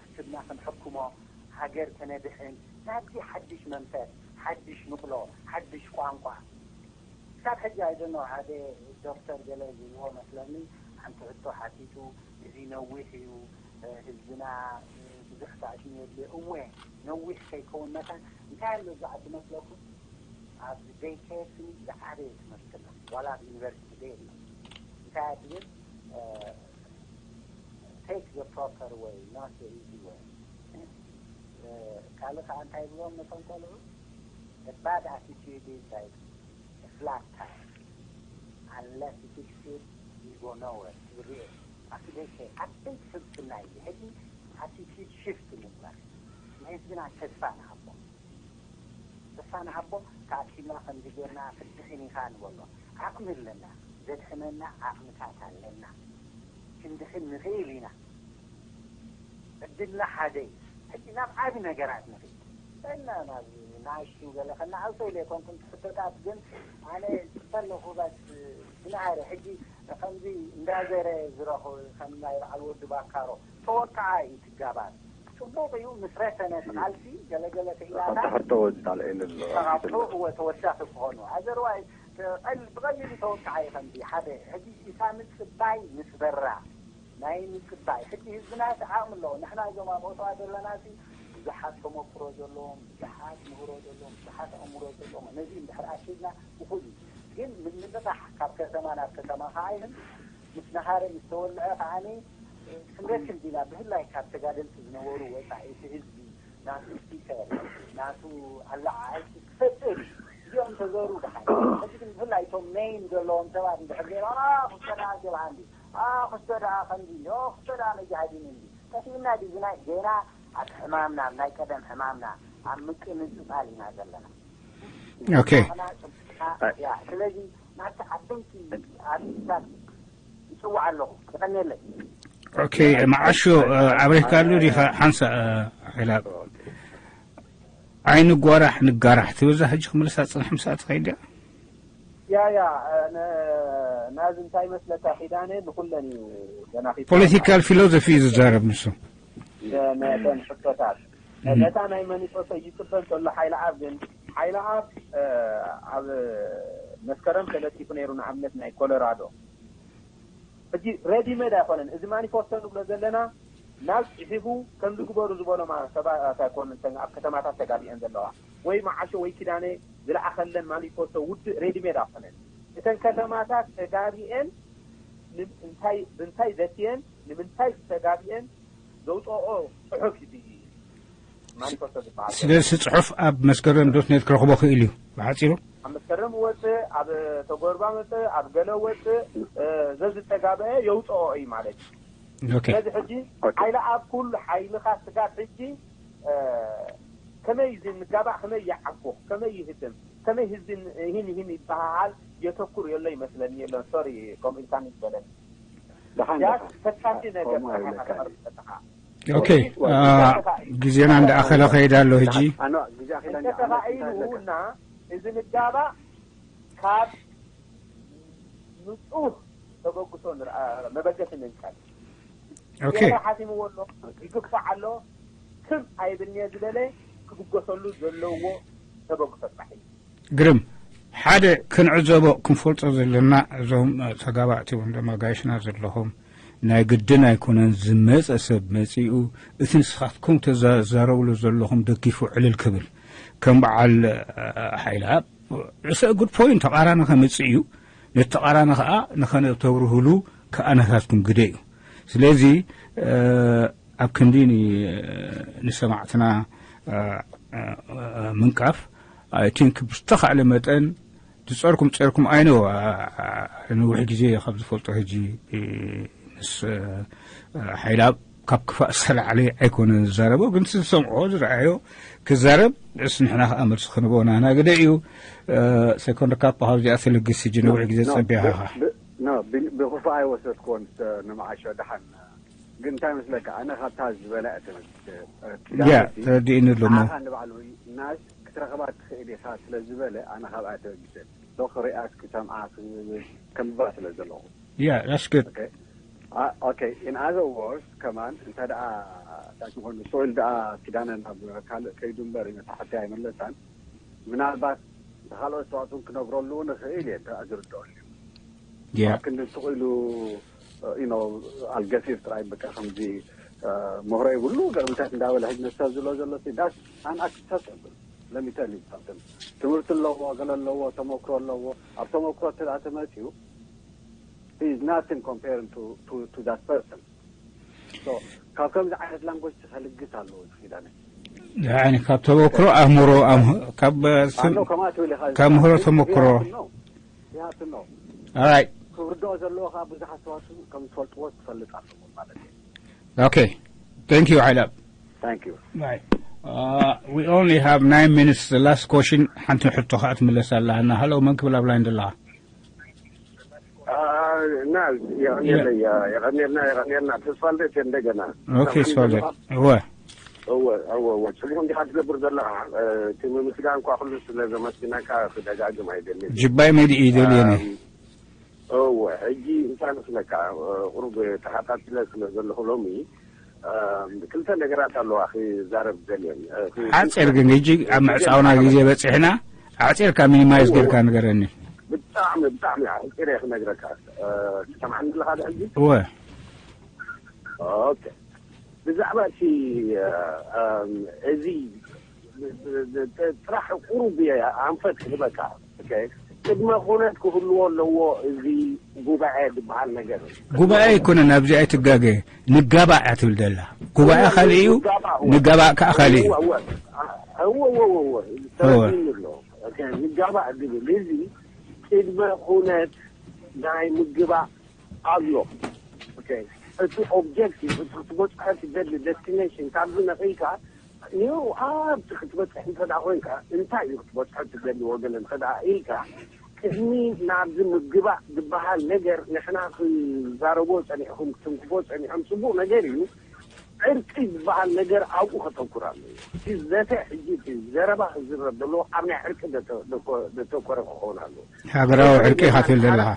ርክብና ክንሕክሞ ሃገር ከነድሕን ናብዚ ሓድሽ መንፈስ ሓድሽ ንቕሎ ሓድሽ ቋንቋ ክሳብ ሕጂ ኣይደኖ ሓደ ዶክተር ገለ ዝብልዎ መስለኒ ሓንቲ ሕቶ ሓቲቱ እዚ ነዊሕ እዩ ህዝብና ብዙሕ ሳዕስን የድልዮ እወ ነዊሕ ከይከውን መታን እንታይ ኣሎ እዚ ዓዲ መስለኩም ኣብ ደይኬር ስኒ ዝዓበየ ትምህርቲ ኣሎ ዋላ ኣብ ዩኒቨርሲቲ ዘየሎ እንታይ ትብል take the proper way not the easy way ካልእ ከዓ እንታይ ይብሎም ነቶም ቆልዑ bad attitude is like flat tire unless you fix it you go nowhere ትብል ኣብቲ ደይኬር ዓበይቲ ፍልስፍና እዩ ሕጂ attitude shift ምግባር ንህዝብና ተስፋ ንሃቦ ተስፋ ንሃቦ ተኣኪብና ከምዚ ጌርና ክትድሕን ኢኻ ንበሎ ዓቕሚ ኣለና ዘድሕነና ዓቕምታት ኣለና ክንድሕን ንኽእል ኢና ዕድልና ሓደ እዩ ሕጂ ናብ ዓቢ ነገራት ንኽእል እና ናብ ናሽቱ ገለ ከነኣልሶ ኢለ ኮንኩም ሕቶታት ግን ኣነ ከለኹ በት ብናሃረ ሕጂ ከምዚ እንዳዘረ ዝረኹ ከም ናይ በዓል ወዲ ባካሮ ተወቃዓ እዩ ትጋባር ጽቡቕ እዩ ምስ ረሰነ ትቓልሲ ገለገለ ክኢላታት ተሕቶ ወዳል ኤልል ተቓጥሎ እወ ተወሳኺ ክኾኑ ኣዘርዋይ ብቐሊሉ ተወቃዓ እዩ ከምዚ ሓደ ሕጂ ኢሳምን ጽባይ ምስ በራ ናይ ምጽባይ ሕጂ ህዝብና ሲ ዓቕሚ ኣለዎ ንሕና እዞም ኣብ ኦተዋ ዘለና ሲ ብዙሓት ተመክሮ ዘለዎም ብዙሓት ምህሮ ዘለዎም ብዙሓት ኣእምሮ ዘለዎም ነዚ እንድሕር ኣኪብና እኹል እዩ ግን ምንቕቓሕ ካብ ከተማ ናብ ከተማ ከዓ ይህም ምስ ነሃረ ምስ ተወልዐ ከዓኒ ክንደክም ዲና ብፍላይ ካብ ተጋደልቲ ዝነበሩ ወፃኢ እቲ ህዝቢ ናቱ ስፒከር ናቱ ኣለዓዓልቲ ክፈጥር እዚኦም ተዘሩ ድሓን ሕጂ ግን ብፍላይ እቶም ሜይን ዘለዎም ሰባት እንድሕር ገይሮም ክስቶ ደኣ ጀብሃ እንዲ ክስቶ ደኣ ከምዚ እንዲ ክስቶ ደኣ መጃሃዲን እንዲ ጠፊእና ድዩ ናይ ጌና ኣብ ሕማምና ኣብ ናይ ቀደም ሕማምና ኣብ ምቅንፅፃል ኢና ዘለና ኦኬ ያ ስለዚ ናብቲ ዓበይቲ ኣርቲስታት ይፅዋዕ ኣለኹ የቐንየለይ ኦኬ መዓሾ ኣብሪህካሉ ዲኻ ሓንሳ ሓይላ ኣይንጓራሕ ንጋራሕ ትብል እዛ ሕጂ ክምልሳ ፅንሕ ምሳኣ ትኸይድ እያ ያ ያ ናዚ እንታይ መስለካ ኪዳነ ንኩለን እዩ ገና ፖለቲካል ፊሎዞፊ እዩ ዝዛረብ ንሱ ነተን ሕቶታት ነታ ናይ መኒሶቶ ይፅበ እንተሎ ሓይለ ኣብ ግን ሓይለ ኣብ ኣብ መስከረም ተለጢፉ ነይሩ ንኣብነት ናይ ኮሎራዶ ሕጂ ሬዲ ሜድ ኣይኮነን እዚ ማኒፌስቶ ንብሎ ዘለና ናብ ፅሒፉ ከም ዝግበሩ ዝበሎ ሰባት ኣይኮኑን ኣብ ከተማታት ተጋቢአን ዘለዋ ወይ መዓሾ ወይ ኪዳነ ዝለኣኸለን ማኒፌስቶ ውድእ ሬዲ ሜድ ኣይኮነን እተን ከተማታት ተጋቢአን እንታይ ብንታይ ዘትየን ንምንታይ ተጋቢአን ዘውፅኦ ፅሑፍ እዩ ማኒፌስቶ ዝበሃል ስለዚ ጽሑፍ ኣብ መስከረም ዶት ኔት ክረኽቦ ክእል እዩ ብሓፂሩ ኣብ መስከረም ወፅእ ኣብ ተጎርባ መፅእ ኣብ ገለ ወፅእ ዘዝተጋበአ የውፅኦ እዩ ማለት እዩ ኦኬ ስለዚ ሕጂ ሓይለ ኣብ ኩሉ ሓይልኻ ስጋብ ሕጂ ከመይ እዚ ንጋባእ ከመይ ይዓቦ ከመይ ይህድም ከመይ ህዝቢ ይህን ይህን ይበሃሃል የተኩር የሎ ይመስለኒ የሎን ሶሪ ከምኡ ኢልካኒ ዝበለኒ ደሓን ያ ደሓን ፈታሲ ነገር ከምኡ ኣይብለካ ተሓሳብ ተጠኻ ኦኬ ግዜና እንዳኣኸለ ከይዳ ኣሎ ሕጂ ኣነ ግዜ ኣኺላ እንተ ተኻኢሉና እዚ ንጋባእ ካብ ንጹህ ተበግሶ ንርኣ መበገሲ ምንቀል ኦኬ ጌና ሓሲምዎ ኣሎ ይግፋዕ ኣሎ ክም ኣይብልንየ ዝበለ ክብገሰሉ ዘለዎ ተበግሶ ጥራሕ እዩ ግርም ሓደ ክንዕዘቦ ክንፈልጦ ዘለና እዞም ተጋባእቲ ወይም ድማ ጋይሽና ዘለኹም ናይ ግድን ኣይኮነን ዝመፀ ሰብ መፂኡ እቲ ንስኻትኩም ተዛረብሉ ዘለኹም ደጊፉ ዕልል ክብል ከም በዓል ሓይላ ርእሰ ጉድ ፖይንት ተቃራኒ ከምጽእ እዩ። ነቲ ተቃራኒ ከዓ ንኸነተብርህሉ ከዓ ናታትኩም ግደ እዩ። ስለዚ ኣብ ክንዲ ንሰማዕትና ምንቃፍ፣ ኣይ ቲንክ ብዝተኻእለ መጠን ዝጸርኩም ጸርኩም ኣይነው። ንውሕ ግዜ ካብ ዝፈልጦ ሕጂ ምስ ሓይላ ካብ ክፋእ ዝተላዕለ ኣይኮነን ዝዛረቦ፣ ግን ዝሰምዖ ዝረኣዮ ክዛረብ እስ ንሕና ከዓ መልሲ ክንቦ ናና ግደ እዩ። ሰኮንድ ካፕ ካብዚኣ ትልግስ ሕጂ ነውሕ ግዜ ጸቢኻ። ብክፉእ ኣይወሰድክዎን። ንመዓሾ ደሓን ግን እንታይ መስለካ፣ ኣነ ካብታ ዝበላ እየ ተበጊሰ። ያ ተረዲእኒ ኣሎ እሞ። ንዓኻ ንባዕሉ ናስ ክትረኽባ ትኽእል ኢኻ ስለ ዝበለ ኣነ ካብኣ ተበጊሰ። ዶ ክሪኣስ ክሰምዓ ክብል ከንብባ ስለ ዘለኹ። Yeah, that's good. Okay. Uh, okay. In other words, ከማን እንተ ደኣ እንታይ ትኾን ሶይል ደኣ ኪዳነ ናብ ካልእ ከይዱ እምበር ነታ ሓቲ ኣይመለሳን። ምናልባት ንካልኦት ሰባትን ክነግረሉ ንኽእል እየ እንተ ዝርድኦ Yeah. ክንዲ ስቕ ኢሉ you know ኣልገሲር ጥራይ በቃ ከምዚ ምህሮ ይብሉ ገርምታት እንዳበለ ሕጂ ነሰብ ዝሎ ዘሎ that's unacceptable። ለሚተል ይብታትን ትምህርቲ ኣለዎ ገለ ኣለዎ ተመክሮ ኣለዎ። ኣብ ተመክሮ እተ ተመፅኡ is nothing comparing to, to, to that person. So ካብ ከምዚ ዓይነት ላንጎጅ ተኸልግስ ኣለዎ ዝኪዳነ ያኒ ካብ ተመክሮ ኣእምሮ ኣም- ካብ ስም- ኣሎ ከማ ትብል ኢኻ። ካብ ምህሮ ተመክሮ። ይሃትኖ Alright. ክርድኦ ዘለዎ ከዓ ብዙሓት ሰባት ከም ዝፈልጥዎ ክፈልጥ ኣለዎ ማለት እዩ። Okay. Thank you, ሓይላ። Thank you. Right. Uh, we only have nine minutes. The last question. ሓንቲ ሕቶ ከዓ ትምለስ ኣለና። ሃሎ፣ መን ክብል ኣብ ላይን ዘለኻ? እና የቐኔለይ የቐኔልና የቐኔልና ተስፋልደት እንደገና Okay, ተስፋልደት። እወ። እወ እወ እወ ጽቡቅ እንዲኻ ትገብር ዘለኻ። እቲ ምምስጋን እኳ ኩሉ ስለ ዘመስግነካ ክደጋግም ኣይደልን። ጅባይ መዲእ ይደልየኒ። እወ ሕጂ እንታይ መስለካ፣ ቁሩብ ተኸታትለ ስለ ዘለኹ ሎሚ ክልተ ነገራት ኣለዋ ክዛረብ ደልየን። ሓፂር ግን ሕጂ ኣብ ምዕፃውና ግዜ በፂሕና፣ ኣዕፂርካ ሚኒማይዝ ጌርካ ንገረኒ። ብጣዕሚ ብጣዕሚ ኣሕፂረ ክነግረካ። ትሰምዓኒ ኣለኻ ዶ ሕጂ? እወ። ኦኬ። ብዛዕባ እቲ እዚ ጥራሕ ቁሩብ እየ ኣንፈት ክህበካ። ኦኬ። ቅድመ ኩነት ክህልዎ ኣለዎ እዚ ጉባኤ ዝበሃል ነገር። ጉባኤ ኣይኮነን፣ ኣብዚ ኣይትጋገ። ንጋባእ እያ ትብል ዘላ። ጉባኤ ካልእ እዩ፣ ንጋባእ ከዓ ካልእ እዩ። እወ እወ እወ እወ ተረዲእኒ ኣሎ። ኦኬ፣ ንጋባእ ዝብል እዚ ቅድመ ኩነት ናይ ምግባእ ኣሎ። ኦኬ፣ እቲ ኦብጀክቲቭ እቲ ክትበፅሖ ትደሊ ዴስቲኔሽን ካብዚ ነቒልካ ኒው ኣብቲ ክትበፅሕ እንተ ደኣ ኮይንካ እንታይ እዩ ክትበፅሖ ትደሊ ወገን እንተ ደኣ ኢልካ ቅድሚ ናብዚ ምግባእ ዝበሃል ነገር ንሕና ክዛረቦ ፀኒሕኩም ክትንክፎ ፀኒሖም ፅቡቅ ነገር እዩ። ዕርቂ ዝበሃል ነገር ኣብኡ ከተኩር ኣለዎ። እቲ ዘተ ሕጂ እቲ ዘረባ ክዝረብ ዘለዎ ኣብ ናይ ዕርቂ ዘተ- ዘተ- ዘተኮረ ክኸውን ኣለዎ። ሃገራዊ ዕርቂ ኢኻ ትብል ዘለኻ።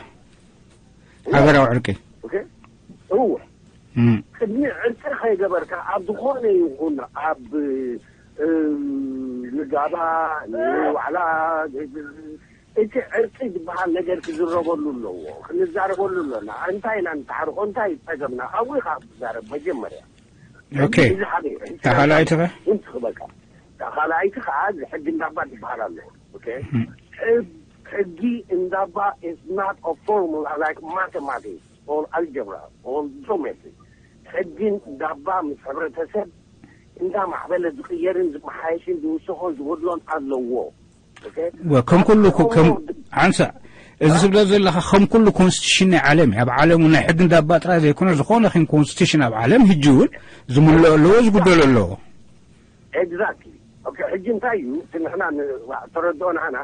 ሃገራዊ ዕርቂ። ኦኬ? እወ። እም። ቅድሚ ዕርቂ ከይገበርካ ኣብ ዝኾነ ይኹን ኣብ እ፣ ንጋባ ንዋዕላ እቲ ዕርቂ ዝበሃል ነገር ክዝረበሉ ኣለዎ። ክንዛረበሉ ኣለና። እንታይ ኢና ንተዓርቆ እንታይ እዩ ጸገምና ካብኡ ኢኻ ክትዛረብ መጀመርያ። ኦኬ። እዚ ሓደ እዩ። ተኻልኣይቲ ኸ? እውን ትኽበካ ተኻልኣይቲ ከዓ እዚ ሕጊ እንዳባ ዝበሃል ኣሎ። ኦኬ? ሕግ- ሕጊ እንዳባ is not a formula like mathematics or algebra or geometry. ሕጊ እንዳባ ምስ ሕብረተሰብ እንዳማዕበለ ዝቕየርን ዝመሓየሽን ዝውስኾን ዝጎድሎን ኣለዎ። ኦኬ? ወ- ከም ኩሉ ኮ- ከም ዓንሳ እዚ ዝብሎ ዘለኻ ከም ኩሉ ኮንስቲቱሽን ናይ ዓለም እዩ። ኣብ ዓለም እውን ናይ ሕጊ እንዳባ ጥራይ ዘይኮነ ዝኾነ ኺን ኮንስቲቱሽን ኣብ ዓለም ሕጂ እውን ዝምልኦ ኣለዎ ዝጉደሎ ኣለዎ። ኤግዛክትሊ። ኦኬ፣ ሕጂ እንታይ እዩ እቲ ንሕና ን- ተረድኦ ንዓና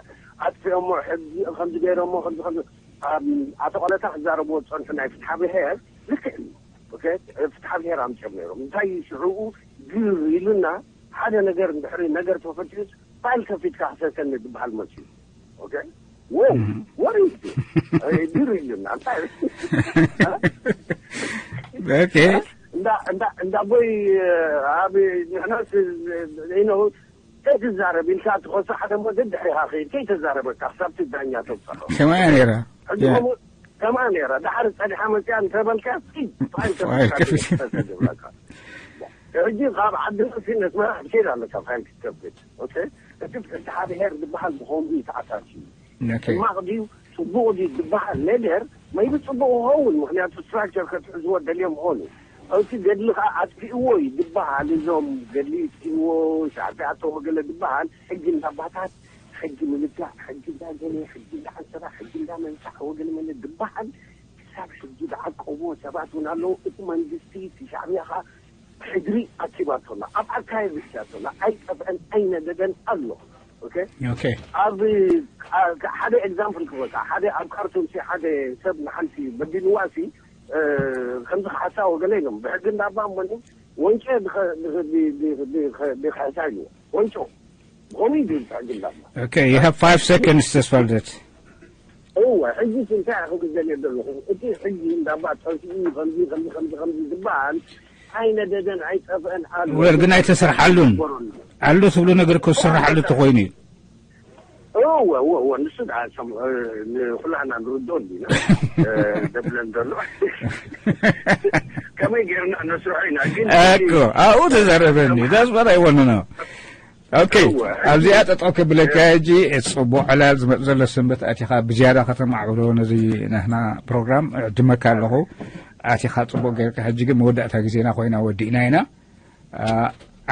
ኣጥፊኦሞ ሕጊ ከምዚ ገይሮሞ ከምዚ ከምዚ ኣብ- ኣቶ ቆለታ ክዛረብዎ ዝፀንሑ ናይ ፍትሓ ብሄር ልክዕ እዩ። ኦኬ፣ ፍትሓ ብሄር ኣምፅኦም ነይሮም እንታይ እዩ ሽዑኡ ግር ኢሉና ሓደ ነገር እንድሕሪ ነገር ተፈትዩስ ፋይል ከፊትካ ክሰሰኒ ዝበሃል መፅዩ። ኦኬ፣ ወው ወሪ ግር ኢሉና እንታይ ኦኬ። እንዳ እንዳ እንዳ ቦይ ኣብ ንሕናስ ኢኖ ከይትዛረብ ኢልካ ትኸሶ ሓደ እሞ ደድሕሪኻ ከይድ ከይተዛረበካ ክሳብ ትዳኛ ተብፅሖ። ከማያ ነይራ። ሕጂ ያ። ከምኡ ከምኣ ነይራ። ዳሓር ፀኒሓ መፅያ እንተበልካ ፊት ፋይል ፋይል ከፊት ከፊት። ተሰድብለካ። ሕጂ ካብ ዓዲ መፂ ነስመራ ክትከይድ ኣለካ ፋይል ክትከፍት። ኦኬ? እቲ ፍትሓ ብሔር ዝበሃል ብኸምኡ እዩ ተኣሳሲቡ። ሕማቕ ድዩ ጽቡቕ ድዩ ዝበሃል ነገር መይቢ ጽቡቕ ክኸውን፣ ምክንያቱ ስትራክቸር ከትሕዝዎ ደልዮም ኾኑ። እቲ ገድሊ ከዓ ኣጥፊእዎ እዩ ዝበሃል፣ እዞም ገድሊ ይጥፍእዎ፣ ሻዕቢ ኣተዎ ገለ ዝበሃል ሕጊ እንዳባታት፣ ሕጊ ምልጋዕ፣ ሕጊ እንዳገለ፣ ሕጊ እንዳዓንሰራ፣ ሕጊ እንዳመንሳዕ ወገለ መለ ዝበሃል ክሳብ ሕጂ ዝዓቀብዎ ሰባት እውን ኣለዉ። እቲ መንግስቲ፣ እቲ ሻዕብያ ከዓ ሕድሪ ኣኪባቶና፣ ኣብ ኣካየድ ብቻቶና ኣይጠፍአን ኣይነደደን ኣሎ። ኦኬ? ኦኬ። ኣብ ካ- ሓደ ኤግዛምፕል ክወካ ሓደ ኣብ ካርቱም ሲ ሓደ ሰብ ንሓንቲ በዲልዋ ሲ ከምዚ ክሓሳ ወገለ ኢሎም ብሕጊ እንዳባ እሞኒ ወንጨ ብኸ- ብኸ- ብ- ብ- ብ- ብኸ- ብኸሕሳ ኢልዎ ወንጮ ብኸምኡ እዩ ዝብል ሕጊ እንዳባ። Okay, you have five seconds, Tesfaldet. እወ፣ ሕጂ እንታይ ኢኹም ክደልየ ዘለኹ? እቲ ሕጂ እንዳባ ጠፊኡ ከምዚ ከምዚ ከምዚ ከምዚ ዝበሃል ኣይነደደን ኣይጠፍአን ኣሎ። ወል ግን ኣይተሰርሓሉን። ይግበረሉ። ኣሎ ትብሉ ነገር እኮ ዝስራሕ ኣሎ ተኾይኑ እዩ። እወ እወ እወ ንሱ ደኣ ሰም- ንኩላህና ንርድኦ እንዲና ደብለን ዘሎ ከመይ ጌርና ነስርሖ ኢና ግን እኮ ኣብኡ ተዛረበኒ። That's what I want to know. Okay. ኣብዚኣ ጠጠው ከብለካ ሕጂ ጽቡቕ ዕላል ዝመጽእ ዘሎ ሰንበት ኣቲኻ ብዝያዳ ከተማዕብሎ ነዚ ናህና ፕሮግራም ዕድመካ ኣለኹ። ኣቲኻ ጽቡቕ ጌርካ ሕጂ ግን መወዳእታ ግዜና ኮይና ወዲእና ኢና።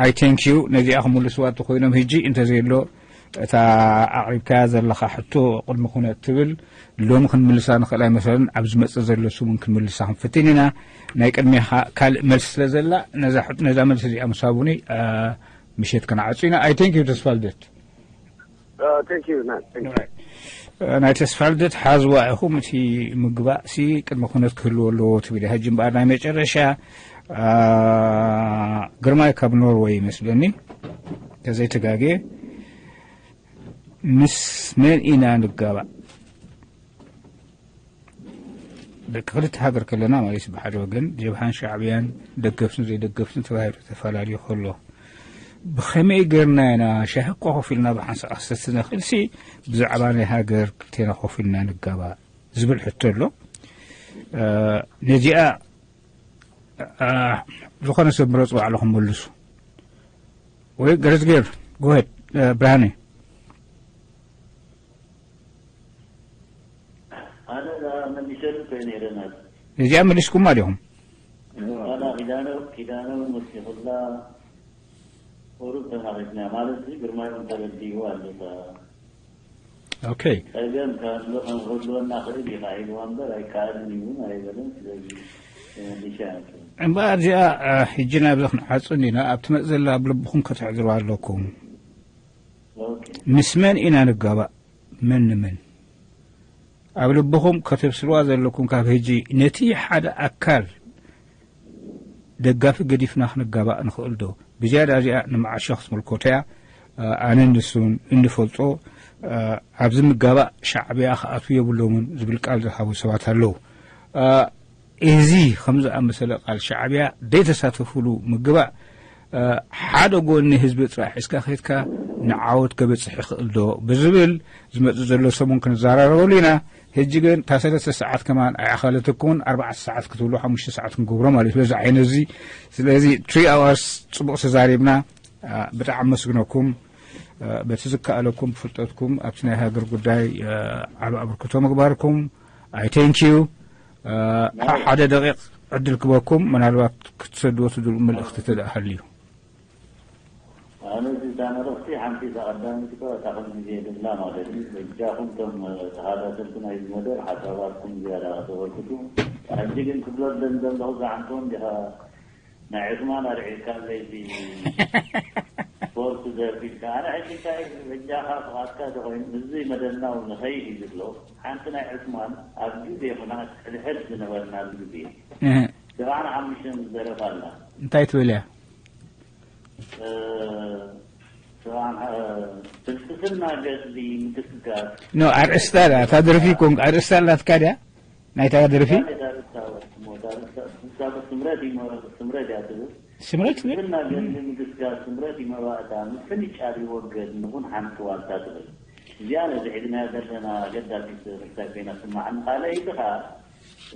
I thank you። ነዚኣ ክምልስዋ እንተኾይኖም ሕጂ እንተዘየሎ እታ ኣቕሪብካያ ዘለኻ ሕቶ ቅድሚ ኩነት ትብል ሎሚ ክንምልሳ ንኽእል ኣይመሰለን። ኣብ ዝመጽእ ዘሎ ሰሙን ክንምልሳ ክንፍትን ኢና። ናይ ቅድሚኻ ካልእ መልሲ ስለ ዘላ ነዛ ሕቶ- ነዛ መልሲ እዚኣ ምስ ሃቡኒ ምሸት ከነዓጹ ኢና። I thank you ተስፋልደት። Thank you. ናይ ተስፋልደት ሓዝዋ ኢኹም። እቲ ምግባእ ሲ ቅድመ ኩነት ክህልዎ ኣለዎ ትብል። ሕጂ እምበኣር ናይ መጨረሻ ግርማይ ካብ ኖርወይ ይመስለኒ ተዘይተጋግየ ምስ መን ኢና ንጋባእ? ደቂ ክልተ ሃገር ከለና ማለት እዩ። ብሓደ ወገን ጀብሃን ሻዕብያን ደገፍትን ዘይደገፍትን ተባሂሉ ተፈላለዩ ከሎ ብኸመይ ገርና ኢና ሻሂ እኳ ኮፍ ኢልና ብሓንሳእ ክሰቲ ንኽእል ሲ ብዛዕባ ናይ ሃገር ክልቴና ኮፍ ኢልና ንጋባእ ዝብል ሕቶ ኣሎ። ነዚኣ ዝኾነ ሰብ ምረፁ ባዕልኹም መልሱ። ወይ ገረዝጌር ጎሄድ ብርሃነ ኣነ መሊሰሉ ከ ነይረ ናት እዚኣ መሊስኩማ ዲኹም? ኣላ ኪዳነ ኪዳነ እውን ወሲኹላ ቁሩብ ተናቒፍና ማለት ግርማይ እውን ተረዲእዎ ኣለካ ኦኬ ጸገም ካብ ዝሎ ከም ክህልወና ክእል ይኽእል ኢልዋ እምበር ኣይከኣልን እዩ እውን ኣይበለን ስለዚ ተመሊሻ እያ እምበኣር እዚኣ ሕጂ ናብዚ ክንዓጹ እንዲና ኣብ ትመጽእ ዘላ ኣብ ልብኹም ከተሕድርዋ ኣለኩም ኦኬ ምስ መን ኢና ንጋባእ መን ንመን ኣብ ልብኹም ከተብስልዋ ዘለኩም ካብ ሕጂ ነቲ ሓደ ኣካል ደጋፊ ገዲፍና ክንጋባእ ንኽእል ዶ? ብዝያዳ እዚኣ ንመዓሾ ክትምልከቶ እያ። ኣነን ንሱን እንፈልጦ ኣብዚ ምጋባእ ሻዕብያ ክኣትዉ የብሎምን ዝብል ቃል ዝሃቡ ሰባት ኣለዉ። እዚ ከም ዝኣመሰለ ቃል ሻዕብያ ዘይተሳተፍሉ ምግባእ ሓደ ጎኒ ህዝቢ ጥራሕ ሒዝካ ከድካ ንዓወት ከበፅሕ ይኽእል ዶ ብዝብል ዝመፅእ ዘሎ ሰሙን ክንዘራረበሉ ኢና። ሕጂ ግን እታ ሰለስተ ሰዓት ከማን ኣይኣኸለትኩን ኣርባዕተ ሰዓት ክትብሉ ሓሙሽተ ሰዓት ክንገብሮ ማለት እዩ በዚ ዓይነት እዚ። ስለዚ ትሪ ኣዋርስ ፅቡቕ ተዛሪብና። ብጣዕሚ ኣመስግነኩም። በቲ ዝከኣለኩም ብፍልጠትኩም ኣብቲ ናይ ሃገር ጉዳይ ዓቢ ኣበርክቶ ምግባርኩም I thank you። ሓደ ደቂቕ ዕድል ክበኩም ምናልባት ክትሰድዎ ትድልኡ መልእኽቲ ተደኣ ሃልዩ። ኣነ እዚ እታ መልእኽቲ ሓንቲ እታ ቀዳመይቲ እኮ እታ ከም ግዜ ድብላ ማለት እዩ። በጃኹም እቶም ተኸታተልቲ ናይዚ መደብ ሓሳባትኩም ዝያዳ ከተበርክቱ። ሕጂ ግን ክብሎ ዝደሊ ዘለኹ ዝዓንተዎ እንዲኻ ናይ ዑስማን ኣልዒልካ ለይቲ ስፖርት ዘርቢልካ ኣነ ሕጂ እንታይ በጃኻ ፍቓድካ ተኾይኑ እዚ መደብና እውን ንኸይድ እዩ ዝብሎ ሓንቲ ናይ ዑስማን ኣብ ግዜ ኩናት ሕድሕድ ዝነበርናሉ ግዜ እህ፣ ሰብዓን ሓሙሽተን ዝደረፋ ኣላ እንታይ ትብል እያ? እ፣ ሰብዓን ሓ- ፍልስፍና ገድሊ ምግስጋስ ኖ ኣርእስታ እያ እታ ደርፊ ኮን ኣርእስታ ኣላትካ ድያ ናይታ ደርፊ? ስምረት ይመረ ስምረት እያ ትብል ስምረት ትብል? ፍልስፍና ገድሊ ምግስጋስ ስምረት ይመባእታ ምፍንጫል ይወገድ ንኹን ሓንቲ ዋልታ ትብል እዚኣ ነዚ ሒዝናዮ ዘለና ኣገዳሲት ርእሳ ኮይና ትስማዓኒ ካልኣይቲ ኸዓ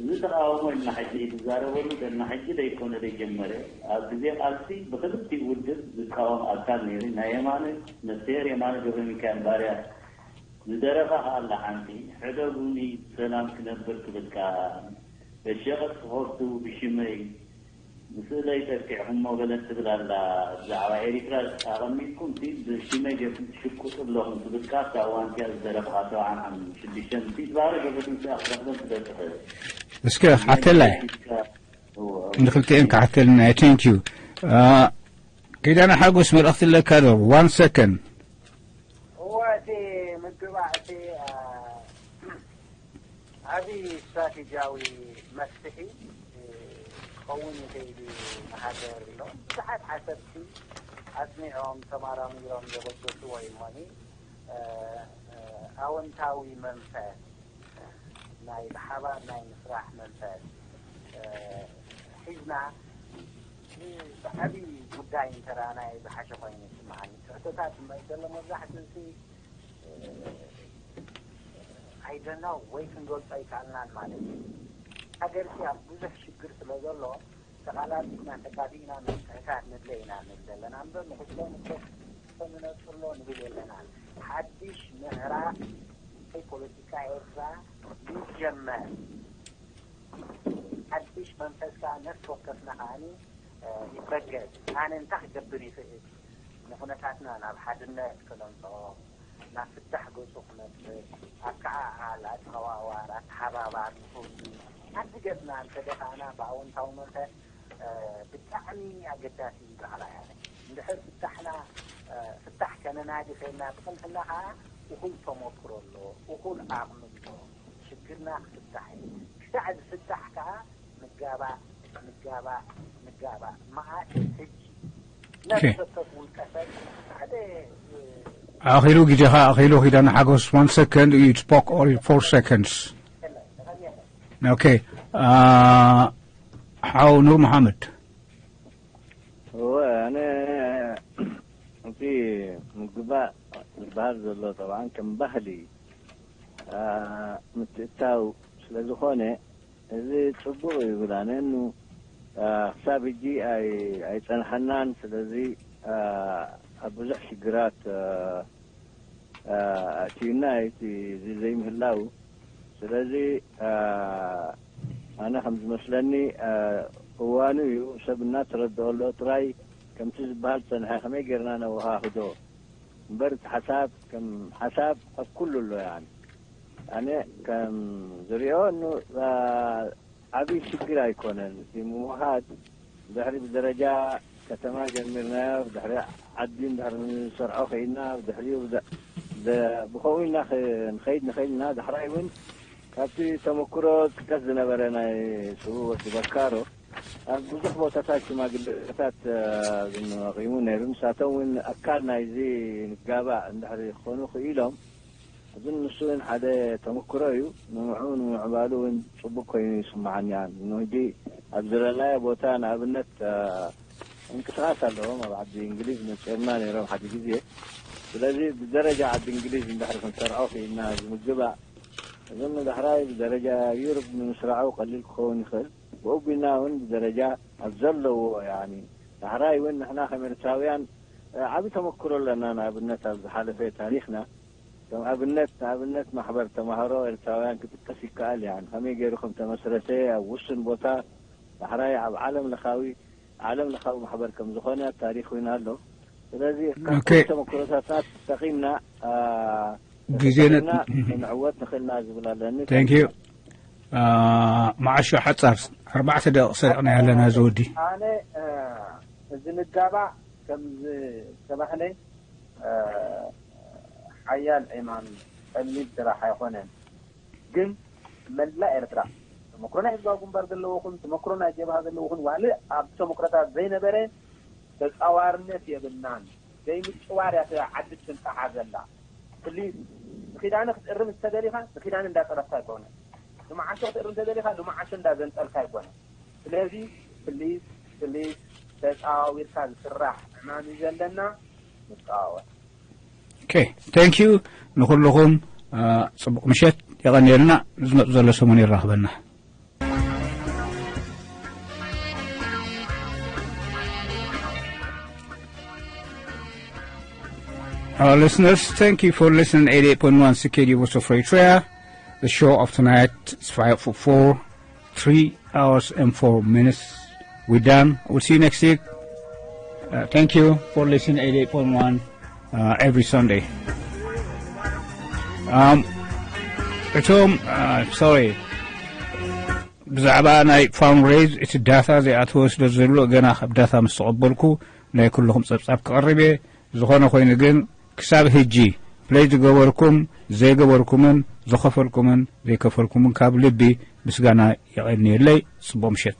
እዚ ተቓውሞ ኢልና ሕጂ ዝዛረበሉ ዘለና ሕጂ ዘይኮነ ዘይጀመረ፣ ኣብ ግዜ ቃልሲ ብክልቲኡ ውድብ ዝቃወም ኣካል ነይሩ። ናይ የማነ ነፍስሄር የማነ ገብረሚካኤል ባርያ ዝደረፋ ከኣ ኣላ ሓንቲ፣ ሕደጉኒ ብሰላም ክነብር ትብል ከኣ፣ በሸቐጥ ክኸፍቱ ብሽመይ ብስእለይ ተኪዕኹሞ በለን ትብል ኣላ። ብዛዕባ ኤሪትራ ኣቐሚጥኩም ሲ ብሽመይ ጌርኩም ትሽቁጡ ኣለኹም ትብል ከኣ ኣብታ እዋን እቲኣ ዝደረፍኻ ሰብዓን ሓሙሽተን ትባህለ ገብረትንሳኤ ክትረኽበን ትደርፍኸ? እስከ ክሓተላይ ንክልቲኤን ክሓተልና። Thank you። ኪዳነ ሓጎስ መልእኽቲ ኣለካ ዶ? One second። እወ፣ እቲ ምግባእ እቲ ዓብዪ ስትራቴጂያዊ መፍትሒ ክኸውን ይኽእል እዩ ንሃገር ኢሎም ብዙሓት ሓሰብቲ ኣፅኒዖም ተማራሚሮም ዘበገስዎ እዩ እሞኒ ኣወንታዊ መንፈስ ናይ ብሓባር ናይ ምስራሕ መንፈስ ሒዝና ብዓብዪ ጉዳይ እንተረኣናዮ ዝሓሸ ኮይኑ ይስምዓኒ። ትሕቶታት እሞ ዘሎ መብዛሕትኡ ኣይደናው ወይ ክንገልጾ ኣይከኣልናን ማለት እዩ። ሃገርሲ ኣብ ብዙሕ ሽግር ስለ ዘሎ ተቓላጢፍና ተጋዲእና መፍትሕታት ንድለ ኢና ንብል ዘለና እምበር ንኽልተ ንሶ ንነጽሎ ንብል የለናን። ሓድሽ ምዕራፍ ናይ ፖለቲካ ኤርትራ ይጀመር። ሓድሽ መንፈስ ከኣ ነፍሲ ወከፍና ከኣ ይበገስ። ኣነ እንታይ ክገብር ይኽእል? ንኹነታትና ናብ ሓድነት ከነምጽኦ፣ ናብ ፍታሕ ገጹ ክመጽእ፣ ኣከኣኣል፣ ኣጸዋዋር፣ ኣተሓባባር ንኽህሉ ሓንቲ ገጽና እንተ ደፋእና ብኣወንታዊ መንፈስ ብጣዕሚ ኣገዳሲ እዩ በሃላይ ኣነ። እንድሕር ፍታሕና ፍታሕ ከነናዲ ኸይድና ብቕንዕና ኸዓ እኹል ተመክሮ ኣሎ፣ እኹል ዓቕሚ ኣሎ። ሽግርና ክፍታሕ እዩ። ክሳዕ ዝፍታሕ ከዓ ንጋባእ ንጋባእ ንጋባእ። መዓት ሕጂ ነፍሰ ሰብ ውልቀ ሰብ ሓደ ኣኺሉ ግዜኻ ኣኺሉ። ኪዳነ ሓጎስ፣ one second, you spoke all four seconds. Okay. ሓው ኑር መሓመድ። እወ፣ ኣነ እቲ ምግባእ ዝበሃል ዘሎ ጠብዓን ከም ባህሊ ምትእታው ስለ ዝኾነ፣ እዚ ጽቡቕ እዩ ብላነኑ ክሳብ ሕጂ ኣይጸንሐናን። ስለዚ ኣብ ብዙሕ ሽግራት ኣእትዩና እዩ እቲ እዚ ዘይምህላው። ስለዚ ኣነ ከም ዝመስለኒ እዋኑ እዩ፣ ሰብ እናተረድኦ ኣሎ። ጥራይ ከምቲ ዝበሃል ዝጸንሐ ከመይ ጌርና ነወሃህዶ እምበር፣ እቲ ሓሳብ ከም ሓሳብ ኣብ ኩሉ ኣሎ። ያኒ ኣነ ከም ዝሪኦ ዓብዪ ሽግር ኣይኮነን እቲ ምውሃድ። ድሕሪ ብደረጃ ከተማ ጀሚርናዮ፣ ድሕሪ ዓዲ እንድሕር ንሰርዖ ኽኢልና፣ ድሕሪኡ ብኸምኡ ኢልና ንኸይድ ንኽእል ኢና። ዳሕራይ እውን ካብቲ ተመክሮ ዝጥቀስ ዝነበረ ናይ ስዉእ ወዲ በካሮ ኣብ ብዙሕ ቦታታት ሽማግለታት ዝመቒሙ ነይሩ። ንሳቶም እውን ኣካል ናይዚ ንጋባእ እንድሕሪ ክኾኑ ክኢሎም፣ እዚ ንሱ እውን ሓደ ተመክሮ እዩ። ንምዕኡ ንምዕባሉ እውን ጽቡቅ ኮይኑ ይስምዓኒ። ኣነ ሕጂ ኣብ ዘለናዮ ቦታ ንኣብነት ምንቅስቃስ ኣለዎም። ኣብ ዓዲ እንግሊዝ መጺኦምና ነይሮም ሓደ ግዜ። ስለዚ ብደረጃ ዓዲ እንግሊዝ እንድሕሪ ክንሰርዖ ክኢልና እዚ ምግባእ፣ እዚ ንዳሕራይ ብደረጃ ዩሮፕ ንምስራዑ ቀሊል ክኸውን ይኽእል። ብኡ ቢልና እውን ብደረጃ ኣብ ዘለዎ ያኒ ዳሕራይ እውን ንሕና ከም ኤርትራውያን ዓቢ ተመክሮ ኣለና። ንኣብነት ኣብ ዝሓለፈ ታሪኽና ከም ኣብነት ንኣብነት ማሕበር ተማሃሮ ኤርትራውያን ክጥቀስ ይከኣል። ያን ከመይ ገይሩ ከም ተመስረተ ኣብ ውሱን ቦታ ዳሕራይ ኣብ ዓለም ለኻዊ ዓለም ለኻዊ ማሕበር ከም ዝኾነ ኣብ ታሪኽ ኮይኑ ኣሎ። ስለዚ ካብ ተመክሮታትና ተጠቒምና ግዜ ንዕወት ንኽእልና ዝብል ኣለኒ። Thank you። መዓሾ ሓጻር ኣርባዕተ ደቂቕ ሰሪቕና ኣለና እዚ ወዲ። ኣነ እዚ ንጋባእ ከም ዝተባህለ ሓያል ዕማም ጸሊም ስራሕ ኣይኮነን። ግን መላእ ኤርትራ ተመክሮ ናይ ህዝባዊ ግንባር ዘለዎ ኹን ተመክሮ ናይ ጀብሃ ዘለዎ ኹን ዋለ ኣብ ተመክሮታት ዘይነበረ ተጻዋርነት የብልናን። ዘይምጽዋር እያ እታ ዓዲ ትንቃሓ ዘላ። ፕሊዝ ንኪዳነ ክትእርም እንተደሊኻ ንኪዳነ እንዳጸረፍካ ኣይኮነ። ንመዓሾ ክትእርም እንተደሊኻ ንመዓሾ እንዳዘንጠልካ ኣይኮነ። ስለዚ ፕሊዝ ፕሊዝ ተጻዋዊርካ ዝስራሕ ዕማም እዩ ዘለና። ንጻወት። Okay, thank you ንኹልኹም። ጽቡቕ ምሸት፣ የቐንየልና። ዝመጽእ ዘሎ ሰሙን የራኽበና። Our listeners, thank you for listening eighty-eight point one C K D U Voice of Eritrea. The show of tonight is five for four, three hours and four minutes. We're done. We'll see you next week. Uh, thank you for listening eighty-eight point one uh, every Sunday. Um, እቶም uh, sorry ብዛዕባ ናይ ፋውንድሬዝ እቲ ዳታ ዘይኣተወ ስለ ዘሎ ገና ካብ ዳታ ምስ ተቐበልኩ ናይ ኩልኹም ጸብጻብ ክቐርብ እየ። ዝኾነ ኮይኑ ግን ክሳብ ሕጂ ፕለይ ዝገበርኩም ዘይገበርኩምን ዝኸፈልኩምን ዘይከፈልኩምን ካብ ልቢ ምስጋና የቐንየለይ። ጽቡቕ ምሸት።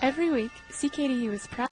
Every week, C K D U is proud